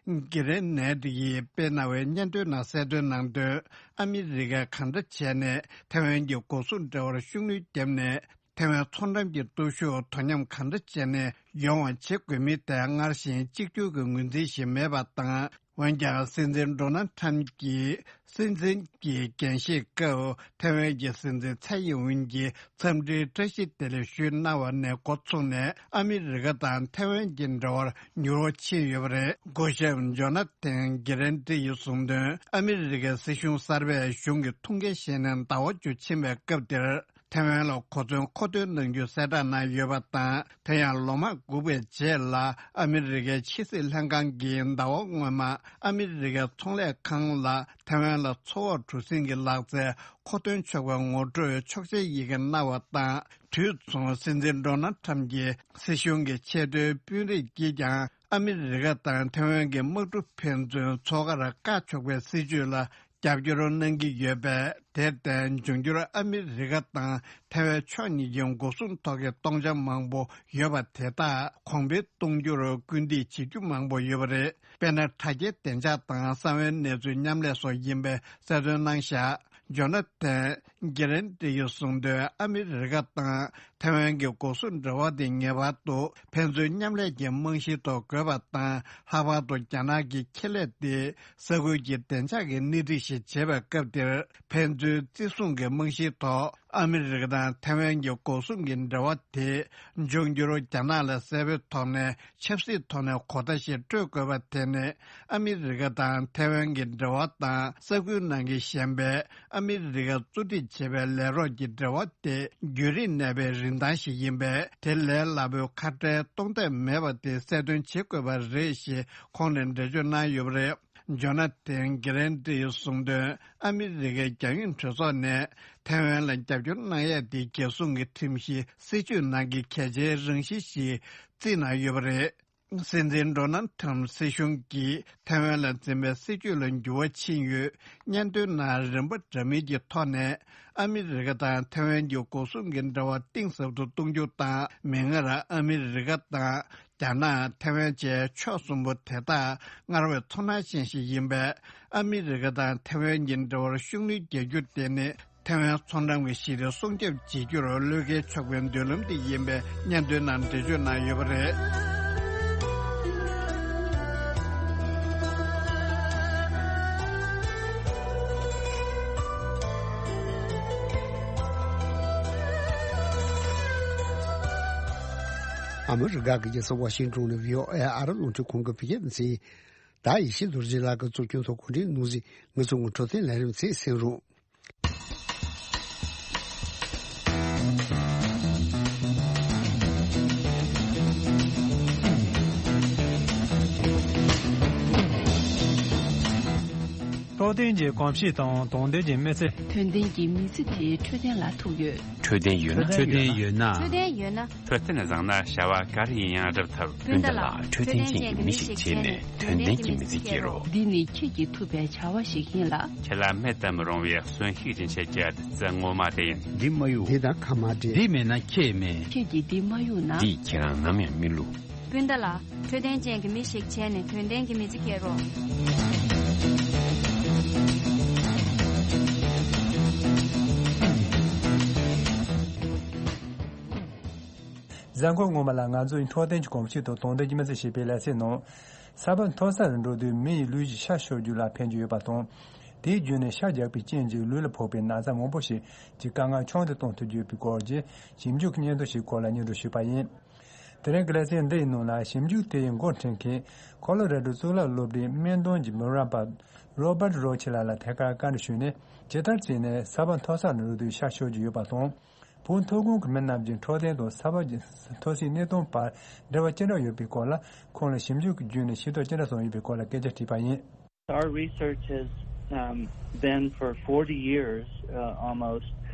གྷི་རེ་ནེད་ཡིས་སྤེལ་གནང་བའི་སྙན་ཐོའི་ནང་གསལ་སྟོན་གནང་དོན། ཨ་མི་རི་ཀས་གང་འདྲ་བྱས་ནས་ཐའེ་ཝན་གྱི་འགོག་སྲུང་འབྲེལ་བར་ཤུགས་སྣོན་བརྒྱབ་ནས། ཐའེ་ཝན་མཚོ་འགྲམ་གྱི་སྟོབས་ཤུགས་དོ་མཉམ་གང་འདྲ་བྱས་ནས་ཡོང་བ་བྱེད་དགོས་མིན་ཐད་སྔར་བཞིན་གཅིག་གྱུར་གྱི་ངོས་འཛིན་ཞིག་མེད་པ་དང་། འོན་ཀྱང་སྲིད་འཛིན་ཌོ་ནལ་ཁྲམ་གྱིས་སྲིད་འཛིན་གྱི་འགན་བཞེས་སྐབས་ཐའེ་ཝན་གྱི་སྲིད་འཛིན་ཚའེ་ཡིན་ཝུན་གྱི་འཚམས་འདྲིའི་བཀྲ་ཤིས་བདེ་ལེགས་ཞུས་གནང་བ་ནས་འགོ་བཙུགས་ནས་ཨ་མི་རི་ཀ་དང་ཐའེ་ཝན་གྱི་འབྲེལ་བར་འགྱུར་བ་ཕྱིན་ཡོད་པ་རེད། སྐུ་ཞབས་ཇོ་ན་ཐན་གྷི་རེན་ཏི་ཡིས་གསུངས་དོན། ཨ་མི་རི་ཀའི་སྲིད་གཞུང་གསར་པས་གཞུང་གི་ཐུགས་འགན་བཞེས་ནས་ཟླ་བ་བཅུ་ཕྱིན་པའི་སྐབས་དེར། ཐའེ་ཝན་ལ་གོ་མཚོན་མཁོ་འདོན་གནང་རྒྱུ་གསལ་བསྒྲགས་གནང་ཡོད་པ་དང་། དེ་ཡང་ལོ་མང་སྒུག་པའི་རྗེས་ལ་ཨ་མི་རི་ཀའི་ཕྱི་སྲིད་ལྷན་ཁང་གིས་ཟླ་བ་སྔོན་མ་ཨ་མི་རི་ཀའི་ཚོང་ལས་ཁང་ལ་ཐའེ་ཝན་ལ་མཚོ་འོག་གྲུ་གཟིངས་ཀྱི་ལག་རྩལ་མཁོ་འདོན་ཆོག་པའི་ངོ་སྤྲོད་ཆོག་མཆན་ཡི་གེ་གནང་བ་དང་། དུས་མཚུངས་སྲིད་འཛིན་ཌོ་ནལ་ཁྲམ་གྱི་སྲིད་གཞུང་གི་ཆེས་མཐོའི་དཔོན་རིགས་ཀྱིས་ཀྱང་ཨ་མི་རི་ཀ་དང་ཐའེ་ཝན་གྱི་དམག་གྲུ་ཕན་ཚུན་མཚོ་ཁར་བཀག་ཆོག་པའི་སྲིད་ཇུས་ལ། རྒྱབ་སྐྱོར་གནང་གི་ཡོད་པས། དེར་བརྟེན་འབྱུང་འགྱུར་ཨ་མི་རི་ཀ་དང་ཐའེ་ཝན་ཕྱོགས་གཉིས་ཀྱི་འགོག་སྲུང་ཐོག་གི་གཏོང་ཆ་མང་པོ་ཡོད་པ་དེ་དག་གོང་འཕེལ་གཏོང་རྒྱུར་སྐུལ་འདེད་བྱེད་རྒྱུ་མང་པོ་ཡོད་པ་རེད། དཔེར་ན། དྲ་རྒྱའི་བདེ་འཇགས་དང་གསང་བའི་གནས་ཚུལ་མཉམ་ལས་སོགས་ཡིན་པའི་གསལ་སྟོན་གནང་བཞག་ཇོ་ན་ཐན་གྷི་རེན་ཏི་ཡིས་གསུངས་དོན། ཨ་མི་རི་ཀ་དང་ ཐའེ་ཝན་གྱི་འགོག་སྲུང་འབྲེལ་བ་དེ་ངེས་པར་དུ་ཕན་ཚུན་མཉམ་ལས་ཀྱི་རྨང་གཞིའི་ཐོག་དགོས་པ་དང་། ལྷག་པར་དུ་རྒྱ་ནག་གི་ཁེ་ལས་དེ་ས་ཁུལ་གྱི་བདེ་འཇགས་ཀྱི་སྣེ་ཁྲིད་ཞིག་བྱེད་པའི་སྐབས་དེར། ཕན་ཚུན་བརྩི་སྲུང་གི་རྨང་གཞིའི་ཐོག་ཨ་མི་རི་ཀ་དང་ཐའེ་ཝན་གྱི་འགོག་སྲུང་གི་འབྲེལ་བ་དེ་འབྱུང་འགྱུར་རྒྱ་ནག་ལ་གསལ་པོའི་ཐོག་ནས་ཆབ་སྲིད་ཐོག་ནས་གོ་བརྡ་ཞིག་སྤྲོད་དགོས་པ་དེ་ནི། ཨ་མི་རི་ཀ་དང་ཐའེ་ཝན་གྱི་འབྲེལ་བ་དང་། ས་ཁུལ་ནང་གི་གཞན་པའི་ཨ་མི་རི་ཀ་གཙོ་ཁྲིད་བྱེད་པའི་ལས་རོགས་ཀྱི་འབྲེལ་བ་དེ་རྒྱུན་རིང་གནས་པའི་རིན་ཐང་ཞིག་ཡིན་པས། དེ་ལས་སླ་པོའི་ཁ་བྲལ་གཏོང་ཐབས་མེད་པ་དེ་གསལ་སྟོན་བྱེད་དགོས་པ་རེད་ཞེས་ཁོང་ནས་འགྲེལ་བརྗོད་གནང་ཡོད་པ་རེད། ཇོ་ན་ཐན་གྷི་རན་ཏི་ཡིས་གསུངས་དོན། ཨ་མི་རི་ཀའི་རྒྱལ་ཡོངས་གྲོས་ཚོགས་ནས་ཐའེ་ཝན་ལ་རྒྱབ་སྐྱོར་གནང་ཡས་དེ་རྒྱལ་སྲུང་གི་ཁྲིམས་གཞིའི་སྲིད་ཇུས་ནང་གི་གལ་ཆེའི་རང་བཞིན་ཞིག་བརྩིས་གནང་ཡོད་པ་རེད། སྲིད་འཛིན་ཌོ་ནལ་ཁྲམ་སྲིད་གཞུང་གིས་ཐའེ་ཝན་ལ་འཛིན་པའི་སྲིད་ཇུས་ལ་འགྱུར་བ་ཕྱིན་ཡོད། སྙན་ཐོའི་ནང་རིམ་པ་འདྲ་མིན་གྱི་ཐོག་ནས་ཨ་མི་རི་ཀ་དང་ཐའེ་ཝན་གྱི་འགོག་སྲུང་གི་འབྲེལ་བ་གཏིང་ཟབ་ཏུ་གཏོང་རྒྱུ་དང་། མིག་སྔར་ཨ་མི་རི་ཀ་དང་། རྒྱ་ནག་ཐའེ་ཝན་བཅས་ཕྱོགས་གསུམ་པོ་དེ་དག་སྔར་བས་ཚོར་སྣང་ཅན་ཞིག་ཡིན་པས། ཨ་མི་རི་ཀ་དང་ཐའེ་ཝན་གྱི་འབྲེལ་བར་ཤུགས་སྣོན་རྒྱག་རྒྱུ་དེ་ནི་ཐའེ་ཝན་མཚོ་འགྲམ་གྱི་ཞི་བདེ་སྲུང་སྐྱོབ་བྱེད་རྒྱུར་བློས་འགེལ་ཆོག་པའི་མདུན་ལམ་དེ་ཡིན་པའི་སྙན་ཐོའི་ནང་འགྲེལ་བརྗོད་གནང་ཡོད་པ་རེད། ཨ་མི་རི་ཀ་གི་རྒྱལ་ས་ཝ་ཤིང་ཏོན་ནས་བྷི་ཨོ་ཨེ་ཨ་རི་རླུང་འཕྲིན་ཁང་གི་བོད་སྐད་སྡེ་ཚན། ད་ཡེ་ཤེས་རྡོ་རྗེ་ལགས་ཀྱིས་གཙོ་སྐྱོང་ཐོག་གོ་སྒྲིག་གནང་ཟིན། ང་ཚོ་ངོ་འཕྲོད་བསྟེན་ལས་རིམ་ཚེ་གསན་རོགས། འཕྲོད་བསྟེན་གྱི་གོམས་གཤིས་དང་དོན་ལྡན་གྱི་མི་ཚེ། དོན་ལྡན་གྱི་མི་ཚེ་དེའི་འཕྲོད་བསྟེན་ལ་ཐུག་ཡོད། འཕྲོད་བསྟེན་ཡོད་ན། འཕྲོད་བསྟེན་ཡོད་ན། འཕྲོད་བསྟེན་ཡོད་ན། འཕྲོད་བསྟེན་བཟང་ན་བྱ་བ་ག་རེ་ཡིན་ཡང་འགྲུབ་ཐུབ། སྤུན་ཟླ་ལགས། འཕྲོད་བསྟེན་ཅན་གྱི་མི་ཞིག་བྱས་ནས་དོན་ལྡན་གྱི་མི་ཚེ་སྐྱེལ་རོགས། འདི་ནི་ཁྱེད་ཀྱིས་ཐུབ་པའི་བྱ་བ་ཞིག་ཡིན་ལ། ཁྱེད་ལ་མེད་དུ་མི་རུང་བའི་གསོན་ཤུགས་ཀྱི་ཆེད་ཀྱི་བདུད་རྩི་ངོ་མ་དེ་ཡིན། འདི་མ་གཡུག་འདི་དང་ཁ་མ་འབྲལ། འདི་མེད་ན་ཁྱེད་མེད། ཁྱེད་ཀྱིས་འདི་མ་གཡུག་ན། འདིས་ཁྱེད་རང་ནམ་ཡང་མི་བསླུ། སྤུན་ཟླ་ལགས། འཕྲོད་བསྟེན་ཅན་གྱི་མི་ཞིག་བྱས་ནས་དོན་ལྡན་གྱི་མི་ཚེ་སྐྱེལ་རོགས། གཟའ་འཁོར་སྔོན་མ་ལ་ང་ཚོ་ཡི་འཕྲོད་བསྟེན་གྱི་གོམས་གཤིས་དང་དོན་ལྡན་གྱི་མི་ཚེ་ཞེས་པའི་ལེ་ཚན་ནང་། ས་བབ་མཐོ་ས་ལ་འགྲོ་དུས་མི་ཡི་ལུས་ཀྱི་ཤ་ཤོར་རྒྱུ་ལ་ཕན་གྱི་ཡོད་པ་དང་། དེའི་བརྒྱུད་ནས་ཤ་རྒྱགས་པའི་རྐྱེན་གྱིས་ལུས་ལ་ཕོག་པའི་ན་ཚ་མང་པོ་ཞིག་གི་དཀའ་ངལ་ཆུང་དུ་གཏོང་ཐུབ་རྒྱུ་ཡོད་པའི་སྐོར་གྱི་ཞིབ་འཇུག་གི་སྙན་ཐོ་ཞིག་སྐོར་ལ་སྙན་སྒྲོན་ཞུས་པ་ཡིན། དེ་རིང་གི་ལེ་ཚན་འདི་ཡི་ནང་ལ་ཞིབ་འཇུག་དེ་ཡི་འགོ་འཁྲིད་མཁན་ཁོ་ལོ་རེ་ཌོ་གཙུག་ལག་སློབ་གྲྭའི་སྨན་དོན་གྱི་མི་རབས་པ་རོ་བར་རོ་ཆི་ལགས་ལ་ཐད་ཀར་བཀའ་འདྲི་ཞུས་ནས། ཇི་ལྟར་བྱས་ནས་ས་བབ་མཐོ་ས་ལ་འགྲོ་དུས་ཤ་ཤོར་གྱི་ཡོད་པ་དང་། བོད་མཐོ་སྒང་གི་མི་རྣམས་ཀྱི་འཕྲོད་བསྟེན་དང་ས་བབ་ཀྱི་མཐོ་སའི་གནས་སྟངས་བར་འབྲེལ་བ་ཅི་འདྲ་ཡོད་པའི་སྐོར་ལ། ཁོང་ལ་ཞིབ་འཇུག་གི་བརྒྱུད་ནས་ཤེས་རྟོགས་ཅི་འདྲ་བྱུང་ཡོད་པའི་སྐོར་ལ་སྐད་ཆ་དྲིས་པ་ཡིན། Our research has, um, been for forty years, uh, almost,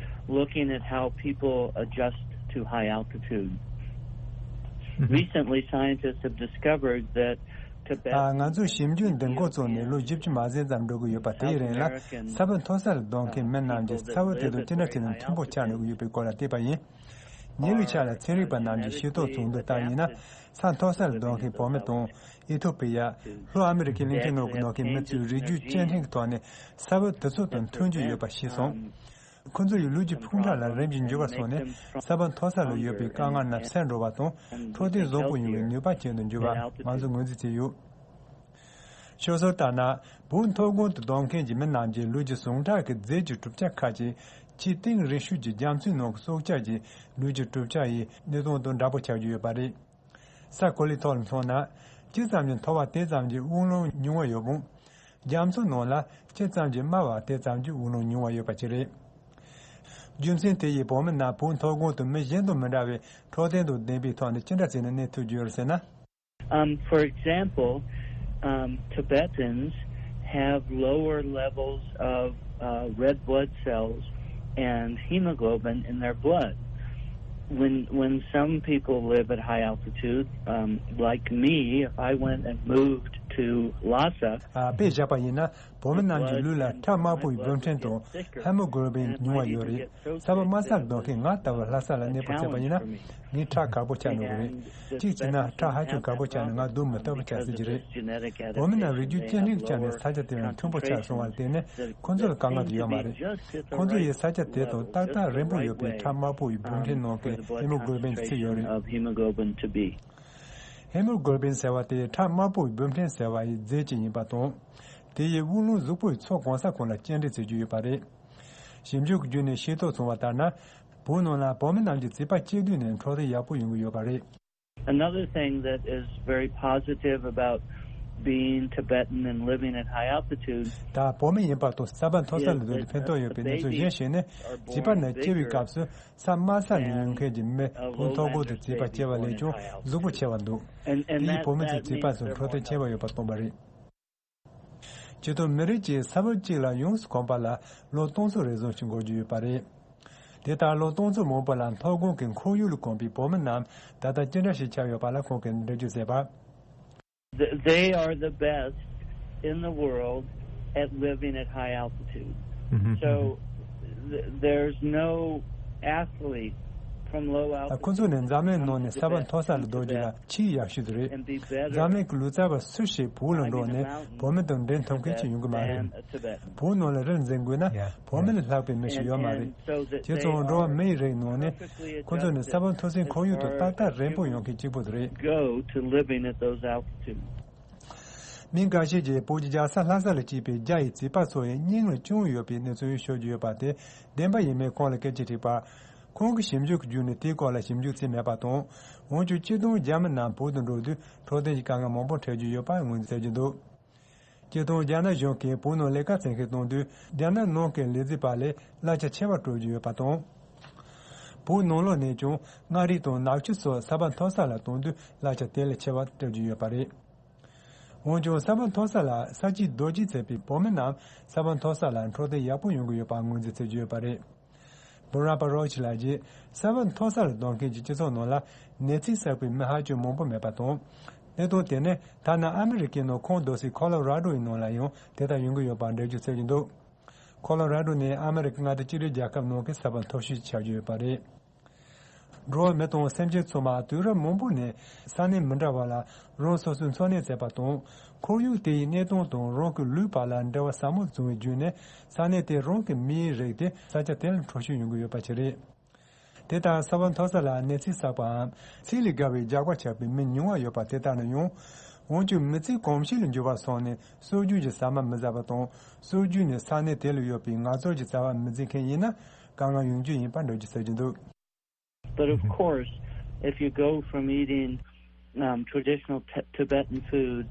looking at how people adjust to high altitude. Recently, scientists have discovered that Tibetans and Ethiopians, ང་ཚོས་ཞིབ་འཇུག་འདི་འགོ་བཙུགས་ནས་ལོ་བཞི་བཅུ་མ་ཟིན་ཙམ་འགྲོ་གི་ཡོད་པ་དེའི་རིང་ལ། ས་བབ་མཐོ་ས་ལ་སྡོད་མཁན་མི་རྣམས་ཀྱིས་ས་བབ་དེ་དང་ཅི་འདྲ་བྱས་ནས་མཐུན་པོ་ཆགས་འགྲོ་གི་ཡོད་པའི་སྐོར་ལ་བལྟས་པ་ཡིན། ཉེ་ལོའི་ཆར་ལ་ཚན་རིག་པ་རྣམས་ཀྱིས་ཤེས་རྟོགས་བྱུང་དོན་ལྟར་ཡིན་ན། ས་མཐོ་ས་ལ་སྡོད་མཁན་བོད་མི་དང་། ཨི་ཐོ་པི་ཡ། ལྷོ་ཨ་མི་རི་ཀའི་གླིང་ཕྲན་ནང་གི་སྡོད་མཁན་མི་ཚོས་རིགས་རྒྱུད་སྐྱེལ་འདྲེན་གྱི་ཐོག་ནས་ས་བབ་དེ་ཚོ་དང་མཐུན་རྒྱུ་ཡོད་པ་ཤེས་སོང་། ཁོ་ཚོ་ཡི་ལུས་ཀྱི་ཕུང་ཁྲག་ལ་རིམ་གྱིས་འགྱུར་བ་སོང་ནས། ས་བབ་མཐོ་ས་ལ་ཡོད་པའི་དཀའ་ངལ་རྣམས་སེལ་འགྲོ་བ་དང་། འཕྲོད་བསྟེན་བཟང་པོ་ཡོང་བའི་ནུས་པ་ཅན་དུ་འགྱུར་བ་ང་ཚོས་ངོས་འཛིན་བྱས་ཡོད། ཤོད་སྲོལ་ལྟར་ན། བོད་མཐོ་སྒང་དུ་སྡོད་མཁན་གྱི་མི་རྣམས་ཀྱི་ལུས་ཀྱི་ཟུངས་ཁྲག་གི་རྫས་ཀྱི་གྲུབ་ཆ་ཁག་ཅིག་ཆེས་གཏིང་རིང་ཤོས་ཀྱི་རྒྱ་མཚོའི་ནང་གི་སྲོག་ཆགས་ཀྱི་ལུས་ཀྱི་གྲུབ་ཆ་ཡི་གནས་སྟངས་དང་འདྲ་པོ་ཆགས་ཀྱི་ཡོད་པ་རེད། ས་གོ་ལའི་ཐོག་ལ་མཚོན་ན། ཇི་ཙམ་གྱིས་མཐོ་བ་དེ་ཙམ་གྱིས་དབུགས་རླུང་ཉུང་བ་ཡོད་རུང་། རྒྱ་མཚོའི་ནང་ལ་ཇི་ཙམ་གྱིས་དམའ་བ་དེ་ཙམ་གྱིས་དབུགས་རླུང་ཉུང་བ་ཡོད་པ་ཅིག་རེད། རྒྱུ་མཚན་དེ་ཡིས་བོད་མི་རྣམས་བོད་མཐོ་སྒང་དུ་མི་གཞན་དང་མི་འདྲ་བའི་འཕྲོད་བསྟེན་དང་ལྡན་པའི་ཐོག་ནས་ཅི་འདྲ་བྱས་ནས་གནས་ཐུབ་ཀྱི་ཡོད་རེད་ཟེར་ན། Um, for example, um, Tibetans have lower levels of, uh, red blood cells and hemoglobin in their blood. When, when some people live at high altitude, um, like me, if I went and moved to དཔེ་བཞག་པ་ཡིན་ན། བོད་མི་རྣམས་ཀྱི་ལུས་ལ་ཁྲག་དམར་པོའི་འབུམ་ཕྲན་དང་ཧེ་མོ་གྷོ་ལོ་བིན་ཉུང་བ་ཡོད་རེད། ས་བབ་དམའ་ས་ལ་སྡོད་མཁན་ང་ལྟ་བུ་ལྷ་ས་ལ་གནས་སྤོ་བྱས་པ་ཡིན་ན། ངས་ཁྲག་དཀར་པོ་ཆགས་འགྲོ་གི་རེད། གཅིག་བྱས་ན་ཁྲག་ཧ་ཅང་དཀར་པོ་ཆགས་ནས་ང་སྡུག་མི་ཐུབ་པ་ཆགས་སྲིད་ཀྱི་རེད། བོད་མི་རྣམས་རིགས་རྒྱུད་སྐྱེ་ཕྲེང་གི་ཆ་ནས་ས་ཆ་དེ་ལ་མཐུན་པོ་ཆགས་སོང་བར་བརྟེན་ནས་ཁོ་ཚོ་ལ་དཀའ་ངལ་དེ་ཡོད་མ་རེད། ཁོ་ཚོ་ཡི་ས་ཆ་དེ་དང་ཏག་ཏག་རན་པོ་ཡོད་པའི་ཁྲག་དམར་པོ་ཡི་འབུམ་ཕྲན་ནང་གི་ཧེ་མོ་གྷོ་ལོ་བིན་གྱི་ཚད་ཡོད་རེད། ཧེ་མོ་གྷོ་ལོ་བིན་ཟེར་བ་དེ་ཁྲག་དམར་པོ་ཡི་འབུམ་ཕྲན་ཟེར་བ་ཡི་རྫས་གཅིག་ཡིན་པ་དང་། དེ་ཡི་དབུགས་རླུང་གཟུགས་པོ་ཡི་ཚོ་གང་ས་གང་ལ་སྐྱེལ་འདྲེན་བྱེད་རྒྱུ་ཡོད་པ་རེད། ཞིབ་འཇུག་བརྒྱུད་ནས་ཤེས་རྟོགས་བྱུང་བ་ལྟར་ན། བོད་ནང་ལ་བོད་མི་རྣམས་ཀྱི་བྱིས་པ་སྐྱེ་དུས་ནས་འཕྲོད་བསྟེན་ཡག་པོ་ཡོང་གི་ཡོད་པ་རེད། Another thing that is very positive about being Tibetan and living at high altitude ད་བོད་མི་ཡིན་པ་དང་ས་བབ་མཐོ་ས་ལ་སྡོད་དུས་ཕན་ཐོགས་ཡོད་པའི་གནས་ཚུལ་གཞན་ཞིག་ནི། བྱིས་པ་རྣམས་སྐྱེ་བའི་སྐབས་སུ་ས་དམའ་ས་ནས་ཡོང་མཁན་གྱི་མི་བོད་མཐོ་སྒང་དུ་བྱིས་པ་སྐྱེ་བ་ལས་ཀྱང་གཟུགས་པོ་ཆེ་བ་འདུག་དེ་ཡིས་བོད་མི་ཚོའི་བྱིས་པ་ཚོར་འཕྲོད་བསྟེན་ཆེ་བ་ཡོད་པ་སྟོན་པ་རེད། སྤྱིར་བཏང་མི་རིགས་ཀྱིས་ས་བབ་གཅིག་ལ་ཡོངས་སུ་གོམས་པ་ལ་ལོ་སྟོང་ཚོ་རེ་ཟུང་ཞིག་འགོར་རྒྱུ་ཡོད་པ་རེད། དེ་ལྟར་ལོ་སྟོང་ཚོ་མང་པོ་ལ་མཐོ་སྒང་གི་ཁོར་ཡུག་ལ་གོམས་པའི་བོད་མི་རྣམས་ད་ལྟ་ཅི་འདྲ་ཞིག་ཆགས་ཡོད་པ་ལ་ཁོང་གིས་འགྲེལ་བརྗོད་མཛད་པ། Th- They are the best in the world at living at high altitude. So th- there's no athlete from low altitude ཁོ་ཚོ་ནི་འཛམ་གླིང་ནང་ནས་ས་བབ་མཐོ་ས་ལ་སྡོད་རྒྱུ་ལ་ཆེས་ཡག་ཤོས་དེ་རེད། འཛམ་གླིང་གི་ལུས་རྩལ་བ་སུ་ཞིག་བོད་ལ་འགྲོ་ནས་བོད་མི་དང་འགྲན་ཐུབ་མཁན་ཅིག་ཡོང་གི་མ་རེད། བོད་ནང་ལ་རི་འཛེག་དགོས་ན་བོད་མི་ལས་ལྷག་པའི་མི་ཞིག་ཡོད་མ་རེད། བྱས་ཙང་འགྲོ་བ་མི་ཡི་རིགས་ནང་ནས་ཁོ་ཚོ་ནི་ས་བབ་མཐོ་སའི་ཁོར་ཡུག་ཏུ་ཏག་ཏག་རན་པོ་ཡོང་མཁན་གཅིག་པུ་དེ་རེད། Go to living at those altitudes. མི་འགའ་ཤས་ཀྱིས་བོད་ཀྱི་རྒྱལ་ས་ལྷ་ས་ལ་སྐྱེས་པའི་རྒྱ་ཡི་བྱིས་པ་ཚོ་ཡི་སྙིང་ལ་བཅངས་ཡོད་པའི་གནས་ཚུལ་ཤོད་ཀྱི་ཡོད་པ་དེ་བདེན་པ་ཡིན་མིན་ཁོང་ལ་སྐད་ཆ་དྲིས་པར། ཁོང་གིས་ཞིབ་འཇུག་གི་བརྒྱུད་ནས་དེའི་སྐོར་ལ་ཞིབ་འཇུག་བྱས་མེད་པ་དང་། འོན་ཀྱང་སྤྱིར་བཏང་རྒྱ་མི་རྣམས་བོད་དུ་འགྲོ་དུས་འཕྲོད་བསྟེན་གྱི་དཀའ་ངལ་མང་པོ་འཕྲད་ཀྱི་ཡོད་པ་ངོས་འཛིན་བྱེད་ཀྱི་འདུག་སྤྱིར་བཏང་རྒྱ་ནག་གཞུང་གིས་བོད་ནང་ལས་ཀ་བྱེད་མཁན་གཏོང་དུས་རྒྱ་ནག་ནང་གི་ལས་བྱེད་པ་ལས་གླ་ཆ་ཆེ་བ་སྤྲོད་ཀྱི་ཡོད་པ་དང་། བོད་ནང་ལོགས་ནས་ཀྱང་མངའ་རིས་དང་ནག་ཆུ་སོགས་ས་བབ་མཐོ་ས་ལ་གཏོང་དུས་གླ་ཆ་དེ་ལས་ཆེ་བ་སྤྲོད་ཀྱི་ཡོད་པ་རེད། འོན་ཀྱང་ས་བབ་མཐོ་ས་ལ་ས་སྐྱིད་རྡོ་སྐྱིད་བྱེད་པའི་བོད་མི་རྣམས་ས་བབ་མཐོ་ས་ལ་འཕྲོད་བསྟེན་ཡག་པོ་ཡོང་གི་ཡོད་པ་ངོས་འཛིན་བྱེད་ཀྱི་ཡོད་པ་རེད། འབུམ་རམས་པ་རོ་ཆི་ལགས་ཀྱིས་ས་བབ་མཐོ་ས་ལ་སྡོད་མཁན་གྱི་སྤྱི་ཚོགས་ནང་ལ་ནད་རྩིས་བསགས་པའི་མི་ཧ་ཅང་མང་པོ་མེད་པ་དང་། གནད་དོན་དེ་ནི་ཐ་ན་ཨ་མི་རི་ཀའི་ནང་ཁོང་སྡོད་སའི་ཁོ་ལོ་ར་ཌོ་ཡི་ནང་ལ་ཡང་དེ་ལྟར་ཡོང་གི་ཡོད་པར་འགྲེལ་བརྗོད་བྱེད་ཀྱི་འདུག་ཁོ་ལོ་ར་ཌོ་ནི་ཨ་མི་རི་ཀའི་མངའ་སྡེ་གཅིག་སྒྲིལ་རྒྱལ་ཁབ་ནང་གི་ས་བབ་མཐོ་ཤོས་ཆགས་ཀྱི་ཡོད་པ་རེད། འགྲོ་བ་མི་དང་སེམས་ཅན་ཚང་མ་དུས་རབས་མང་པོ་ནས་ས་གནས་མི་འདྲ་བ་ལ་རང་སོ་སོའི་འཚོ་གནས་བྱས་པ་དང་། ཁོར་ཡུག་དེ་ཡི་གནས་སྟངས་དང་རང་གི་ལུས་པ་ལ་འབྲེལ་བ་ཟབ་མོ་བྱུང་བའི་བརྒྱུད་ནས་ས་གནས་དེ་རང་གི་མིའི་རིགས་དེ་ས་ཆ་དེ་ལ་འཕྲོ་ཤུགས་ཡོང་གི་ཡོད་པ་ཞིག་རེད། དེ་ལྟར་ས་བབ་མཐོ་ས་ལ་གནས་ཚུལ་གསར་པའམ་ཚིག་ལས་བརྒལ་བའི་རྒྱགས་པ་ཆགས་པའི་མི་ཉུང་བ་ཡོད་པ་དེ་ལྟར་ན་ཡང་། འོན་ཀྱང་མི་ཚེ་གོམས་གཤིས་ལ་འགྱུར་བ་སོང་ནས་སྲོལ་རྒྱུན་གྱི་ཟ་མ་མི་ཟ་བ་དང་། སྲོལ་རྒྱུན་ནས་ས་གནས་དེ་ལ་ཡོད་པའི་ངལ་རྩོལ་གྱི་རྩ་བ་མི་འཛིན་མཁན་ཡིན་ན་དཀའ་ངལ་ཡོང་རྒྱུ་ཡིན་པ་འགྲེལ་བརྗོད་བྱེད་ཀྱི་འདུག But of course, if you go from eating um, traditional t- Tibetan food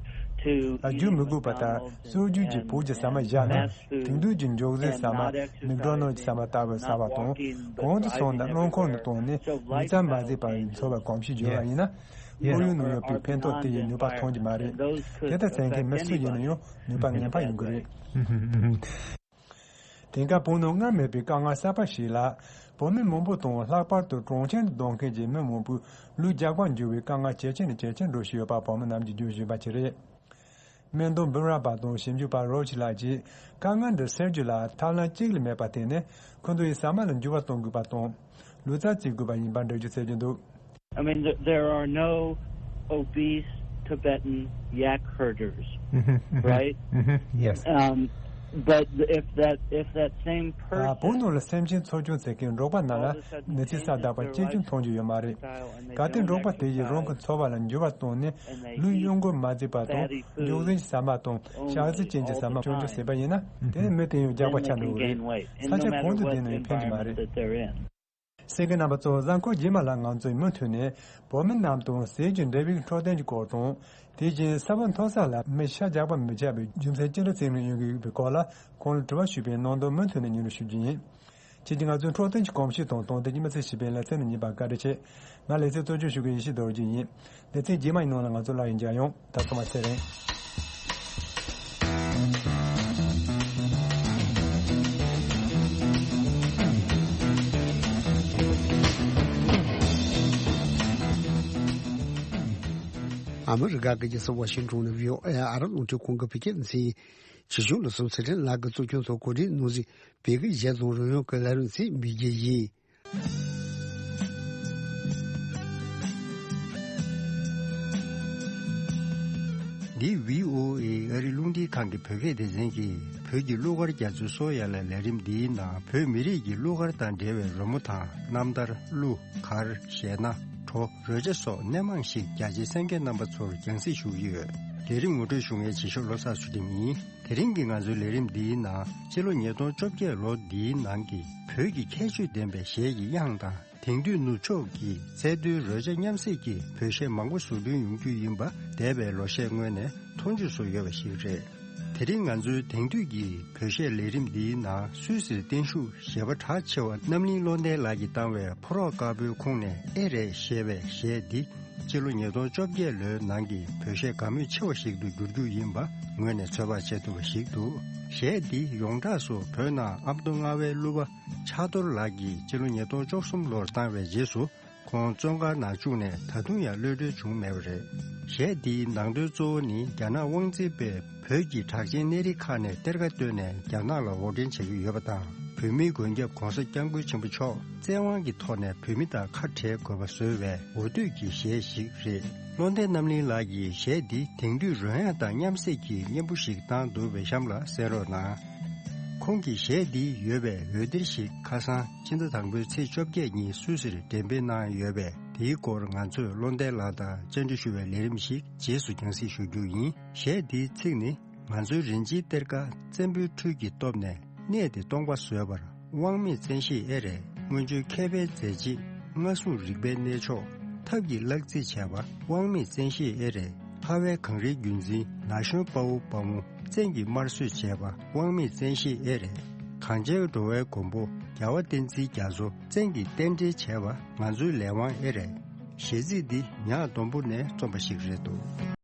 to རྒྱུ་མི་དགོས་པ་དང་སྲོལ་རྒྱུན་གྱི་བོད་ཀྱི་ཟ་མ་བཞག་ན། དེང་དུས་ཀྱི་མགྱོགས་ཟས་ཟ་མ། མིག་འགྲོ་ནོར་གྱི་ཟ་མ་ལྟ་བུ་ཟ་བ་དང་། གོང་དུ་སོང་ན་རླངས་འཁོར་ནང་བཏང་ནས་ཉིན་མཚན་མ་བཟས་པ་ཡི་འཚོ་བའི་གོམས་གཤིས་བརྗོད་པ་ཡིན་ན། ཁོར་ཡུག་ནང་ཡོད་པའི་ཕན་ཐོགས་དེ་ཡི་ནུས་པ་ཐོན་གྱི་མ་རེད། དེ་ལྟར་བྱེད་མཁན་མི་སུ་ཡིན་ན་ཡང་ནུས་པ་ངན་པ་ཡོང་གི་རེད། དེང་སྐབས་བོད་ནང་སྔར་མེད་པའི་དཀའ་ངལ་གསར་པ་ཞིག་ལ། བོད་མི་མང་པོ་དང་ལྷག་པར་དུ་གྲོང་ཁྱེར་དུ་སྡོད་མཁན་གྱི་མི་མང་པོས་ལུས་རྒྱགས་པར་འགྱུར་བའི་དཀའ་ངལ་ཇེ་ཆེ་ནས་ཇེ་ཆེར་འགྲོ་བཞིན་ཡོད་པ་བོད་མི་རྣམས་ཀྱིས་བརྗོད་བཞིན་པ་ཞིག་རེད། སྨན་དོན་འབུམ་རམས་པ་དང་ཞིབ་འཇུག་པ་རོ་ཆི་ལགས་ཀྱིས་དཀའ་ངལ་འདི་སེལ་རྒྱུ་ལ་ཐབས་ལམ་གཅིག་ལས་མེད་པ་དེ་ནི་ཁོ་ཚོ་ཡི་ཟ་མ་ལ་འགྱུར་བ་གཏོང་དགོས་པ་དང་། ལུས་རྩལ་རྩེད་དགོས་པ་ཡིན་པར་འགྲེལ་བརྗོད་བྱེད་ཀྱི་འདུག I mean, th- there are no obese Tibetan yak herders, right? Yes. Um, but if that if that same person བོད་ནང་ལ་སེམས་ཅན་འཚོ་སྐྱོང་བྱེད་མཁན་འབྲོག་པ་རྣམས་ལ་ནད་རྩིས་ས་བདག་པ་གཅེས་སྐྱོང་མཐོང་རྒྱུ་ཡོད་མ་རེད། གལ་ཏེ་འབྲོག་པ་དེ་ཡིས་རང་གི་འཚོ་བ་ལ་འགྱུར་བ་བཏང་ནས་ལུས་གཡོ་འགུལ་མ་བྱས་པ་དང་མགྱོགས་ཟིང་གི་ཟ་མ་དང་ཞག་ཚི་ཅན་གྱི་ཟ་མ་སྤྱོད་འཇུག་བྱས་པ་ཡིན་ན། དེ་ནི་མི་དེ་ཡང་རྒྱགས་པ་ཆགས་འགྲོ་གི་རེད། ས་ཆ་གང་དུ་བསྡད་ན་ཡང་ཕན་གྱི་མ་རེད། གསན་མཁན་རྣམ་པ་ཚོ། གཟའ་འཁོར་རྗེས་མ་ལ་ང་ཚོས་མུ་མཐུད་ནས་བོད་མི་རྣམས་དང་ཟས་ཀྱི་འབྲེལ་བའི་འཕྲོད་བསྟེན་གྱི་སྐོར་དང་། དེ་བཞིན་ས་བབ་མཐོ་ས་ལ་མི་ཤ་རྒྱགས་པ་མི་བྱ་བའི་རྒྱུ་མཚན་ཅི་འདྲ་བརྩིས་ནས་ཡོང་གི་ཡོད་པའི་སྐོར་ལ་ཁོང་ལ་དྲི་བ་ཞུས་པའི་ནང་དོན་མུ་མཐུད་ནས་སྙན་སྒྲོན་ཞུ་རྒྱུ་ཡིན། ཁྱེད་ཀྱིས་ང་ཚོའི་འཕྲོད་བསྟེན་གྱི་གོམས་གཤིས་དང་དོན་ལྡན་གྱི་མི་ཚེ་ཞེས་པའི་ལེ་ཚན་ནང་ཉན་པར་བཀའ་དྲིན་ཆེ། ང་ལེ་ཚན་གཙོ་སྐྱོང་ཞུ་མཁན་ཡེ་ཤེས་རྡོ་རྗེ་ཡིན། སྡེ་ཚན་རྗེས་མ་ཡི་ནང་ལ་ང་ཚོ་སླར་ཡང་མཇལ་ཡོང་། ད་ཐོག་མ་ཚེ་རིང་། ཨ། ཨ་མི་རི་ཀ་གི་རྒྱལ་ས་ཝ་ཤིང་ཊོན་ནས་བྷི་ཨོ་ཨེ་ཨ་རབ་རླུང་འཕྲིན་ཁང་གི་བོད་སྐད་སྡེ་ཚན་ཡིན། ཆེད་སྦྱོང་སློབ་གསོ་ཚེ་བརྟན་ལགས་ཀྱིས་གཙོ་སྐྱོང་དང་གོ་སྒྲིག་གནང་བཞིན་བོད་ཀྱི་གཞས་བཟང་རོལ་དབྱངས་ཀྱི་ལས་རིམ་ཞིག་འབུལ་རྒྱུ་ཡིན། འདི་བྷི་ཨོ་ཨེ་ཨ་རི་རླུང་འཕྲིན་ཁང་གི་བོད་སྐད་སྡེ་ཚན་གྱིས་བོད་ཀྱི་གླུ་གར་རྒྱ་མཚོའི་སོ་ཡ་ལ་ལས་རིམ་འདིའི་ནང་བོད་མི་རིགས་ཀྱི་གླུ་གར་དང་འབྲེལ་བའི་རོལ་མོ་དང་རྣམ་ཐར། གླུ་གར། གཞས་སྣ། བྲོ། རོལ་ཆ་སོགས་སྣེ་མང་ཞིག་རྒྱ་ཆེའི་གསན་མཁན་རྣམ་པ་ཚོར་རྒྱང་སྲིང་ཞུ་གི་ཡོད། ལས་རིམ་ངོ་སྤྲོད་ཞུ་མཁན་རྗེས་ཤོག་བློ་བཟང་ཚུལ་ཁྲིམས་ཡིན། དེ་རིང་གི་ང་ཚོའི་ལས་རིམ་འདིའི་ནང་སྤྱི་ལོ་ཉིས་སྟོང་བཅོ་བརྒྱད་ལོ་འདིའི་ནང་གི་བོད་ཀྱི་ཁྱད་ཆོས་ལྡན་པའི་གཞས་ཀྱི་དབྱངས་དང་དེང་དུས་ནུབ་ཕྱོགས་ཀྱི་ཚད་མཐོའི་རོལ་ཆ་མཉམ་བསྲེས་ཀྱི་བོད་གཞས་མང་པོ་བཟོ་སྐྲུན་ཡོང་རྒྱུ་ཡིན་པ་འདས་པའི་ལོ་ཤས་སྔོན་ནས་མཐོང་ཆོས་སུ་ཡོད་པ་ཞིག་རེད། དེ་རིང་ང་ཚོའི་དེང་དུས་ཀྱི་བོད་གཞས་ལས་རིམ་འདིའི་ནང་སུད་སིར་བརྟན་བཞུགས་གཞས་པ་གྲགས་ཆེ་བ་རྣམ་གླིང་བློ་ལྡན་ལགས་ཀྱིས་བཏང་བའི་ཕོ་རོག་དཀར་པོའི་ཁོངས་ནས་ཨེ་རེད་ཞེས་པའི་གཞས་འདི་སྤྱི་ལོ་ཉིས་སྟོང་བཅོ་བརྒྱད་ལོའི་ནང་གི་བོད་གཞས་དགའ་མོས་ཆེ་བ་ཞིག་ཏུ་འགྱུར་རྒྱུ་ཡིན་པ་ངོས་ནས་ཚོད་དཔག་བྱེད་ཐུབ་པ་ཞིག་འདུག་གཞས་འདི་ཡོངས་གྲགས་སུ་བོད་ནང་ཨ་མདོ་རྔ་བའི་གླུ་པ་ཕྱག་རྡོར་ལགས་ཀྱིས་སྤྱི་ལོ་ཉིས་སྟོང་བཅུ་གསུམ་ལོར་བཏང་བའི་རྗེས་སུ་ཁོང་བཙོན་ཁང་ནང་བཅུག་ནས་ད་དུང་ཡང་གློད་གྲོལ་བྱུང་མེད་པ་རེད། གཞས་འདིའི་ནང་དོན་གཙོ་བོ་ནི་རྒྱ་ནག་དབང་འཛིན་པས་བོད་ཀྱི་གྲགས་ཅན་གནས་རིགས་ཁག་ནས་གཏེར་ཁ་བཏོན་ནས་རྒྱ་ནག་ལ་འོར་འདྲེན་བྱེད་ཀྱི་ཡོད་པ་དང་། བོད་མིའི་མགོན་སྐྱབས་༧གོང་ས་༧སྐྱབས་མགོན་ཆེན་པོ་མཆོག་བཙན་དབང་གི་ཐོག་ནས་བོད་མི་དང་ཁ་བྲལ་དགོས་པ་བཟོས་པའི་འོ་དོད་ཀྱི་གཞས་ཤིག་རེད། བློ་ལྡན་རྣམ་གླིང་ལགས་ཀྱིས་གཞས་འདི་དེང་དུས་རོལ་དབྱངས་དང་མཉམ་བསྲེས་ཀྱི་སྙན་པོ་ཞིག་བཏང་འདུག་པས་གཤམ་ལ་གསན་རོགས་གནང་། ཁོང་གིས་གཞས་འདི་ཡོད་པའི་འོད་སྡེར་ཞིག་ཁ་སང་ཕྱི་ཟླ་དང་པོའི་ཚེས་བཅོ་བརྒྱད་ཉིན་སུད་སིར་འགྲེམས་སྤེལ་གནང་ཡོད་པས། དེའི་སྐོར་ང་ཚོས་བློ་ལྡན་ལགས་དང་བཅར་འདྲི་ཞུ་བའི་ལས་རིམ་ཞིག་རྗེས་སུ་རྒྱང་སྲིང་ཞུ་རྒྱུ་ཡིན། གཞས་འདིའི་ཚིག་ནི། ང་ཚོའི་རིན་ཆེན་གཏེར་ཁ་བཙན་པོའི་འཕྲུལ་གྱི་སྟོབས་ནས་གནས་འདི་སྟོང་པ་བཟོས་པར་དབང་མེད་བཙན་ཤེད་ཨེ་རེད། སྔོན་བྱོན་མཁས་པའི་མཛད་རྗེས་མངའ་གསུམ་རིག་པའི་གནས་མཆོག་ཐབས་ཀྱིས་བརླག་རྩིས་བྱས་པ་དབང་མེད་བཙན་ཤེད་ཨེ་རེད། ལྷ་བའི་གངས་རིའི་བརྒྱུད་འཛིན་ན་གཞོན་དཔའ་བོ་དཔའ་མོ་བཙན་གྱིས་དམར་གསོད་བྱས་པ་དབང་མེད་བཙན་ཤེད་ཨེ་རེད། གངས་ཅན་འགྲོ་བའི་མགོན་པོ་རྒྱལ་བ་བསྟན་འཛིན་རྒྱ་མཚོ་བཙན་གྱིས་རྟེན་འབྲེལ་བྱས་པ་ང་ཚོའི་ལས་དབང་ཨེ་རེད། གཞས་ཚིག་འདི་ཉག་སྡོང་པོ་ནས་རྩོམ་པ་ཞིག་རེད་འདུག་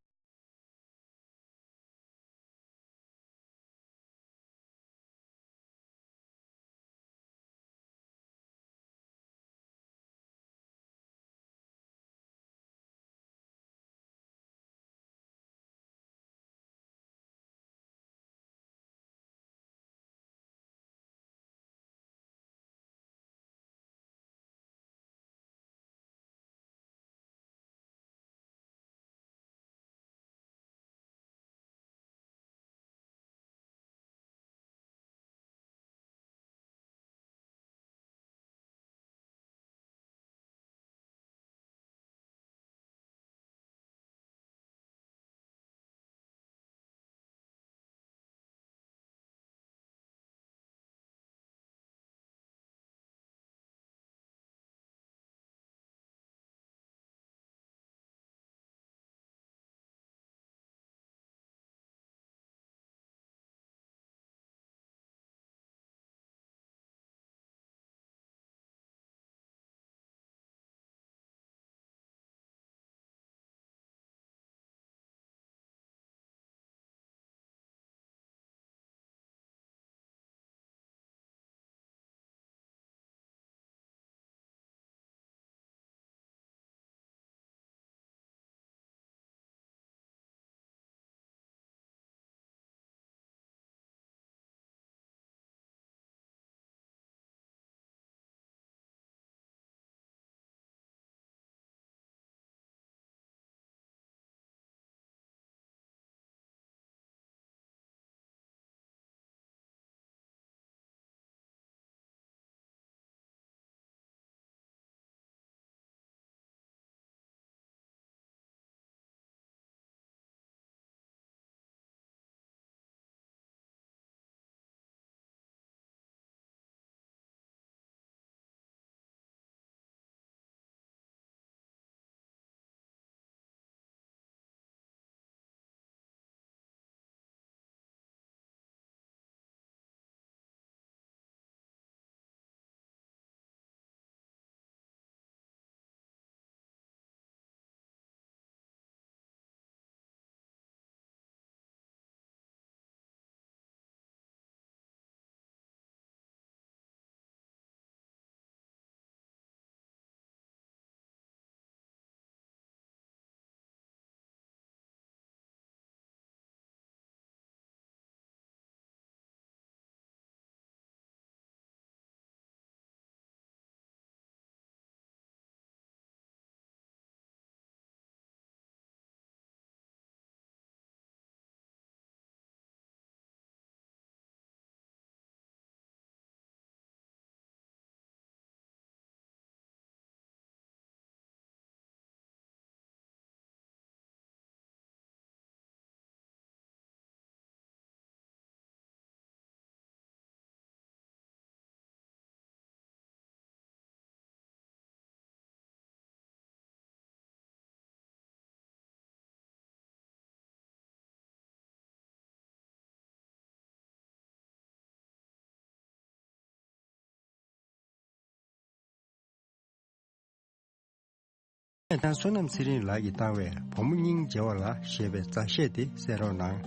གནས་ཐང་བསོད་ནམས་ཚེ་རིང་ལགས་ཀྱིས་བཏང་བའི་བུ་མོ་སྙིང་རྗེ་བ་ལ་ཞེས་པའི་མཛའ་གཞས་དེ་གསན་རོགས་གནང་།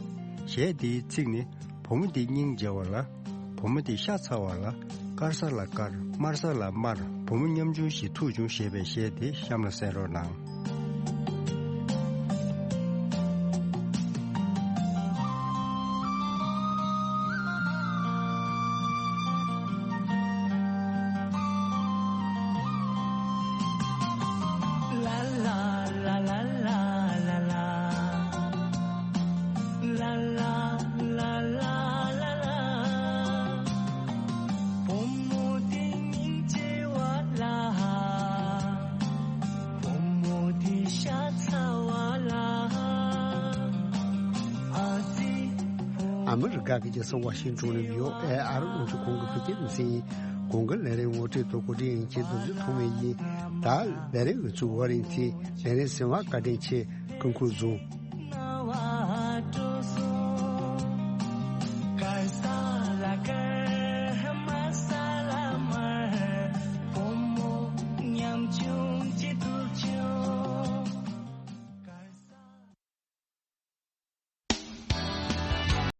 གཞས་འདིའི་ཚིག་ནི། བུ་མོ་འདི་སྙིང་རྗེ་བ་ལ། བུ་མོ་འདི་ཤ་ཚ་བ་ལ། དཀར་ས་ལ་དཀར། དམར་ས་ལ་དམར། བུ་མོ་ཉམ་ཆུང་ཞིག་ཐུག་བྱུང་ཞེས་པའི་གཞས་དེ་གཤམ་ལ་གསན་རོགས་གནང་། ཨ་མི་རི་ཀ་གི་རྒྱལ་ས་ཝ་ཤིང་ཏོན་ནས་བྷི་ཨོ་ཨེ་ཨ་རི་རླུང་འཕྲིན་ཁང་གི་བོད་སྐད་སྡེ་ཚན་ཡིན། གོང་གི་ལས་རིམ་ངོ་སྤྲོད་དང་གོ་སྒྲིག་ཡིན་གྱི་རྡོ་རྗེ་ཐོགས་མེད་ཡིན། ད་ལས་རིམ་གྱི་ཚུགས་པ་རིང་ཚེ་ལས་རིམ་ཟིན་པ་བཀའ་དྲིན་ཆེ། སྐུ་ཁམས་བཟང་།